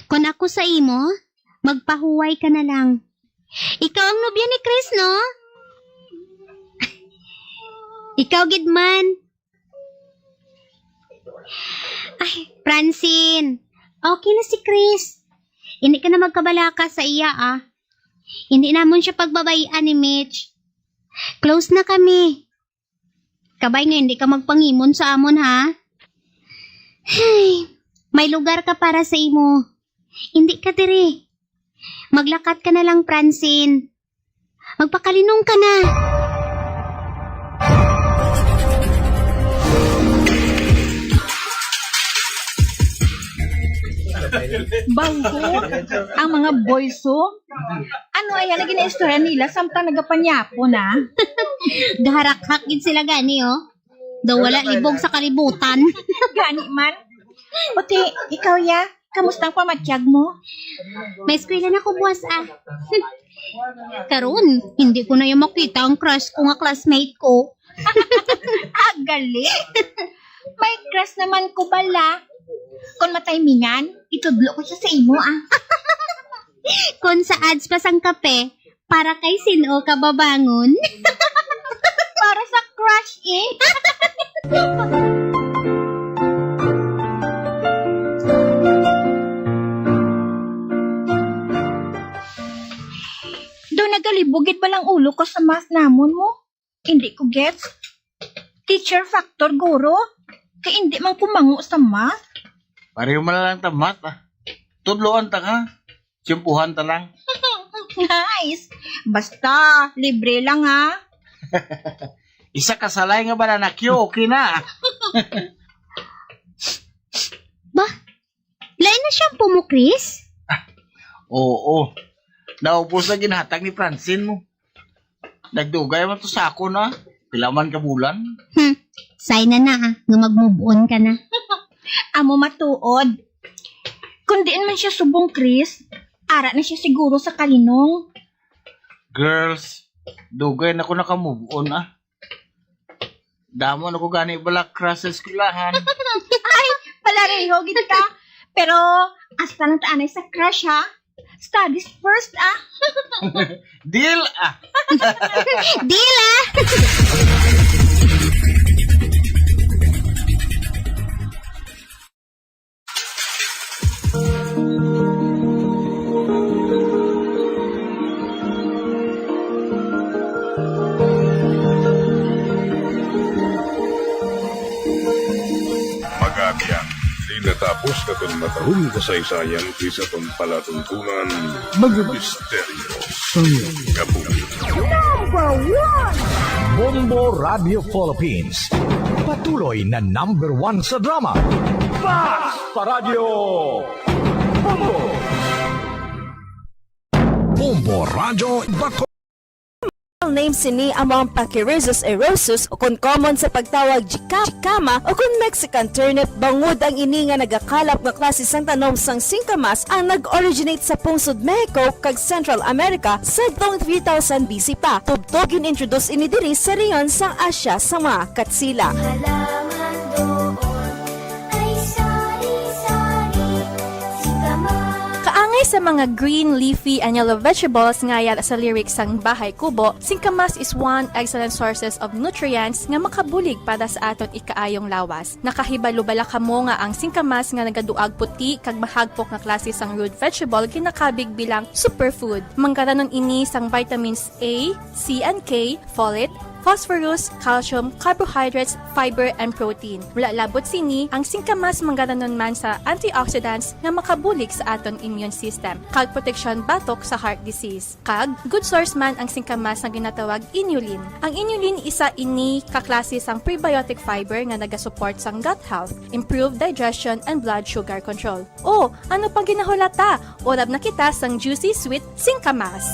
Kon ako sa imo, magpahuway ka na lang. Ikaw ang nobya ni Chris, no? Ikaw gid man. Ay, Francine, okay na si Chris. Hindi ka na magkabalaka sa iya, ah. Hindi namon siya pagbabayan ni Mitch. Close na kami. Kabay nga hindi ka magpangimon sa amon, ha? Hay, may lugar ka para sa imo. Hindi ka diri. Maglakat ka na lang, Francine. Magpakalinong ka na. Bangko ang mga boys, oh. Ano aya na ginaistorya nila samtang nagapanyapo na? Gaharakhak gid sila gani, oh. Daw wala libog sa kalibutan. Gani man. Uti, ikaw ya, kamusta ang pamatyag mo? May eskwela na ko buwas, ah. Karon, hindi ko na yung makita ang crush ko nga classmate ko. Ah, gali. May crush naman ko bala. Kung matimingan, itudlo ko siya sa imo, ah. Kung sa ads pa sang kape, para kay sin-o ka babangon? Para sa crush, eh. Do nagalibog gid balang ulo ko sa math namon mo? Hindi ko gets. Teacher factor, guro. Kay hindi man ko mango sa math. Pareho man lang ta math, ah. Tudloan ta ka. Tiyempuhan ta lang. Nice. Basta, libre lang, ha. Isa ka salay nga banana cue, okay na. Ba? Lain na shampoo mo, Chris? Oo. Naubos na ginhatag ni Francine mo. Nagdugay man to sa ako na. Pila man ka bulan? Hmm. Sign na na, ah, nga mag-move on ka na. Amo matuod. Kung diin man siya subong, Chris, ara na siya siguro sa kalinong. Girls, dugay na ko naka-move on, ah. Damo na ko gani bala crush sa eskwelahan. Ay, palareho gid ka. Pero, hasta lang ta anay sa crush, ha? Studies first, ah. Deal, ah. Deal, ah. Mag-abyan, di natapos katon matahong kasaysayan kay sa aton palatuntunan, mga misteryo sang kabuhi. Number one! Bombo Radio Philippines. Patuloy na number one sa drama. Fast pa Radyo Bombo! Bombo Radyo Bato. Name sini amo ang Pachyrhizis eriosus, o kon common sa pagtawag jika-, jicama, o kon Mexican turnip, bangod ang ini nga nagakalap nga klase sang tanom sang singkamas ang nag-originate sa pungsod Mexico kag Central America sadtong three thousand B C pa. Tubtob gin-introduce ini diri sa rehiyon sang Asia sa mga Katsila. Halaman doon ay sari-sari, singkamas. Kaangay Sa mga green, leafy, and yellow vegetables nga yara sa lyrics sang Bahay Kubo, singkamas is one excellent sources of nutrients nga makabulig para sa aton ikaayong lawas. Nakahibalo bala kamo nga ang singkamas nga nagaduag puti kag mahagpok nga klase sang root vegetable ginakabig bilang superfood? Manggaranon ini sang vitamins A, C, and K, folate, phosphorus, calcium, carbohydrates, fiber, and protein. Wala labot sini, ang singkamas manggaranon man sa antioxidants nga makabulig sa aton immune system kag proteksyon batok sa heart disease. Kag good source man ang singkamas nga ginatawag inulin. Ang inulin isa ini ka klase sang prebiotic fiber nga nagasupport sang gut health, improve digestion, and blood sugar control. O, ano pang ginahulata? Urab na kita sang juicy sweet singkamas.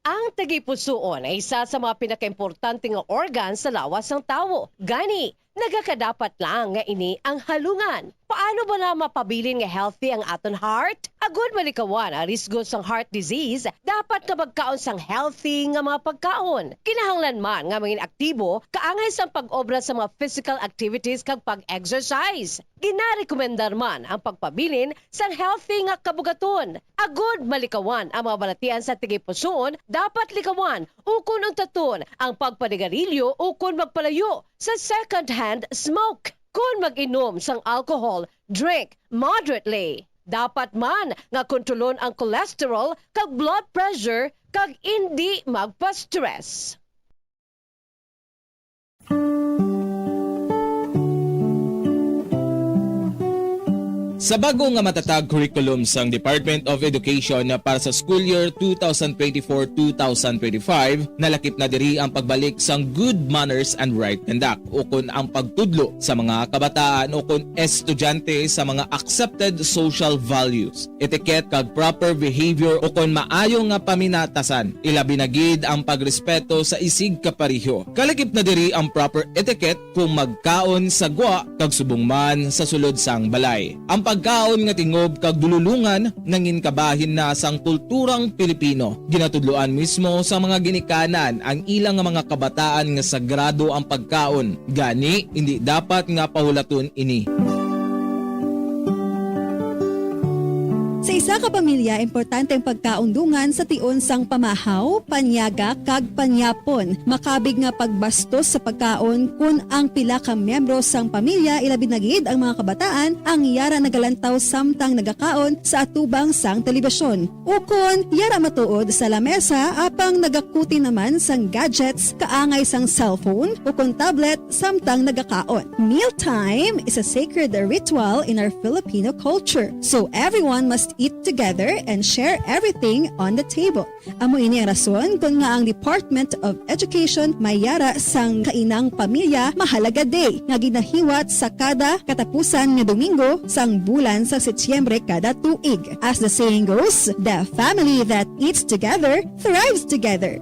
Ang tagipusoon ay isa sa mga pinakaimportante nga organ sa lawas sang tawo. Gani, nagakadapat lang nga ini ang halungan. Paano bala mapabilin nga healthy ang aton heart? Agud malikawan ang risgo sang heart disease, dapat nga magkaon sang healthy nga mga pagkaon. Kinahanglan man nga mangin aktibo kaangay sang pag-obra sa mga physical activities kag pag-exercise. Ginarekomendar man ang pagpabilin sang healthy nga kabugaton. Agud malikawan ang mga balatian sa tagipusoon, dapat likawan ukon untaton ang pagpanigarilyo ukon magpalayo sa second-hand smoke. Kon mag-inom sang alcohol, drink moderately. Dapat man nga kontrolon ang cholesterol kag blood pressure kag indi magpa-stress. Sa bag-o nga matatag curriculum sang Department of Education para sa school year two thousand twenty-four, two thousand twenty-five, nalakip na diri ang pagbalik sang good manners and right conduct, ukon ang pagtudlo sa mga kabataan ukon estudyante sa mga accepted social values, etiquette kag proper behavior ukon maayo nga paminatasan, ilabi na gid ang pagrespeto sa isig kapareho. Kalakip na diri ang proper etiquette kung magkaon sa gwa kag subong man sa sulod sang balay. Ang pagkaon nga tingob kag dululongan nangin kabahin na sang kulturang Pilipino. Ginatudloan mismo sa mga ginikanan ang ilang nga mga kabataan nga sagrado ang pagkaon, gani indi dapat nga pahulaton ini. Sa isa ka pamilya, importante ang pagkaon dungan sa tion sang pamahaw, panyaga, kag panyapon. Makabig nga pagbastos sa pagkaon kon ang pila ka miyembro sang pamilya, ilabi na gid ang mga kabataan, ang yara nagalantaw samtang nagakaon sa atubang sang telebisyon. Ukon yara matuod sa lamesa apang nagakuti naman sang gadgets kaangay sang cellphone ukon tablet samtang nagakaon. Mealtime is a sacred ritual in our Filipino culture, so everyone must eat together and share everything on the table. Amo ini ang rason kon ngaa ang Department of Education may yara sang Kainang Pamilya Mahalaga Day nga ginahiwat sa kada katapusan nga Domingo sang bulan sa Setyembre kada tuig. As the saying goes, the family that eats together thrives together.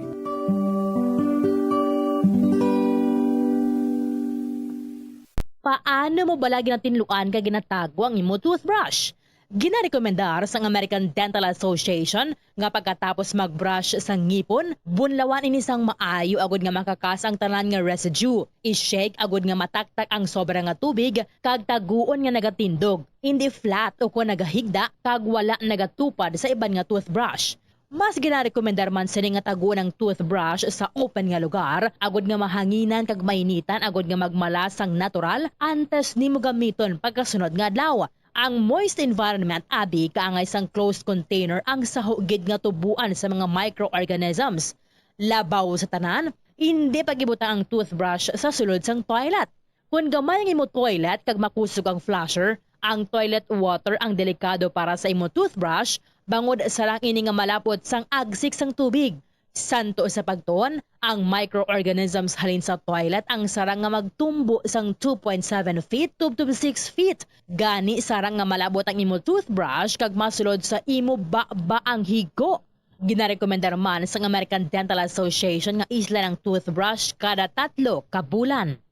Paano mo bala ginatinluan kag ginatago ang imo toothbrush? Ginarekomendar sang American Dental Association nga pagkatapos mag-brush sa ngipon, bunlawan ini sang maayo agud nga makakas ang tanan nga residue. I-shake agud nga mataktak ang sobra nga tubig kag taguon nga nagatindog, indi flat ukon nagahigda kag wala nagatupad sa iban nga toothbrush. Mas ginarekomendar man sini nga taguon ang toothbrush sa open nga lugar, agud nga mahanginan kag mainitan agud nga magmala sang natural antes nimo gamiton pagkasunod nga adlaw. Ang moist environment abi kaangay sang closed container ang saho gid nga tuboan sa mga microorganisms. Labaw sa tanan, indi pag-ibutang ang toothbrush sa sulod sang toilet. Kon gamay ang imo toilet kag makusog ang flusher, ang toilet water ang delikado para sa imo toothbrush, bangod sarang ini nga malapot sang agsik sang tubig. Santo sa pagtuon, ang microorganisms halin sa toilet ang sarang nga magtumbo sang two point seven feet tubtob six feet. Gani, sarang nga malabot ang imo toothbrush kag masulod sa imo baba ang higo. Ginarekomendar man sang American Dental Association nga islan ang toothbrush kada tatlo ka bulan.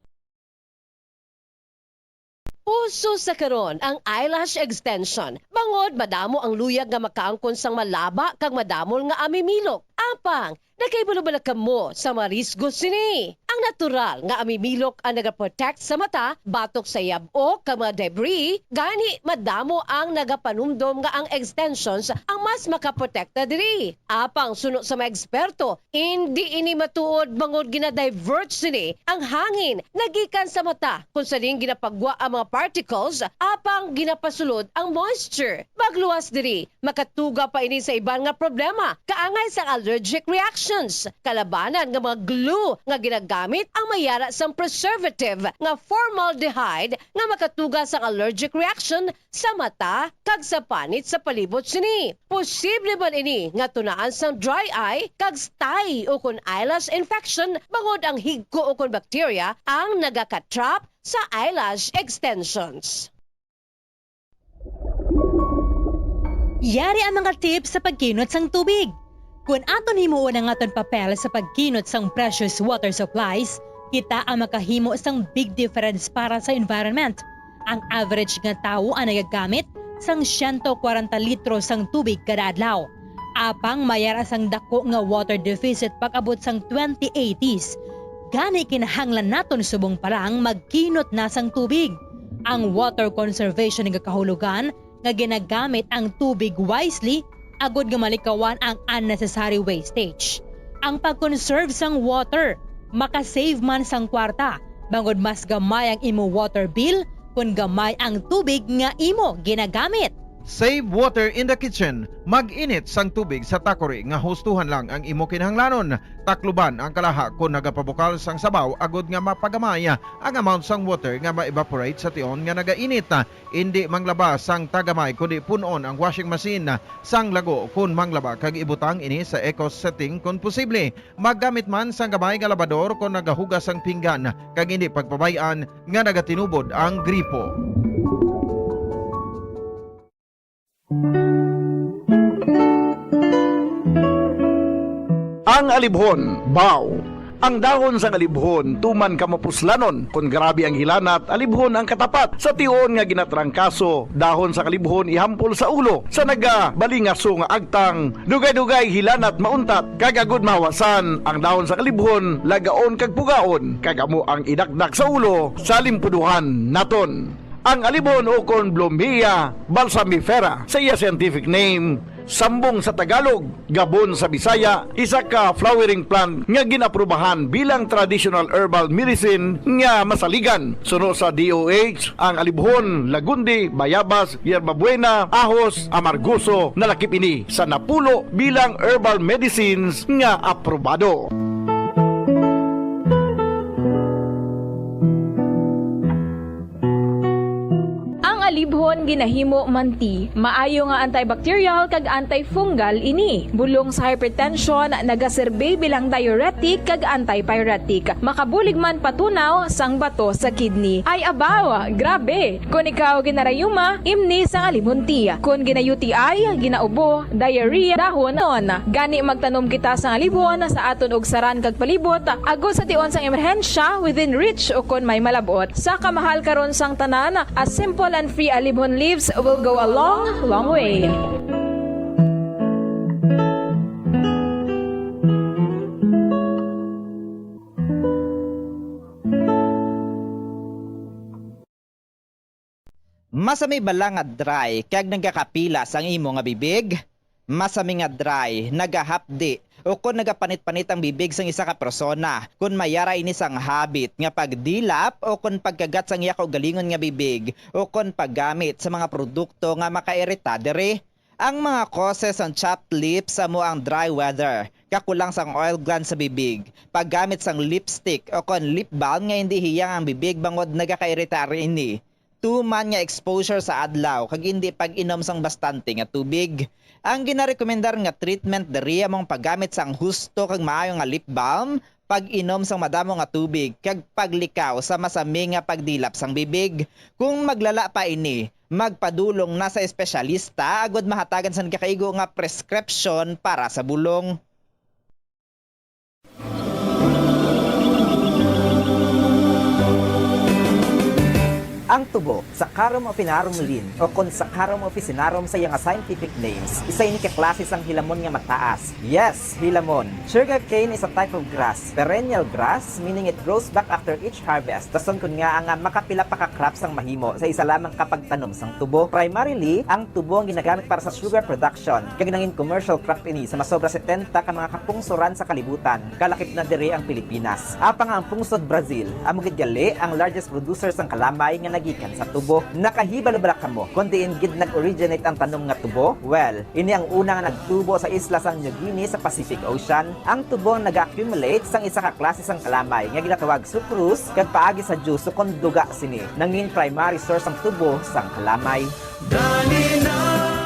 Uso sa karon ang eyelash extension, bangod madamo ang luyag nga makaangkon sang malaba kag madamol nga amimilok. Apang, nakahibalo bala kamo sa mga risgo sini? Ang Natural nga amimilok ang nagaprotect sa mata batok sa yab-o kag mga debris, gani madamo ang nagapanumdom nga ang extensions ang mas makaprotekta diri. Apang suno sa mga eksperto, indi ini matuod bangod gina-divert sini ang hangin nagikan sa mata, kung sa diin ginapagwa ang mga particles, apang ginapasulod ang moisture. Magluwas diri, makatuga pa ini sa iban nga problema, kaangay sang allergic reactions, kalabanan nga mga glue nga ginagamit ang may yara sang preservative nga formaldehyde nga makatuga sang allergic reaction sa mata kag sa panit sa palibot sini. Posible man ini nga tunaan sang dry eye kag stye ukon eyelash infection bangod ang higko ukon bakterya ang nagaka-trap sa eyelash extensions. Yari ang mga tips sa pagkinot sang tubig. Kon aton himuon ang aton papel sa pagkinot sang precious water supplies, kita ang makahimo sang big difference para sa environment. Ang average nga tawo ang nagagamit sang siyento kwarenta litro sang tubig kada adlaw. Apang may ara sang dako nga water deficit pag-abot sang twenty eighties. Gani kinahanglan naton subong pa lang magkinot na sang tubig. Ang water conservation nagakahulugan nga ginagamit ang tubig wisely agod nga malikawan ang unnecessary wastage. Ang pag-conserve sang water makasave man sang kwarta, bangod mas gamay ang imo water bill kon gamay ang tubig nga imo ginagamit. Save water in the kitchen. Mag-init sang tubig sa takori nga hustuhan lang ang imo kinahanglanon. Takluban ang kalaha kon nagapabukal sang sabaw agod nga mapagamay ang amount sang water nga ma-evaporate sa tion nga nagainit. Indi manglaba sang tagamay, kundi pun-on ang washing machine sang lago kon manglaba kag ibutang ini sa eco setting kon posible. Maggamit man sang gamay nga labador kon nagahugas sang pinggan, kag indi pagpabay-an nga nagatinubod ang gripo. Ang alibhon, baw. Ang dahon sang alibhon tuman ka mapuslanon. Kon grabe ang hilanat, alibhon ang katapat. Sa tion nga ginatrangkaso, dahon sang alibhon ihampol sa ulo. Sa nagabalingaso nga agtang, dugay-dugay hilanat mauntat, kag agud mahawasan ang dahon sang alibhon, lagaon kag pugaon, kag amo ang idakdak sa ulo sa limpuduhan naton. Ang alibhon ukon Blumea balsamifera sa iya scientific name, sambong sa Tagalog, gabon sa Bisaya, isa ka flowering plant nga gin-aprubahan bilang traditional herbal medicine nga masaligan. Suno sa D O H, ang alibhon, lagundi, bayabas, yerbabuena, ahos, amargoso, nalakip ini sa napulo bilang herbal medicines nga aprobado. Ang alibhon ginahimo man ti maayo nga antibacterial kag antifungal ini. Bulong sa hypertension, nagaserbi bilang diuretic kag antipyretic. Makabulig man patunaw sang bato sa kidney. Ay abaw, grabe! Kon ikaw ginarayuma, imni sang alibhon tea. Kon gina-U T I, ginaubo, diarrhea, dahon. Gani magtanom kita sang alibhon sa aton ugsaran kag palibot, agod sa tion sang emerhensya, within reach ukon may malab-ot. Sa kamahal karon sang tanan, a simple and free alibhon leaves will go a long, long way. Masami bala nga dry kag nagakapilas ang imo nga bibig? Masami nga dry, nagahapdi, ukon nagapanit-panit ang bibig sang isa ka persona. Kon may ara ini sang habit nga pagdilap ukon pagkagat sang iya kaugalingon nga bibig, ukon paggamit sa mga produkto nga makairita diri. Ang mga causes sang chapped lips amo ang dry weather, kakulang sang oil glands sa bibig, paggamit sang lipstick ukon lip balm nga indi hiyang ang bibig bangod nagakairita ini. Tuman nga exposure sa adlaw kag indi pag-inom sang bastante nga tubig. Ang ginarekomendar nga treatment diri amo ang paggamit sang husto kag maayo nga lip balm, pag-inom sang madamo nga tubig, kag paglikaw sa masami nga pagdilap sang bibig. Kung maglala pa ini, magpadulong na sa espesyalista agod mahatagan sang nagakaigo nga preskripsyon para sa bulong. Ang tubo, Saccharum officinarum Linn, o kon Saccharum officinarum sa iya nga scientific names, isa ini ka klase sang hilamon nga mataas. Yes, hilamon. Sugarcane is a type of grass, perennial grass, meaning it grows back after each harvest. Dason kon ngaa nga makapila pa ka crops ang mahimo sa isa lamang ka pagtanom sang tubo. Primarily, ang tubo ang ginagamit para sa sugar production, kag nangin commercial crop ini sa masobra setenta ka mga kapungsoran sa kalibutan, kalakip na diri ang Pilipinas. Apang ang pungsod Brazil, amo gid gali ang largest producer sang kalamay nga nagikan sa tubo. Nakahibalo bala kamo kon diin gid nag-originate ang tanom nga tubo? Well, ini ang una nga nagtubo sa isla sang New Guinea sa Pacific Ocean. Ang tubo ang naga-accumulate sang isa ka klase sang kalamay nga ginatawag sucrose, kag paagi sa juice kon duga sini, nangin primary source ang tubo sang kalamay.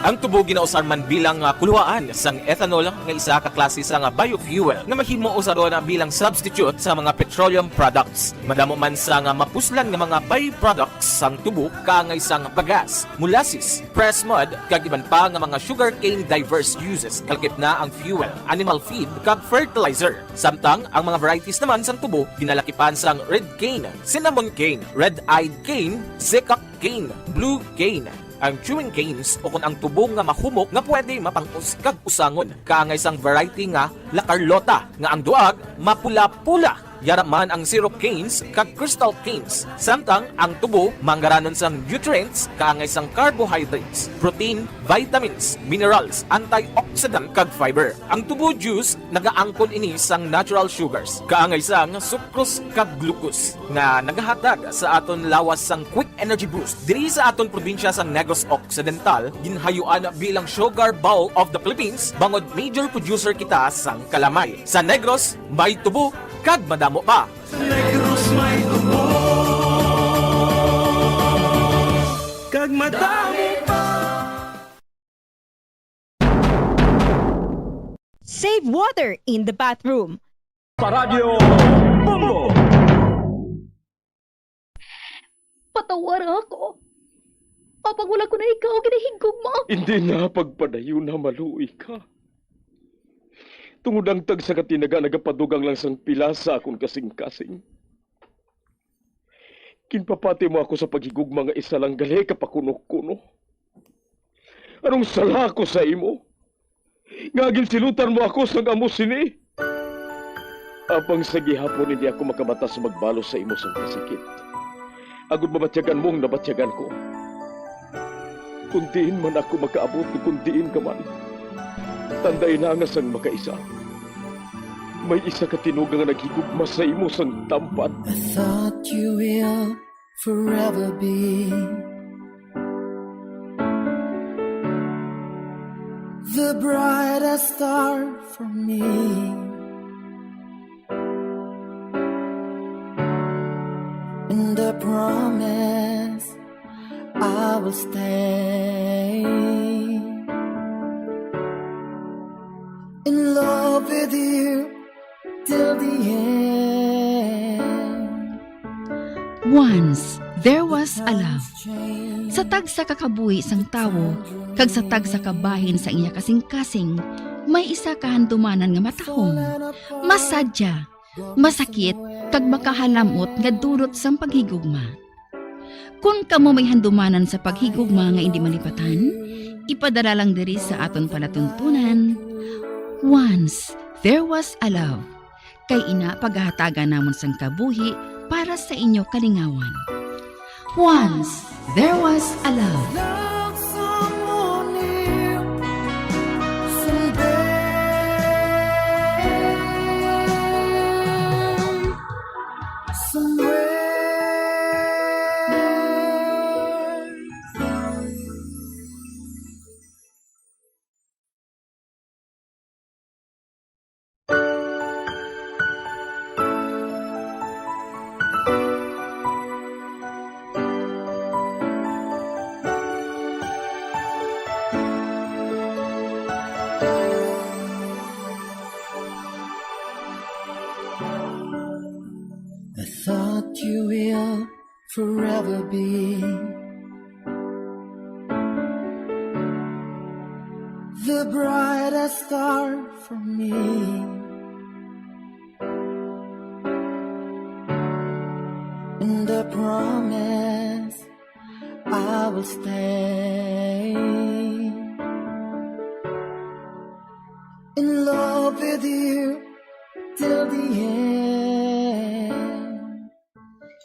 Ang tubo ginausar man bilang, ah, kuluhaan sang ethanol, nga isa ka klase sang biofuel nga mahimo usaron bilang substitute sa mga petroleum products. Madamo man sang mapuslan nga mga byproducts sang tubo, kaangay sang bagas, molasses, pressed mud, kag iban pa nga mga sugarcane diverse uses, kalakip na ang fuel, animal feed, kag fertilizer. Samtang ang mga varieties naman sang tubo ginalakipan sang red cane, cinnamon cane, red-eyed cane, seacock cane, blue cane, ang chewing canes, o kon ang tubo nga mahumok nga pwede mapang-os kag usangon, kaangay sang variety nga La Carlota, nga ang duag mapula-pula. Yara man ang syrup canes kag crystal canes. Samtang ang tubo manggaranon sang nutrients, kaangay sang carbohydrates, protein, vitamins, minerals, antioxidant, kag fiber. Ang tubo juice nagaangkon ini sang natural sugars, kaangay sang sucrose kag glucose, nga nagahatag sa aton lawas sang quick energy boost. Diri sa aton probinsya sang Negros Occidental, ginhayuan bilang Sugar Bowl of the Philippines, bangod major producer kita sang kalamay. Sa Negros, may tubo kag madamo pa. Sa Negros may tubo kag madamo pa. Save water in the bathroom. Paradyo Bombo! Patawara ako. Apang wala ko na ikaw ginahigugma. Hindi na pagpadayon na maluoy ka. Tungod ang tagsa ka tinaga nagapadugang lang sang pila sa akon kasing-kasing. Ginpapati mo ako sa paghigugma nga isa lang gali ka pakuno-kuno. Anong sala ako sa imo? Nga ginsilutan mo ako sang amo sini? Apang sa gihapon hindi ako makabata sa magbalos sa imo sang kasakit, agod mabatyagan mo ang nabatyagan ko. Kung diin man ako makaabot, kung diin ka man, tandai na nga sang makaisa, may isa ka tinuga nga naghigugma sa imo sang tampad. I thought you will forever be the brightest star for me. And I promise I will stay in love with you till the end. Once there was a love. Sa tagsa ka kabuhi sang tawo kag sa tagsa ka bahin sang iya kasing-kasing, may isa ka handumanan nga matahom, masadya, masakit, kag makahalam-ot nga dulot sang paghigugma. Kon kamo may handumanan sa paghigugma nga indi malipatan, ipadala lang diri sa aton palatuntunan, Once There Was a Love. Kay ina pagahatagan namon sang kabuhi para sa inyo kalingawan. Once there was a love. Love someone new someday. Somewhere. I thought you will forever be the brightest star for me. And I promise I'll stay in love with you till the end.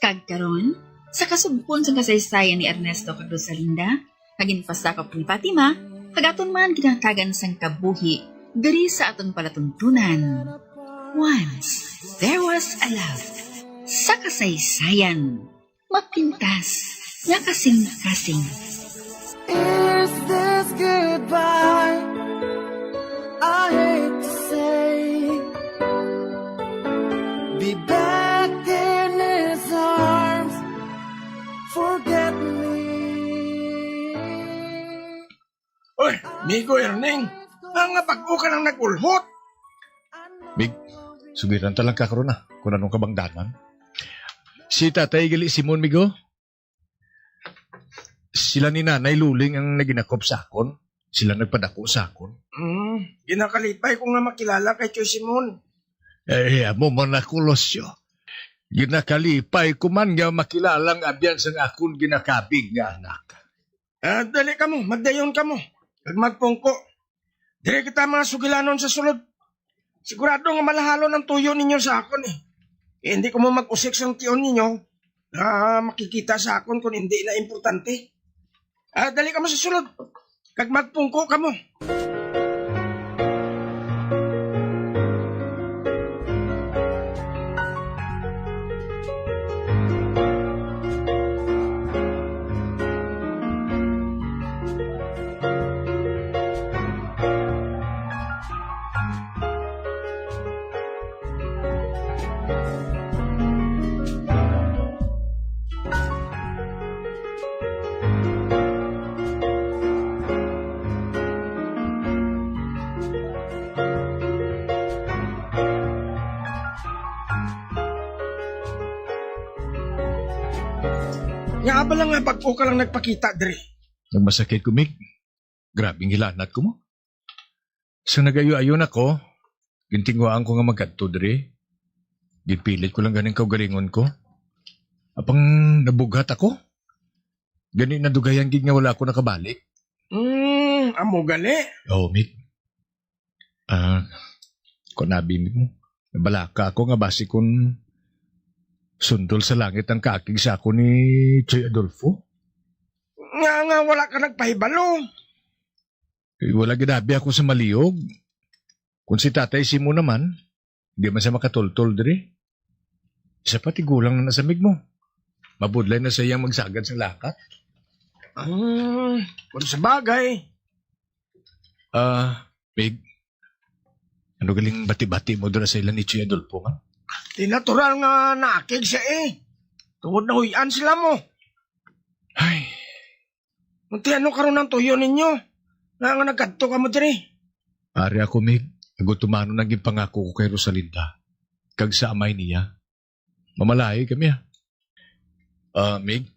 Kag karon, sa kasugpon sang kasaysayan ni Ernesto kag Rosalinda, nga ginpasakop ni Fatima, kag aton man ginhatagan sang kabuhi diri sa aton palatuntunan. Once there was a love. Sa kasaysayan, mapintas nga kasing-kasing. Is this goodbye? I hate to say. Be back in his arms. Forget me. Oy, Migo Erning, nga bag-o ka lang nag-ulhot. Mig, sugiran ta lang ka karon, ah, kung anong kabangdanan. Si Tatay gali Simon, Migo, sila ni Nanay Luling ang naginakop sa akon. Sila nagpadako sa akon. Hmm, ginakalipay ko nga makilala kay Choy Simon. Eh, amo man ako, Lucio. Ginakalipay ko man nga makilala ang abyan sang akon ginakabig nga anak. Ah, dali kamo, magdayon kamo. Kag magpungko. Diri kita mga sugilanon sa sulod. Sigurado nga malahalon ang tuyo ninyo sa akon, eh. Kay hindi ko mo mag-usik sang tion ninyo nga makikita sa akon kung hindi na importante. Ah, dali kamo sa sulod. Kag magpungko kamo. Nga abala nga bag-o ka lang nagpakita diri. Nagmasakit ko, Mig. Grabing hilanat ko mo. Sa nagayo-ayo na ko, gintinguhaan ko nga magkadto diri. Ginpilit ko lang ganing kaugalingon ko. Apang nabughat ako. Gani nadugayan gid nga wala ako nakabalik. Hmm, amo gali. Oo, Mig. Ah, kunabi mo. Nabalaka ako nga basi kun sundol sa langit ang kaakig sa ako ni Choy Adolfo. Nga, nga wala ka nagpahibalo. Eh, wala ginabi ako sa maliog. Kung si Tatay Simo naman, di man siya makatultol diri. Siya pa tigulang na nasamig mo. Mabudlay na sa iyang magsagad sa lakat. Hmm, kung sa bagay. Ah, Mig, ano galing bati-bati mo dira sa ila ni Chuy Adolfo, man? Di natural nga naakig siya, eh. Tungod nahuy-an sila mo. Ay. Unti ano karon ang tuyo ninyo? Nga, nga nagkadto ka mo diri? Ari ako, Mig. Agutumanon ang ginpangako ko kay Rosalinda, kag sa amay niya. Mamalahi kami, ha. Ah, Mig,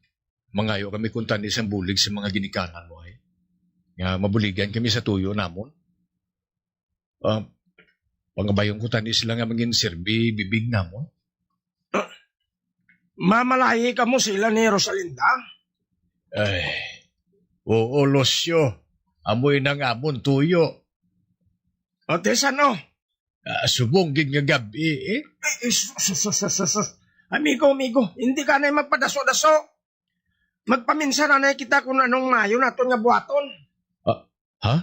mangayo kami kuntani sang bulig sa mga ginikanan mo, ay. Nga mabuligan kami sa tuyo namon. Ah, pangabayon ko tani sila nga mangin-serbi bibig namon. Ah, mamalahi kamo sila ni Rosalinda? Ay, oo, Lucio. Amoy nang amon tuyo. O, te, sano? Ah, subong gid nga gab-i, eh. Ay, ay, sus, sus, sus, sus, sus. Amigo, amigo, hindi ka na magpadaso-daso. Magpaminsan na kita kung anong maayo naton nga buhaton. Ah, ha?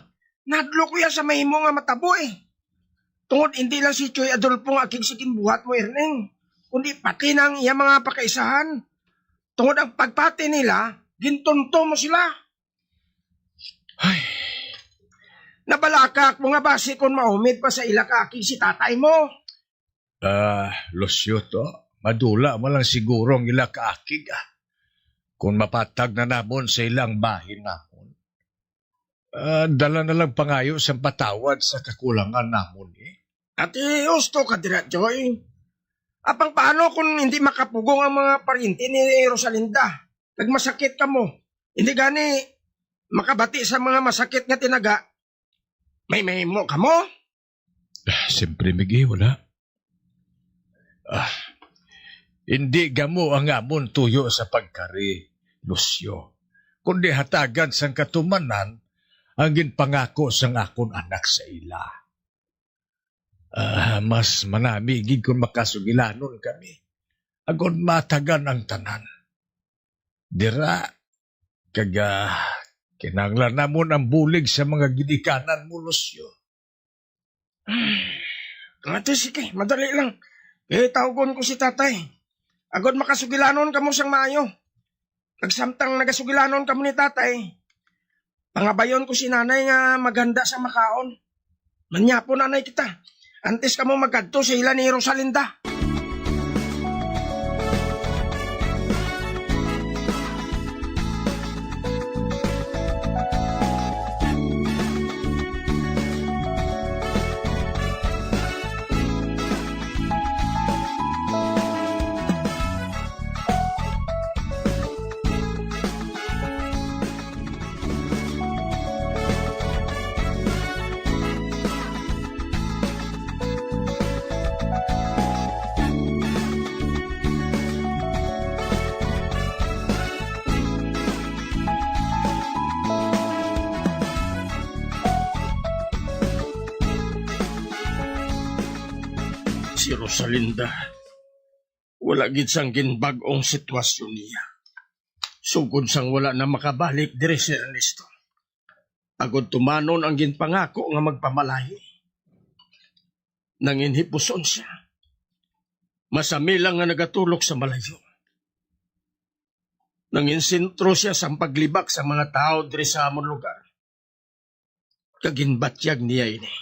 Nadlo ko ya sa mahimo nga matabo, eh. Tungod hindi lang si Choy Adolfo nga akig sa ginbuhat mo, Erning, kundi pati na ang iya mga pakaisahan. Tungod ang pagpati nila, gintunto mo sila. Ay. Nabalaka ako nga basi kon maumid pa sa ila ka akig si tatay mo. Ah, Lucio to, madula mo lang siguro ang ila ka akig, ah. Kung mapatag na namon sa ilang bahin namon, ah, dala na lang pangayo sang patawad sa kakulangan namon, eh. Ati, husto ka dira, Joy. Apang paano kung hindi makapugong ang mga paryente ni Rosalinda? Nagmasakit kamo. Hindi gani makabati sa mga masakit nga tinaga. May mahimo kamo? Ah, siyempre, Miggy, wala. Ah, hindi gamo ang amon tuyo sa pagkari, Lucio. kundi hatagan sang katumanan ang ginpangako sang akon anak sa ila. Ah, mas manami gid kon makasugilanon kami, agod matagan ang tanan. Dira, kag, ah, kinahanglan namon ang bulig sa mga ginikanan mo, Lucio. Ate, sige, madali lang. Eh, tawgon ko si tatay. Agod makasugilanon kamo sang maayo. Kag samtang nagasugilanon kamo ni tatay, pangabayon ko si nanay nga maghanda sa makaon. Manyapon anay kita. Antes kamo magkadto sa ila ni Rosalinda. Si Rosalinda, wala gid sang ginbag-ong sitwasyon niya. Sugod sang wala na makabalik diri si Ernesto, agod tumanon ang ginpangako nga magpamalahi, nanginhipuson sia. Masami lang nga nagatulok sa malayo. Nanginsentro sia sang paglibak sa mga tawo diri sa amon lugar, kag ginbatyag niya ini.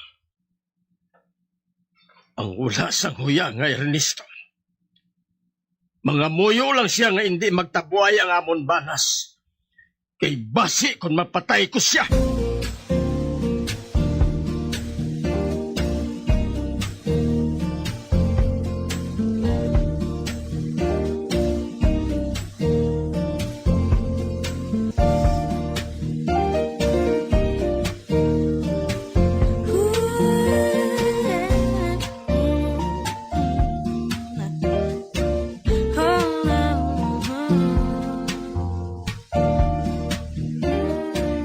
Ang wala sang huya nga Ernesto. Mangamuyo lang sia nga indi magtabuay ang amon balas, kay basi kon mapatay ko sia.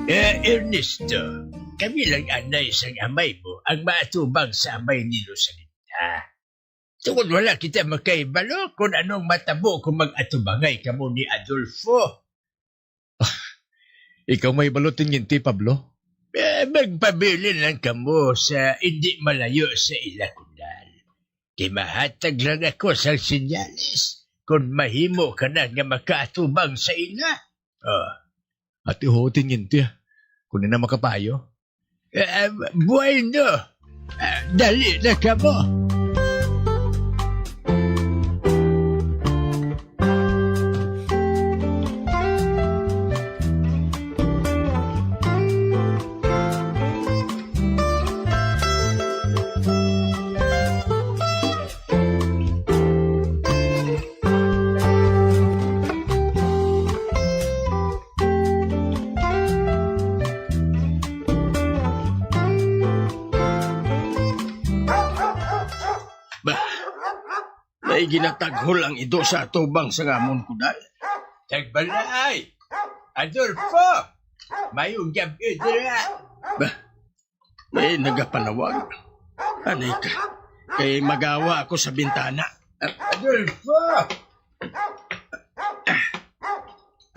Eh, Ernesto, kami lang anay sang amay mo ang maatubang sa amay ni Rosalinda. Tungod wala kita makahibalo kon anong matabo kon mag-atubangay kamo ni Adolfo. Ikaw may balo, Teniente Pablo? Eh, magpabilin lang kamo sa indi malayo sa ila, Kunal. Kay mahatag lang ako sang senyales kon mahimo ka na nga makaatubang sa ila. Oh, ati ho, Teniente, kung na makapayo. Eh, bueno. Ah, dali na kamo. Ba, may ginataghol ang ido sa atubang sang amon, Kunal. Tagbalay! Adolfo! Mayong gab-i dira! Ba, may nagapanawag. Anay ka, kay magawa ako sa bintana. Adolfo!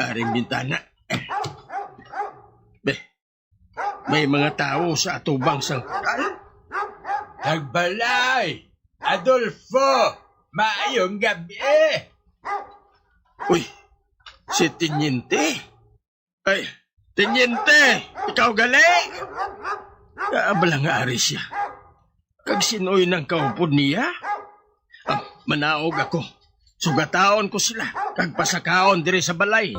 Aring bintana. Be, may mga tawo sa atubang sang Kunal. Tagbalay! Adolfo! Maayong gab-i! Uy, si Teniente. Ay, Teniente, ikaw gali? Kaabala nga ari sia. Kag sin-oy nang kaupod niya? Ah, manaog ako. Sugataon ko sila, kag pasakaon diri sa balay.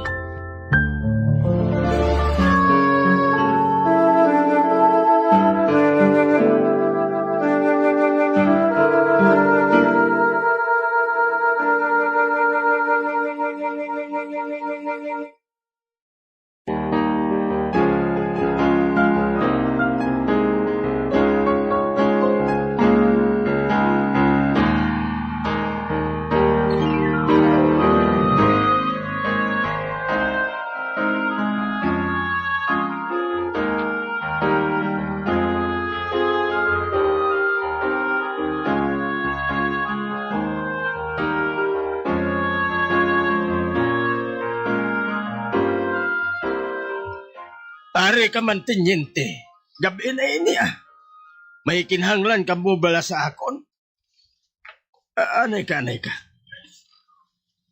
Ari ka man, tenyente. Gab-i na ini, ah. May kinahanglan ka mo bala sa akon? Ah, anay ka, anay ka.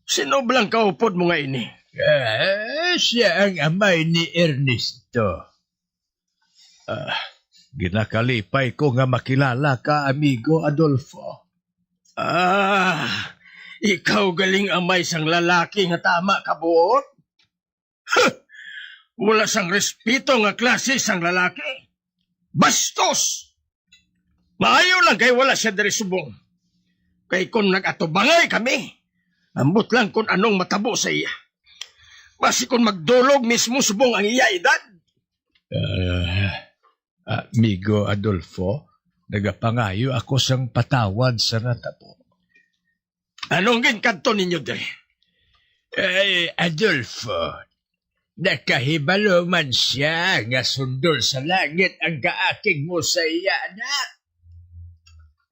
Sino bala ang kaupod mo nga ini? Ah, siya ang amay ni Ernesto. Ah, ginakalipay ko nga makilala ka, amigo Adolfo. Ah, ikaw galing amay sang lalaki nga tama ka buot? Huh! Wala sang respeto nga klase sang lalaki. Bastos! Maayo lang kay wala siya diri subong. Kay kung nag-atubangay kami, ambot lang kung anong matabo sa iya. Basi kung magdulog mismo subong ang iya edad. Ah, Amigo Adolfo, nagapangayo ako sang patawad sa natabo. Anong ginkadto ninyo diri? Eh, Adolfo, nakahibalo man siya nga sundol sa langit ang kaakig mo sa iya anak.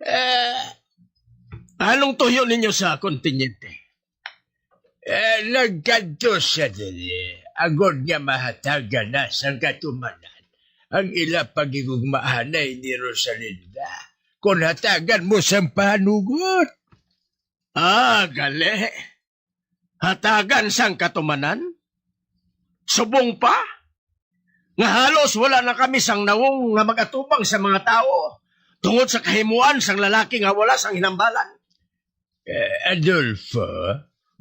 Eh, Anong tuyo ninyo sa akon, tenyente? Eh, nagkadto siya diri, agod nga mahatagan na sang katumanan ang ila paghigugmaanay ni Rosalinda, kon hatagan mo sang pahanugot. Ah, gali. Hatagan sang katumanan? Subong pa? Nga halos wala na kami sang nawong nga mag-atubang sa mga tawo tungod sa kahimuan sang lalaki nga wala sang hinambalan. Eh, Adolfo,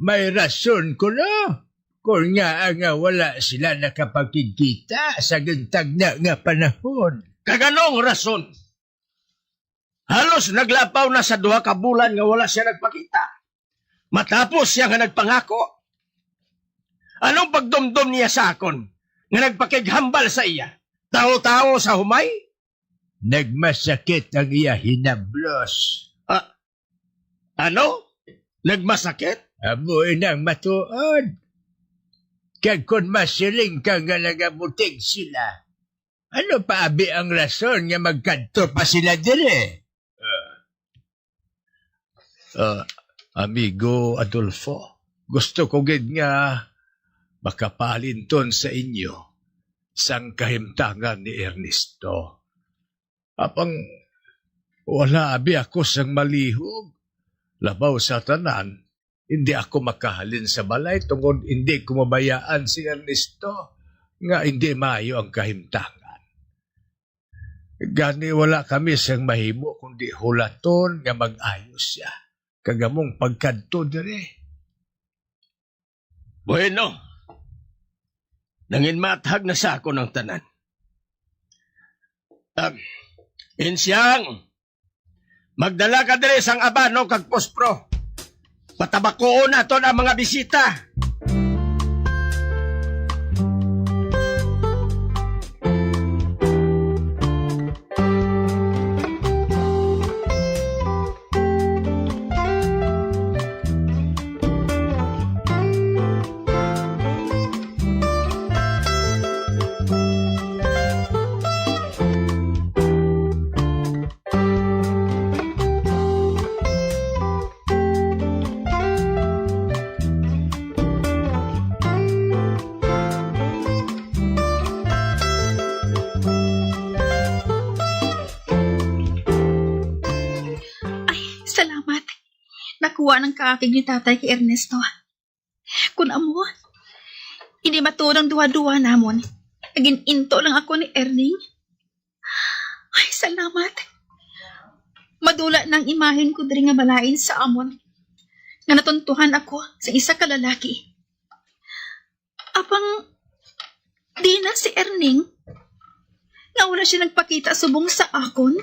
may rason kuno kon ngaa nga wala sila nakapakigkita sa gintagna nga panahon. Kag anong rason? Halos naglapaw na sa duha ka bulan nga wala siya nagpakita. Matapos siya nga nagpangako, anong pagdumdom niya sa akon nga nagpakighambal sa iya, tawo-tawo sa humay? Nagmasakit ang iya hinablos. Ah, ano? Nagmasakit? Amo inang matuod. Kag kon masiling ka nga nagabutig sila, ano pa abi ang rason nga magkadto pa sila diri? Ah, amigo Adolfo, gusto ko gid nga makapaalinton sa inyo sang kahimtangan ni Ernesto. Apang wala abi ako sang malihog. Labaw sa tanan, hindi ako makahalin sa balay tungod hindi ko mabayaan si Ernesto nga hindi maayo ang kahimtangan. Gani wala kami sang mahimo kundi hulaton nga mag-ayo sia kag among pagkadto diri. Bueno, nanginmathag na sa akon ang tanan. Um, Insyang, magdala ka diri sang abano kag pospro. Patabakuon naton ang mga bisita. Ay, salamat. Nakuha ang kaakig ni tatay kay Ernesto. Kun amo, hindi matuod ang duha-duha namon. Nagin-into lang ako ni Erning. Ay, salamat. Madula na ang imahen ko diri nga balain sa amon, nga natuntuhan ako sa isa ka lalaki. Apang di na si Erning, nga wala siya nagpakita subong sa akon.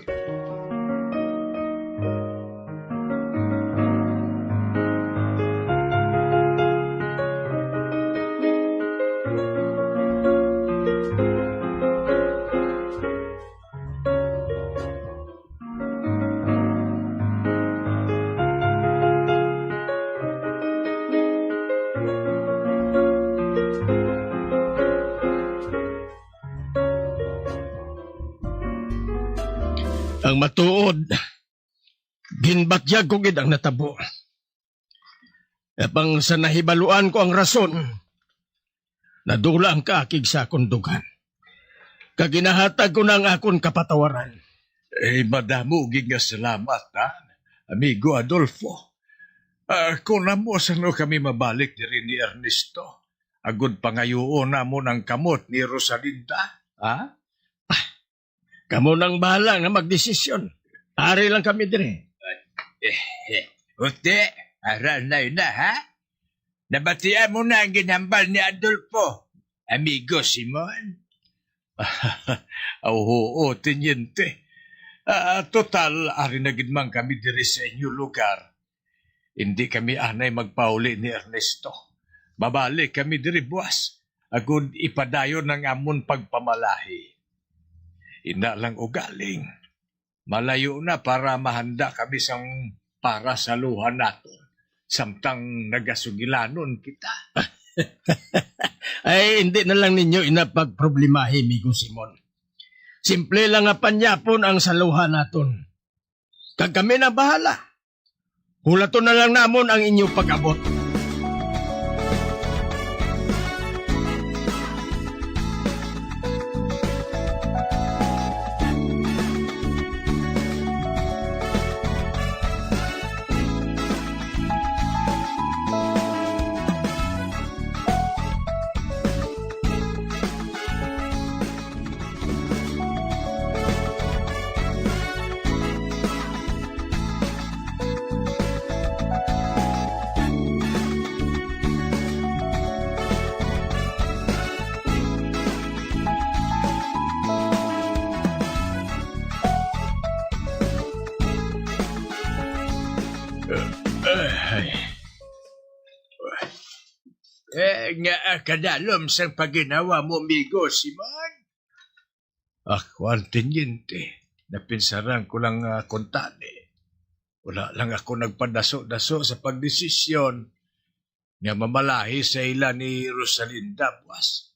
Ang matuod, ginbatyag ko gid ang natabo. Apang sa nahibaluan ko ang rason, nadula ang kaakig sa akon dughan. kag ginahatag ko na ang akon kapatawaran. Eh, madamo gid nga salamat, ha, amigo Adolfo. Ah, kung amo sano kami mabalik diri ni Ernesto, agud pangayuon namon ang kamot ni Rosalinda, ha? Ah, kamo nang bahala nga magdesisyon. Ari lang kami diri. Eh, eh, uti, aral na yun na, ha? Nabatian mo na ang ginhambal ni Adolfo, amigo Simon? Aw, oo, tenyente. Ah, total, ari na gid man kami diri sa inyo lugar. Indi kami anay magpauli ni Ernesto. Mabalik kami diri buas, agud ipadayon ang amon pagpamalahi. Ina lang ugaling. Malayo na para mahanda kami sang para sa luha naton, samtang nagasugilanon kita. Ay, hindi na lang ninyo ina pagproblemahi, Migo Simon. Simple lang nga panyapon ang saluha naton. Kag kami na bahala. Hulaton na lang namon ang inyo pag-abot. Eh, nga, ah, kadalom sang paginhawa mo, amigo Simon? Ah, kuwan, tenyente. Napinsaran ko lang, ah, kuntani. Wala lang ako nagpadaso-daso sa pagdesisyon nga mamalahi sa ila ni Rosalinda buas.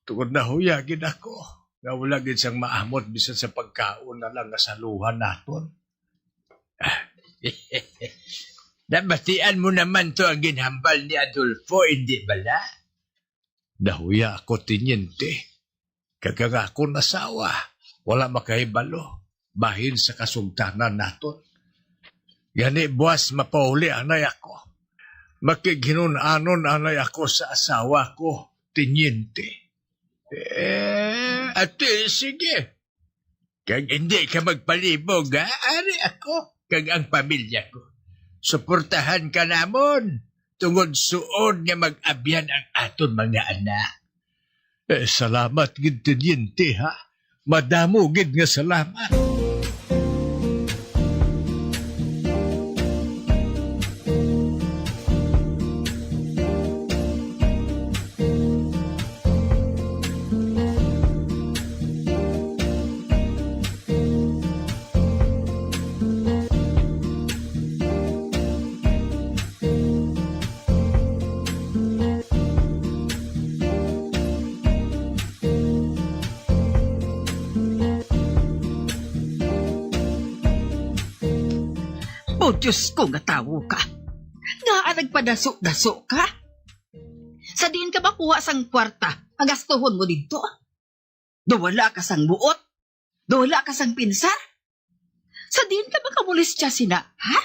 Tungod nahuya gid ako nga wala gid sang maamot bisan sa pagkaon na lang nga saluhan naton. Nabatian mo naman to ang ginhambal ni Adolfo, indi bala? Nahuya ako, tenyente, kag ang akon asawa wala makahibalo bahin sa kasugtanan naton. Gani, buas mapauli anay ako. Makighinun-anon anay ako sa asawa ko, tenyente. Eh, ati, sige. Kag hindi ka magpalibog, ha? Ari ako kag ang pamilya ko. Suportahan ka namon tungod suod nga mag-abyan ang aton mga anak. Eh, salamat gid, tenyente, ha? Madamo gid nga salamat. O Diyos ko, nga tawo ka! Ngaa nagpadaso-daso ka? Sa diin ka makuha sang kwarta nga gastuhon mo didto? Do wala ka sang buot? Do wala ka sang pinsar? Sa diin ka makamolestya sina, ha?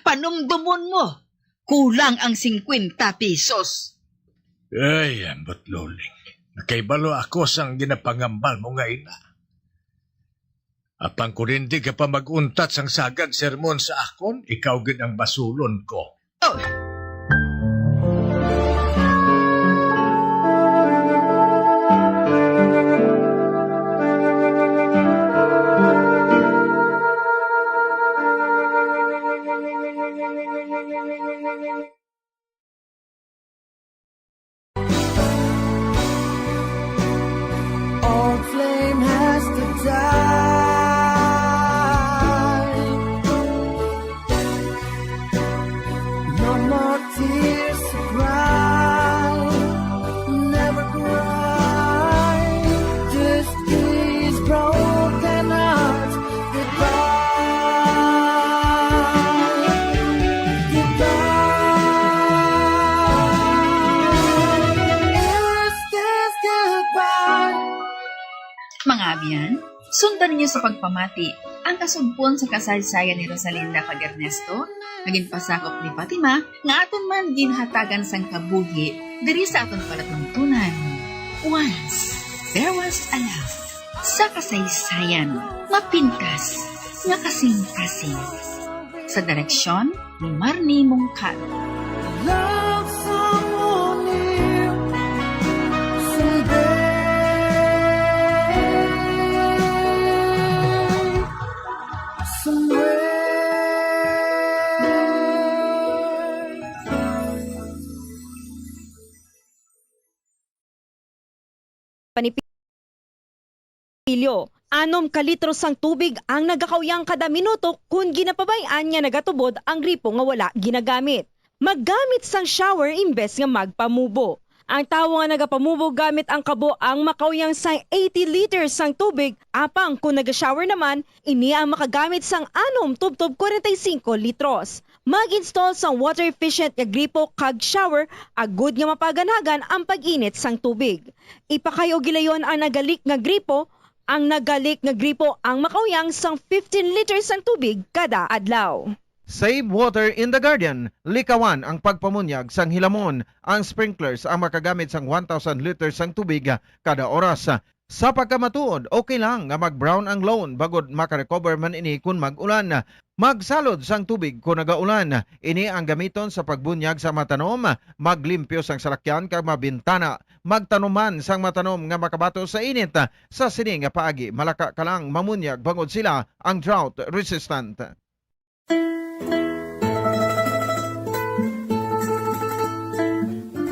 Panumdomon mo, kulang ang singkwenta pesos. Ay, ambot, Loling. Nakahibalo ako sang ginapangambal mo nga ina. Apang kon hindi ka pa mag-untat sang sagad sermon sa akon, ikaw gid ang basulon ko. Oh. Old flame has to die. No Mga abyan, sundan ninyo sa pagpamati ang kasugpon sa kasaysayan ni Rosalinda kag Ernesto, nga ginpasakop ni Fatima, nga aton man ginhatagan sang kabuhi diri sa aton palatuntunan. Once, there was a love. Sa kasaysayan, mapintas nga kasing-kasing. Sa direksyon ni Marnie Mungkal. Love someone new someday. Somewhere. Panipilyo, anom ka litro sang tubig ang nagakauyang kada minuto kon ginapabay-an nga nagatubod ang gripo nga wala ginagamit. Maggamit sang shower imbes nga magpamubo. Ang tawo nga nagapamubo gamit ang kabo ang makauyang sang eighty liters sang tubig, apang kon naga-shower naman, ini ang makagamit sang anom tubtob kwarenta y singko litros. Mag-install sang water efficient nga gripo kag shower agud nga mapaganhagan ang pag-init sang tubig. Ipakay-o gilayon ang nagalik nga gripo, ang nagalik nga gripo ang makauyang sang fifteen liters sang tubig kada adlaw. Save water in the garden. Likawan ang pagpamunyag sang hilamon. Ang sprinklers ang makagamit sang one thousand liters sang tubig kada oras. Sa pagkamatuod, okay lang nga mag-brown ang lawn bangod makarecover man ini kon mag-ulan. Magsalod sang tubig kon nagaulan. Ini ang gamiton sa pagbunyag sa mga tanom, maglimpyo sang salakyan kag mga bintana. Magtanom man sang mga tanom nga makabato sa init. Sa sini nga paagi, malaka ka lang mamunyag bangod sila ang drought resistant.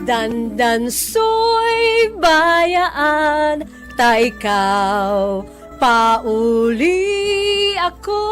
Dandansoy, bayaan ta ikaw, pauli ako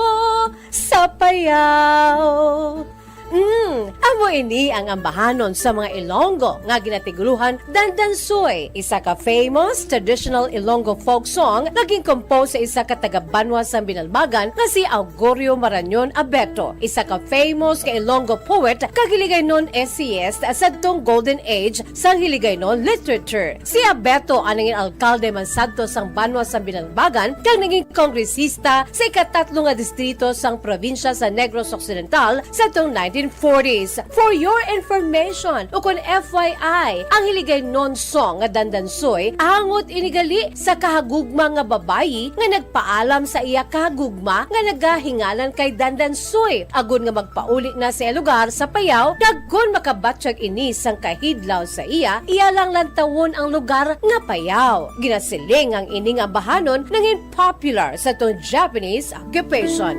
sa Payao. Mm, amo ini ang ambahanon sa mga Ilonggo nga ginatiguluhan Dandansoy, isa ka famous traditional Ilonggo folk song nga ginkompose sa isa ka taga-banwa sang Binalbagan nga si Augurio Marañon Abeto, isa ka famous nga Ilonggo poet kag Hiligaynon essayist sadtong Golden Age sang Hiligaynon literature. Si Abeto ang nangin alkalde man sadto sang banwa sang Binalbagan kag naging kongresista sa ikatatlo nga distrito sang probinsya sa Negros Occidental sadtong nineteen forties. For your information, ukon F Y I, ang Hiligaynon song nga Dandansoy, angot ini gali sa kahagugma nga babayi nga nagpaalam sa iya kahagugma nga nagahinganan kay Dandansoy, agod nga magpauli na sa iya lugar sa Payao, kag kon makabatyag ini sang kahidlaw sa iya, iya lang lantawon ang lugar nga Payao. Ginasiling ang ini nga ambahanon nangin popular sa tong Japanese occupation.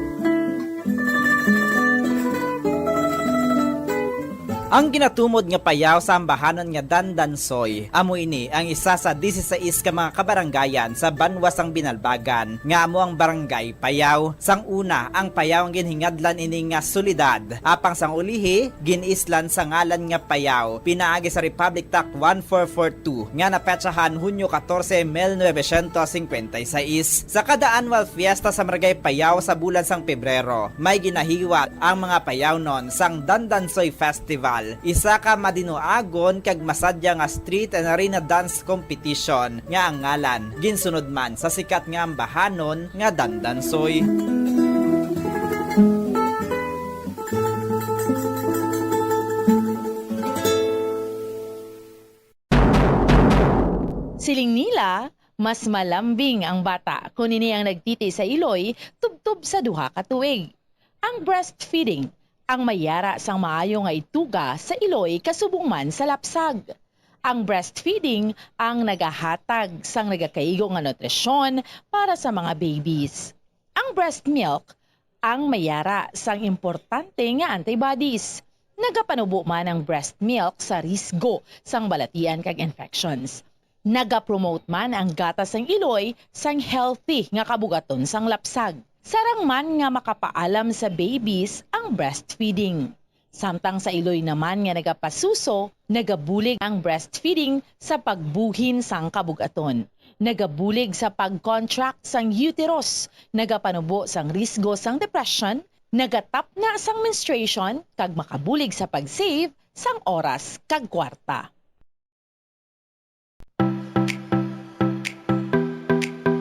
Ang ginatumod nga Payao sa ambahanon nga Dandansoy, amo ini ang isa sa disisais ka mga kabaranggayan sa banwa sang Binalbagan, nga amo ang Barangay Payao. Sang una, ang Payao ang ginhingadlan ini nga syudad, apang sang ulihi, gin-islan sa ngalan nga Payao, pinaagi sa Republic Act one four four two nga napetsahan Hunyo katorse, mil novecientos singkwenta y seis. Sa kada annual fiesta sa Barangay Payao sa bulan sang Pebrero, may ginahiwat ang mga Payaonon sang Dandansoy Festival, isa ka madinuagon kag masadya nga street and arena dance competition nga ang ngalan ginsunod man sa sikat nga ambahanon nga Dandansoy. Siling nila, mas malambing ang bata kon ini ang nagtiti sa iloy tubtob sa duha ka tuig. Ang breastfeeding ang may yara sang maayo nga ituga sa iloy kasubong man sa lapsag. Ang breastfeeding ang nagahatag sang nagakaigo nga nutrisyon para sa mga babies. Ang breast milk ang may yara sang importante nga antibodies. Nagapanubo man ang breast milk sa risgo sang balatian kag infections. Nagapromote man ang gatas sang iloy sang healthy nga kabugaton sang lapsag. Sarang man nga makapaalam sa babies ang breastfeeding. Samtang sa iloy naman nga nagapasuso, nagabulig ang breastfeeding sa pagbuhin sang kabug-aton. Nagabulig sa pag-contract sang uterus, nagapanubo sang risgo sang depression, nagatapna sang menstruation, kag makabulig sa pag-save sang oras kag kwarta.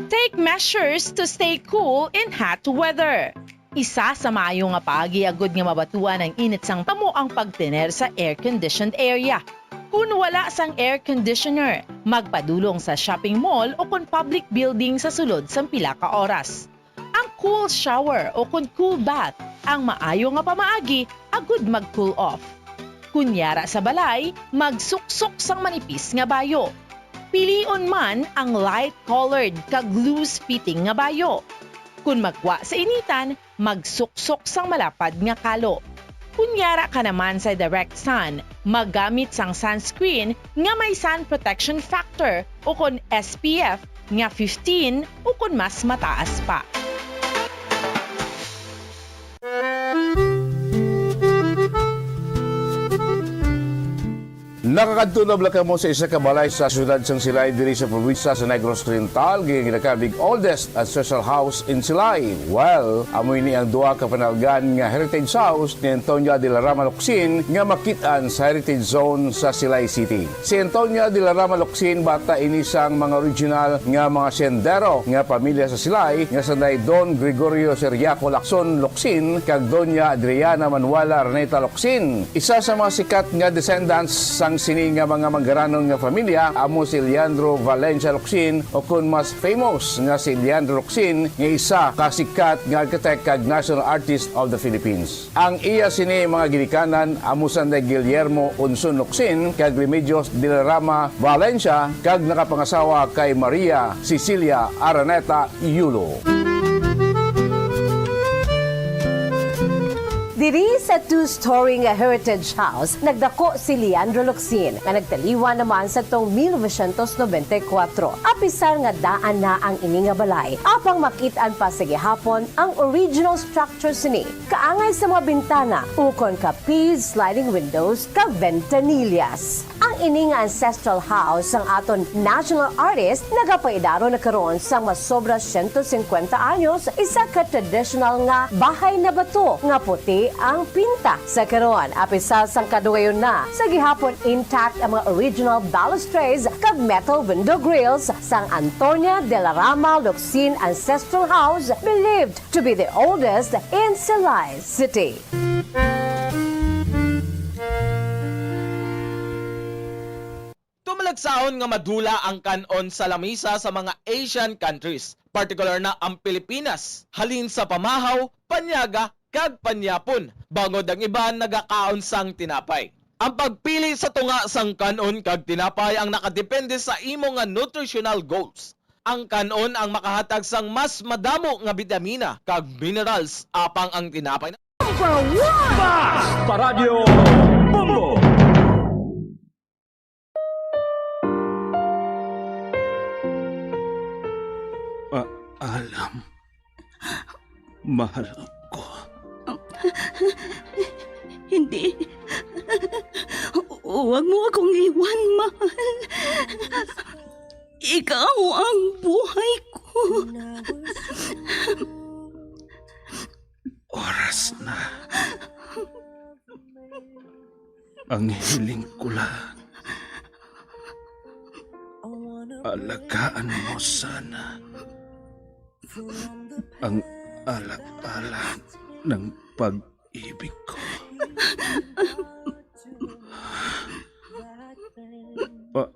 Take Measures to stay cool in hot weather. Isa sa maayo nga paagi agud nga mabatuan ang init sang amo ang pagtener sa air-conditioned area. Kun wala sang air conditioner, magpadulong sa shopping mall o kon public building sa sulod sang pila ka oras. Ang cool shower o kon cool bath ang maayo nga pamaagi agud mag-cool off. Kun yara sa balay, magsuksok sang manipis nga bayo. Pilion man ang light-colored kag loose-fitting nga bayo. Kun magwa sa initan, magsuksok sang malapad nga kalo. Kun yara ka naman sa direct sun, maggamit sang sunscreen nga may sun protection factor o kon S P F nga fifteen o kon mas mataas pa. Nakakadto na bala kamo sa isa ka balay sa siyudad sang Silay diri sa probinsya sa Negros Oriental, nga ginakabig oldest ancestral house in Silay? Well, amo ini ang duha ka panalgan nga heritage house ni Antonia de la Rama Locsin nga makit-an sa Heritage Zone sa Silay City. Si Antonia de la Rama Locsin bata ini sang mga original nga mga sendero nga pamilya sa Silay nga sanday Don Gregorio Seriaco Lacson Locsin kag Doña Adriana Manuela Araneta Locsin. Isa sa mga sikat nga descendants sang sini nga mga manggaranon nga familya amo si Leandro Valencia Locsin, o kon mas famous nga si Leandro Locsin, nga isa ka sikat nga architect kag national artist of the Philippines. Ang iya sini mga ginikanan amo sanday Guillermo Unson Locsin kag Remedios de la Rama Valencia, kag nakapangasawa kay Maria Cecilia Araneta Yulo. Diri sa two-story nga Heritage House, nagdako si Leandro Locsin, nga nagtaliwan naman sa tong mil novecientos nobenta y kuwatro. Apisar nga daan na ang ini nga balay, apang makit-an pa sa gihapon ang original structure sini, kaangay sa mga bintana, ukon ka P sliding windows kag ventanillas. Ang ini nga ancestral house sang aton national artist nagapaidaron na karon sang masobra siyento singkwenta anyos, isa ka traditional nga bahay na bato nga puti ang pinta. Sa karon, apisar sang kadugayon na, sa gihapon intact ang mga original balustrades kag metal window grills sang Antonia de la Rama Locsin Ancestral House, believed to be the oldest in Silay City. Tumalagsaon nga madula ang kan-on sa lamisa sa mga Asian countries, partikular na ang Pilipinas, halin sa pamahaw, panyaga, kag panyapon, bangod ang iban nagakaon sang tinapay. Ang pagpili sa tunga sang kan-on kag tinapay ang nakadepende sa imo nga nutritional goals. Ang kan-on ang makahatag sang mas madamo nga bitamina kag minerals, apang ang tinapay na Number one! Basta Radyo Bombo! Paalam, mahal ko. Hindi. Huwag mo akong iwan, mahal. Ikaw ang buhay ko. Oras na. Ang hiling ko lang, alagaan mo sana ang ala-ala ng pag-ibig ko. Pa-,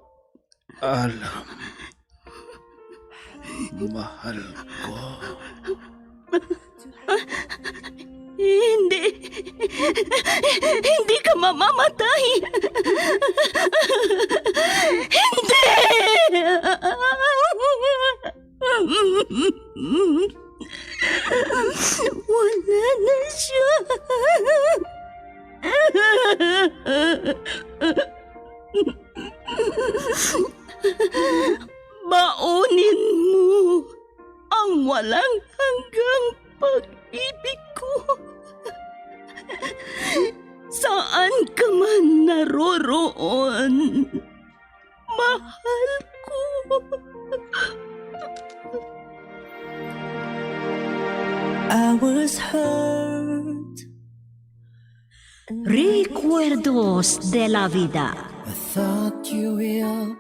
Alam, mahal ko. Hindi. Hindi ka mamamatay. Hindi! Wala na siya. Baunin mo ang walang hanggang pag-ibig ko. Saan ka man naroroon, mahal ko. I was hurt. Recuerdos de la Vida. I thought you were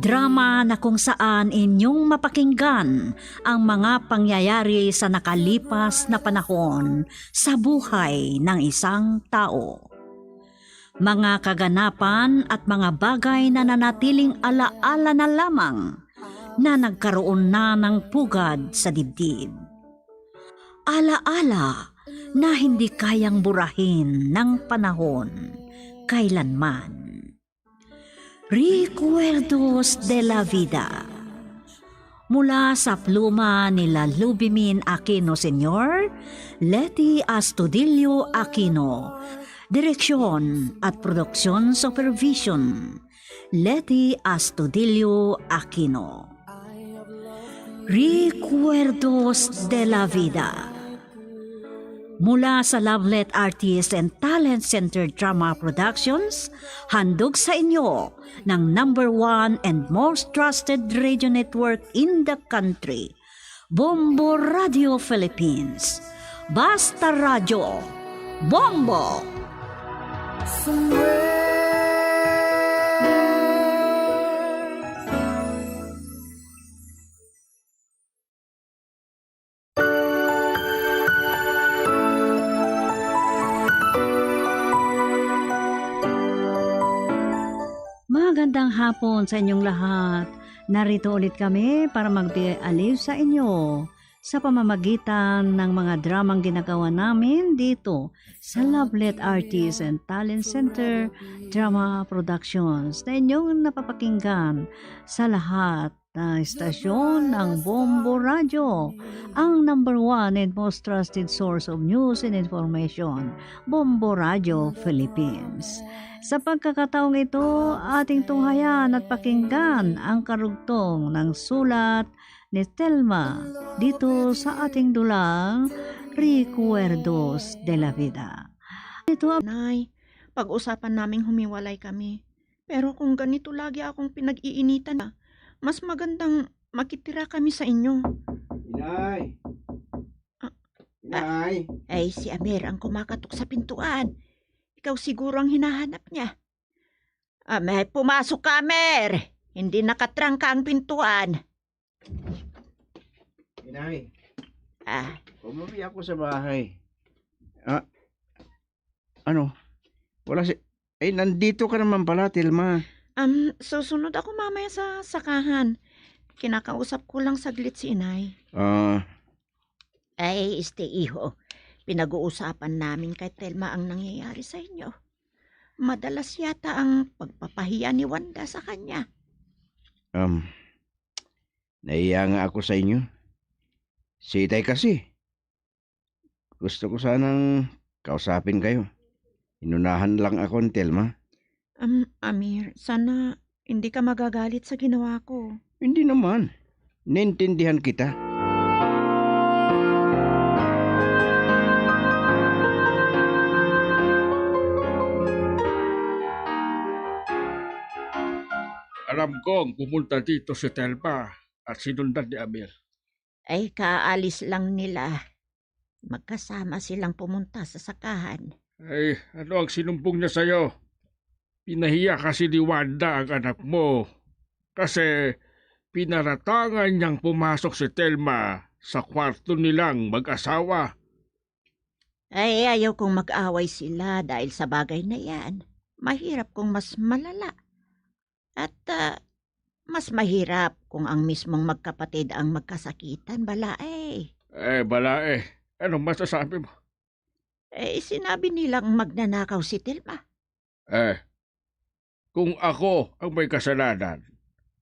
Drama na kung saan inyong mapakinggan ang mga pangyayari sa nakalipas na panahon sa buhay ng isang tao. Mga kaganapan at mga bagay na nanatiling alaala na lamang na nagkaroon na ng pugad sa dibdib. Alaala na hindi kayang burahin ng panahon kailanman. Recuerdos de la Vida. Mula sa pluma ni Lalubimin Aquino Senior, Leti Astudillo Aquino. Direksyon at production supervision, Leti Astudillo Aquino. Recuerdos de la Vida. Mula sa Lovelet Artist and Talent Center Drama Productions, handog sa inyo ng number one and most trusted radio network in the country, Bombo Radio Philippines. Basta Radyo, Bombo! Magandang hapon sa inyong lahat. Narito ulit kami para magbigay aliw sa inyo sa pamamagitan ng mga dramang ginagawa namin dito sa Lovelet Artists and Talent Center Drama Productions na inyong napapakinggan sa lahat na istasyon ng Bombo Radyo, ang number one and most trusted source of news and information, Bombo Radyo Philippines. Sa pagkakataong ito, ating tunghayan at pakinggan ang karugtong ng sulat ni Telma dito sa ating dulang Recuerdos de la Vida. Ito ang Nay, pag-usapan naming humiwalay kami. Pero kung ganito lagi akong pinag-iinitan na, mas magandang makitira kami sa inyo. Inay! Ah, Inay! Ay, si Amer ang kumakatok sa pintuan. Ikaw siguro ang hinahanap niya. Ah, may pumasok ka, Amer! Hindi nakatrangka ang pintuan. Inay, Ah, umuwi ako sa bahay. Ah, ano? Wala si... Ay, nandito ka naman pala, Telma. Um, susunod ako mamaya sa sakahan. Kinakausap ko lang saglit si Inay. Ah, Ay, este, iho. Pinag-uusapan namin kay Telma ang nangyayari sa inyo. Madalas yata ang pagpapahiya ni Wanda sa kanya. Um, nahiya nga ako sa inyo. Si Itay kasi, gusto ko sanang kausapin kayo. Inunahan lang ako ni Telma. Um, Amir, sana hindi ka magagalit sa ginawa ko. Hindi naman. Naintindihan kita. Alam kong pumunta dito si Telma at sinundan ni Amir. Ay, kaalis lang nila. Magkasama silang pumunta sa sakahan. Ay, ano ang sinumbong niya sa'yo? Pinahiya kasi ni Wanda ang anak mo. Kasi pinaratangan niyang pumasok si Telma sa kwarto nilang mag-asawa. Ay, ayaw kong mag-away sila dahil sa bagay na yan. Mahirap kung mas malala. At, ah, mas mahirap kung ang mismong magkapatid ang magkasakitan, bala eh. Eh, bala eh. Anong masasabi mo? Eh, sinabi nilang magnanakaw si Telma. Eh, kung ako ang may kasalanan,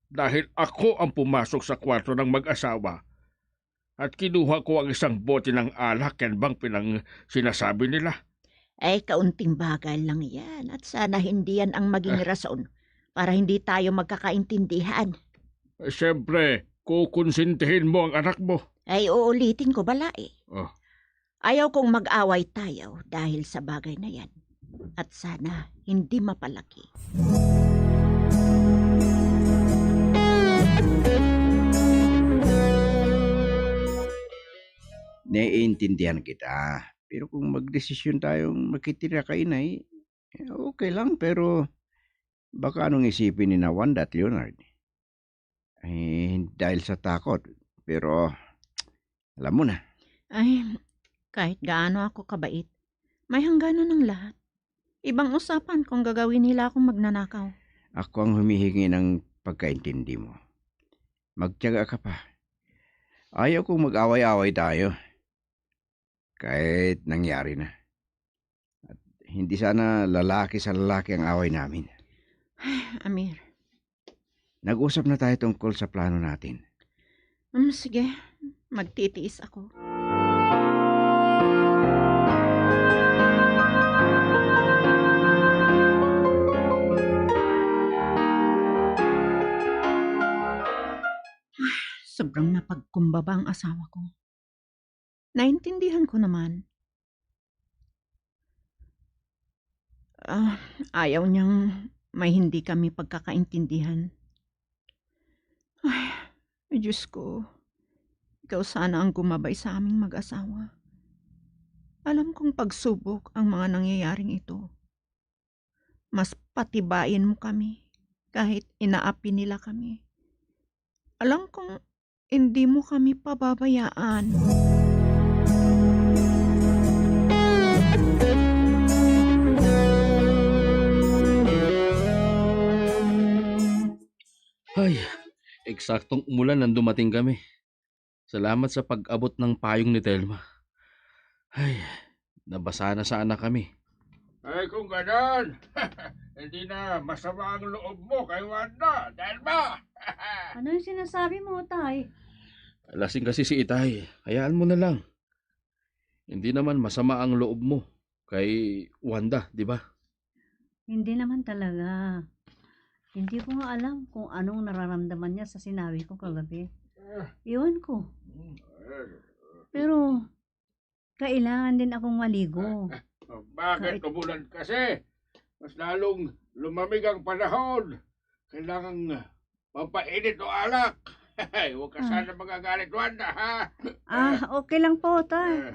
dahil ako ang pumasok sa kwarto ng mag-asawa at kinuha ko ang isang bote ng alak, yan bang pinang sinasabi nila? Ay, kaunting bagay lang yan, at sana hindi yan ang maging Ah. rason para hindi tayo magkakaintindihan. Eh, siyempre, kukonsintihin mo ang anak mo. Ay, uulitin ko, bala eh. Oh. Ayaw kong mag-away tayo dahil sa bagay na yan. At sana hindi mapalaki. Naiintindihan kita. Pero kung magdesisyon tayong makitira kay inay, eh, okay lang, pero Baka anong isipin ni na Wanda at Leonard? Eh, dahil sa takot. Pero, alam mo na. Ay, kahit gaano ako kabait, may hangganan ang lahat. Ibang usapan kung gagawin nila akong magnanakaw. Ako ang humihingi ng pagkaintindi mo. Magtiyaga ka pa. Ayaw kong mag-away-away tayo. Kahit nangyari na. At hindi sana lalaki sa lalaki ang away namin. Amir. Nag-usap na tayo tungkol sa plano natin. Um, sige, magtitiis ako. Sobrang napagkumbaba ang asawa ko. Naintindihan ko naman. Ah, ayaw niyang may hindi kami pagkakaintindihan. Ay, Diyos ko, ikaw sana ang gumabay sa aming mag-asawa. Alam kong pagsubok ang mga nangyayaring ito. Mas patibayin mo kami kahit inaapi nila kami. Alam kong hindi mo kami pababayaan. Ay, eksaktong umulan nang dumating kami. Salamat sa pag-abot ng payong ni Telma. Ay, nabasa na sana kami. Ay, kung ganon, hindi na masama ang loob mo kay Wanda, Telma. Ano yung sinasabi mo, Tay? Lasing kasi si Itay. Hayaan mo na lang. Hindi naman masama ang loob mo kay Wanda, di ba? Hindi naman talaga. Hindi ko nga alam kung anong nararamdaman niya sa sinabi ko kagabi. Ah. Iwan ko. Mm, eh. Pero, kailangan din akong maligo. Ah, ah, bakit? Kahit umulan kasi, mas lalong lumamig ang panahon. Kailangan pampainit o alak. Huwag ka Ah. sana magagalit, Wanda, ha? Ah, okay lang po, Tay. Eh.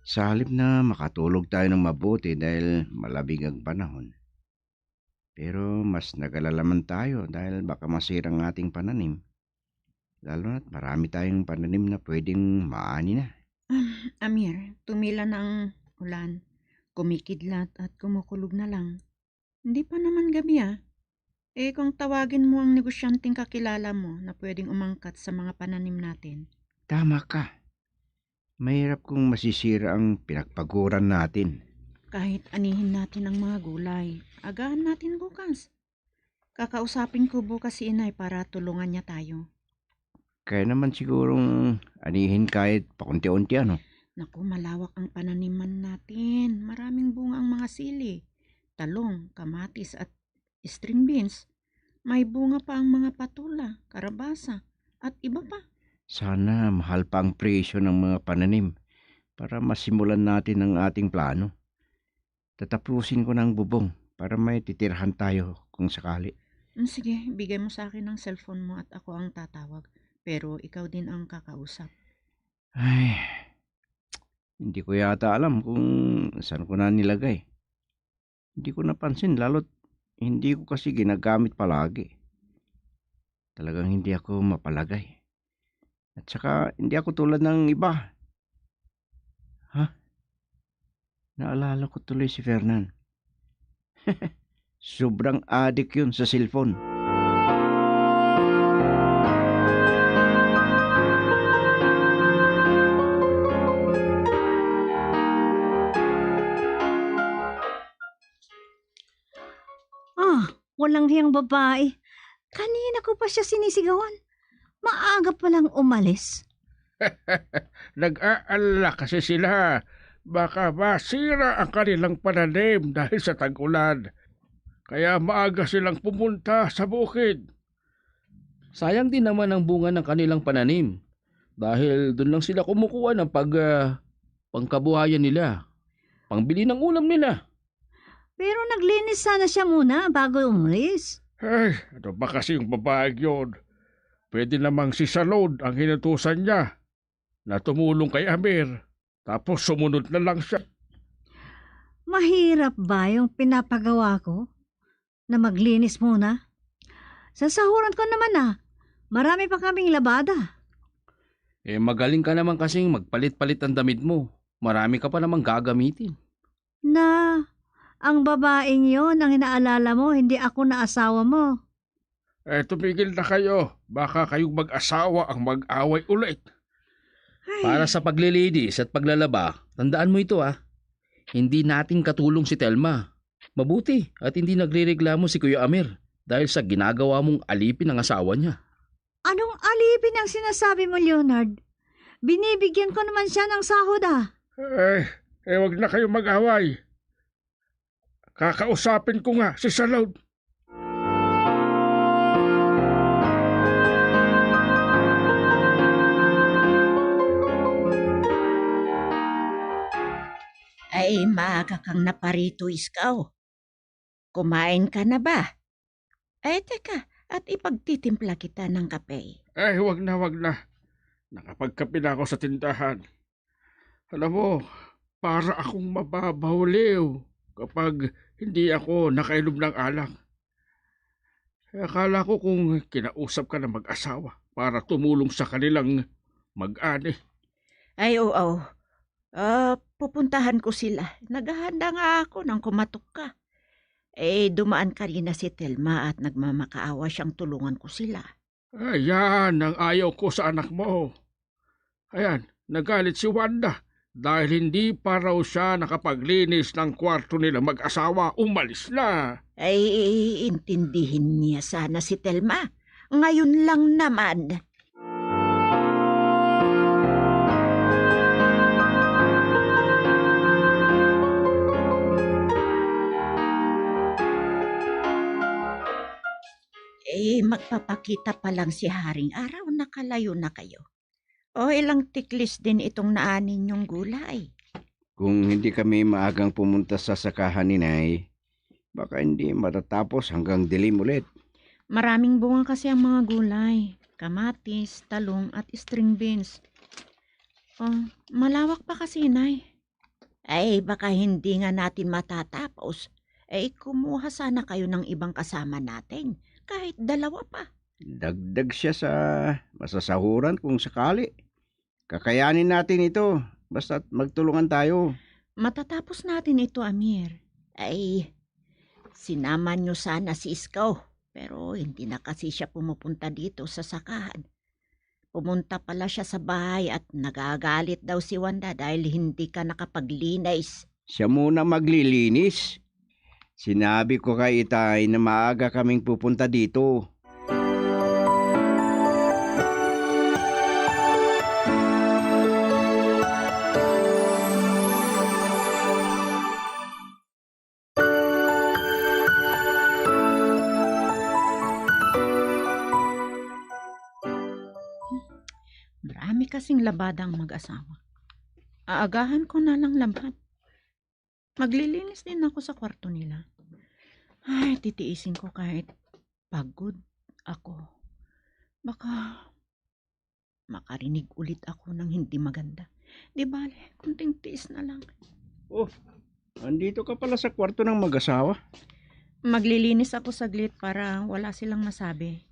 Sa halip na makatulog tayo ng mabuti dahil malamig ang panahon, pero mas nagalala man tayo dahil baka masira ang ating pananim. Lalo na't marami tayong pananim na pwedeng maani na. Ah, Amir, tumila na ang ulan. Kumikidlat at kumukulog na lang. Hindi pa naman gabi, ah. Eh, kung tawagin mo ang negosyanteng kakilala mo na pwedeng umangkat sa mga pananim natin. Tama ka. Mahirap kung masisira ang pinagpaguran natin. Kahit anihin natin ang mga gulay, agahan natin bukas. Kakausapin ko bukas si Inay para tulungan niya tayo. Kaya naman sigurong anihin kahit paunti-unti, ano? Naku, malawak ang pananiman natin. Maraming bunga ang mga sili, talong, kamatis, at string beans. May bunga pa ang mga patola, karabasa, at iba pa. Sana mahal pa ang presyo ng mga pananim para masimulan natin ang ating plano. Tatapusin ko na ang bubong para may titirahan tayo kung sakali. Mm, sige, bigay mo sa akin ang cellphone mo at ako ang tatawag. Pero ikaw din ang kakausap. Ay, hindi ko yata alam kung saan ko na nilagay. Hindi ko napansin, lalo't hindi ko kasi ginagamit palagi. Talagang hindi ako mapalagay. At saka, hindi ako tulad ng iba. Ha? Naalala ko tuloy si Fernan. Sobrang adik yun sa cellphone. Ah, walang hiyang babae. Kanina ko pa siya sinisigawan. Maaga pa lang umalis. Nag-aalala kasi sila. Baka masira ang kanilang pananim dahil sa tag-ulan. Kaya maaga silang pumunta sa bukid. Sayang din naman ang bunga ng kanilang pananim dahil doon lang sila kumukuha ng pag, ah, pangkabuhayan nila. pangbili ng ulam nila. Pero naglinis sana siya muna bago umalis. Ay, ano ba kasi yung babaeng yun? Pwede namang si Salud ang hinutusan niya na tumulong kay Amir, tapos sumunod na lang siya. Mahirap ba yung pinapagawa ko na maglinis muna? Sasahuran ko naman, ah. Marami pa kaming labada. Eh, magaling ka naman kasing magpalit-palit ng damit mo. Marami ka pa namang gagamitin. Na, ang babaeng yon ang inaalala mo, hindi ako na asawa mo. Eh, tumigil na kayo. Baka kayong mag-asawa ang mag-away ulit. Ay. Para sa paglilinis at paglalaba, tandaan mo ito, ah. Hindi natin katulong si Telma. Mabuti at hindi nagrereklamo si Kuya Amir dahil sa ginagawa mong alipin ang asawa niya. Anong alipin ang sinasabi mo, Leonard? Binibigyan ko naman siya ng sahod, ah. Eh, eh, wag na kayo mag-away. Kakausapin ko nga si Salud. Ay, maaga kang naparito, Iskaw. Kumain ka na ba? Ay, teka, at ipagtitimpla kita ng kape. Ay, wag na, wag na. Nakapagkape na ako sa tindahan. Alam mo, para akong mababawliw kapag hindi ako nakainom ng alak. Eh, akala ko kung kinausap ka ng mag-asawa para tumulong sa kanilang mag-ani. Ay, oo. Ah, pupuntahan ko sila. Naghahanda nga ako nang kumatok ka. Eh, dumaan kanina si Telma at nagmamakaawa siyang tulungan ko sila. Ayan ang ayaw ko sa anak mo. Ayan, nagalit si Wanda dahil hindi pa raw siya nakapaglinis ng kwarto nila mag-asawa. Umalis na. Ay, intindihin niya sana si Telma. Ngayon lang naman. Eh, magpapakita pa lang si Haring Araw, nakalayo na kayo. O, ilang tiklis din itong naan ninyong gulay. Kung hindi kami maagang pumunta sa sakahan ni Nay, baka hindi matatapos hanggang dilim ulit. Maraming bunga kasi ang mga gulay, kamatis, talong, at string beans. O, malawak pa kasi, Nay. Ay, baka hindi nga natin matatapos. Eh, kumuha sana kayo ng ibang kasama natin, kahit dalawa pa. Dagdag siya sa masasahuran kung sakali. Kakayanin natin ito, basta't magtulungan tayo. Matatapos natin ito, Amir. Ay, sinama niyo sana si Iskaw, pero hindi na kasi siya pumupunta dito sa sakahan. Pumunta pala siya sa bahay at nagagalit daw si Wanda dahil hindi ka nakapaglinis. Siya muna maglilinis. Sinabi ko kay Itay na maaga kaming pupunta dito. Marami kasing labada ang mag-asawa. Aagahan ko na lang labhan. Maglilinis din ako sa kwarto nila. Ay, titiisin ko kahit pagod ako. Baka makarinig ulit ako ng hindi maganda. Di bale, kunting tiis na lang. Oh, andito ka pala sa kwarto ng mag-asawa. Maglilinis ako saglit para wala silang masabi.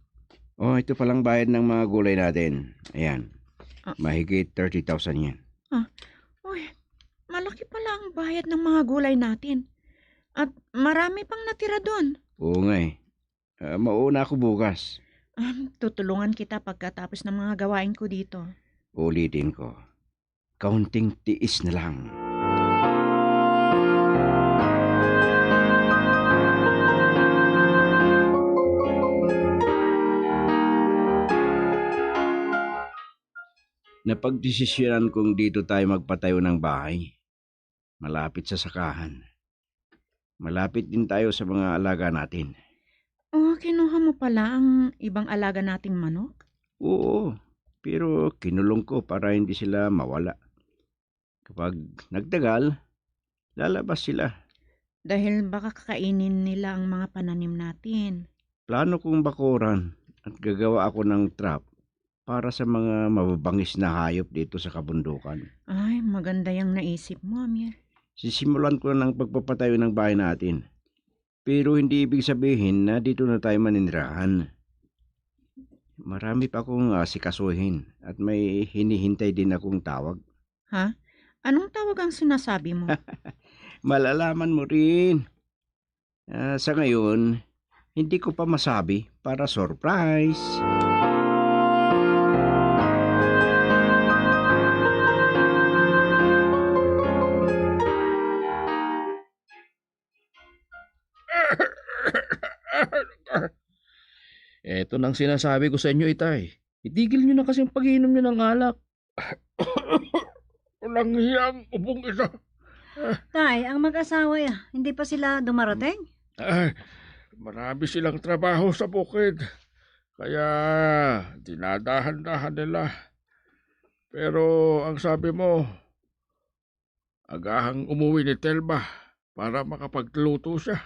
Oh, ito palang bayad ng mga gulay natin. Ayan. Ah. Mahigit thirty thousand yan. Ah, uy, malaki pala ang bayad ng mga gulay natin. At marami pang natira doon. Oo nga eh. Ah, mauna ako bukas. Um, tutulungan kita pagkatapos ng mga gawain ko dito. Ulitin ko, kaunting tiis na lang. Napagdesisyonan kong dito tayo magpatayo ng bahay, malapit sa sakahan. Malapit din tayo sa mga alaga natin. Oh, kinuha mo pala ang ibang alaga nating manok? Oo, pero kinulong ko para hindi sila mawala. Kapag nagtagal, Lalabas sila. Dahil baka kakainin nila ang mga pananim natin. Plano kong bakuran at gagawa ako ng trap para sa mga mababangis na hayop dito sa kabundukan. Ay, maganda yang naisip mo, Amir. Sisimulan ko na ng pagpapatayo ng bahay natin. Pero hindi ibig sabihin na dito na tayo maninirahan. Marami pa akong asikasuhin at may hinihintay din akong tawag. Ha? Anong tawag ang sinasabi mo? Malalaman mo rin. Ah, sa ngayon, hindi ko pa masabi para surprise. Eto nang sinasabi ko sa inyo, itay. Itigil nyo na kasi ang pag-iinom nyo ng alak. Walang hiyang ubong ito. Tay, ang mag-asawa, ya, hindi pa sila dumarating? Ay, marami silang trabaho sa bukid. Kaya dinadahan-dahan nila. Pero ang sabi mo, agahang umuwi ni Telma para makapagluto siya.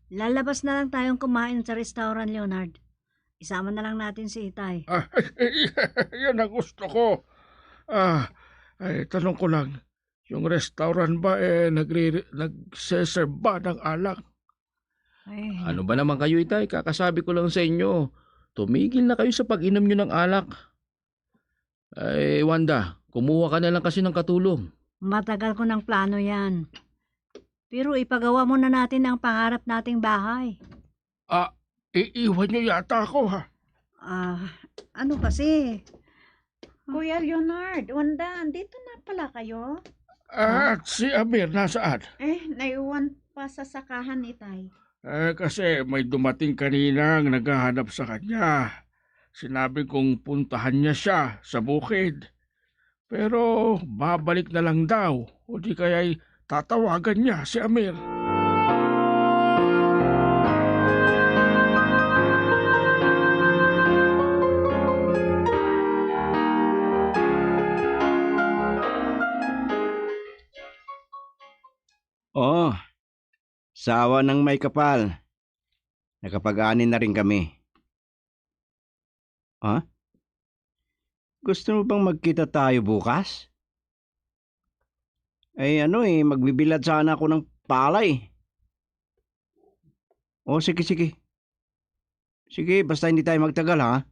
Lalabas na lang tayong kumain sa restaurant, Leonard. Isama na lang natin si Itay. Ah, yan ang gusto ko. Ah, ay, tanong ko lang, yung restaurant ba, eh, nagre-, nagse-serve ba ng alak? Ay. Ano ba naman kayo, itay? Kakasabi ko lang sa inyo, tumigil na kayo sa pag-inom nyo ng alak. Ay, Wanda, kumuha ka na lang kasi ng katulong. Matagal ko ng plano yan. Pero ipagawa muna natin ang pangarap nating bahay. Ah, iiwan niyo yata ako, ha? Ah, ano kasi? Kuya Leonard, Wanda, andito na pala kayo? At si Amir, nasaan? Eh, naiwan pa sa sakahan ni Tay. Eh, kasi may dumating kanina ang naghahanap sa kanya. Sinabi kong puntahan niya siya sa bukid. Pero babalik na lang daw, o di kaya'y tatawagan niya si Amir. Oh, sawa ng may kapal. Nakapag-ani na rin kami. Ha? Gusto mo bang magkita tayo bukas? Eh, ano eh, magbibilad sana ako ng palay. O, sige, sige. Sige, basta hindi tayo magtagal, ha?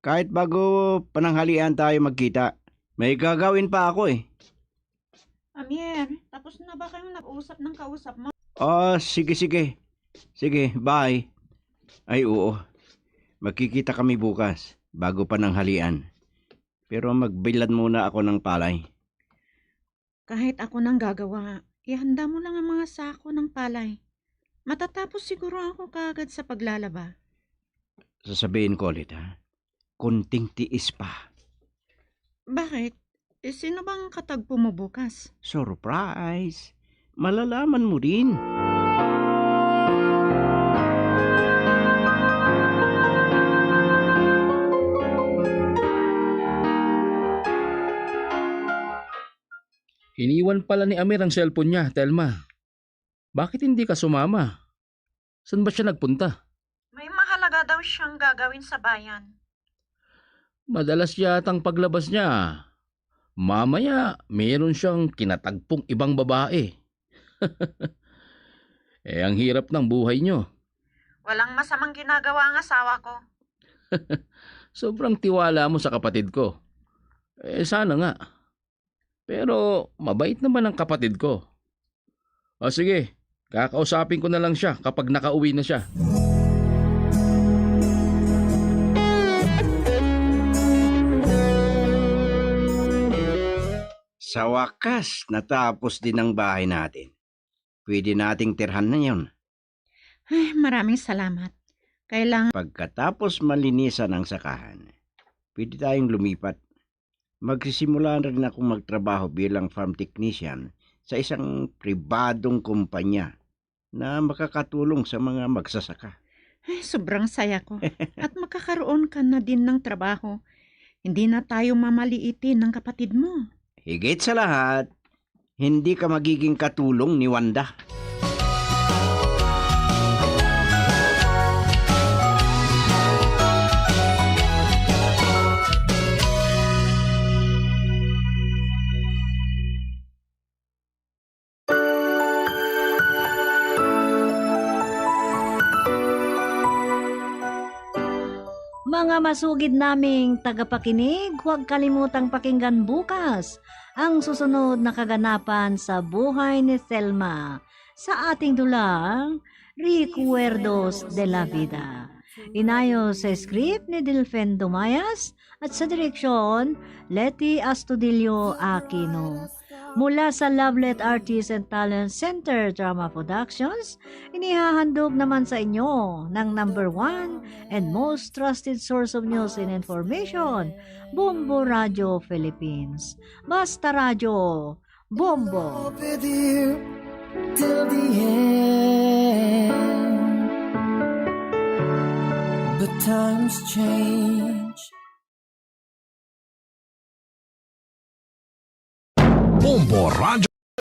Kahit bago pananghalian tayo magkita. May gagawin pa ako eh. Amir, tapos na ba kayong nag-usap ng kausap mo? Ah, sige, sige. Sige, bye. Ay, oo. Magkikita kami bukas, bago pananghalian. Pero magbilad muna ako ng palay. Kahit ako nang gagawa, ihanda mo lang ang mga sako ng palay. Matatapos siguro ako kaagad sa paglalaba. Sasabihin ko ulit, ha? Konting tiis pa. Bakit? Eh, sino bang katagpo mo bukas? Surprise! Malalaman mo rin. Iniwan pala ni Amir ang cellphone niya, Telma. Bakit hindi ka sumama? Saan ba siya nagpunta? May mahalaga daw siyang gagawin sa bayan. Madalas yatang paglabas niya. Mamaya, meron siyang kinatagpong ibang babae. Eh, ang hirap ng buhay niyo. Walang masamang ginagawa ang asawa ko. Sobrang tiwala mo sa kapatid ko. Eh, sana nga. Pero mabait naman ang kapatid ko. O sige, kakausapin ko na lang siya kapag nakauwi na siya. Sa wakas, natapos din ang bahay natin. Pwede nating tirhan na yon. Ay, maraming salamat. Kailangan Pagkatapos malinisan ang sakahan, pwede tayong lumipat. Magsisimula na rin akong magtrabaho bilang farm technician sa isang pribadong kumpanya na makakatulong sa mga magsasaka. Ay, sobrang saya ko. At makakaroon ka na din ng trabaho. Hindi na tayo mamaliitin ng kapatid mo. Higit sa lahat, hindi ka magiging katulong ni Wanda. Mga masugid naming tagapakinig, huwag kalimutang pakinggan bukas ang susunod na kaganapan sa buhay ni Thelma sa ating dulang Recuerdos de la Vida. Inayo sa script ni Delfin Dumayas at sa direksyon, Leti Astudillo Aquino. Mula sa Lovelet Artists and Talent Center Drama Productions, inihahandog naman sa inyo ng number one and most trusted source of news and information, Bombo Radio Philippines. Basta Radyo, Bombo! With you till the end. But times change. Bombo Radyo.